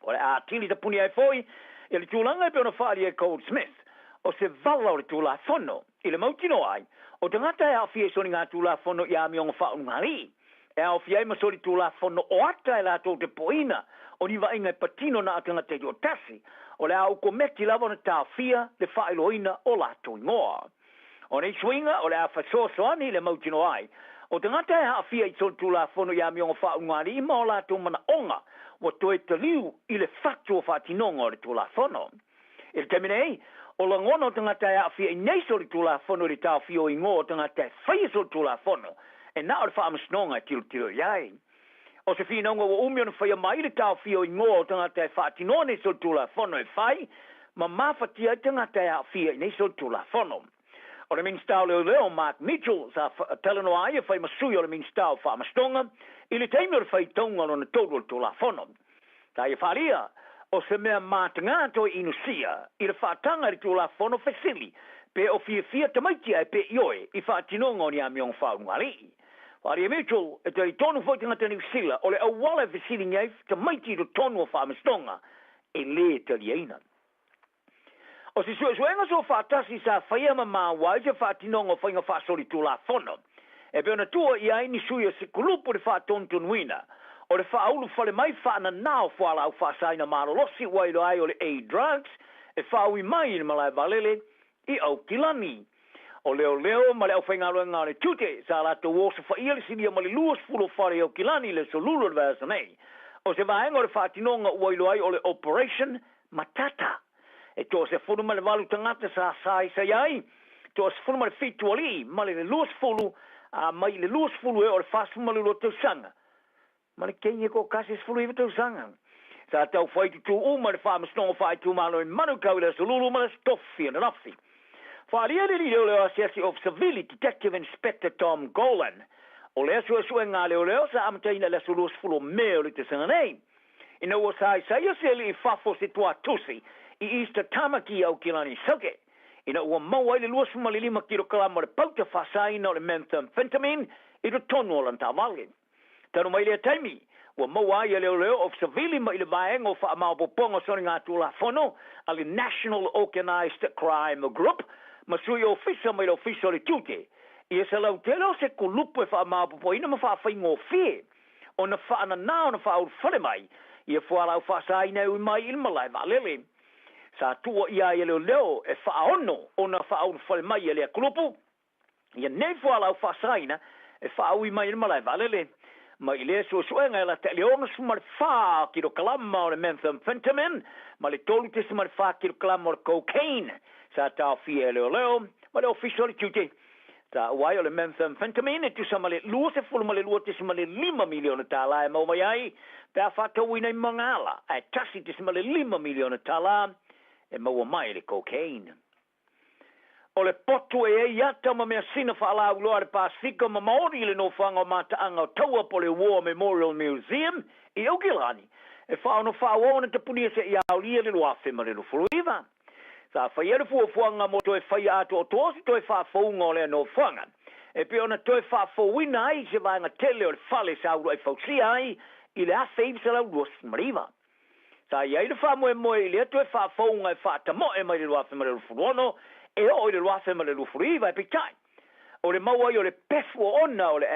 O le a atili tapuni ai foi ia le tulaga e pei ona faaalia e Goldsmith, o se vala o le Tulafono i le mautinoa ai o tagata e aafia i soligatulafono i amioga faaulugalii. E aofia ai ma solitulafono o ata e latou te poina o ni vaaiga e patino na a tagata i toatasi, o le a ukometi lava ona taofia le faailoaina o latou igoa. O nei suiga o le a fesoasoani i le mautinoa ai o tagata e aafia i solitulafono i amioga faaulugalii ma o latou manaoga ua toe taliu i le fatu o faatinoga o le Tulafono. I le taimi nei, o lagona o tagata e aafia i nei solitulafono i le taofia o igoa o tagata e faia solitulafono, e na o le Faamasinoga e tilotilo i ai. O se finauga ua umi ona faia mai le taofia o igoa o tagata e faatinoa nei solitulafono e fai ma mafatia ai tagata e aafia i nei solitulafono. O le Minisita o Leoleo, Mark Mitchell, sa talanoa ai e fai ma sui o le Minisita o Faamasinoga i le taimi o le faitauga lona tolu o le Tulafono. Sa ia faaalia, o se mea matagā toe inusia i le faataga i le Tulafono fesili pe o fiafia tamaiti ae pe ioe i faatinoga o ni amioga faaulugalii. Faaalia Mitchell, e talitonu foi tagata Niu Sila o le auala e fesiligia ai tamaiti i totonu o Faamasinoga e lē taliaina. O se suesuega soofaatasi sa faia ma maua ai se faatinoga o faiga faasolitulafono e pei ona tua i ai ni sui o se kulupu i le faatonutonuina o le faaulu fale mai faanana o fualaau faasaina malolosi ua iloa ai o le A-drugs e faaui mai i le malae vaalele i Aukilani. O leoleo ma le aufaigaluega a le tiute sa latou osofaia le silia ma le 20 o fale i Aukilani i le aso Lulu o le vaiaso nei. O se vaega o le faatinoga ua iloa ai o le Operation Matata. E 18 tagata sa saisai ai, 17 alii ma le 20 a mai i le 20 e oo i le 42 tausaga ma le teine toatasi 19 tausaga. Sa taufai tutū uma le Faamasinoga Faaitumalo i Manukau i le Aso Lulu ma le Aso Tofi ananafi. Faaalia le alii leoleo asiasi Ofisa Vili, Detective Inspector Tom Golan, o lea suesuega a leoleo sa amataina i le aso 20 o Me o le tausaga nei. Ina ua saisaia se alii i fafo o se tuatusi i East Tamaki i Aukilani Sauke, ina ua maua ai le 25 kilokalama o le pauta faasaina o le methamphetamine i totonu o lana taavale. Talu mai lea taimi, ua maua ai e leoleo o Savili mai le Vaega o Faamaopoopoga o Soligatulafono a le National Organised Crime Group ma sui ofisa mai le Ofisa o le Tiute ia se lautele o se kulupu e faamaopoopoina ma faafaigofie ona faananā ona faaulufale mai ia fualaau faasaina e ui mai i le malae vaalele. Sa tuuaia ai e leoleo e faaono ona faaulufale mai e lea kulupu Ia nei fualaau faasaina e faaui mai i le malae vaalele. Mai i lea suesuega e lata i le 64 kilokalama o le methamphetamine ma le 3.4 kilokalama o le cocaine sa taofia e leoleo ma le Ofisa o le Tiute. Taua ai o le methamphetamine e tusa ma le $22.5 miliona tālā e maua mai ai pe a faatauina i Magaala, ae $1.5 miliona tālā e maua mai i le cocaine. O le potu e ai ata ma measina faalauiloa a le Pasefika ma Maori i le nofoaga o mataaga o Taua po o le War Memorial Museum i Aukilani, e faaono faaauau ona tapunia seia aolia le 2029. Sa faia le fuafuaga mo toe faia atoatoa se toe faafouga o lea nofoaga, e pei ona toe faafouina ai se vaega tele o le fale sa uluai fausia ai i le 1929. Sa i ai le faamoemoe i lea toe faafouga e faatamoe mai le 2026 e oo i le 2029, ae peitai, o le maua ai o le pefu oona o le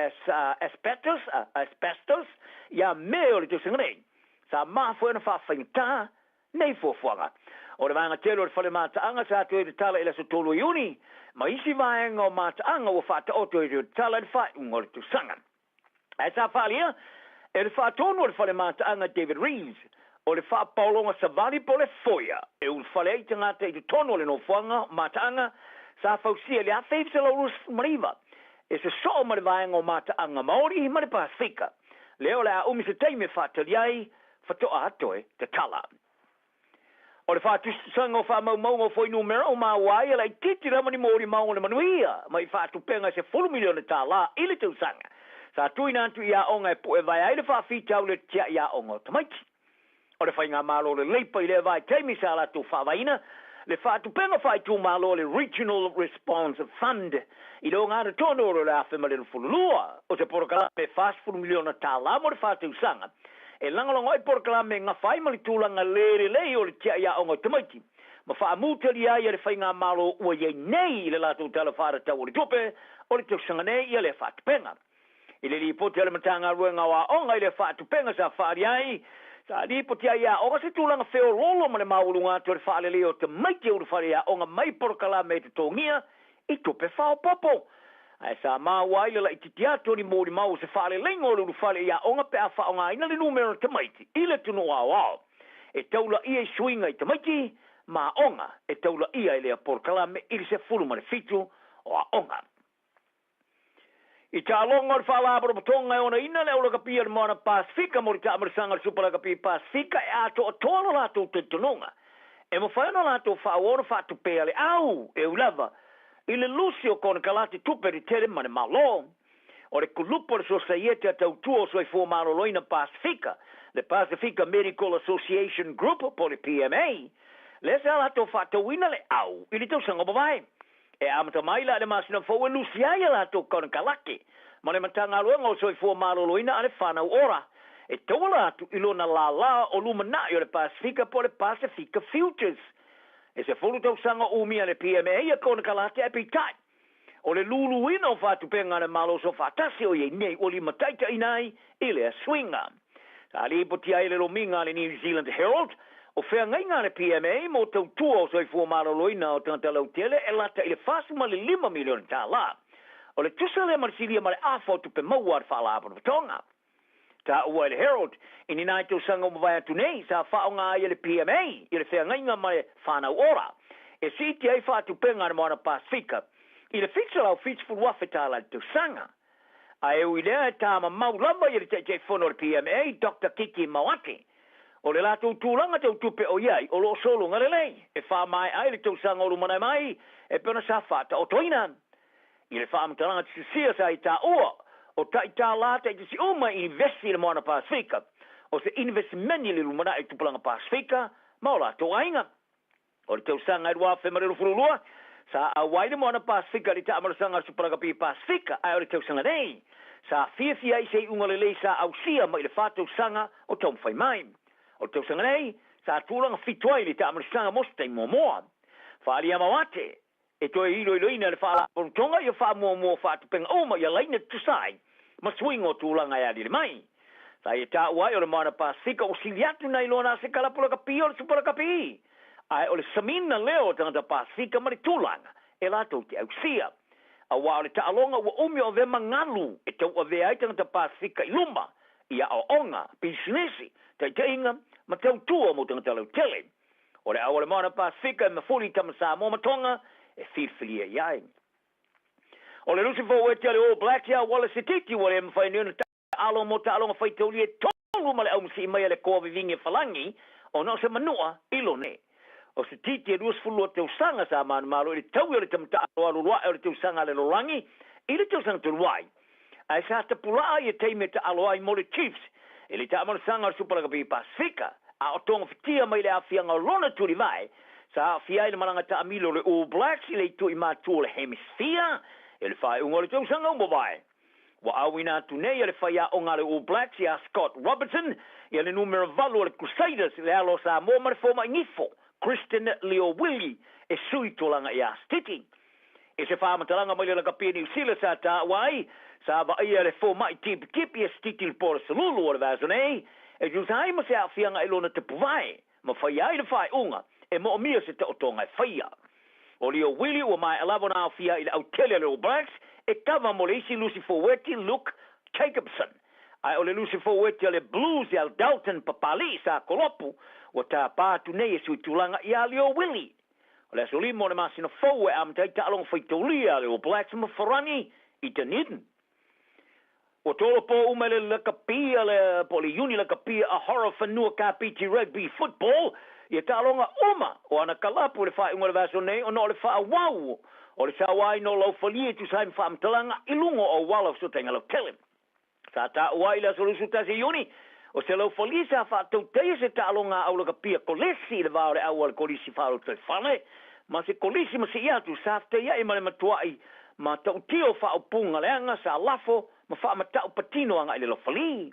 asbestos, asbestos, ia Me o le tausaga nei, sa mafua ai ona faafaigata nei fuafuaga. O le vaega tele o le fale mataaga sa toe tatala i le aso 3 o Iuni, ma isi vaega o mataaga ua faataoto e toe tatala i le faaiuga o le tausaga. Ae sa faaalia e le faatonu o le fale mataaga David Reeves, o le faapaologa savali po o le foia e ulufale ai tagata i totonu o le nofoaga mataaga sa fausia i le 1929 e sosoo ma le vaega o mataaga Maori ma le Pasefika, lea o le a umi se taimi e faatali ai faatoa toe tatala. O le faatusatusaga o faamaumauga o fuainumera ua maua ai e laitiiti lava ni molimau o le manuia mai faatupega e $10 miliona i le tausaga sa tuuina atu i aoga e puevae ai le faafitauli o le tiai aoga o tamaiti. O le faigamalo o le Leipa i lea vaitaimi sa latou faavaeina le faatupega faaitumalo o le Regional Response Fund i le ogatotonu o le 2022, o se polokalame e $40 miliona mo le fa tausaga e lagolago ai polokalame e gafa ai ma le tulaga le lelei o le tiai aoga o tamaiti ma faamutalia ai e le faigamalo ua i ai nei i le latou Tala Faatatau o le Tupe o le tausaga nei ia lea faatupega. I le lipoti a le Matagaluega o Aoga i le faatupega sa faaali ai, sa lipoti ai e aoga se tulaga feoloolo ma le maualuga atu o le faaleleia o tamaiti e ulufale i aoga mai polokalame e totogia i tupe faaopoopo. Ae sa maua ai le laitiiti atu o ni molimau o se faaleleiga o le ulufale i aoga pe a faaaogaina le numera o tamaiti i le atunuu aoao e taulaia i suiga i tamaiti ma aoga e taulaia e lea polokalame i le 17 o aoga. I taaloga o le Faalapotopotoga e onaina le aulakapi a le Moana Pasefika mo le taamalasaga o le Supa Lakapi Pasefika e atoatoa lo latou talitonuga e mafai ona latou faaauau ona faatupea le au e ui lava i le lusi o konekarate tupe tetele ma le Malo. O le kulupu o le Sosaiete a Tautua o Soifua Maloloina Pasefika, le Pasifika Medical Association Group po o le PMA, lea sa latou faatauina le au i le tausaga ua mavae. E amata mai la i le masina fou e lusi ai a latou konekarate ma le Matagaluega o Soifua Maloloina a le Whānau Ora e tauala atu i lona lālā o lumanai o le Pasefika po o le Pasifika Futures. E 10 tausaga o umia le PMA ia konekarate ae peitai, o le luluina o faatupega a le Malo Soofaatasi o i ai nei ua limataitaiina ai i lea suiga. Sa lipoti ai le lomiga a le New Zealand Herald, o feagaiga a le PMA mo tautua o soifua maloloina o tagata lautele e lata i le $45 miliona. O le tusa lea ma le silia ma le afa o tupe maua a le Faalapotopotoga. Taua e le Herald, i ni nai tausaga ua mavae atu nei, sa faaaoga ai e le PMA i le feagaiga ma le Whānau Ora e siitia ai faatupega a le Moana Pasefika i le $770,000 i le tausaga. Ae ui lea e tāmamau lava ia le Taitaifono o le PMA, Doctor Kiki Maoate, o le latou tulaga tau tupe o i ai o lo o sologa lelei e faamaea ai le tausaga o lumanai mai e pei ona sa faataotoina. I le faamatalaga tusitusia sa i taua, o tai tālā taitasi uma i inivesi i le Moana Pasefika, o se inivesimeni i le lumanai o tupulaga Pasefika ma o latou aiga. O le tausaga e 2022, sa auai le Moana Pasefika i le taamalasaga a le Supalakapi Pasefika, ae o le tausaga nei, sa fiafia ai i se iuga lelei sa ausia mai i le fa tausaga o taumafai mai. O le tausaga nei, sa tulaga fitu ai le taamalasaga mo se taimi muamua. Faaalia Maoate, E toe iloiloina e le Faalapotopotoga ia faamuamua faatupega uma ia laina tutusa ai ma suiga o tulaga e aliali mai. Sa ia taua ai o le Moana Pasefika ua sili atu nai lo na se kalapulakapi o le supalakapi, ae o le samina lea o tagata Pasefika ma le tulaga e latou te ausia. Aua o le taaloga ua umi o avea ma galu e tauavea ai tagata Pasefika i luma i aoaoga, pisinisi, taitaiga ma tautua mo tagata lautele. O le au o le Moana Pasefika e mafuli i tama Samoa ma Tonga e filifilia i ai. O le lusi fou ete a le All Blacks ia Wallace Sititi ua le mafai nei ona taalo mo taaloga faitaulia e tolu ma le aumasii mai a le koa vivingi a Falagi ona o se manua i lona. O Sititi e 22 tausaga sa manumalo i le taui o le tama taalo alualu ae o le tausaga a le lalolagi i le tausaga talu ai. Ae sa tapulaa ia taimi e taalo ai mo le Chiefs i le taamalasaga o le Supa Lakapi Pasefika, a o togafitia mai le aafiaga o lona tulivae, sa aafia ai le malaga taamilo o le All Blacks i le itu i matua o le Hemisphere i le faaiuga o le tausaga ua mavae. Ua auina atu nei e le faiaoga a le All Blacks ia Scott Robertson ia le numera 8 o le Crusaders, le alo o Samoa ma le fomai gifo, Christian Lio-Willie, e sui tulaga ia Stiti. I se faamatalaga mai le lakapi Niu Sila sa taua ai, sa vaaia le fomai tipitipi e Stiti le po o le Selulu o le vaiaso nei, e tusa ai ma se aafiaga i lona tapuvae, ma faia ai le faaiuga e moomia se taotoga e faia. O Lio-Willie ua maea lava ona aofia i le autele a le All Blacks e kava mo le isi lusi forweti Luke Jacobson. Ae o le lusi forweti a le Blues ia Dalton Papali'i sa kolopu ua tapa atu nei e sui tulaga ia Lio-Willie. O le aso 5 o le masina fou e amata ai taaloga faitaulia a le All Blacks ma Farani i Dunedin. Ua tolopo uma le lakapia le po o le iuni lakapia a Horowhenua Kāpiti Rugby Football ia taaloga uma o ana kalapu i le faaiuga o le vaiaso nei ona o le faaauau o le sauaina o laufalie e tusa ai ma faamatalaga i luga o auala o fesootaiga lautele. Sa taua ai i le aso 21 Iuni o se laufalie sa faatautaia se taaloga a aulakapia kolesi i le va o le au a le Kolisi Faalotoifale ma se kolisi ma sii atu sa fetaiai ma le matuai ma ta'utio faaupuga leaga sa lafo ma faamata'u patino agaʻi le lofalī.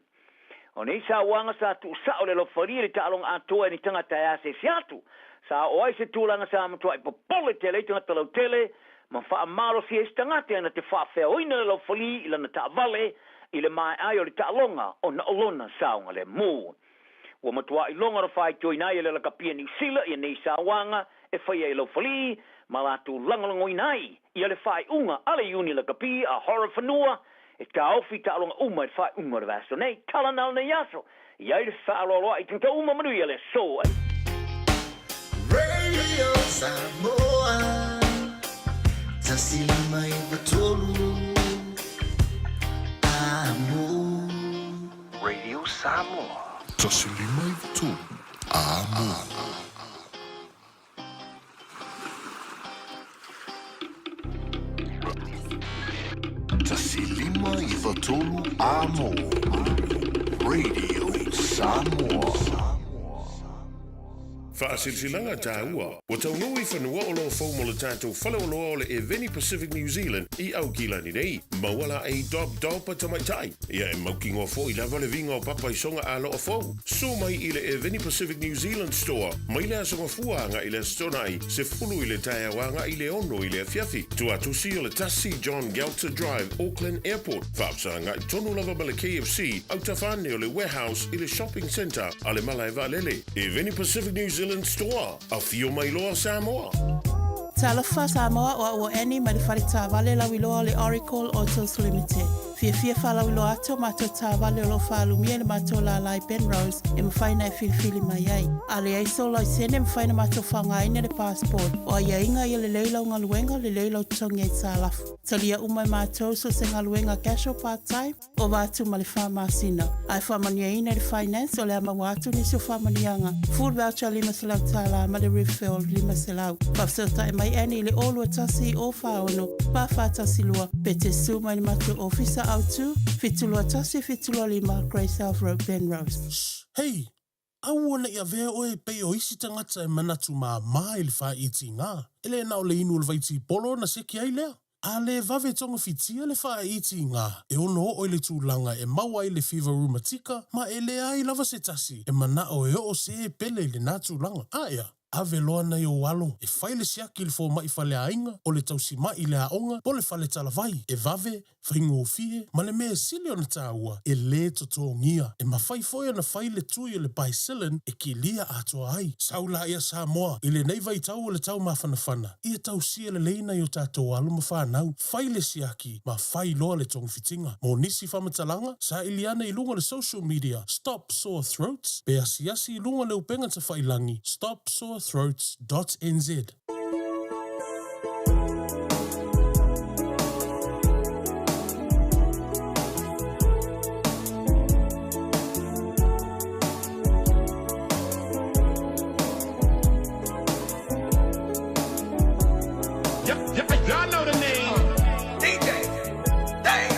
O nei sauaga sa tuusa'o le lofalī i le taaloga atoa e ni tagata e asiasi atu. Sa oo ai se tulaga sa matuaʻi popole tele ai tagata lautele ma faamalosi ai se tagata na te faafeaoina le laufalī i lana taavale i le maea ai o le taaloga ona o lona saogalemu. Ua matuaʻi loga ona faitioina ai e le lakapia Niu Sila ia nei sauaga e faia i laufalī ma latou lagolagoina ai ia le faaiuga a le Iuni Lakapi a Horowhenua e taofi taaloga uma i le faaiuga o le vaiaso nei. Tala na o lenei aso i ai le fefaaloaloaʻi i tagata uma manuia le aso. Radio Samoa 153 Amo. Radio Samoa. 153 Amo. 153 Amo. Radio Samoa. Faasilasilaga taua, ua taunuu i fanua oloa fou mo le tatou faleoloa o le Eveni Pacific New Zealand i Aukilani nei. Maua laei Dob Dob a tamaitai. Ia e mautinoa foi lava le viga o papa i soga aloa fou. Susu mai i le Eveni Pacific New Zealand Store mai le Aso Gafua agaʻi le Aso Toonai, 10 i le taeao agaʻi i le 6 i le afiafi. Tuatusi o le 1 John Gelter Drive, Auckland Airport. Faafesagaʻi tonu lava ma le KFC, autafa ane o le Warehouse i le Shopping Centre a le Malae Vaalele. Eveni Pacific New Zealand Store, afio mai loa Samoa. Talofa Samoa o au o Annie mai le fale taavale lauiloa o le Oracle Autos Limited. Fiafia faalauiloa atu o matou taavale o lo o faalumia i le matou lālā i Penrose e mafai ona e filifili mai ai. A leai sou laisene e mafai ona matou faaaogaina le passport. O aiaiga ia lelei lau galuega, lelei lau totogi aitalafu. Talia uma e matou so o se galuega casual part time. Ova atu ma le fa masina. Ae faamanuiaina i le Finance o le a maua atu nisi o faamanuiaga, food voucher $500 ma le refill $500. Faafesootai mai Annie i le 021 046 4412 pe te su mai le matou ofisa autu 721 725 Grey South Road, Penrose. Shh! Hei! Aua ne i avea oe e pei o isi tagata e manatu māmā i le faaitiga. E le na o le inu o le vaitipolo ona seki ai lea. A le vave togafitia le faaitiga, e ono oo i le tulaga e maua ai le fiva rumatika ma e leai lava se tasi e manao e oo se pele i lena tulaga. Aea, ave loa nai ou alo e fai le siaki i le fomai faleaiga, o le tausimaʻi i le aoga, po o le fale talavai, e vave, faigofie, ma le mea sili ona taua, e lē totogia. E mafai foi ona fai le tui o le Bicillin e kilia atoa ai. Sau laia Samoa, i lenei vaitau o le taumafanafana, ia tausia lelei nai o tatou alo ma fanau, fai le siaki, ma fai loa le togafitiga. Mo nisi faamatalaga, saili ane i luga o le social media Stop Sore Throats, pe asiasi i luga o le upega tafailagi stopsorethroats dot nz. Y'all know the name. DJ. Damn.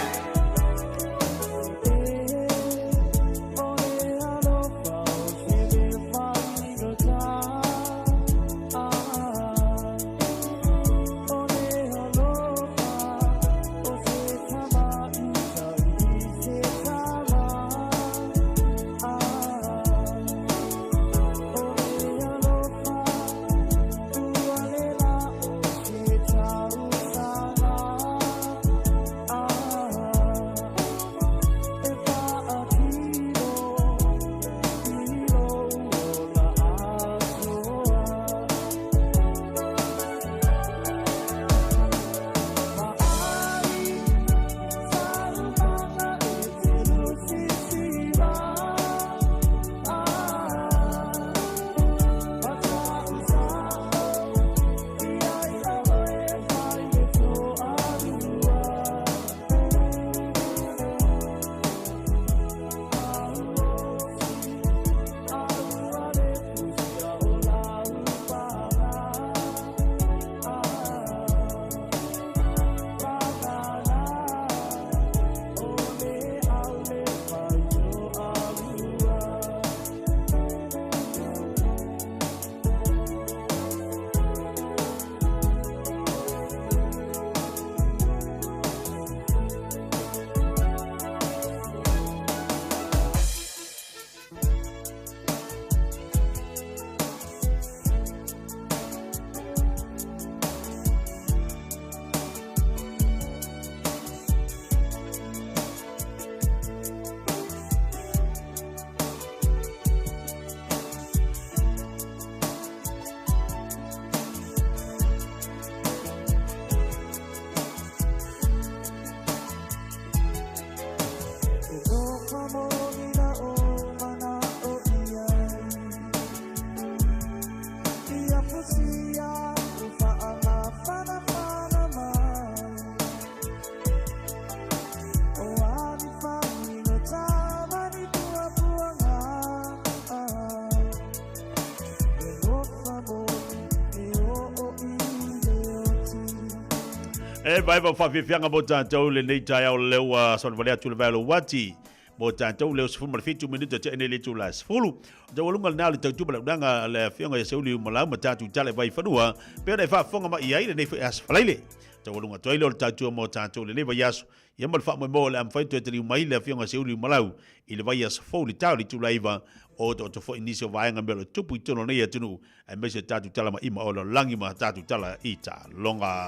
E vai va whawhiwhianga mo tātou le nei tai au leo a sona atu le vai wati mo tātou leo sefulu ma le 7 minuta te ene le tula sefulu. O te walunga le nā le tautupa le unanga le whionga ia seuli umalau ma tātou tale vai whanua. Pea nei whaafonga ma iai le nei whi as whalaile. Te walunga toile o le tautua mo tātou le nei vai aso. Ia ma le wha mo le amwhai toe te liu mai le whionga seuli umalau i le vai aso fou le tau le tula iwa o to to fo inisi o vaenga me le tupu i tono nei atunu e mese tātou tala ma ima o lo langi ma tātou tala i tā longa.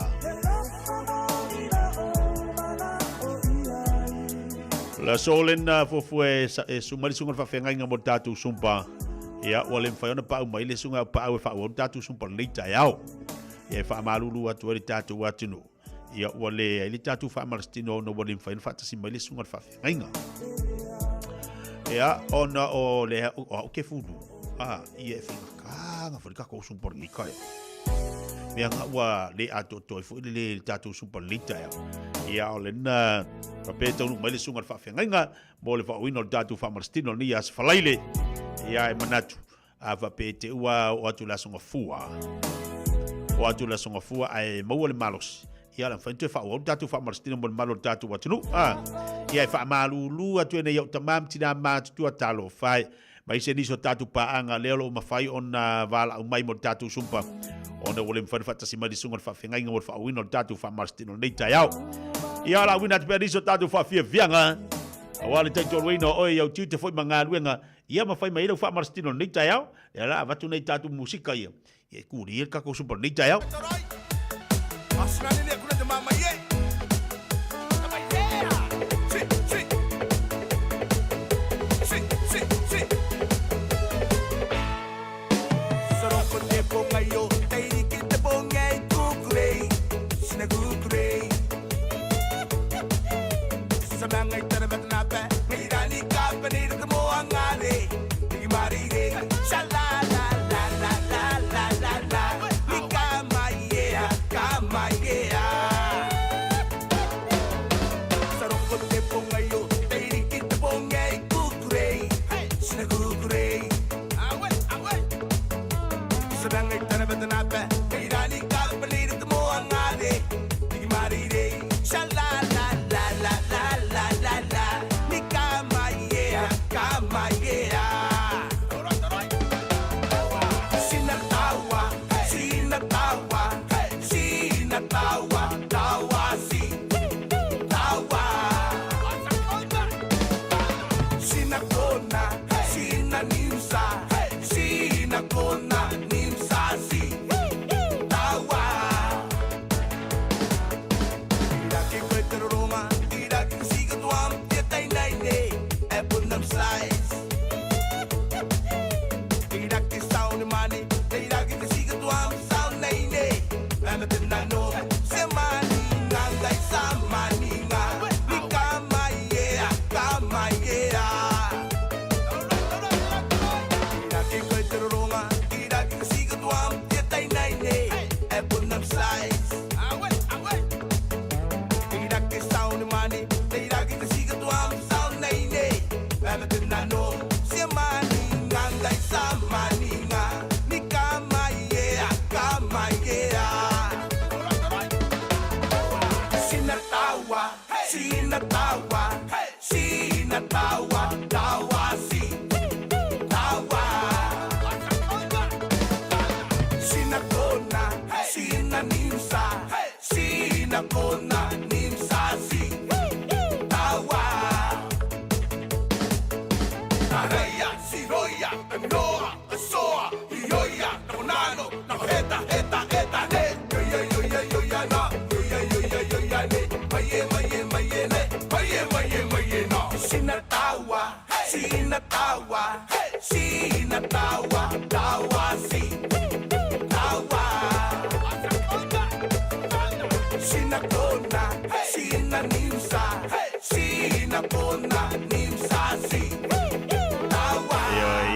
La solen fuafua e sumali sunga le faafeagaiga mo le tatou sumpa ia ua le mafai ona paau mai le suga paau e faaauau le tatou sumpa lelei taeao ia e faamalulu atu ai le tatou atunuu ia ua le ai le tatou faamalasitino ona ua le mafai ona faatasi mai le suga le faafeagaiga ia ona o le o au ke fulu a ia e faigataga foi le tatou sumpa lelei taeao mea ga ua le atoatoa ai foi le le tatou sumpa lelei taeao ia o lena faapea e taunuu mai le suga le faafeagaiga mo le faaauina o le tatou faamalasitino lenei aso falaile ia e manatu a faapea e te ua oo atu le aso gafua o atu le aso gafua ae maua le malosi ia le mafai ona toe faaauau le tatou faamalasitino mo le malo o le tatou atunuu a ia e faamalulu atu ai nei au tamā ma tinā matutua talofa e mai se nisi o tatou paaga lea o lo o mafai ona valaau mai mo le tatou sumpa ona ua le mafai ona faatasi mai le susuga i le faafeagaiga mo le faaauauina o le tatou faamalasitino lenei taeao. Ia o le a uina atu pea nisi o tatou faafiafiaga aua le taitoaluaina o oe i au tiute foi ma galuega ia ma fai mai ai lau faamalasitino lenei taeao. Ia o le a avatu nei tatou musika ia ia e kūli ai le tatou sumpa lenei taeao.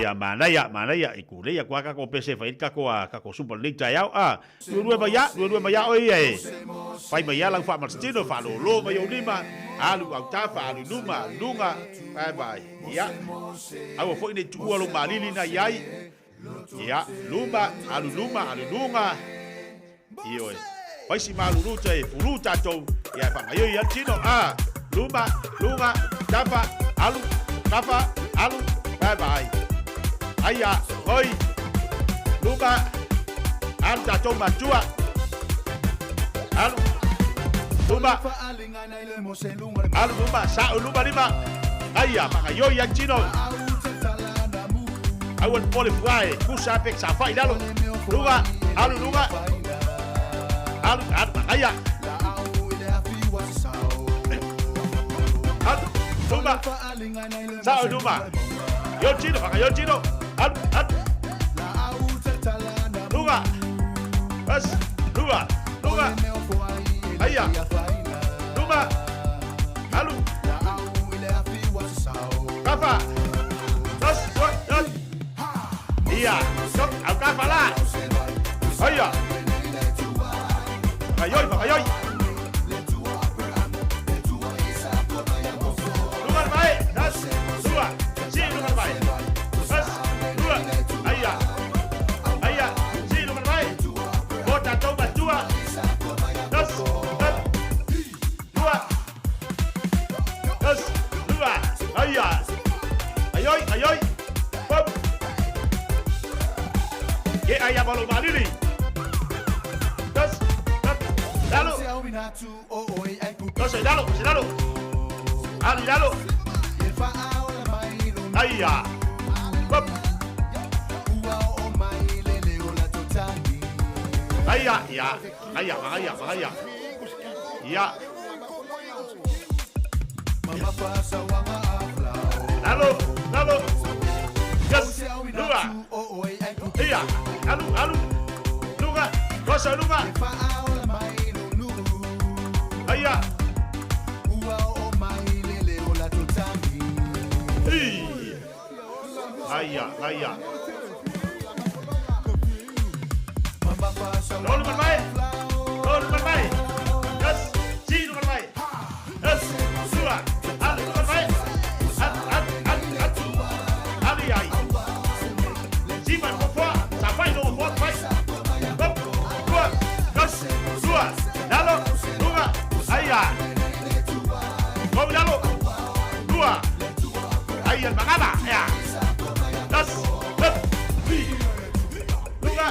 Ia manaia, manaia, i kule ia kua kako pese whai kako a kako sumpa nei tai au a. Lua mai ia, lua mai ia oi e. Whai mai ia lau wha marstino, wha lo lo mai o lima, alu au tafa, alu luma, lunga, bye bye. Ia, aua foi nei tuua lo malili na iai. Ia, luma, alu luma, alu lunga. Ioe. Faisi malulu te fulu tatou. Ia whangaioi a tino. A, luma, luga, tafa, alu, tafa, alu, bye bye. Aia, oi, luma, alu tatou matua. Alu, luma, alu luma, sa'u luma lima. Aia, whangaioi a tino. Aua le pole fuae, kusa pek sa whai lalo. Luga, alu luga. Alu, alu, aia. Alu, luma. Sa'u luma. Yo tino, whaka yo tino. Alu, alu. Luga. Bas, luga, luga. Aia. Luma. Alu. Kafa. Bas, bas, bas. Ia, sok, au kafa la. Aia. Whakaioi, whakaioi. Luga le mai. Tas, lua. Si, luga le mai. Tas, lua. Aia. Aia. Si, luga le mai. Mo tātou matua. Tas, tas. Lua. Tas, lua. Aia. Aioi, aioi. Pum. Ke aia malo malili. Tas, tas. Lalo. No se lalo, se lalo. Ali lalo. Aia. Pum. Aia, ia. Aia, aia, aia. Ia. Lalo, lalo. Yes, luga. Ia, alu, alu. Luga, cosa luga. Aia. Ei. Aia, aia. Lolo mai. Lolo mai. Yes, si luga mai. Yes, sua. Alu luga mai. Al, al, al, al. Ali ai. Si mai fo sa fai no fo fai. Hop, dua, yes, sua. Lalo, luga. Aia. Go lalo. Dua. Aia magaba. Ya. Das, hop. Luga.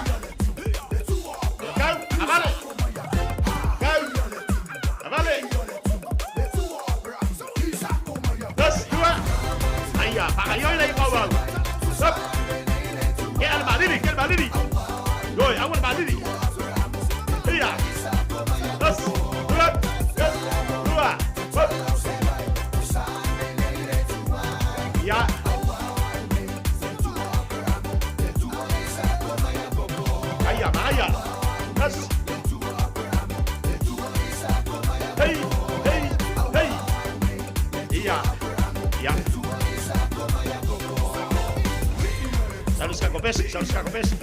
Kau, avale. Kau. Avale. Das, dua. Aia, pakaioi lai kau bau. Hop. Ke al malili, ke al malili. Yoi, awal malili. Iya. Das, dua. Das, dua. Hop. Ya. Aia, aia. Das. Hey, hey, hey. Ia. Ia. Salu ska kopesi, salu ska kopesi.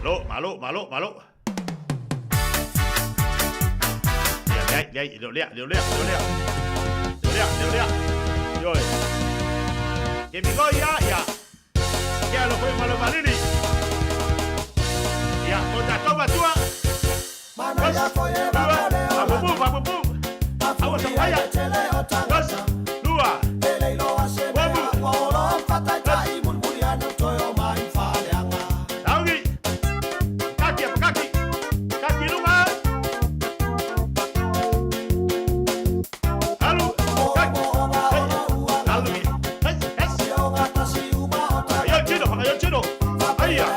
Malo, malo, malo, malo. Ia, ia, ia, leo lea, leo lea, leo lea. Leo lea, leo lea. Yoi. Ke mi go ia, ia. Kia lo foi malo malili. Ia, o ta toma tua. Dua, papupu, papupu. Awa sa paia. Das, dua. Wabu. Taugi. Kaki apa kaki? Kaki luma. Alu. Kaki. Hey. Alu. Hey, yes. Ayo chino, ayo chino. Aia.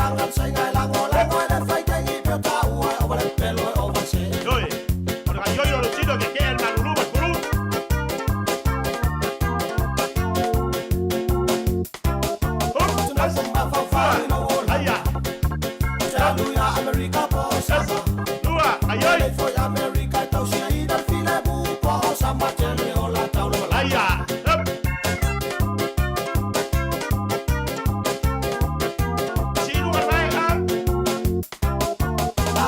Yoi. Ora yo yo lo chino que queda el malulu, malulu. Aia. Das, dua, ayoi. Aia. Up. Siru mai ah.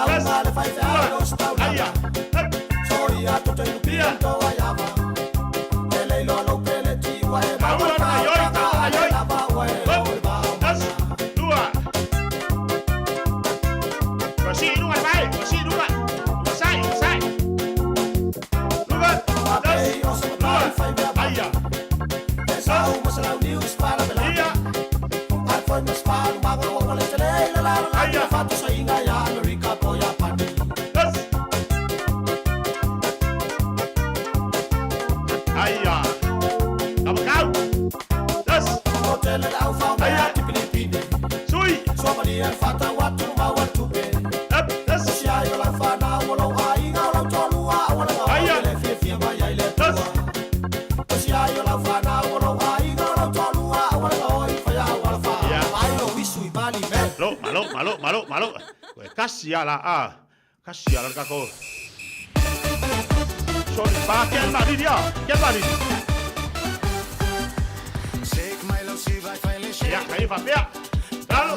Das, dua, aia. Up. Ia. Aua, ayoi. malo. Ua kasi ala a. Kasi ala le tatou. Sorry, pa ke malili a. Ke malili. Ia, kai faapea. Lalo.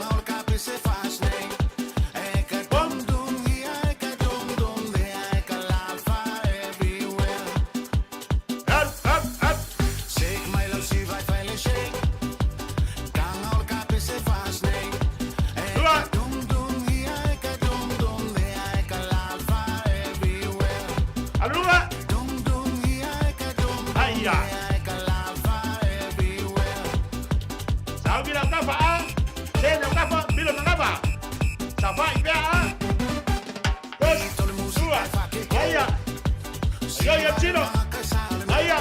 Aluga. Aia. Sao bila kafa a. Se na kafa bila na kafa. Sa fa i pea a. Dos, dua. Aia. Aia ia tino. Aia.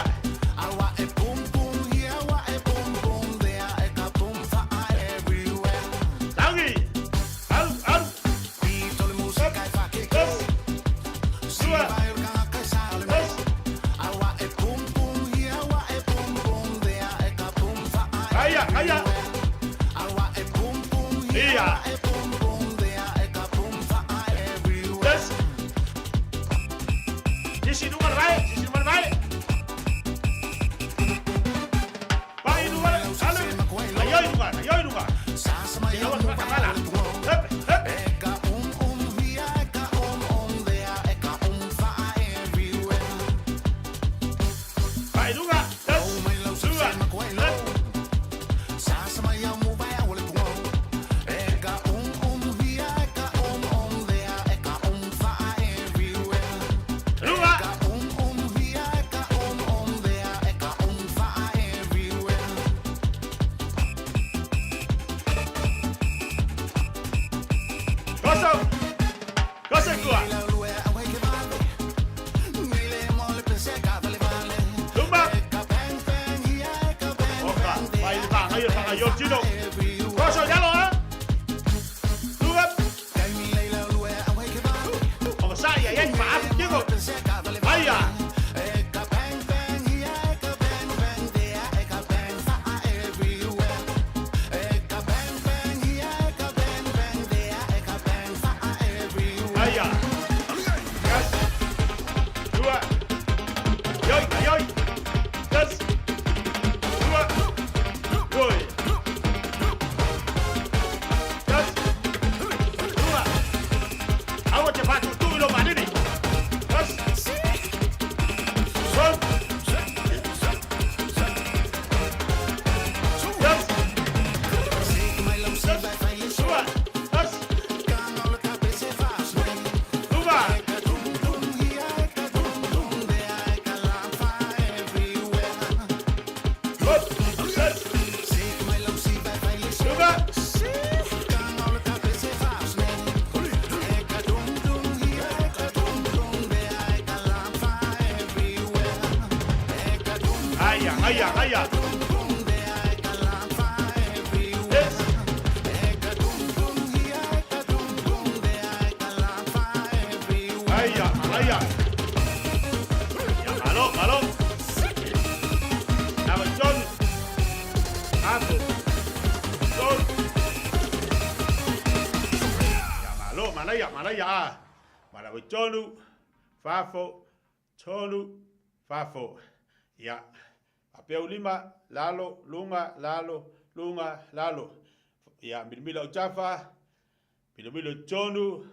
Tangi. Alu, alu. Dos, dua. Dos. Aia, aia. Ia. Dos. Sisi luga le vai, sisi luga le vai. Vai luga, alu. Aio i luga, aio i luga. Sila wa kamala. Hep, hep. Vai luga, dos, dua, hep. Luga. Koso. Koso kua. Luma. Oka, vai va, vai va, yo tino. Koso yalo a. Luga. O sa ia ia fa afu kingo. Aia. Aia. Gas. Dua. Yoi, yoi. Gas. Dua. Yoi. Gas. Dua. Aua te whatu tū ilo manini. Gas. Son. Gas. Gas. Dua. Gas. Dua. Hop. Gas. Dua. Aia, aia, aia. Yes. Aia, aia. Ia, malo, malo. Lava tonu. Apo. Tonu. Ia, malo, manaia, manaia. ah. Malawe tonu. Fafo. Tonu. Fafo. Ia. Apea ulima, lalo, lunga, lalo, lunga, lalo. Ia, milimila o tafa, milimila o tonu,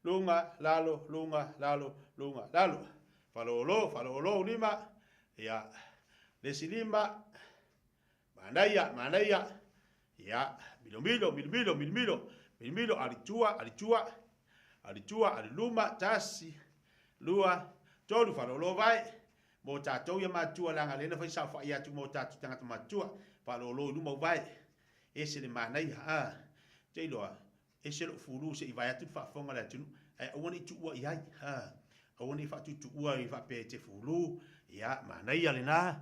lunga, lalo, lunga, lalo, lunga, lalo. Falolo, falolo lima. Ia, lesi lima. Manaia, manaia. Ia, milomilo, milomilo, milomilo, milomilo, alitua, alitua, alitua, aliluma, tasi, lua, tolu, falolo vai. Mo tātou ia matua langa lena fai sa whai atu mo tātou tangata matua. Falolo i luma vai. E se le manaia, ah. Te iloa, e se lo fulu se i vai atu whaafonga le atunu. Ai aua nei tuua i ai, ah. Aua nei whaatutua i whape te fulu. Ia, manaia le nā.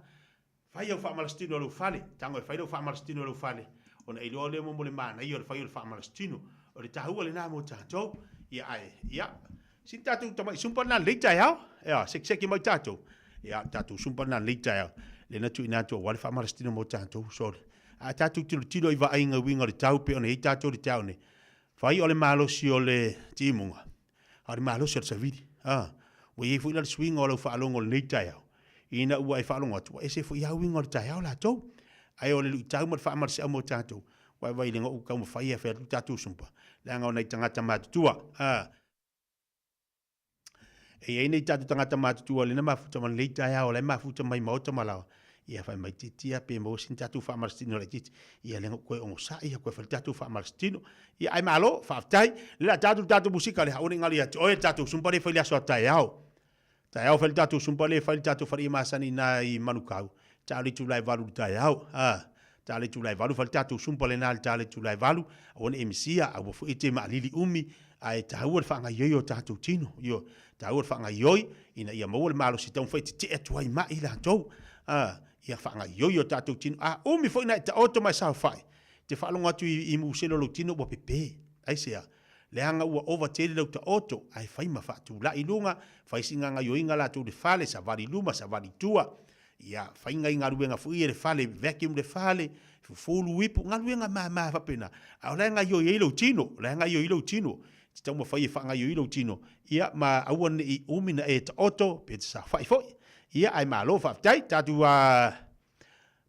Fai au whaamalastino lau fale. Tango e fai lau whaamalastino lau fale. Ona i loa le mo le manaia o le fai o le whaamalastino. O le tahua le nā mo tātou. Ia ai, ia. Sin tātou tamai sumpa nā leita e hao. Ia, sek seki mai tātou. Ia, tātou sumpa nā leita e hao. Le na tui nā tua wale whaamalastino mo tātou. Sorry. A tātou tilo tilo i vaai ngā winga o le tau pe ona i tātou le tau ne. Fai o le malosi o le timuga, a o le malosi o le savili. A, ua i ai foi la le suiga o lau faalogo i lenei taeao, ina ua e faalogo atu, ua ese foi lava uiga o le taeao latou. Ae o le luitau ma le faamalosiau mo tatou, ua e vaai i le ou taumafai e fai atu le tatou sumpa, leaga o nai tagata matutua. A, E i ai nei tatou tagata matutua lena mafuta ma lenei taeao la e mafuta mai maota ma laoa. Ia fai mai titia pe maua sina tatou faamalositino laitiiti. Ia lea na ou toe onosai ia toe fai le tatou faamalositino. Ia ae malo, faafetai. Lea la tatou le tatou musika lea, aua ne i galo ia te oe le tatou sumpa lea e fai i le aso a taeao. Taeao fai le tatou sumpa lea e fai le tatou faleia masani i ina i Manukau. Ta le itula e 8 i le taeao. A, ta le itula e 8 fai le tatou sumpa lena i le ta le itula e 8. Aua ne i e misia, aua foi e te maalili umi, ae taua le faagaoioi o tatou tino. Ioe, taua le faagaoioi ina ia maua le malosi e taumafai e tetee atu ai mai latou. A, ia faagaoioi o tatou tino. A umi foi na e taoto ma e saofai, te faalogo atu i musele o lou tino ua pepe. Aisea? Leaga ua ova tele lau taoto, ae fai ma faatulai i luga, fai sina gaoioiga latou i le fale, savali i luma, savali i tua. Ia, fai nai galuega foi ia i le fale, vacuum le fale, fufulu ipu, galuega mama faapena. A o la e gaioi ai lou tino, o la e gaioi ai lou tino. E te taumafai e faagaioi lou tino, ia ma aua ne i umi na e taoto pe te saofai foi. Ia, ae malo faafetai, tatou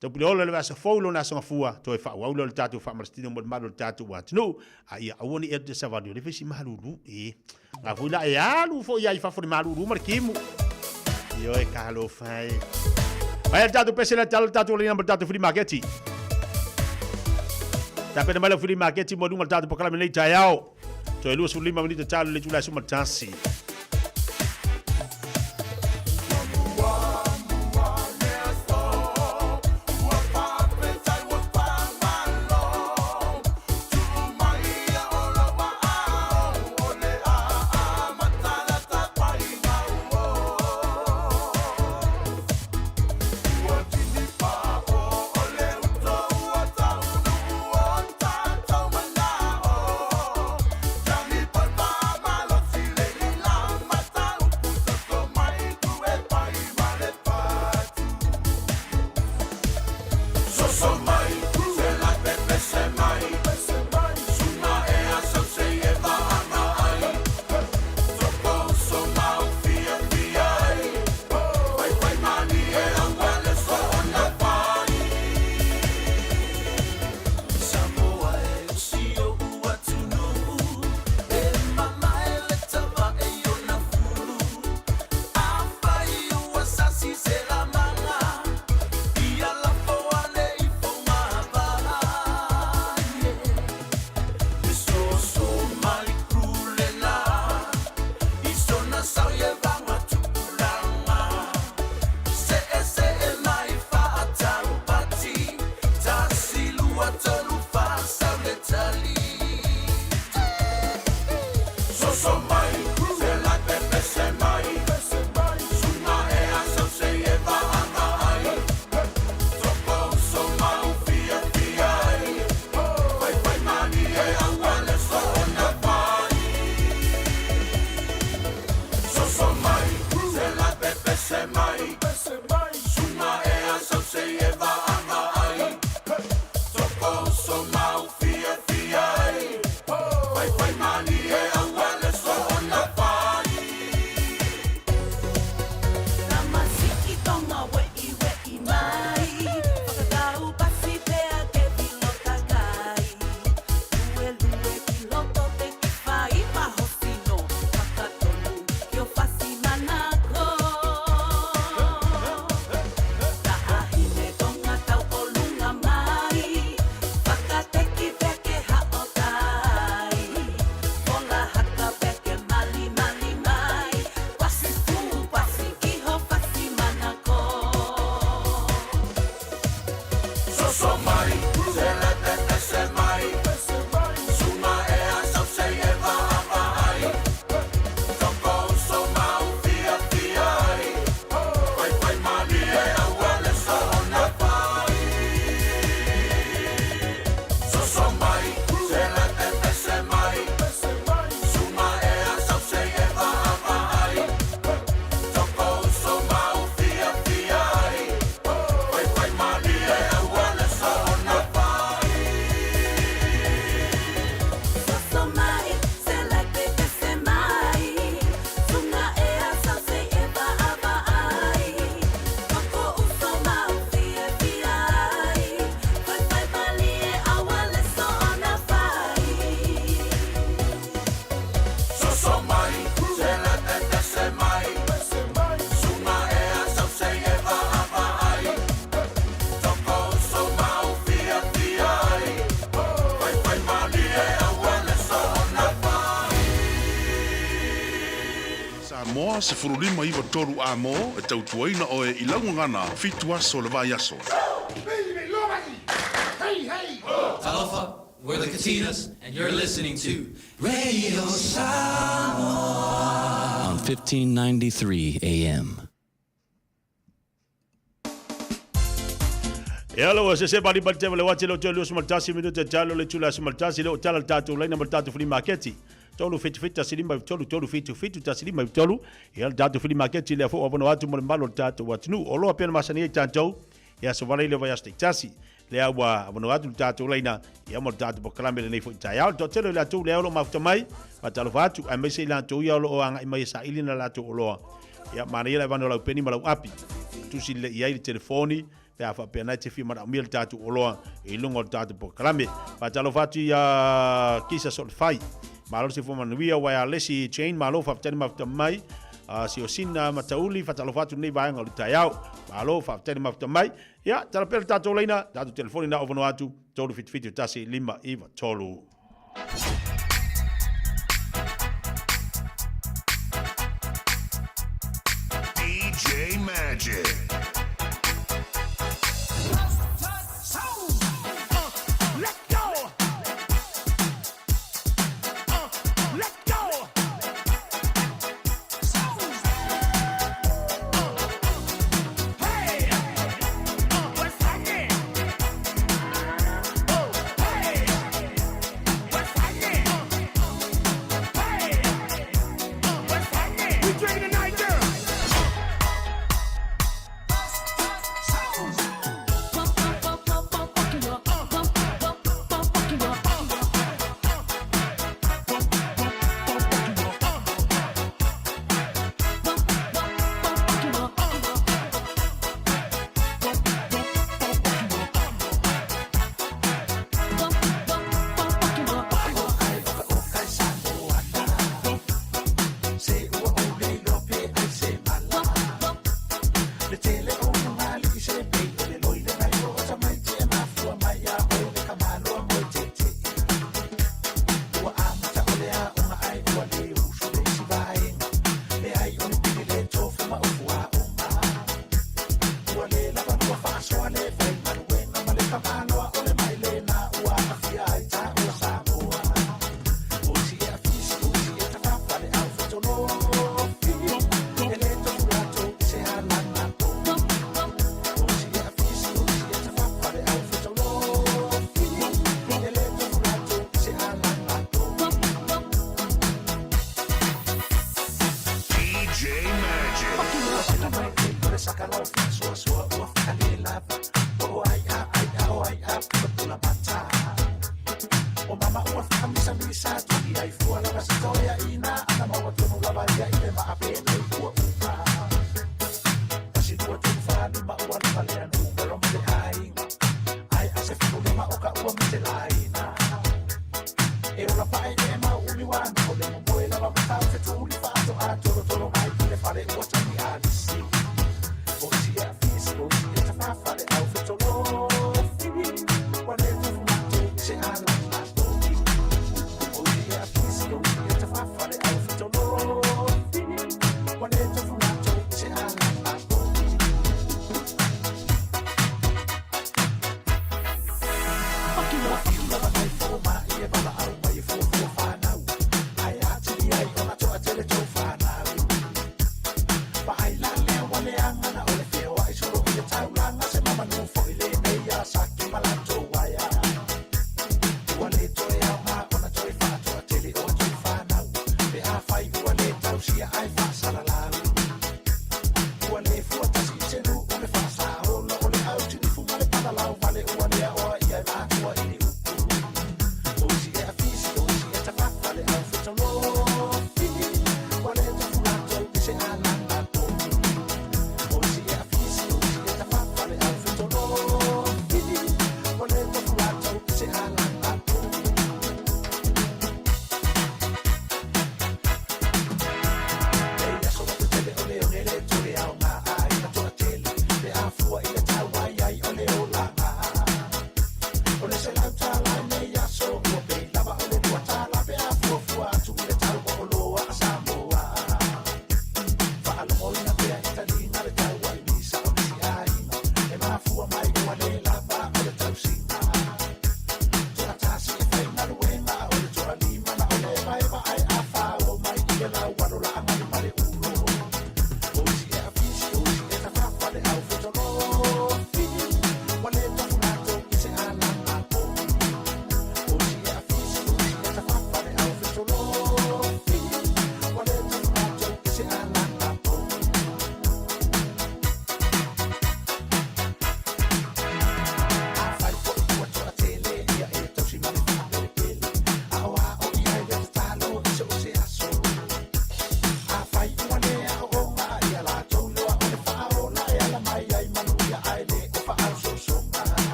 taupule ola i le vaiaso fou lona aso gafua, toe faaauau lea o le tatou faamalositino mo le mamalu o le tatou atunuu, a ia aua ne i alu te savali o le fai si malulu. E, nga foi la e alu foi ai fafo le malulu ma le kimu. Ioe, talofa e. Mai le tatou pese le talo le tatou leina ma le tatou flea maketi. Tapena mai lau flea maketi mo lunga le tatou pakalame nei taeao. Toe 25 minita talo le itula e 11. Samoa 15 9 3 amo e tautuaina oe i laugagana 7 aso o le vaiaso. Talofa, we're the Katinas, and you're listening to Radio Samoa on 1593 AM. E alo se se bali bali tele wati lo tele usmal tasi minute talo le tula usmal tasi le tala tatu leina mal tatu flea market tolu fitu fitu tasi lima tolu tolu fitu fitu tasi lima tolu e al tatu flea market le fo avono atu mo le malo tatu watnu o lo pena masani e tanto e aso vale le vai tasi le ua avono atu tatu leina ia mo tatu po kalame le nei fo tai au to tele le atu le alo mafuta mai patalo fatu a mese la tu ia lo anga i mai sa ilina la tu oloa ia mana ia le vano lau peni ma lau api tusi le ia i le telefoni pe a faapea nai te fia manaomia le tatou oloa i luga o le tatou polokalame. Faatalofa atu ia Kisa Solefai. Malo se fua manuia wa ia lesi chain malo faafetai le mafuta mai. Siosina Matauli faatalofa atu lenei vaega o le taeao. Malo faafetai le mafuta mai. Ia tala pea le tatou laina, tatou telefoni na ovanoa atu 377 1 5 3. DJ Magic. Let's go. Let's go. Hey, what's happening? Oh, hey, what's happening? Hey, what's happening? We drinking tonight, girl. DJ Magic.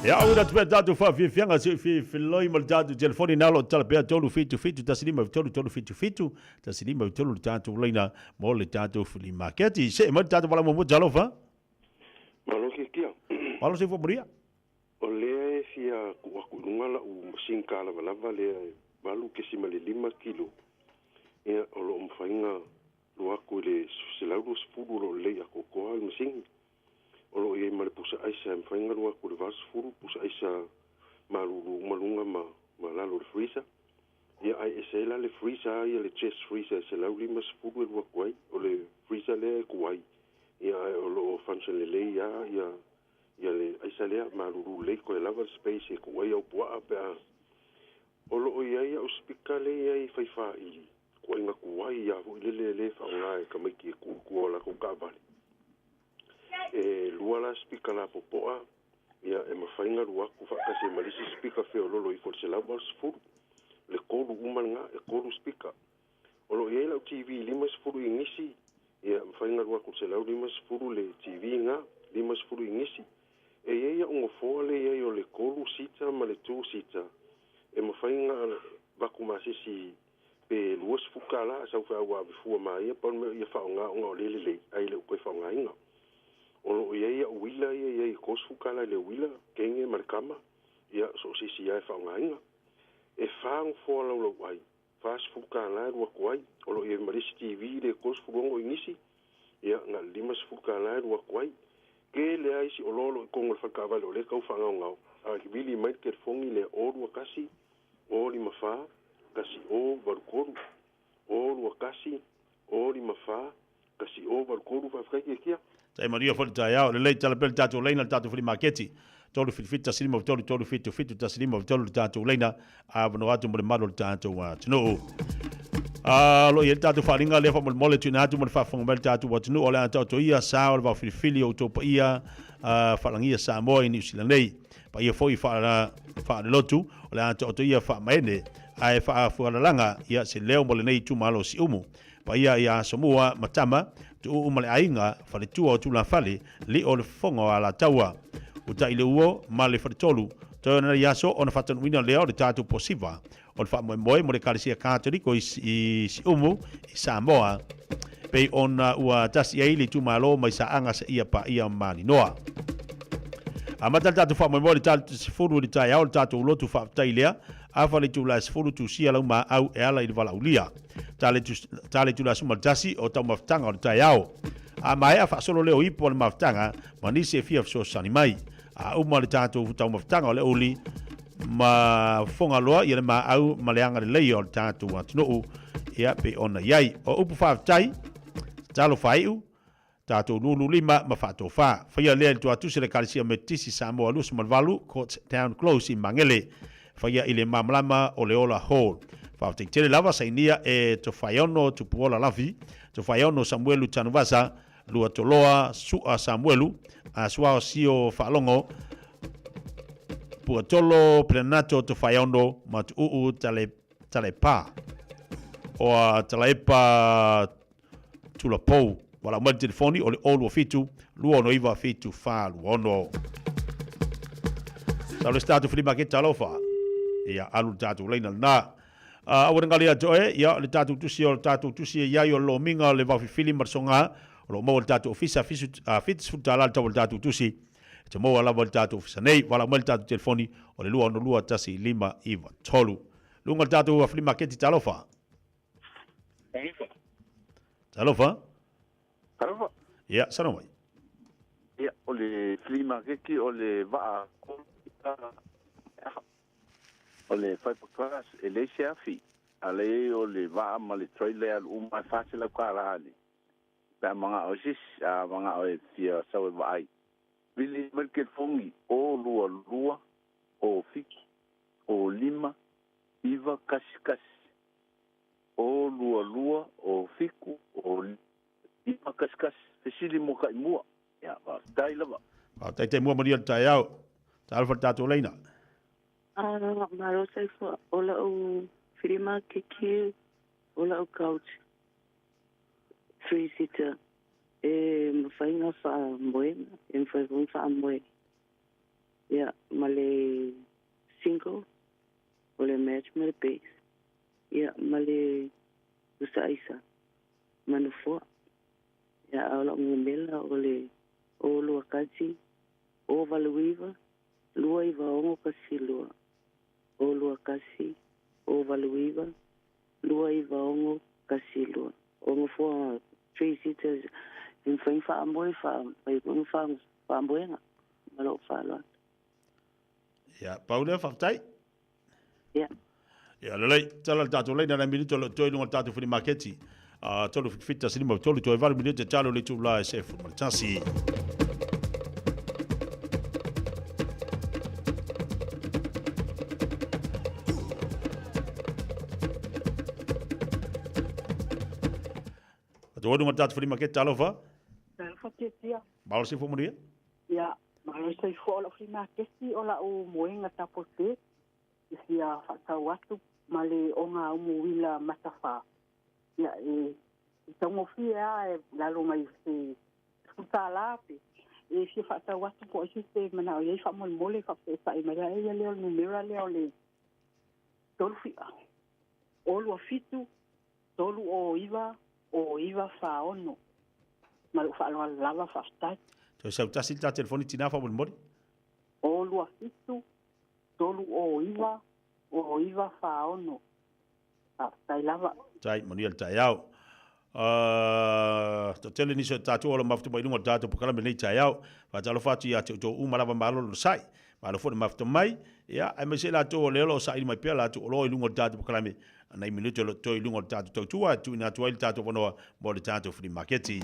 Ia, auina atu pea tatou faafiafiaga se i filoi ma le tatou telefoni na o lo o tatala pea 377 15 3 3 7 7 1 5 3 le tatou laina mo le tatou flea market. See mai le tatou vala muamua, talofa. Malo Kiekia. Malo soifua manuia. O lea e fia tuu atu i luga lau masini kalavalava lea e 8.5 kilo. Ia, o lo o mafai ona lua atu i le 120 o lo o lelei atoatoa le masini. O lo o i ai ma le pusa aisa e mafai ona lua atu i le 80, pusa aisa malulu uma luga ma, ma lalo o le freezer. Ia, ae ese ai la le freezer ia le chest freezer e 150 e lua atu ai. O le freezer lea e tuai, ia, ae o lo o function lelei lava ia, ia le aisa lea, malulu lelei, toe lava le space e tuu ai au puaa pe a. O lo o i ai au speaker lea e i ai fai faili, ituaiga tuai lava foi lele lea e faaaoga e tamaiti e tuu i tua o latou taavale. E lua la speaker lapopoa, ia e mafai ona alu atu faatasi ai ma le isi speaker feololo ifo i le 180. Le tolu uma lena, e tolu speaker. O lo o i ai lau TV 50 inisi, ia e mafai ona alu atu i le 150 le TV lena, 50 inisi. E i ai au nofoa lea e i ai o le tolu seater ma le two seater, e mafai ona avatu ma se isi pe $20 a sau feau ave fua ma ia, pau le mea ia faaaoga ona o lea e lelei, ae le o toe faaaogaina. O lo o i ai au uila ia e i ai e $30 i le uila, kenge ma le kama, ia so o se isi lava e faaaogaina. E fa nofoa laulauai, $40 e alu atu ai. O lo o i ai ma le isi TV le 36 inisi, ia na o le $50 e alu atu ai. Tele lava isi oloa o lo o i totonu o le fale taavale o lea e tau faagaogao, a vili mai le telefoni lea 021 054 1083, 021 054 1083. Faafetai Kiekia. Tai manuia foi le taeao. Lelei tala pea le tatou laina le tatou flea maketi. 377 15 3 7 7 1 5 3 le tatou laina avanoa atu mo le malu o le tatou atunuu. A lo i ai le tatou faaaliga lea faamolemole tuuina atu mo le faafofoga mai le tatou atunuu o le a taoto ia sa o le vaofilifili o outou paia faalagia Samoa i Niu Sila nei. Paia foi faalelotu o le a taoto ia faamaene ae faafualalaga ia se leo mo lenei itumalo o Siumu. Paia ia Asomua ma Tama, Tuuu ma le aiga, Faletua o Tulafale, Lio o le Fofoga o Alataua. Uta i le Uo ma le Faletolu. Toe ona nei aso ona faatanuuina lea o le tatou posiva o le faamoemoe mo le Ekalesia Katoliko i Siumu i Samoa, pei ona ua tasi ai le itumalo mai Saaga seia paia Maninoa. Amata le tatou faamoemoe i le 10 i le taeao le tatou lotu faafetai lea, afa le itula e 10 tusia lau maau e ala i le valaaulia. Ta le itula 11 o taumafataga o le taeao. A maea faasolo lea o ipu o le mafutaga ma nisi e fia fesoasoani mai. A uma le tatou taumafataga o le uli ma Fagaloa ia le maau ma le agalelei o le tatou atunuu ia pei ona i ai. O upu faafetai, tatalo faaiu, tatou lulu lima ma faatofa. Faia lea i le tuatusi o le Ekalesia Metotisi Samoa 28, Court Town Close i Magele. Faia i le malamalama o le Ola Hall. Faafetai tele lava sainia e Tofaeono Tupuola Lafi, Tofaeono Samuelu Tanuvasa, Luatoloa Sua Samuelu, Asuao Sio Faalogo, Puatolo Perenato Tofaeono ma Tuuu Tale, Talepa. Oa Talaepa Tulapou. Walau mai le telefoni o le 027 269 746. Sau le se tatou flea market talofa. Ia, alu le tatou laina lena. Aua ne gali ia te oe, ia, le tatou tusi o le tatou tusi e i ai o le lomiga o le vaofilifili ma le soga, o lo o maua i le tatou ofisa, $70 le tau o le tatou tusi, e te maua lava i le tatou ofisa nei. Valaau mai le tatou telefoni o le 262 1593. Luga o le tatou flea market talofa. Talofa. Talofa. Ia, saunoa mai. Ia, o le flea market o le vaa o le fiberglass e leai se afi, a leai o le vaa ma le trailer e alu uma e $400 le pe a manao ai se isi, a manao e fia sau e vaai. Vili mai le telefoni 022 07 05 911 022 07 05 911. Fesili mo Taimua. Ia, faafetai lava. Faafetai Taimua manuia le taeao. Talofa le tatou laina. Malo soifua. O lau filima kiki o lau couch 3 seater e mafai ona faamoega, e mafai foi ona faamoe. Ia ma le single o le match ma le base ia ma le usaaisa ma nofoa. Ia a o la'u numela o le o 21 o 89 296 12. O 21 o 89 296 12. O gafoa three seaters e mafai ona faamoe fai foi ma faamoega ma lou faaaloalo. Ia, pau lea, faafetai. Ia. Ia, lelei, tala le tatou laina nai minute o lo o toe i luga o le tatou fili maketi. 3 7 7 5 3 toe 8 minute talo le itula e 11. Atu oi luga o le tatou fili maketi, talofa. Talofa Tiatia. Malo se manuia. Ia, malo soifua o lau fili maketi o lau moega tapote e fia faatau atu ma le ogaumu uila matafā. Ia, e taugofie lava e lalo mai se $10 pe e fia faatau atu po o ai se manao i ai faamolemole faafesaai mai ai ia lea o le numera lea o le 3 fia o 2 7 3 o 9 o 9 4 6. Ma lou faaaloalo lava, faafetai. Toe sau tasi le ta telefoni tinā faamolemole. O 2 7 3 o 9 o 9 4 6. Faafetai lava. Tai, manuia le taeao. Toatele nisi o tatou o lo o mafuta mai i luga o le tatou polokalame i lenei taeao. Faatalofa atu ia te outou uma lava malo le onosai. Malo foi le mafuta mai. Ia, aemaise i latou o lea o lo o saili mai pea latou oloa i luga o le tatou polokalame. Nai minute o lo o totoe i luga o le tatou tautua e tuuina atu ai le tatou avanoa mo le tatou flea maketi.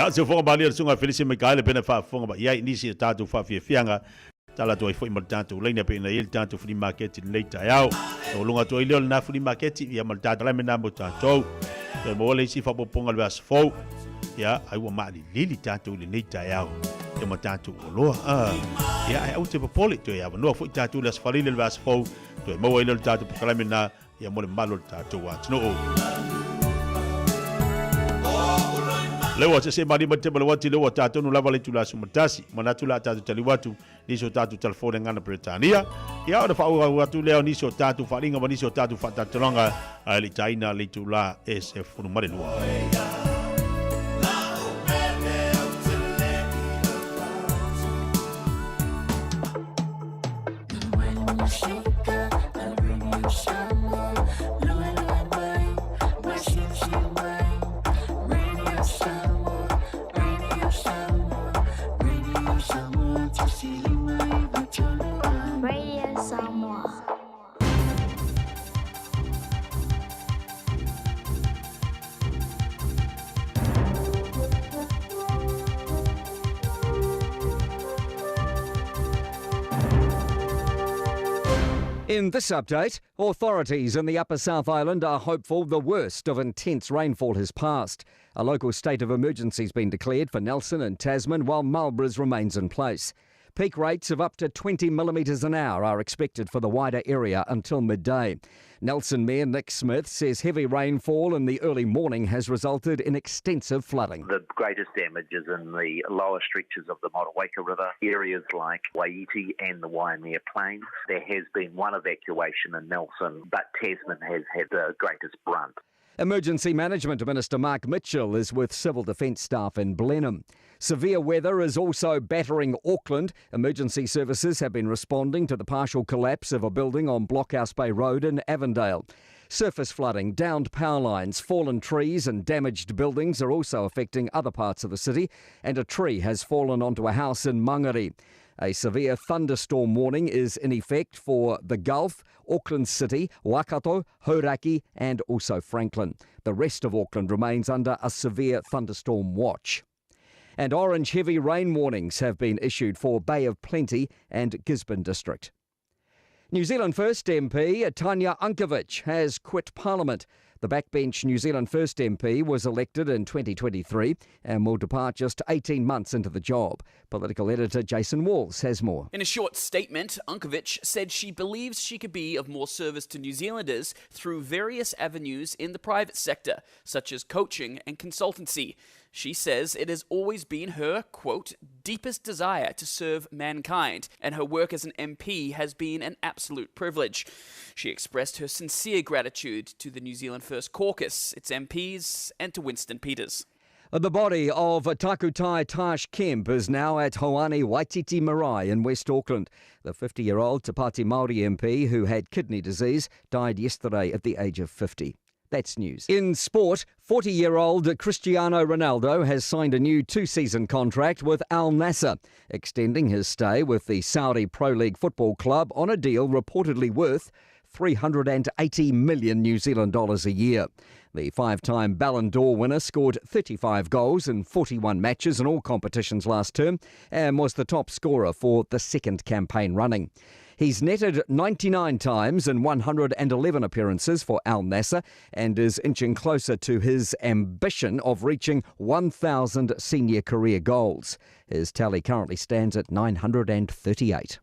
Ia, se fofoga malie le susuga Felisi Mikaele pena faafofoga mai ai i nisi o tatou faafiafiaga tala atu ai foi ma le tatou laina pe ina i ai le tatou flea market i lenei taeao. Taualuga atu ai lea o lena flea market ia ma le tatou lame na mo tatou. Toe maua le isi faaopoopoga i le vaiaso fou. Ia, ai ua maalilili tatou i lenei taeao ia ma tatou oloa. Ah, ia, ae aua te popole, toe avanoa foi tatou i le Aso Faraile i le vaiaso fou, toe maua ai lea o le tatou polokalame lena ia mo le mamalu o le tatou atunuu. Lea ua sese malie mai te ma le uati lea ua tatonu lava le itula 11. Manatu la tatou taliu atu nisi o tatou telefoni ngana Peretania. Ia ona faaauau atu lea o nisi o tatou faaaliga ma nisi o tatou faatalatalaga ae le i taina le itula e 12. Radio Samoa. In this update, authorities in the Upper South Island are hopeful the worst of intense rainfall has passed. A local state of emergency has been declared for Nelson and Tasman while Marlborough's remains in place. Peak rates of up to 20 millimetres an hour are expected for the wider area until midday. Nelson Mayor Nick Smith says heavy rainfall in the early morning has resulted in extensive flooding. The greatest damage is in the lower stretches of the Motueka River, areas like Waiiti and the Waimea Plains. There has been one evacuation in Nelson, but Tasman has had the greatest brunt. Emergency Management Minister Mark Mitchell is with Civil Defence staff in Blenheim. Severe weather is also battering Auckland. Emergency services have been responding to the partial collapse of a building on Blockhouse Bay Road in Avondale. Surface flooding, downed power lines, fallen trees and damaged buildings are also affecting other parts of the city, and a tree has fallen onto a house in Mangere. A severe thunderstorm warning is in effect for the Gulf, Auckland City, Waikato, Hauraki and also Franklin. The rest of Auckland remains under a severe thunderstorm watch. And orange heavy rain warnings have been issued for Bay of Plenty and Gisborne District. New Zealand First MP Tanya Unkovich has quit Parliament. The backbench New Zealand First MP was elected in 2023 and will depart just 18 months into the job. Political editor Jason Walls has more. In a short statement, Unkovich said she believes she could be of more service to New Zealanders through various avenues in the private sector, such as coaching and consultancy. She says it has always been her, quote, deepest desire to serve mankind, and her work as an MP has been an absolute privilege. She expressed her sincere gratitude to the New Zealand First Caucus, its MPs, and to Winston Peters. The body of Takutai Tarsh Kemp is now at Hoani Waititi Marae in West Auckland. The 50-year-old Te Pāti Māori MP who had kidney disease died yesterday at the age of 50. That's news. In sport, 40-year-old Cristiano Ronaldo has signed a new 2-season contract with Al Nassr, extending his stay with the Saudi Pro League football club on a deal reportedly worth 380 million New Zealand dollars a year. The 5-time Ballon d'Or winner scored 35 goals in 41 matches in all competitions last term and was the top scorer for the second campaign running. He's netted 99 times in 111 appearances for Al Nassr and is inching closer to his ambition of reaching 1,000 senior career goals. His tally currently stands at 938.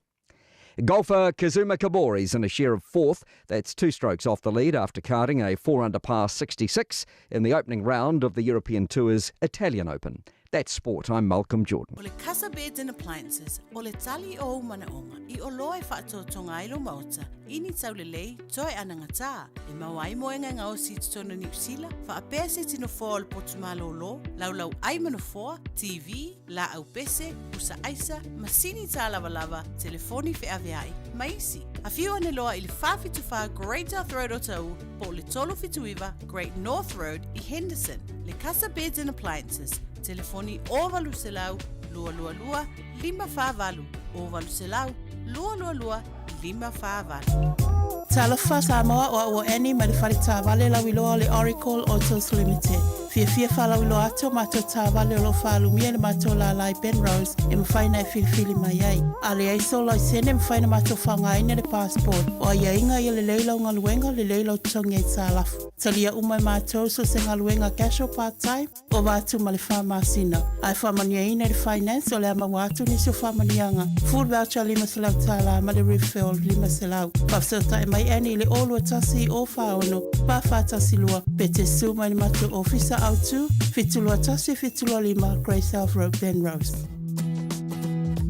Golfer Kazuma Kobori's in a share of fourth. That's 2 strokes off the lead after carding a 4 under par 66 in the opening round of the European Tour's Italian Open. That's sport. I'm Malcolm Jordan. O le Casa Beds and Appliances, o le tali o ou manaoga, i oloa e faatoatoga ai lou maota, i ni taulelei, toe anagatā, e maua ai moega e gaosi i totonu o Niu Sila, faapea se iti nofoa o le potu malōlō, laulau ai ma nofoa, TV, laau pese, pusa aisa, masini tālavalava, telefoni feaveai, ma isi. Afio ane loa i le 474 Great South Road o Tauu, po o le 379 Great North Road i Henderson. Le Casa Beds and Appliances, telefoni 0800 222 548, 0800 222 548. Talofa Samoa, o au o Annie mai le fale taavale lauiloa o le Oracle Autos Limited. Fiafia faalauiloa atu o matou taavale o lo o faalumia i le matou lālā i Penrose e mafai ona e filifili mai ai. A leai sou laisene e mafai ona matou faaaogaina le passport. O aiaiga ia lelei lau galuega, lelei lau totogi aitalafu. Talia uma e matou so o se galuega casual part time, ova atu ma le fa masina. Ae faamanuiaina i le Finance o le a maua atu nisi o faamanuiaga, food voucher $500 ma le refill $500. Faafesootai mai Annie i le 021 046 4412 pe te su mai le matou ofisa autu 721 725 Grey South Road, Penrose.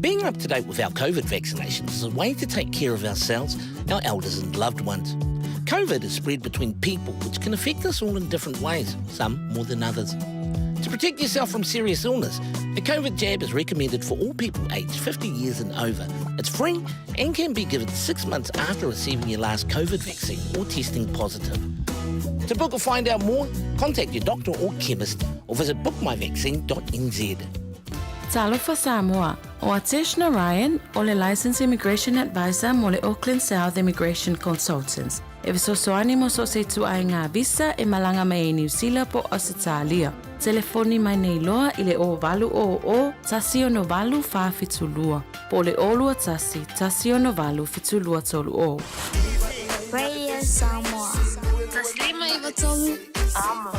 Being up to date with our COVID vaccinations is a way to take care of ourselves, our elders, and loved ones. COVID is spread between people, which can affect us all in different ways, some more than others. To protect yourself from serious illness, a COVID jab is recommended for all people aged 50 years and over. It's free and can be given six months after receiving your last COVID vaccine or testing positive. To book or find out more, contact your doctor or chemist or visit bookmyvaccine.nz. Talofa Samoa, o Atesh Narayan o le Licensed Immigration Advisor mo le Auckland South Immigration Consultants. E fesoasoani mo so o se ituaiga visa e malaga mai ai Niu Sila po o Ausetalia. Telefoni mai nei loa i le 0800 168 472 po o le 021 168 7230. Radio Samoa. 153 Amo.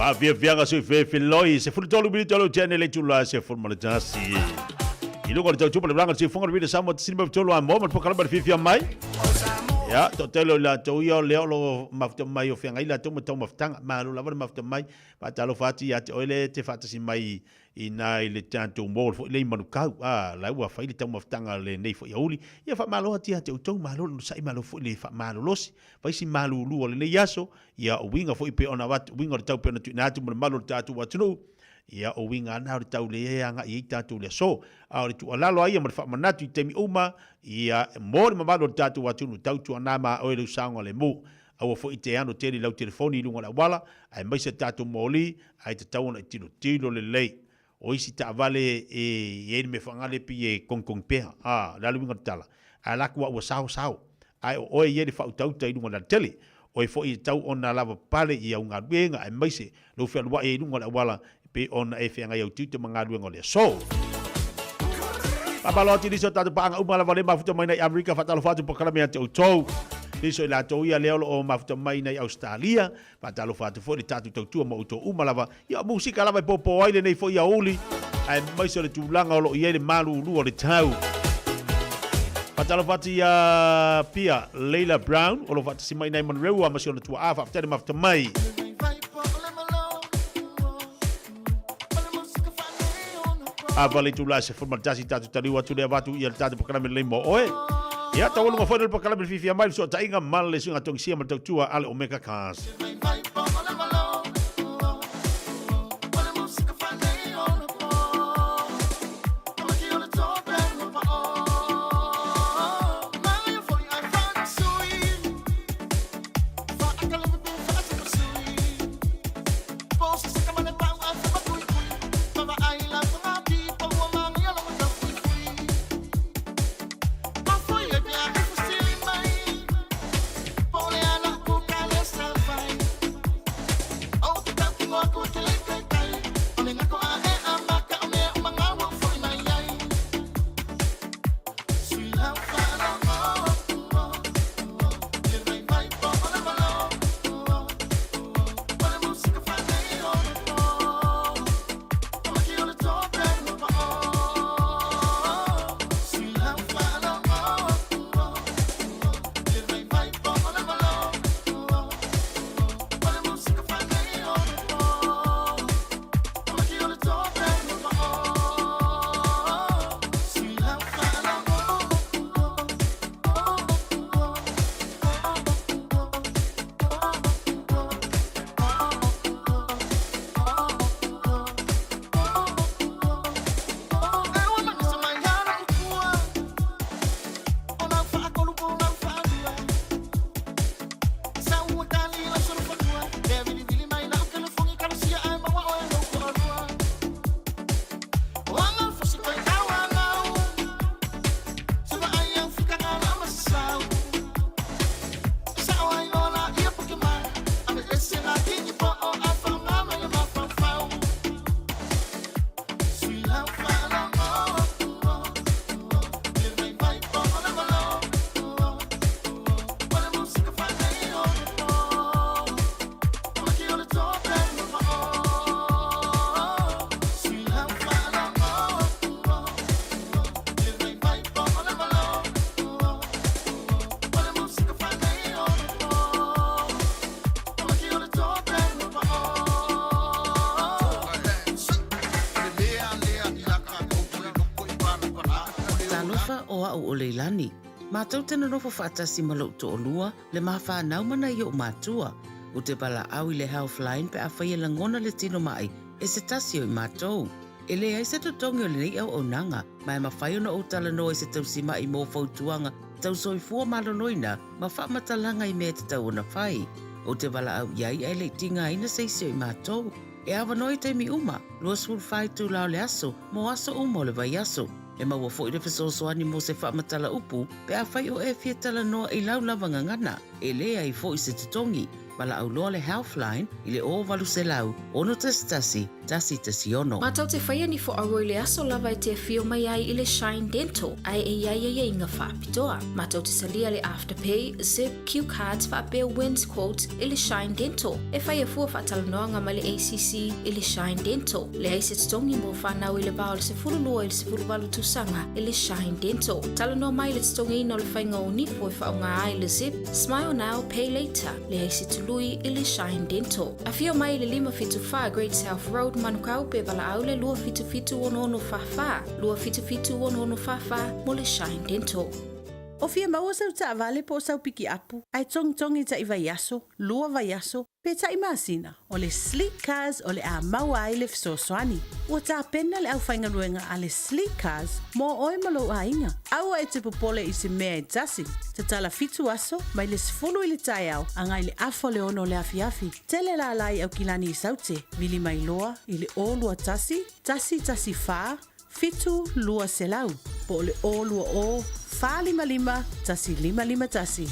Faafiafiaga sui fefeloi, 13 minute o lou tea nei le itula e 11. I luga o le tautua ma le ulaga o le siufofoga o le Rita Samoa te silima tolu a mo ma le polokalame le fiafia mai. Ia, toatele o i latou ia o lea o lo o mafuta mai o feagai latou ma taumafataga. Malo lava le mafuta mai. Faatalofa atu ia te oe lea e te faatasi mai i ina i le tatou mall foi lea i Manukau. A, la ua fai le taumafataga lenei foi aoauli. Ia faamalo atu ia te outou, malo le onosai, malo foi le faamalolosi. Fai si malulu o lenei aso, ia o uiga foi pei ona avatu, uiga o le tau pei ona tuuina atu mo le mamalu o le tatou atunuu, ia o uiga lava na o le tau lea e agai ai tatou i le aso. A o le tuualalo lava ia ma le faamanatu i taimi uma, ia mo le mamalu o le tatou atunuu, tautuana ma oe lou saogalemu. Aua foi te ano tele i lau telefoni i luga o le auala, aemaise tatou moli, ae tatau ona e tilotilo lelei. O isi taavale e i ai le mea faagale pei e kogikogi pea, a, o le a le uiga o le tala? Ae ala atu a ua sao, sao. Ae o oe e i ai le faautauta i luga o le alatele. Oe foi e tatau ona lavapapale i au galuega aemaise lou fealuai ai i luga o le auala e pei ona e feagai au tiute ma galuega o le aso. Faamalo atu i nisi o tatou paaga uma lava lea mafuta mai nai Amerika, faatalofa atu polokalame ia te outou. Nisi o i latou ia lea o lo o mafuta mai nai Ausetalia, Faatalofa atu foi i le tatou tautua ma outou uma lava. Ia, o musika lava e popo ai lenei foi aoauli, aemaise o le tulaga o lo o i ai le malulu o le tau. Faatalofa atu ia Pia Leila Brown o lo o faatasi mai nai Manureua ma si ona tuaa. Faafetai le mafuta mai. A vale itula e 11 tatou taliu atu le avatu ia le tatou polokalame lelei mo oe. Ia, taualuga foi le polokalame le fiafia mai le fesootaiga ma le suiga togisia ma le tautua a le Omega Cars. Talofa o a'u o Leilani. Matou te nonofo faatasi ma lo'u to'olua, le ma fanau ma nai o'u matua. Ou te valaau i le Healthline pe afai e lagona le tino ma'i e se tasi o i matou. E leai se totogi o lenei auaunaga, ma e mafai ona ou talanoa i se tausima'i mo fautuaga tau soifua maloloina ma faamatalaga i mea e tatau ona fai. Ou te valaau i ai ae le i tigaina se isi o i matou. E avanoa i taimi uma, 24 itula o le aso, mo aso uma o le vaiaso. E maua foi le fesoasoani mo se faamatala upu pe afai o e fia talanoa i lau lava gagana, e leai foi se totogi. Valaau loa le Healthline i le 0800 611 116. Matou te faia ni fo'auo i le aso lava e te afio mai ai i le Shine Dental ae e i ai aiaiga faapitoa. Matou te talia le Afterpay, Zip, Q Cards faapea Wins Quote i le Shine Dental. E faia fua faatalanoaga ma le ACC i le Shine Dental. Leai se totogi mo fanau i le va o le 12 i le 18 tausaga i le Shine Dental. Talanoa mai i le totogiina o le faiga o nifo e faaaoga ai le Zip, Smile Now, Pay Later. Leai se tului i le Shine Dental. Afio mai i le 574 Great South Road, Manukau pe valaau le 277 6644, 277 6644 mo le Shine Dental. O fia maua sau taavale po o sau pikiapu, ae togitogi taʻi vaiaso, lua vaiaso, pe taʻi masina, o le Sleek Cars o le a maua ai le fesoasoani. Ua tapena le aufaigaluega a le Sleek Cars mo oe ma lou aiga. Aua e te popole i se mea e tasi. Tatala fitu aso, mai le 10 i le taeao agai le afa o le 6 o le afiafi. Tele lala i Aukilani i Saute, vili mai loa i le 021 114 7200 po o le 020 455 1551.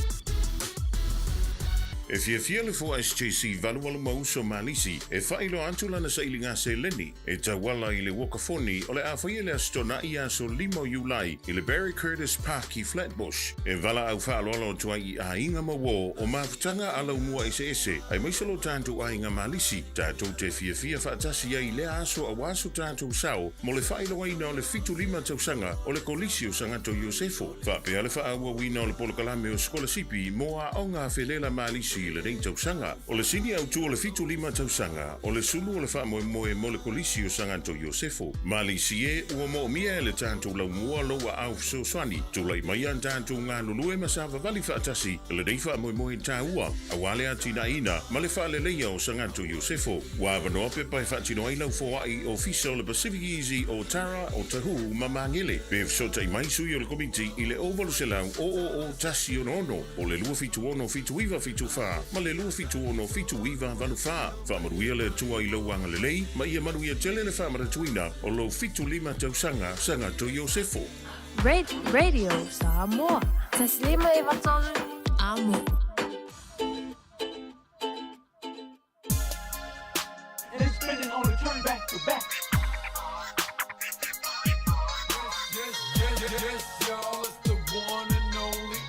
E fiafia le 4SJC 88 ma uso Malisi e faailoa atu lana sailiga seleni e tauala i le uakafoni o le a faia i le Aso Toonai aso 5 o Iulai i le Barry Curtis Park i Flatbush. E valaau faaaloalo atu ai i aiga ma uo o mafutaga a laumua eseese aemaise lo tatou aiga Malisi tatou te fiafia faatasi ai i lea aso auā so tatou sao mo le faailoaina o le 75 tausaga o le Kolisi o Sagato Iosefo. Faapea le faaauauina o le polokalame o sikolasipi mo aoga felela Malisi i lenei tausaga. O le sini autu o le 75 tausaga o le sulu o le faamoemoe mo le Kolisi o Sagato Iosefo. Malisi e, ua moomia e le tatou laumua lou aao fesoasoani. Tulai mai a tatou galulue ma savavali faatasi i lenei faamoemoe taua auā le atinaeina ma le faaleleia o Sagato Iosefo. Ua avanoa pepa e faatino ai lau foai i Ofisa o le Pacific Easy o Tara, o Tahu ma Magele. Pe fesootai mai sui o le Komiti i le 0800 000 166 o le 276 7974 ma le 276 7984. Faamanuia le Atua i lou agalelei ma ia manuia tele le faamanatuina o lou 75 tausaga Sagato Iosefo. Radio Samoa. Taslima 93 Amo. And they spending on the turn back to back. Yes, yes, yes, y'all, it's the one and only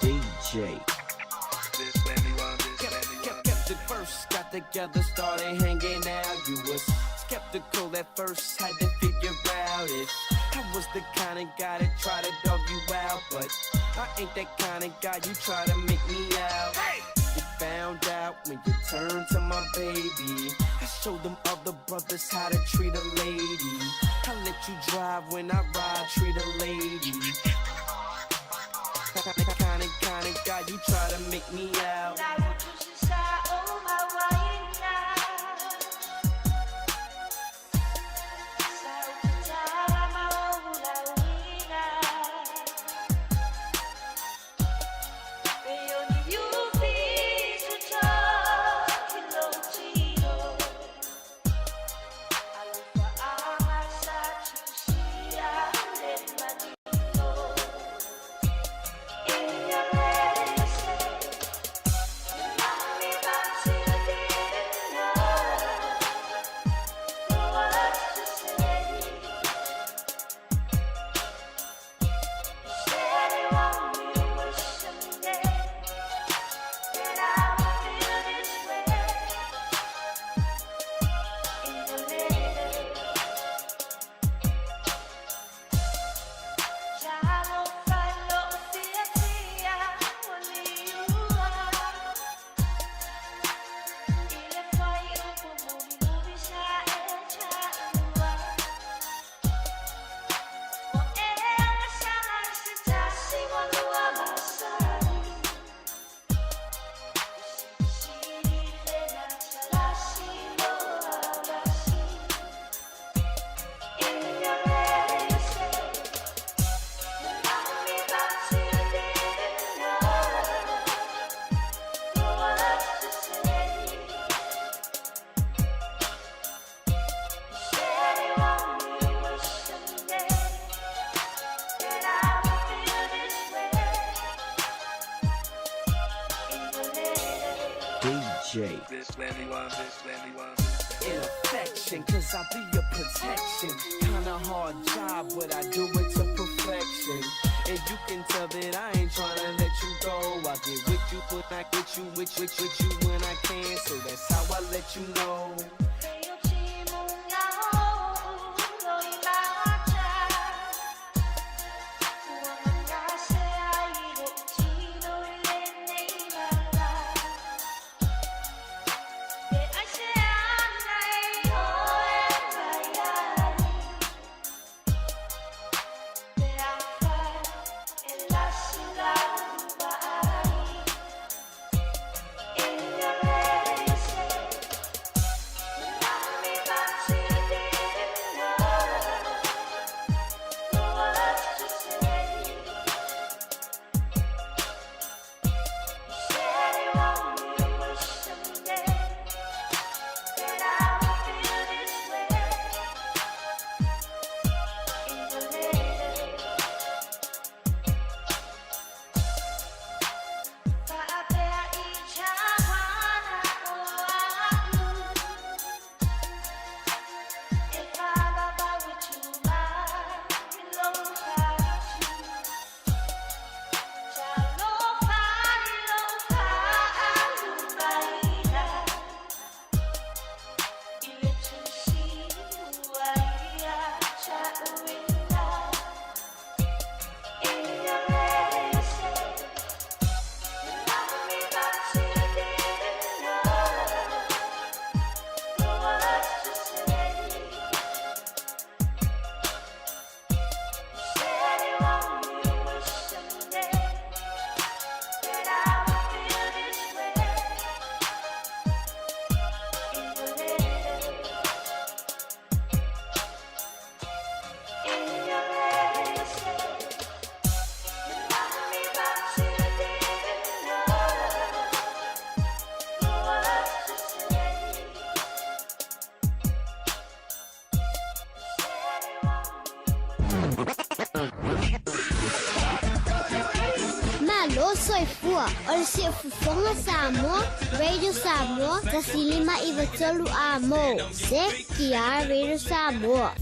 DJ. Kept it first, got together, started hanging out. You was skeptical at first, had to figure out if I was the kind of guy that try to dog you out, but I ain't that kind of guy you try to make me out. You found out when you turned to my baby. I showed them other brothers how to treat a lady. I let you drive when I ride, treat a lady. Kind of, kind of guy you try to make me out. In affection, cause I be your protection. Kinda hard job, but I do it to perfection. And you can tell that I ain't tryna let you go. I get with you when I get you, with, with, with you when I can. So that's how I let you know. Malo soifua o le Siufofoga Samoa, Radio Samoa, 1993 a mo. CTR Radio Samoa.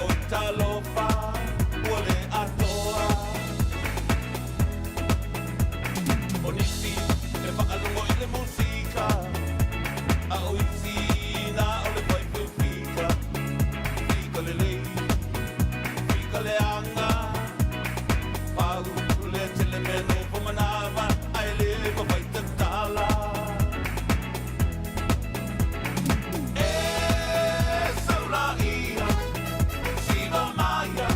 oi talofa ua le atoa. O nisi e faalogo i le musika, a o isi na o le faifeufika. Fika lelei, fika leaga, pau le tele mea nofo manava, ae le mafai tatala. E saulaia, siva maia,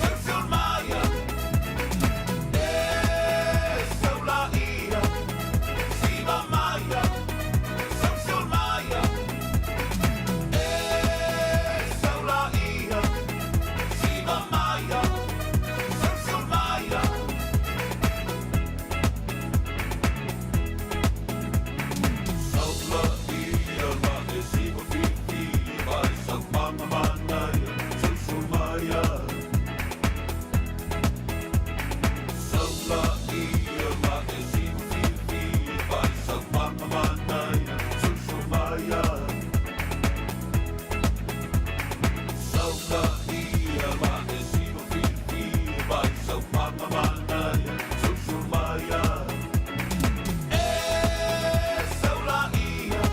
social maia. E saulaia, siva maia, social maia. E saulaia, siva maia, social maia. Saulaia ma e siva fifi, vai saupanga manaia, social maia. Saulaia ma e siva fifi, vai saupanga manaia, social maia. Saulaia ma e siva fifi, vai saupanga manaia, social maia. E saulaia,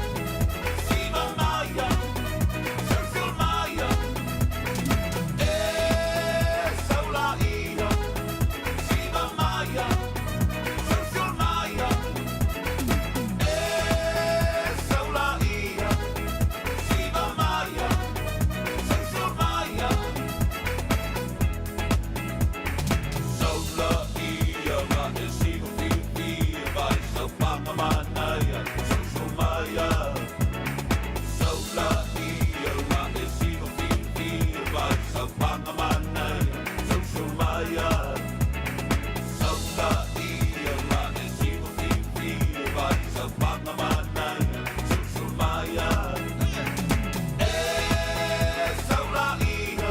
siva maia, social maia. E saulaia, siva maia, social maia. E saulaia, siva maia, social maia. Saulaia ma e siva fifi, vai saupanga manaia, social maia. Saulaia ma e siva fifi, vai saupanga manaia, social maia. Saulaia ma e siva fifi, vai saupanga manaia, social maia. E saulaia,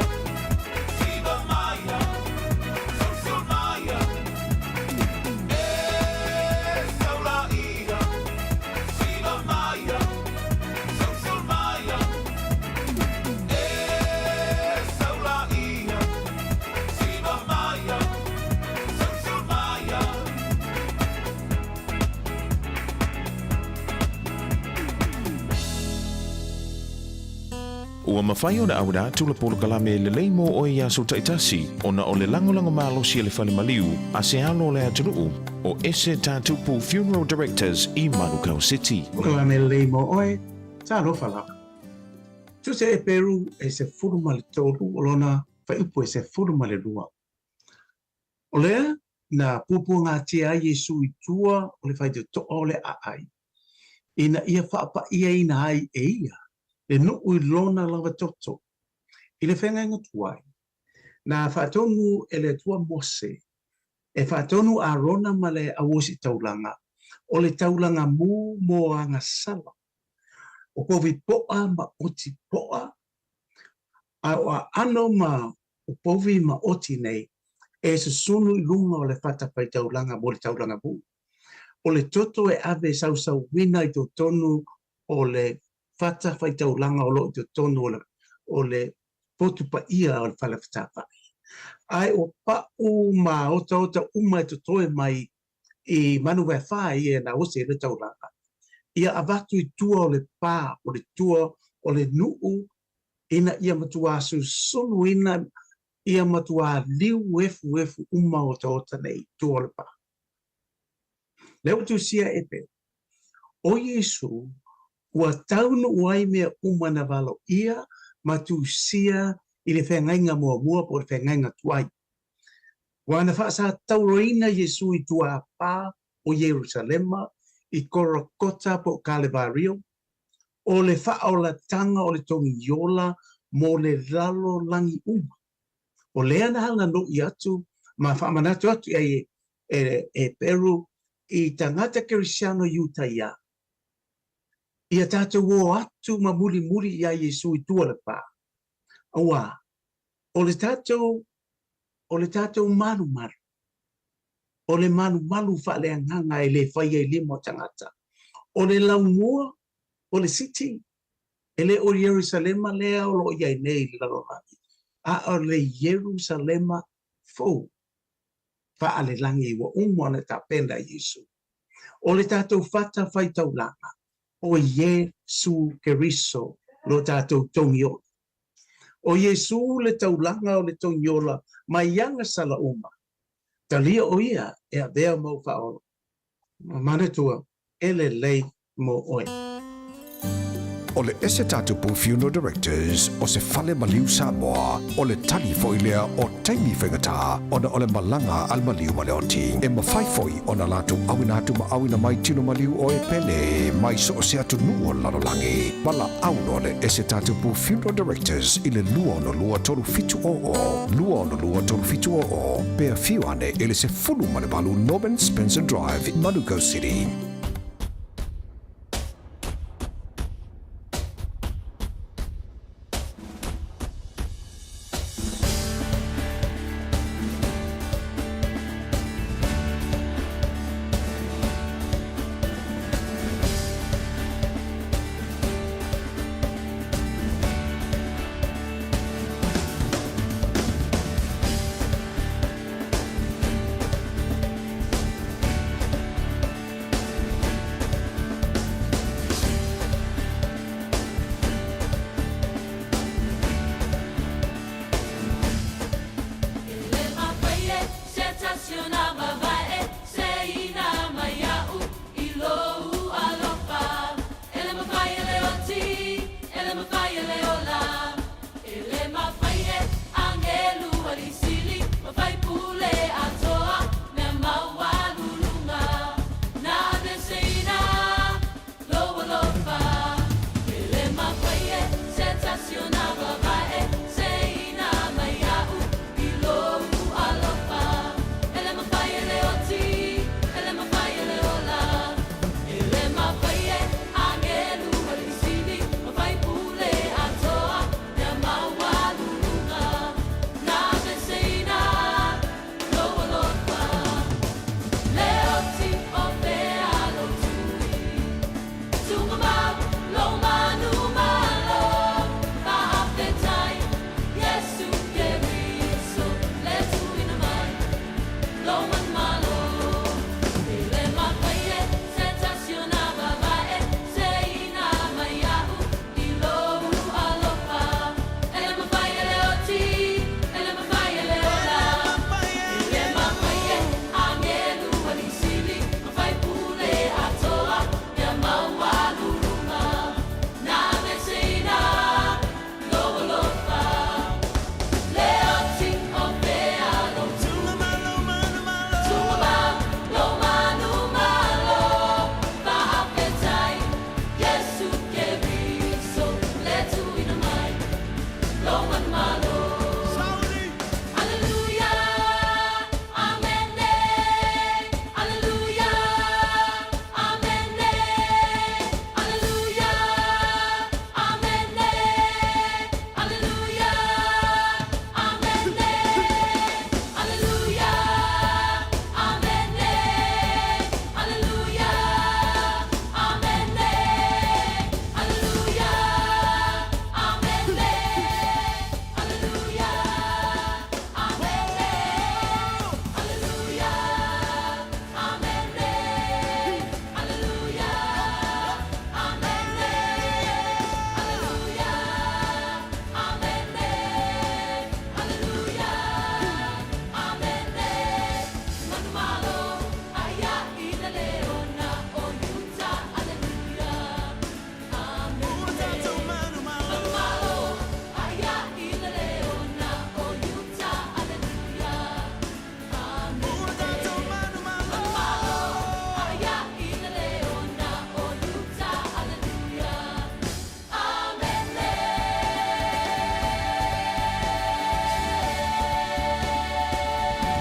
siva maia, social maia. E saulaia, siva maia, social maia. E saulaia, siva maia, social maia. Ua mafai ona auina atu le polokalame lelei mo oe i aso taitasi ona o le lagolago malosi a le fale maliu a se alo o le atunuu o Ese Tatupu Funeral Directors i Manukau City. Polokalame lelei mo oe, talofa lava. Tusa Eperu e 13 o lona fuaiupu e 12. O lea na puapuagatia ai Iesu i tua o le faitotoa o le aai, ina ia faapa'iaina ai e ia le nuu i lona lava toto. I le feagaiga tuai, na faatonu e le Atua Mose e faatonu Arona ma le auositaulaga o le taulaga mu mo agasala, o povi po'a ma oti po'a, a o aano ma o povi ma oti nei e susunu i luga o le fatafaitaulaga mo le taulaga mu. O le toto e ave sausauina i totonu o le fatafaitaulaga o lo o i totonu o le, o le potu paia o le fale fetāfa'i. Ae o pa'u ma otaota uma e totoe mai i manu vaefā ia e gaosi ai le taulaga, ia avatu i tua o le pā o le tua o le nuu ina ia matuā susunuina ia matuā liu efuefu uma otaota nei i tua o le pā. Lea ua tusia e Peru, ʻO Iesū, ua taunuu ai mea uma na valoia ma tusia i le feagaiga muamua po o le feagaiga tuai. Ua na faasatauroina Iesū i tua pā o Ierusalema i Korokota po o Kalevario, o le faaolatanga o le togiola mo le lalolagi uma. O lea na halano'i atu ma faamanatu atu i ai e, e Peru i tagata Kerisiano Iutaia, ia tatou o atu ma mulimuli iā Iesu i tua le pā. Auā, o le tatou, o le tatou malumalu, o le malumalu faaleagaga e le faia i lima o tagata, o le laumua, o le city, e le o Ierusalema lea o lo o i ai nei i le lalolagi. A o le Ierusalema fou faalelagi ua uma ona tapena e Iesu. O le tatou fata faitaulaga, o Iesu Keriso lo tatou togiola. O Iesu le taulaga o le togiola mai agasala uma. Talia o ia e avea mau faaola. Manatua, e lelei mo oe. O le ese tatou Funeral Directors o se fale maliu Samoa, o le tali foi lea o taimi faigata ona o le malaga a le maliu ma le oti. E mafai foi ona latou auina atu ma auina mai tino maliu o e pele mai so o se atunuu o le lalolagi. Valaau loa le ese tatou Funeral Directors i le 262 3700, 262 3700, pe afio ane i le 18 Norman Spencer Drive, Manukau City.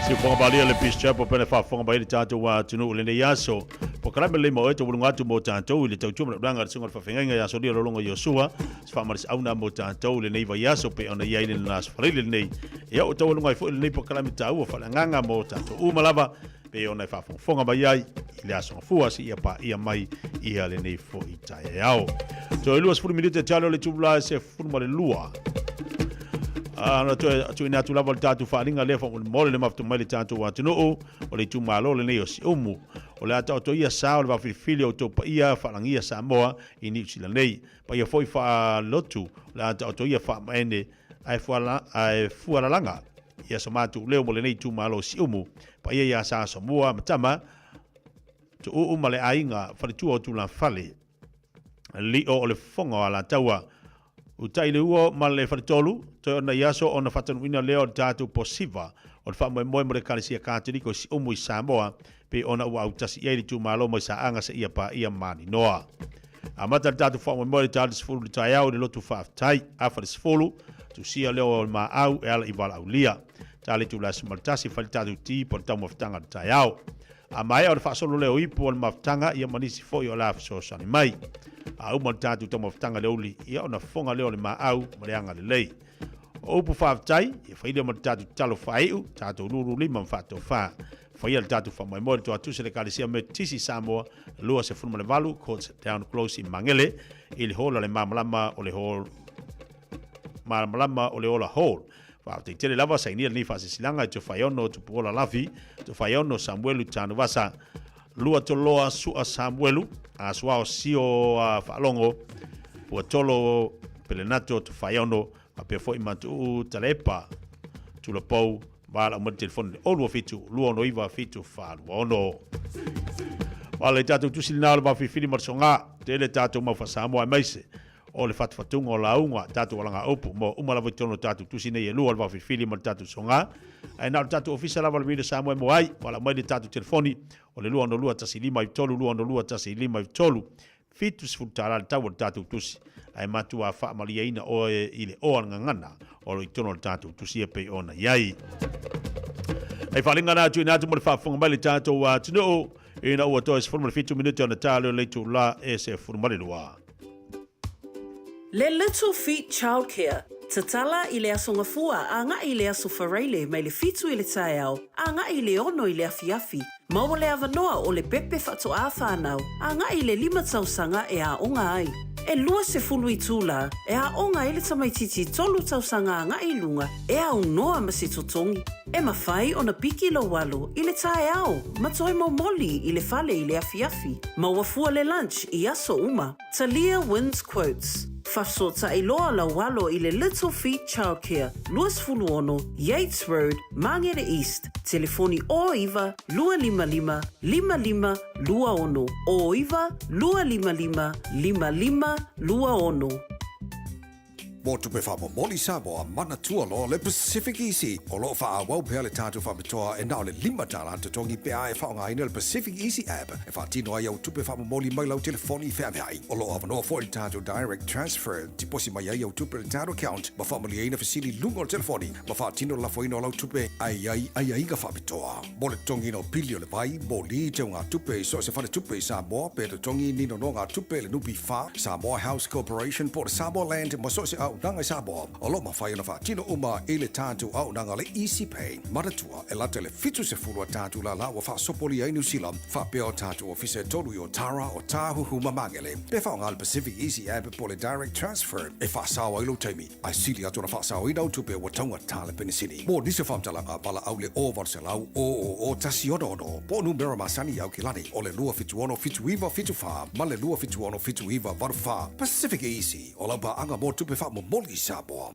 Siufoga Balia le Peace Chapel pele faafofoga mai le tatou atunuu i lenei aso. Polokalame lelei ma oe taualuga atu mo tatou i le tautua ma le ulaga a le susuga o le faafeagaiga ia Solia Lolonga Iosua. Se faamalosiauna mo tatou i lenei vaiaso pei ona i ai le aso faraile lenei. Ia o taualuga ai foi lenei polokalame taua faaleagaga mo tatou uma lava pei ona e faafogafoga mai ai i le aso gafua seia paia mai ia lenei foi taeao. Toe 20 minute talo le itula e 12. Ona toe tuuina atu lava o le tatou faaaliga lea faamolemole le mafuta mai le tatou atunuu o le itumalo lenei o Siumu. O le a taoto ia sa o le vaafilifili o outou paia faalagia Samoa i Niu Sila nei. Paia foi faalotu o le a taoto ia faamaene ae fualalaga ia so matou leo mo lenei itumalo o Siumu. Paia ia Sa Asomua ma tama Tuuu ma le aiga faletua o Tulafale. Lio o le fofoga o Alataua. Utai le ua ma le faletolu, toe ona i aso ona faatanuuina lea o le tatou posiva o le faamoemoe mo le Ekalesia Kateliko i Siumu i Samoa, pei ona ua autasi i ai le itumalo mai Saaga seia paia Maninoa. Amata le tatou faamoemoe i le ta 10 i le taeao i le lotu faafetai, afa le 10, tusia lea o le maau e ala i valaaulia. Ta le itula e 11 fai le tatou ti po o le taumafataga o le taeao. A maea o le faasolo lea o ipu o le mafutaga, ia ma nisi foi o le a fesoasoani mai. A uma le tatou taumafataga i le aoauli, ia ona fofoga lea o le maau ma le agalelei. O upu faafetai, ia fai lea ma le tatou tatalo faaiu, tatou lululima ma faatofa. Faia le tatou faamoemoe i le Toatusi a le Ekalesia Metotisi i Samoa, 28 Courts Down Close i Magele, i le hall a le Malamalama o le Hall Malamalama o le Ola Hall. Faafetai tele lava sainia lenei faasilasilaga i Tofaeono Tupuola Lafi, Tofaeono Samuelu Tanuvasa, Luatoloa Sua Samuelu, Asuao Sio Faalogo, Puatolo Pelenato Tofaeono, faapea foi ma Tuuu Talepa Tulapou, valaau mai le telefoni le 027 269 746. Ma le tatou tusi lena o le vafilifili ma le soga, tele tatou mau faa-Samoa aemaise o le fatufatuga o lauga, tatou alagaupu, mo uma lava i totonu o tatou tusi nei e lua, o le vaofilifili ma le tatou soga. Ae na o le tatou ofisa lava o le Radio Samoa e moa ai, valaau mai le tatou telefoni o le 262 1593, 262 1593, 70 tala le tau o le tatou tusi, ae matua faamalieina oe i le oa gagana o lo i totonu o le tatou tusi e pei ona i ai. Hei faaaliga na tuuina atu mo le faafofoga mai le tatou atunuu ina ua toe 17 minute ona ta leo le itula e 12. Le Little Feet Childcare, Tatala i le Aso Gafua agai i le Aso Faraile mai le 7 i le taeao agai i le 6 i le afiafi. Maua le avanoa o le pepe faatoā whānau agai i le 5 tausaga e aoga ai. E 20 itulā e aoga ai le tamaitiiti 3 tausaga agai i luga e aunoa ma se totogi. E mawhai ona piki lou alo i le taeao ma toe momoli i le fale i le afiafi. Maua fua le lunch i aso uma. Talia wins quotes. Fafesootai loa lau alo i le Little Feet Childcare, 26 Yates Road, Mangere East, telefoni 09 255 55 26, 09 255 55 26. Mo tupe faamomoli Samoa, manatua loa le Pacific Easy. O lo o faaauau pea le tatou faapitoa e na o le $5 totogi pe a e faaaogaina le Pacific Easy App e faatino ai au tupe faamomoli mai lau telefoni feaveai. O lo o avanoa foi le tatou Direct Transfer, tiposi mai ai au tupe i le tatou account ma faamalieina fesili i luga o le telefoni ma faatino le lafoina o lau tupe ae i ai aiaiga faapitoa. Mo le totogiina o pili o le vai, moli, teugatupe i so o se faletupe i Samoa pe totogi ni nonogatupe i le NPF, Samoa House Corporation po o le Samoa Land ma so o se auaunaga i Samoa, o lo o mafai ona faatino uma i le tatou auaunaga le Easy Pay. Manatua, e lata i le 70 a tatou lala ua faasopolia ai Niu Sila, faapea o tatou ofisa e tolu i Otara, Otāhuhu ma Magele. Pe faaaoga le Pacific Easy App po o le Direct Transfer e faasao ai lou taimi. Ae sili atu ona faasaoina au tupe ua taugata le penisini. Mo nisi o faamatalaga, valaau le 0800 000 166 po o numera masani i Aukilani o le 276 7974 ma le 276 7984. Pacific Easy, o lau paaga mo tupe faamomoli i Samoa.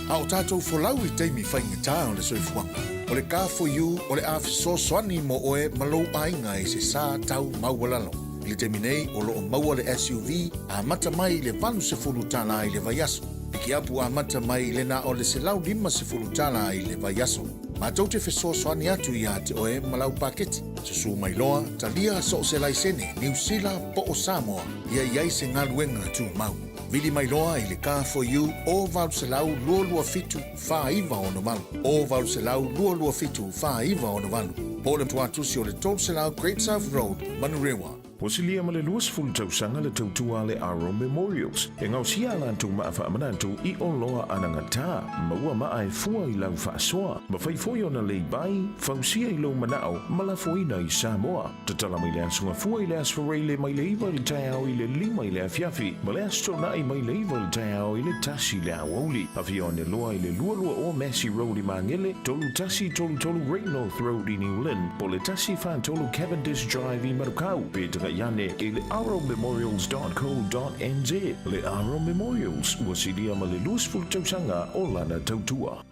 A o tatou folau i taimi faigata o le soifuaga, o le Car4U o le a fesoasoani mo oe ma lou aiga i se sa tau maualalo. I le taimi nei, o lo o maua le SUV amata mai i le $80 i le vaiaso. Pikiapu amata mai i le na o le $150 i le vaiaso. Matou te fesoasoani atu iā te oe ma lau paketi. Susū mai loa, talia so o se laisene, Niu Sila po o Samoa, ia i ai se galuega tumau. Vili mai loa i le Car4U o 800 227 4968, o 800 227 4968, po o le tuatusi o le 300 Great South Road, Manurewa. Ua silia ma le 20 tausaga le tautua a le Aro Memorials e gaosia a latou maa faamanatu i oloa anagata. Maua maa e fua i lau faasoa. Mafai foi ona lay-by, fausia i lou manao ma lafoina i Samoa. Tatala mai le Aso Gafua i le Aso Faraile mai le 9 i le taeao i le 5 i le afiafi ma le Aso Toonai mai le 9 i le taeao i le 1 i le aoauli. Afio ane loa i le 220 Massey Road i Magele, 3133 Great North Road i New Lynn, po o le 143 Cavendish Drive i Manukau, pe taga'i ane i le arrowmemorials.co.nz. Le Arrow Memorials, ua silia ma le 20 tausaga o lana tautua.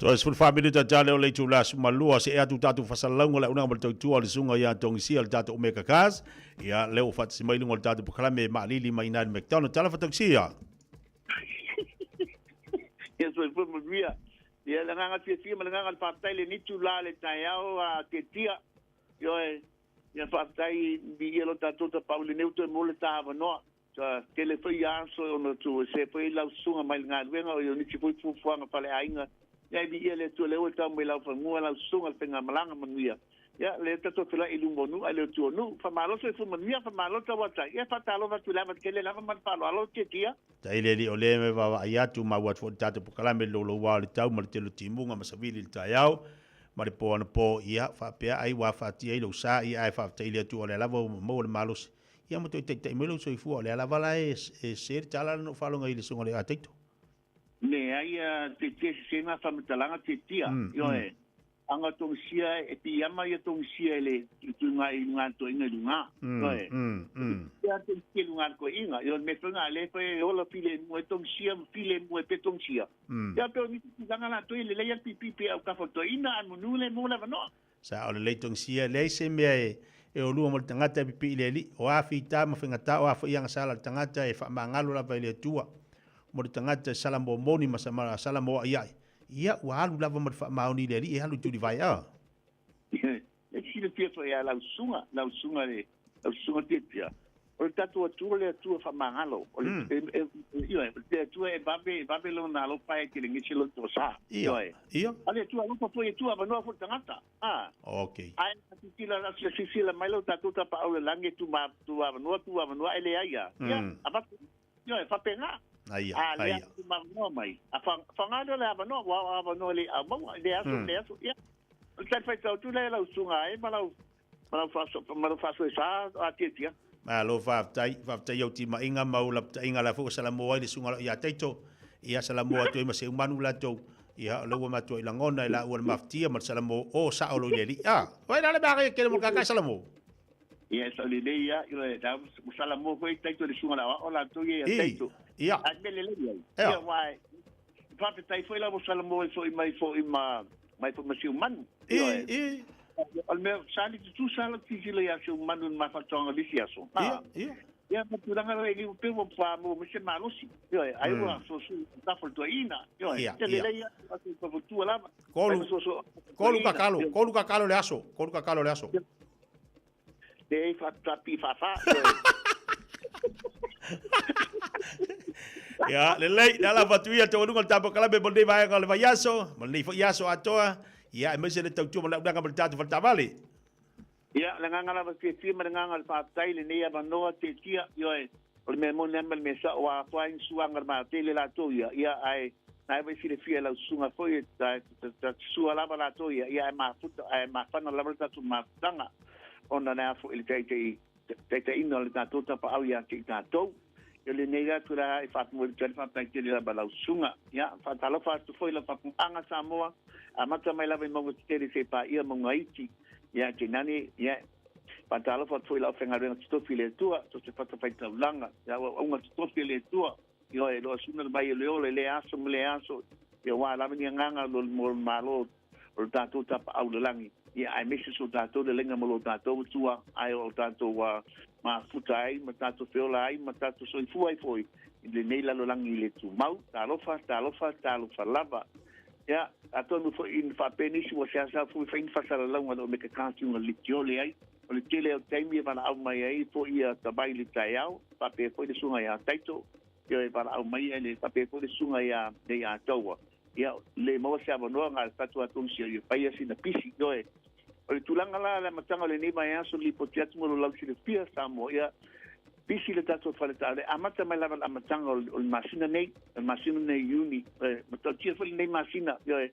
Toe 14 minute tale o le itula 12 se atu tatou fasalalauga le auaunaga ma le tautua o le susuga ia Togisia le tatou Omega Cars. Ia lea ua faatasi mai luga o le tatou polokalame maalili mai ina i le McDonald. Talofa Togisia. Ia soifua manuia. Ia le agaga fiafia ma le agaga o le faafetai lenei itula le taeao a Ketia. Ioe, ia faafetai viia lo tatou tapaau i lenei ua toe maua le ta avanoa. Sa tele foi ia aso ona tu ese foi lau susuga mai le galuega o nisi foi fuafuaga faleaiga. Ia e viia le Atua lea ua tau mai laufanua lau susuga le faigamalaga manuia. Ia lea tatou felai i luma o nuu ae le o tua o nuu. Faamalo soifua manuia, faamalo tauatai. Ia faatalofa atu i le ava tele lava ma le faaaloalo Tietia. Tai le alii o lea me vaavaai atu ma ua atu foi le tatou polokalame le louloua o le tau ma le tele o timuga ma savili i le taeao ma le po anapo ia faapea ai ua afatia ai lou sa ia ae faafetai i le Atua o lea lava ua maua le malosi ia ma toe taitai mai lou soifua o lea lava la e se le tala na ou faalogo ai i le susuga i le Ataito. Leai a Tietia sese na faamatalaga Tietia. Ioe. Aga togisia e piiama ia togisia i le tuiga i luga toiga i luga. Ioe. Ia togisia i luga toiga. Ioe me fenga le fe ola file mu e togisia file mu e pe togisia. Ia pe o nisi tulaga latou e lelei a pipi pe au kafa toina a munu le mo lava noa. Sa o lelei togisia leai se mea e e o lua mo le tagata e pipii i le alii, o a fita ma faigata o a foi agasala a le tagata e faamagalo lava i le Atua. Mo le tagata e sala momoni ma sala moa'ia'i, ia ua alu lava ma le faamaoni i le alii e alu i tulivae a. E silafia foi ia lau susuga, lau susuga le, lau susuga Tiatia, o le tatou Atua o le Atua faamagalo. O le, ioe, o le Atua e vave, e vave lona alofa ae telegese lona toasa. Ioe. Ia. A le Atua alofa foi, Atua avanoa foi le tagata. A. Okay. Ae silasila, silasila mai lo tatou tapaau i le lagi e tu tu avanoa, tu avanoa ae leai a. Ia, avatu. Ioe, faapena. Aia, A lea tu avanoa mai. A faga lea o le avanoa, ua o avanoa le au maua, le aso, le aso. Ia. O le tali faitau atu lea i lau susuga ai ma lau ma lau faaso ma lau faasoesa a Tiatia. Malo faafetai, faafetai i au timaiga ma au lapataiga la foi ua salamo ai le susuga ia Taito. Ia salamo atu ai ma Seumanu latou. Ia o lea ua matuai lagona e laua le mafatia ma le salamo o sao lo i le alii. Ah, oi la le mea ke le mo kaka salamo. Ia sa lelei ia, ioe, da salamo foi Taito le susuga la o latou ia Taito. Ia. A me lelei ai. Ia wai. Faafetai foi la mo salamo foi mai foi ma mai foi ma Seumanu. I, i. O le mea, sa li tutusa la silasila ia Seumanu ma faatoaga lisi aso. Ia, ia. Ia, ma tulaga la e pe ua pa mo me se malosi. Ioe, ai ua soso tafa toeaina. Ioe, te lelei ia, atu pa tua lava. Kolu, kolu kakalo, kolu kakalo le aso, kolu kakalo le aso. Le fa tapi fa fa. Ia, lelei, le ala fatu ia te waluga le tapo kalabe mo lenei vaega o le vaiaso, mo lenei foi aso atoa, ia, aemaise le tautua ma le auaunaga ma le tatou faletaavale. Ia, le agaga lava fiafia ma le agaga o le faafetai lenei avanoa tietia, ioe, o le mea moni lava ma le mea sao, ua atoa ai ni suaga o le vaatele latou ia, ia, ae na e silafia e lau susuga foi, e ta sua lava latou ia, ia, ae mafuta, ae mafana lava le tatou mafutaga, ona le a foi le taitaiina o le tatou tapaau ia te i tatou. Ia lenei la tulaga e faamoe atu ai le faafetai tele lava lau susuga. Ia, faatalofa atu foi lau faafofogaaga Samoa, amata mai lava i mauga tetele seia paia mauga iti. Ia, tainane, ia, faatalofa atu foi i le aufaigaluega totofi a le Atua, so o se fatafaitaulaga, ia auauauga totofi a le Atua, ioe, lo asuna le vai o le ola i lea aso ma lea aso, ia aua lava ni agaga mo le Malo o le tatou tapaau i le lagi, ia aemaise so tatou lelega ma lo tatou Atua, ae o tatou mafuta ai ma tatou feola ai ma tatou soifua ai foi i lenei lalolagi i le tumau. Talofa, talofa, talofa lava. Ia, atonu foi ina faapea nisi ua seasea foi fai ni faasalalauga o le Omega Car Tuna litiole ai. O le tele o taimi e valaau mai ai foi ia Tavai i le taeao, faapea foi le susuga ia Taito, ia e valaau mai ai le faapea foi le susuga ia ia Taua. Ia, le maua se avanoa ga le fatu atonu sia ia faia sina pisi, ioe. O le tulaga la i le amataga o lenei vaiaso lipoti atu mo lou lausilafia Samoa, ia, pisi le tatou faletaavale, amata mai lava i le amataga o le masina nei, o le masina nei Iuni, e matautia foi lenei masina, ioe,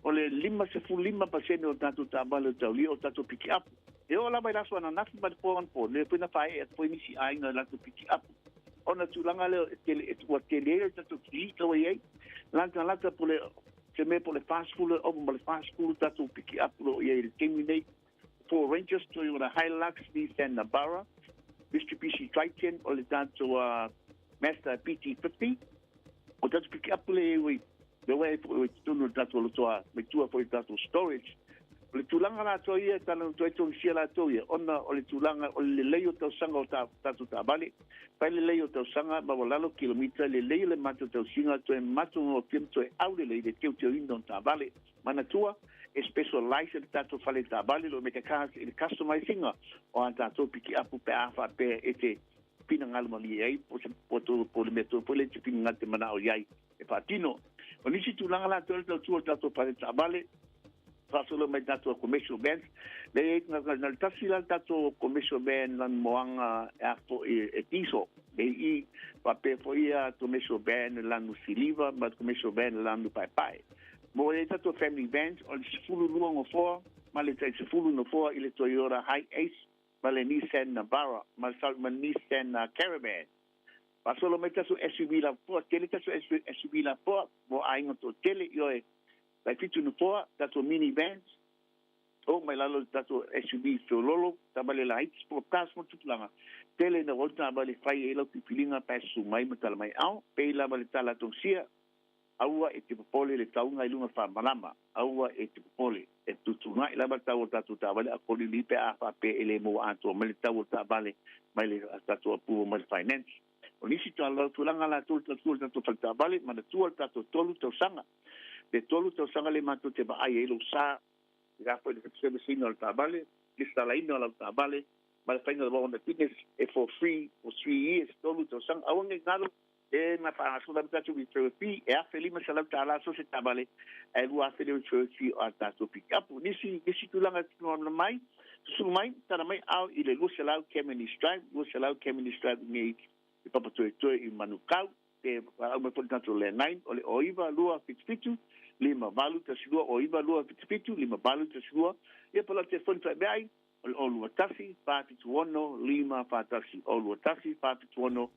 o le 55% o tatou taavale o taulia o tatou pikiapu. E oo lava i le aso ananafi ma le po anapo, lea foi na faaee atu foi nisi aiga i latou pikiapu. Ona tulaga lea e tele, ua tele ai le tatou fleet ua i ai, latalata po le se mea po o le 40 e ova ma le 40 tatou pikiapu o lo o i ai i le taimi nei. Ford Rangers, Toyota Hilux, Nissan Navara, Mitsubishi Triton, o le tatou Mazda BT-50. O tatou pikiapu lea e i ai foi i totonu o le tatou lotoa mai tua foi i le tatou storage. O le tulaga latou ia e talanoa ai togisia latou ia, ona o le tulaga o le lelei o tausaga o tatou taavale. Fai lelei o tausaga, maualalo kilomita, lelei le matou tausiga, toe matagofie ma toe aulelei le teuteuina o taavale. Manatua, e specialise le tatou fale taavale lo Omega Cars i le customise ina o a tatou pikiapu pe a faapea e te finagalo malie ai po o le mea tonu foi lea e te finagalo te manao i ai e faatino. O nisi tulaga latou le tautua o le tatou fale taavale, faasolo mai tatou commercial vans, lea e na le tasi la le tatou commercial van lanumoaga e a foi e diesel. E i faapea foi ia commercial van lanu siliva ma commercial van lanu paepae. Mo e tatou family vans, o le 12 nofoa ma le tai 10 nofoa i le Toyota Hi-Ace ma le Nissan Navara ma le Nissan Caravan. Faasolo mai tatou SUV lapoa, tele tatou SUV lapoa mo aiga toatele, ioe, tai 7 nofoa, tatou minivans, oo mai lalo i le tatou SUV feololo, taavale laiti, sport cars ma tupulaga. Tele ina ua taavale fai ai lau filifiliga pe susu mai ma tala mai ao, pei lava le tala a Tosia, Aua e te popole le tauga i luga faamalama, aua e te popole, e tutuna'i lava le tau o tatou taavale a kolili pe a faapea e le maua atoa mai le tau o taavale mai le tatou approval mai le finance. O nisi tulaga latou le tautua i le tatou fale taavale, manatua le tatou 3 tausaga. Le 3 tausaga lea matou te vaai ai lou sa i la foi le service ina o le taavale, lesitalaina o lau taavale ma le faiga o le warrant of fitness e for free for 3 years, 3 tausaga. Aua ne i galo E na faagasolo ai ma tatou referral fee e $1,500 so se taavale ae $2,000 le referral fee o a tatou pikiapu. Nisi nisi tulaga e tutunoana mai, susunu mai, tala mai ao i le 200 Cavendish Drive, 200 Cavendish Drive nei i Papatoetoe i Manukau. Pe valaau mai foi le tatou landline o le 09 277 5812 09 277 5812 ia po o lau telefoni faemeaai O le 021 476 541, 021 476 541.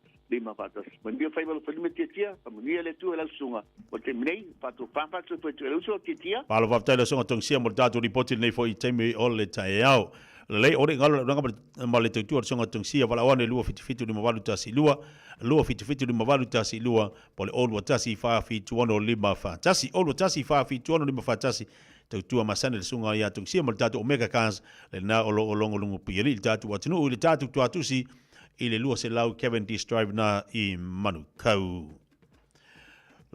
Manuia faiva alofa Tiatia, faamanuia le Atua i lau susuga mo le taimi nei, faatofā faatuatua e le uso Tiatia. Malo faafetai lau Susuga Tongisia mo le tatou lipoti lenei foi i taimi o le taeao. Lelei o le galo le auaunaga ma le tautua a le Susuga Tongisia valaau ane 277 5812, 277 5812 po o le 021 476 541, 021 476 541. Tautua masani le susuga ia Tongisia ma le tatou Omega Cars lena o lo o logologo piialii le tatou atunuu i le tatou tuatusi i le 200 Cavendish Drive na i Manukau.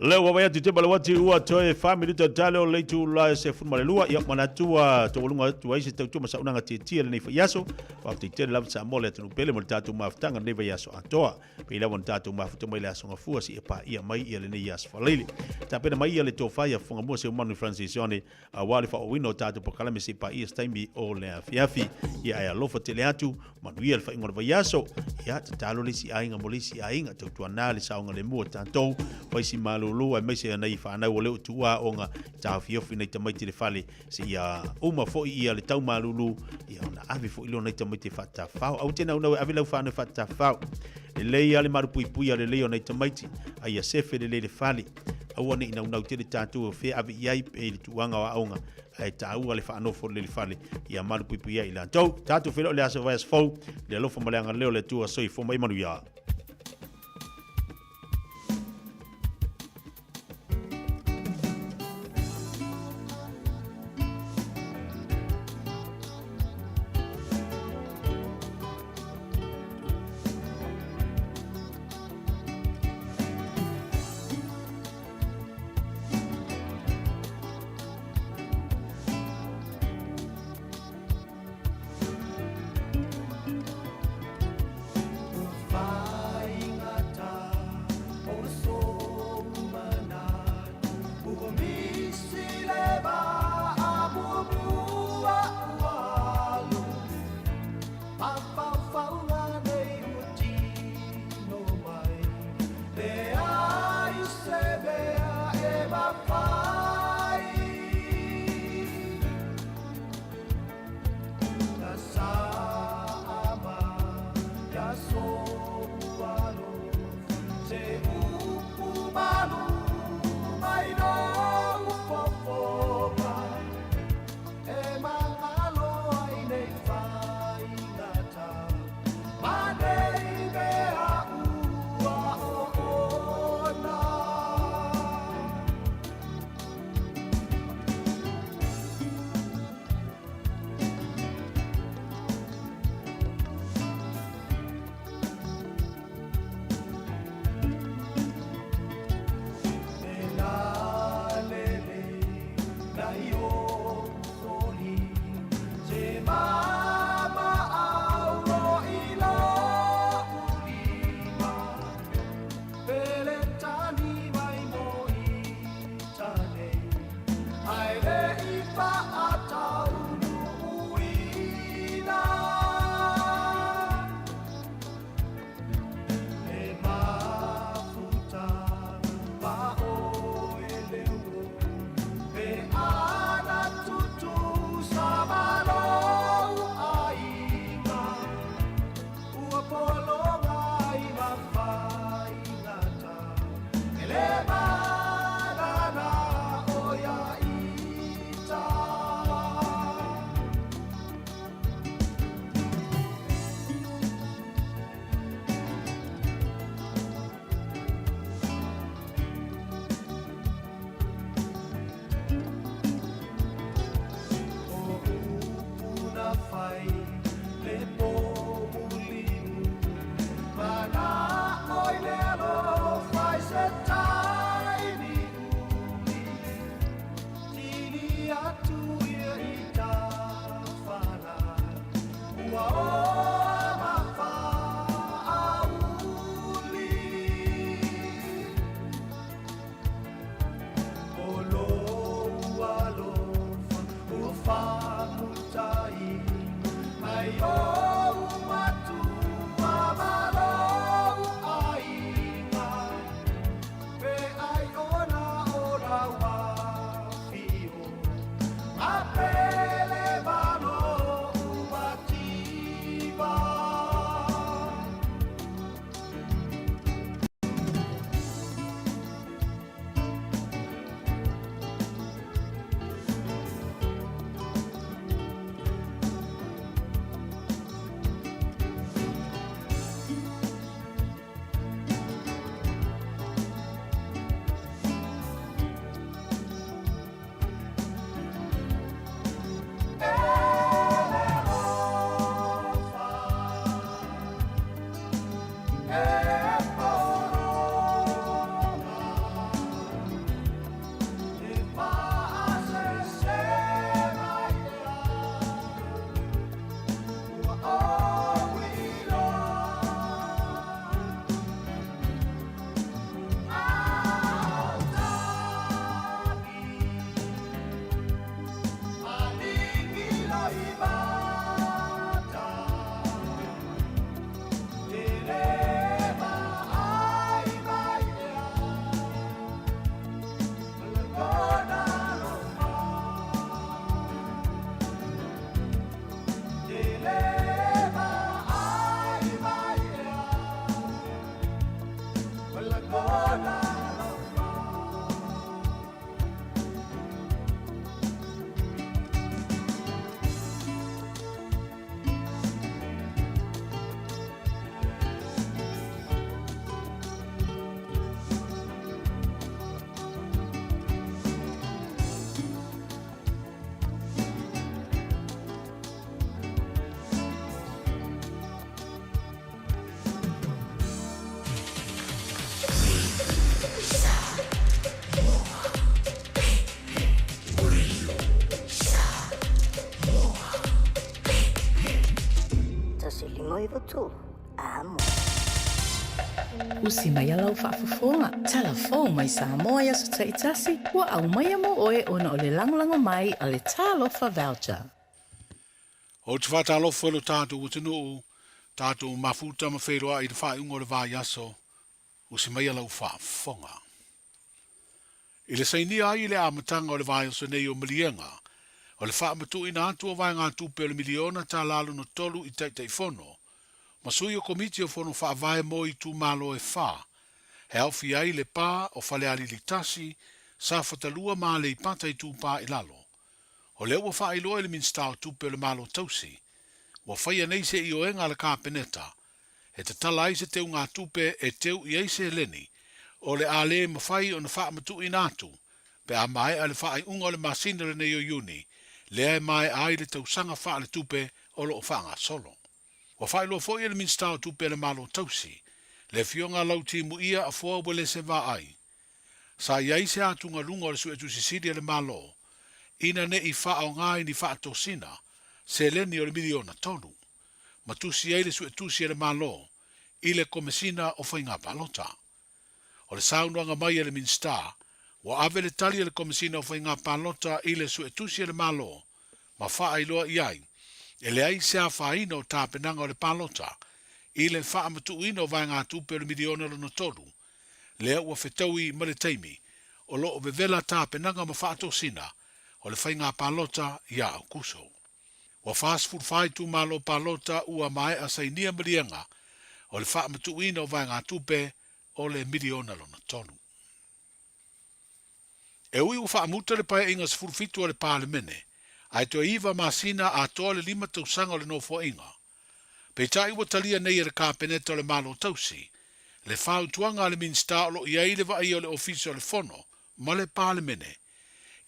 Lea ua vai atu te malau atu ua toe 4 minuta tale o le itula e se funu ma le lua. Ia manatu ua taualuga atu ai se tautua ma saunaga tietie lenei vaiaso. Faafetai tele lava Samoa le atunuu pele mo le tatou mafutaga lenei vaiaso atoa. Pei lava ona tatou mafuta mai le Aso Gafua seia paia mai ia lenei aso falaili. Tapena mai ia le tofa ia Fofogamua Seumanu Francis Sione aua le faaauauina o tatou polokalame seia paia se taimi o le afiafi. Ia ae alofa tele atu, manuia le faaiuga o le vaiaso. Ia tatalo le isi aiga mo le isi aiga, tautuana le saogalemu o tatou, faisi malulu aemaise nai fanau o lea ua tuua aoga, taofiofi nai tamaiti i le fale seia uma foi ia le tau malulu, ia ona ave foi lea o nai tamaiti e faatafao. Aua te naunau e ave lau fanau e faatafao. Lelei lava le malupuipuia lelei o nai tamaiti, a ia sefe lelei le fale. Aua ne i naunau tele tatou e fea ave i ai pe i le tuuaga o aoga, ae taua le faanofo lelei le fale, ia malupuipuia i latou. Tatou feiloai le aso vaiaso fou, le alofa ma le agalelei o le Atua. Soifua ma ia manuia. iva tolu Amo. Usi mai a lau faafofoga, talafou mai Samoa i aso taitasi, ua aumaia mo oe ona o le lagolago mai a le Talofa Voucher. Ou te faatalofa i lo tatou atunuu, tatou mafuta ma feiloai i le faaiuga o le vaiaso, usi mai a lau faafofoga. I le sainia ai i le amataga o le vaiaso nei o Maliega, o le faamatuuina atu o vaegatupe o le miliona tala lona tolu i Taitaifono ma sui o Komiti o Fono Faavae mo itumalo e fa, e aofia ai Lepa, o Falealili 1, Safata 2 ma Aleipata Itupa i Lalo. O lea ua faailoa e le Minisita o Tupe o le Malo Tausi, ua faia nei se ioega a le Kapeneta e tatala ai se teugatupe e teu i ai seleni o le a le mafai ona faamatuuina atu pe a maea le faaiuga o le masina lenei o Iuni, lea e maea ai le tausaga faaletupe o lo o faagasolo. Ua faailoa foi e le Minisita o Tupe a le Malo Tausi, le Afioga Lautimuia Afoa Uelese Vaai, sa i ai se atugaluga o le Suetusi Sili a le Malo ina ne i faaaoga i ni faatosina seleni o le miliona tolu, ma tusi ai le Suetusi a le Malo i le Komesina o Faiga Palota. O le saunoaga mai a le Minisita, ua ave le tali a le Komesina o Faiga Palota i le Suetusi a le Malo ma faailoa i ai, e leai se afaina o tapenaga o le palota i le faamatuuina o vaegatupe o le miliona lona tolu, lea ua fetaui ma le taimi o lo o vevela tapenaga ma faatosina o le faiga palota ia Aokuso. Ua 44 itumalo palota ua maea sainia maliega o le faamatuuina o vaegatupe o le miliona lona tolu. E ui ua faamuta le Paeaiga 17 a le Palemene, ae toe iva masina atoa le lima tausaga o le Nofoaiga. Peitai ua talia nei e le Kapeneta o le Malo Tausi le fautuaga a le Minisita o lo o i ai le vaaia o le Ofisa o le Fono ma le Palemene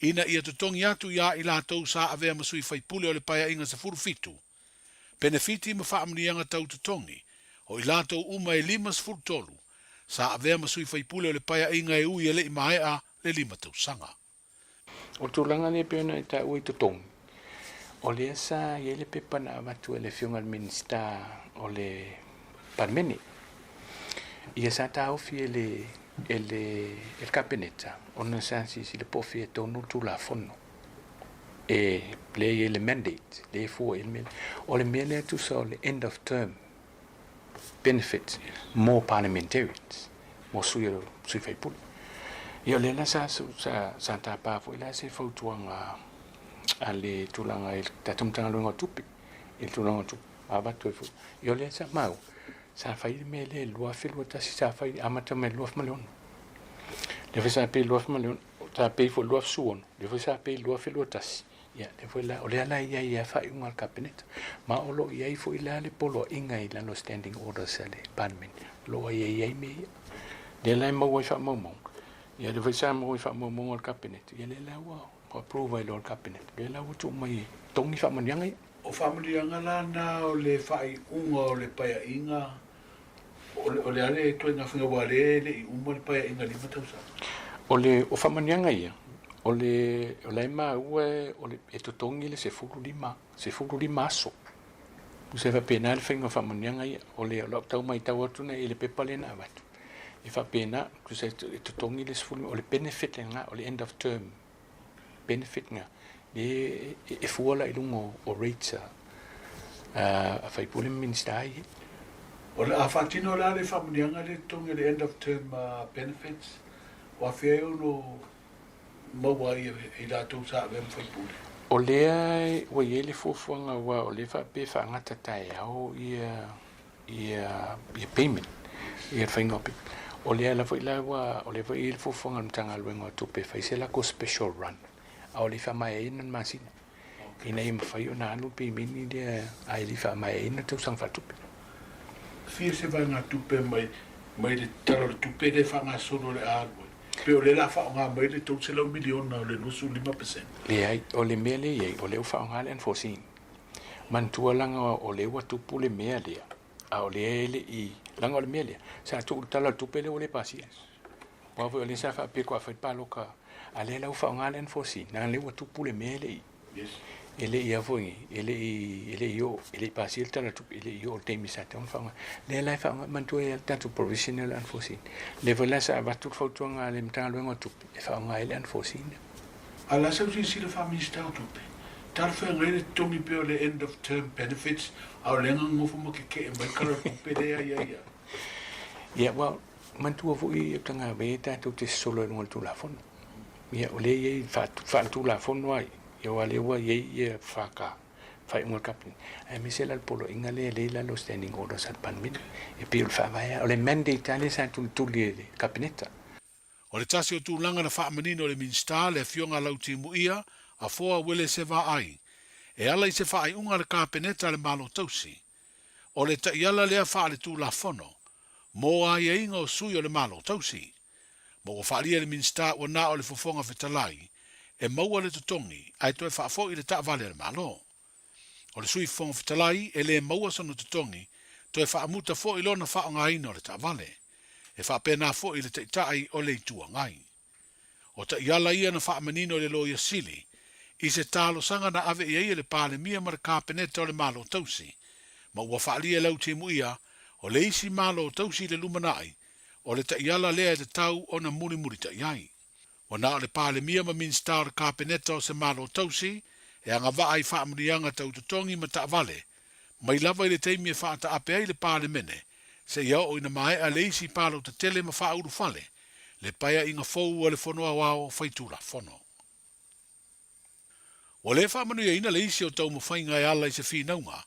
ina ia totogi atu iā i latou sa avea ma sui faipule o le Paeaiga 17 penefiti ma faamanuiaga tau totogi o i latou uma e 53 sa avea ma sui faipule o le Paeaiga e ui e le i maea le lima tausaga. O le tulaga lea e pei ona e taua i totogi, o lea sa i ai le pepa na avatu e le Afioga i le Minisita o le Palemene. Ia sa taofi e le e le e le Kapeneta ona sa silasila po o fea tonu le Tulafono e lea e i ai le mandate lea e fua i ai le mea lea. O le mea lea tusa o le end of term benefits mo parliamentarians, mo sui o sui faipule. Ia o lea la sa sa sa tapa foi la se fautuaga a le tulaga i le tatou Matagaluega o Tupe, i le tulaga o tupe avatu ai foi. Ia o lea sa maua, sa fai le mea lea i le 2021, sa fai amata mai i le 2006. Lea foi sa pei i le 2006, sa pei foi i le 2016, lea foi sa pei i le 2021. Ia, lea foi la, o lea la e i ai lava faaiuga a le Kapeneta, ma o lo o i ai foi la le poloaiga i lalo o Standing Orders a le Palemene, o lo o aiaia ai mea ia. Lea la e maua ai faamaumauga, ia lea foi sa maua ai faamaumauga a le Kapeneta, ia lea la ua approve ai loa e le Kapeneta, lea la ua tuu mai e totogi faamanuiaga ia. O faamanuiaga la na o le faaiuga o le paeaiga, o le a le ituaiga faiga aua o lea e le i uma le paeaiga lima tausaga? O le, o faamanuiaga ia, o le, o la e maua o le, e totogi le 15, 15 aso. Tusa e faapena le faiga o faamanuiaga ia. O le, o lau tau matau atu nei i le pepa lea na avatu, e faapena, tusa e totogi le 15, o le benefit lena, o le end of term benefit lena, lea e fua la i luga o rates a faipule ma Minisita ia. O le a faatino la le faamanuiaga lea e totogi o le end of term benefits, o afea e ono maua ai e i latou sa avea ma faipule? O lea ua i ai le fuafuaga aua o lea e faapea e faagata taeao ia ia ia payment, ia le faiga o payment. O lea la foi la ua, o lea foi e i ai le fuafuaga a le Matagaluega o Tupe e fai se latou special run, a o le i faamaeaina le masina, ina ia mafai ona alu le pemeni lea a e le i faamaeaina le tausaga faaletupe. Fia se vaegatupe mai mai le Tala o le Tupe lea e faagasolo o le a alu ai, pe o lea o le a faaaoga mai le $300 miliona o le 25%? Leai, o le mea lea e i ai, o lea ua faaaoga le unforeseen. Manatua leaga o lea ua tupu le mea lea, a o lea e le i, leaga o le mea lea, sa tuu i le Tala o le Tupe lea ua le pasia. Aua foi o lea sa faapea faatoa fai le palota, a lea la ua faaaoga le unforeseen, leaga o lea ua tupu le mea e le i, E le i a foi e le i e le i oo e le i pasia le Tala o le Tupe, e le i oo i le taimi sa tatau ona faaaoga. Lea la e faaaoga manatua e le tatou provision lea o le unforeseen. Lea foi la sa avatu le fautuaga a le Matagaluega o Tupe e faaaoga ai le unforeseen lea. A o le a sau silasila faa-Minisita o Tupe, talafeagai le totogi pea o le end of term benefits a o lea gagofo ma keke'e mai le Tala o le Tupe lea ia ia. Ia, well, manatua foi Tagave tatou te sosolo i luga o le Tulafono. Ia, o lea e i ai faaletulafono ai, ia aua o lea ua i ai ia FK, faaiuga a le Kapeneta, aemaise la le poloaiga lea e i lalo o Standing Orders a le Palemene. E pei o le faavae lava, o le mandate lava lea sa tulituli e le Kapeneta. O le tasi o tulaga na faamanino e le Minisita, le Afioga Lautimuia Afoa Uelese Vaai, e ala i se faaiuga a le Kapeneta a le Malo Tausi. O le taiala lea faaletulafono mo aiaiga o sui o le Malo Tausi. Ma ua faaalia e le Minisita ua na o le Fofoga Fetalai e maua le totogi ae toe faafoi le taavale a le Malo. O le Sui Fofoga Fetalai e le maua sona totogi toe faamuta foi lona faaaogaina o le taavale. E faapena foi i le Taitai o le Itu Agai. O taiala ia na faamanino e le Loia Sili i se talosaga na ave i ai e le Palemia ma le Kapeneta o le Malo Tausi, ma ua faaalia e Lautimuia o le isi Malo Tausi i le lumanai o le taiala lea e tatau ona mulimulitai ai. Ua na o le Palemia ma Minisita o le Kapeneta o se Malo Tausi e agavaa i faamanuiaga tau totogi ma taavale, mai lava i le taimi e faataape ai le Palemene seia oo ina maea le isi palota tele ma faaulufale le paeaiga fou a le Fono Aoao Faitulafono. Ua le faamanuiaina le isi o taumafaiga e ala i se finauga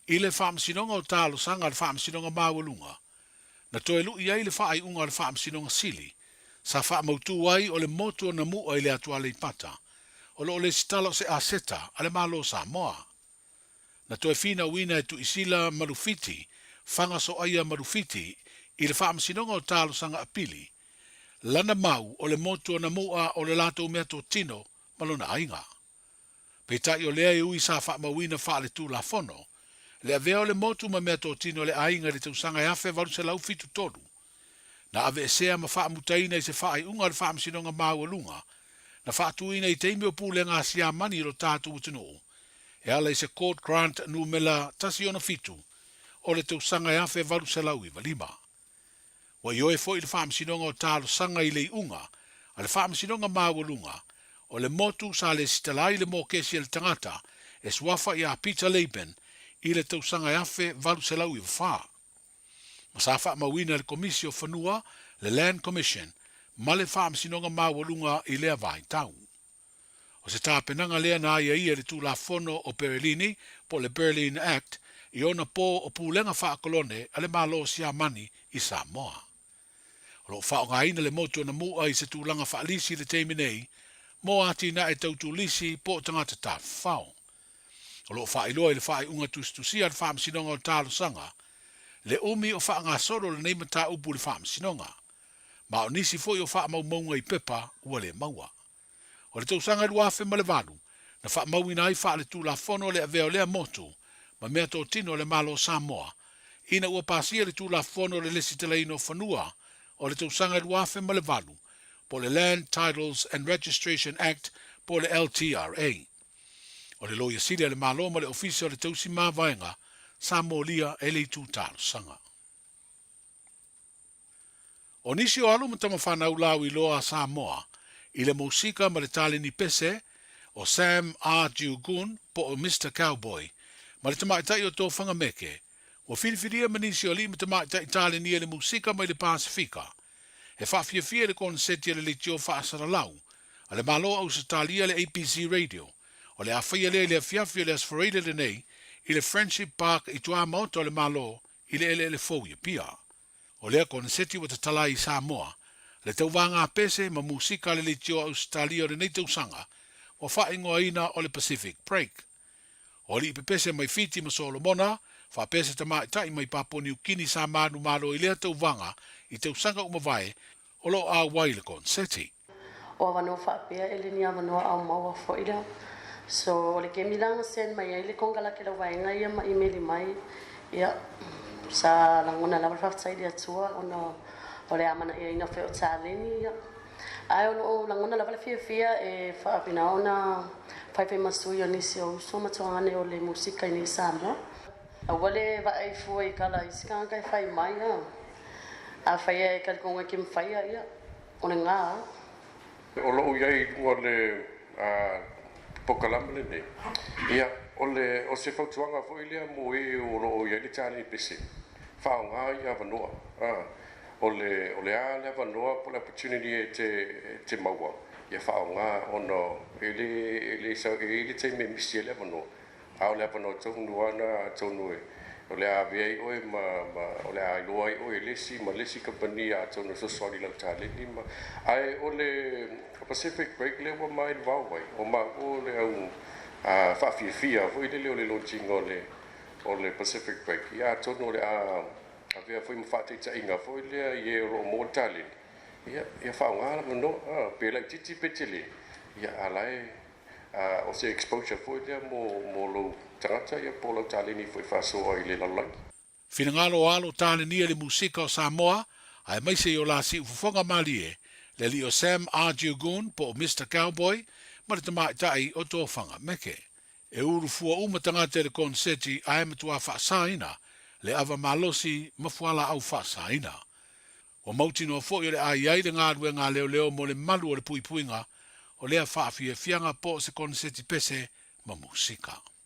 i le Faamasinoga o Talosaga a le Faamasinoga Maualuga, na toe lu'i ai le faaiuga a le Faamasinoga Sili sa faamautu ai o le motu o Namu'a i le atu Aleipata o lo o lesitala o se aseta a le Malo o Samoa. Na toe finauina e Tuisila Malufiti, Fagasoaia Malufiti i le Faamasinoga o Talosaga Apili, lana mau o le motu o Namu'a o le latou meatotino ma lona aiga. Peitai o lea e ui sa faamauina faaletulafono le avea o le motu ma meatotino a le aiga i le tausaga e 1873, na aveesea ma faamutaina i se faaiuga a le Faamasinoga Maualuga na faatuina i taimi o pulega a Siamani i lo tatou atunuu e ala i se Court Grant numela 167 o le tausaga e 1895. Ua ioe foi le Faamasinoga o Talosaga i le iuga a le Faamasinoga Maualuga o le motu sa lesitala ai le mokesi a le tagata e suafa ia Peter Laban i le tausaga e 1894. Ma sa faamauina e le Komisi o Fanua, le Land Commission, ma le Faamasinoga Maualuga i lea vaitau. O se tapenaga lea na aiaia i le Tulafono o Perelini po o le Berlin Act i ona po o pulega faakolone a le Malo o Siamani i Samoa. O lo o faaaogaina le motu o Namu'a i se tulaga faalisi i le taimi nei mo atinae tau turisi po o tagata tafafao. O lo o faailoa i le faaiuga tusitusia a le Faamasinoga o Talosaga le umi o faagasolo lenei mataupu i le Faamasinoga, ma o nisi foi o faamaumauga i pepa ua le maua. O le tausaga 2008, na faamauina ai faaletulafono le avea o lea motu ma meatotino a le Malo o Samoa ina ua pasia le Tulafono o le Lesitalaina o Fanua o le tausaga 2008 po o le Land Titles and Registration Act po o le LTRA. O le Loia Sili a le Malo ma le Ofisa o le Tausi Mavaega sa molia e le itu talosaga. O nisi o alo ma tamafanau lauiloa a Samoa i le musika ma le taleni pese, o Sam R. Gun po o Mister Cowboy ma le tamaitai o Tofaga Meke, ua filifilia ma nisi o alii ma tamaitai taleni e le musika mai le Pasefika e faafiafia i le koneseti a le leitio faasalalau a le Malo o Ausetalia le ABC Radio o le a faia lea i le afiafi o le Aso Faraile lenei i le Friendship Park i tuamaota o le Malo i le eleele fou i Apia. O lea koneseti ua tatala ai i Samoa le tauvaga pese ma musika a le leitio a Ausetalia o lenei tausaga ua faaigoaina o le Pacific Break. O alii pepese mai Fiti ma Solomona, faapea se tamaitai mai Papua Niu Kini sa manumalo i lea tauvaga i tausaga ua mavae o lo o auai i le koneseti. O avanoa faapea e le ni avanoa ao maua foi lea. So o le kemi la na send mai ai le konekarate lau vaega ia ma imeli mai ia sa lagona lava le faafetai i le Atua ona o le amanaiaina foi o taleni ia. Ae o loo lagona lava le fiafia e faapena ona faifai ma sui o nisi o uso ma tuagane o le musika i nei Samoa. Aua le vaai fua i kala isi tagata e fai mai a. Afai e talitonu e te mafaia ia, o lena. O lou i ai i luga o le polokalame lenei, ia, o le, o se fautuaga foi lea mo e o lo o i ai le taleni pese, faaaoga i avanoa. O le, o le a le avanoa po o le opportunity e te, e te maua, ia faaaoga ona e le, e le sau, e i ai le taimi e misi ai le avanoa. A o le avanoa tonu lava lena atonu e o le a avea ai oe ma, ma o le a iloa ai oe e le isi ma le isi kamupani atonu e fesoasoani i lau taleni ma ae o le Pacific Break lea ua ma involve ai, o maua o le au faafiafia foi lele o le launch ina o le o le Pacific Break, ia atonu o le a avea foi ma faataitaiga foi lea i e o lo o maua le taleni, ia, ia faaaoga le avanoa, pe laitiiti pe tele, ia a la e o se exposure foi lea mo mo lou tagata ia po o lau taleni foi e faasoa i le lalolagi. Finagalo o alo talenia i le musika o Samoa, aemaise i o la siufofoga malie, le alii o Sam Arjiogoon po o Mister Cowboy ma le tamaitai o Tofaga Meke. E ulu fua uma tagata i le konseti ae matuā faasaina le ava malosi ma fualaau faasaina. Ua mautinoa foi o le a i ai le galuega a leoleo mo le malu o le puipuiga o lea faafiafiaga po o se koneseti pese ma musika.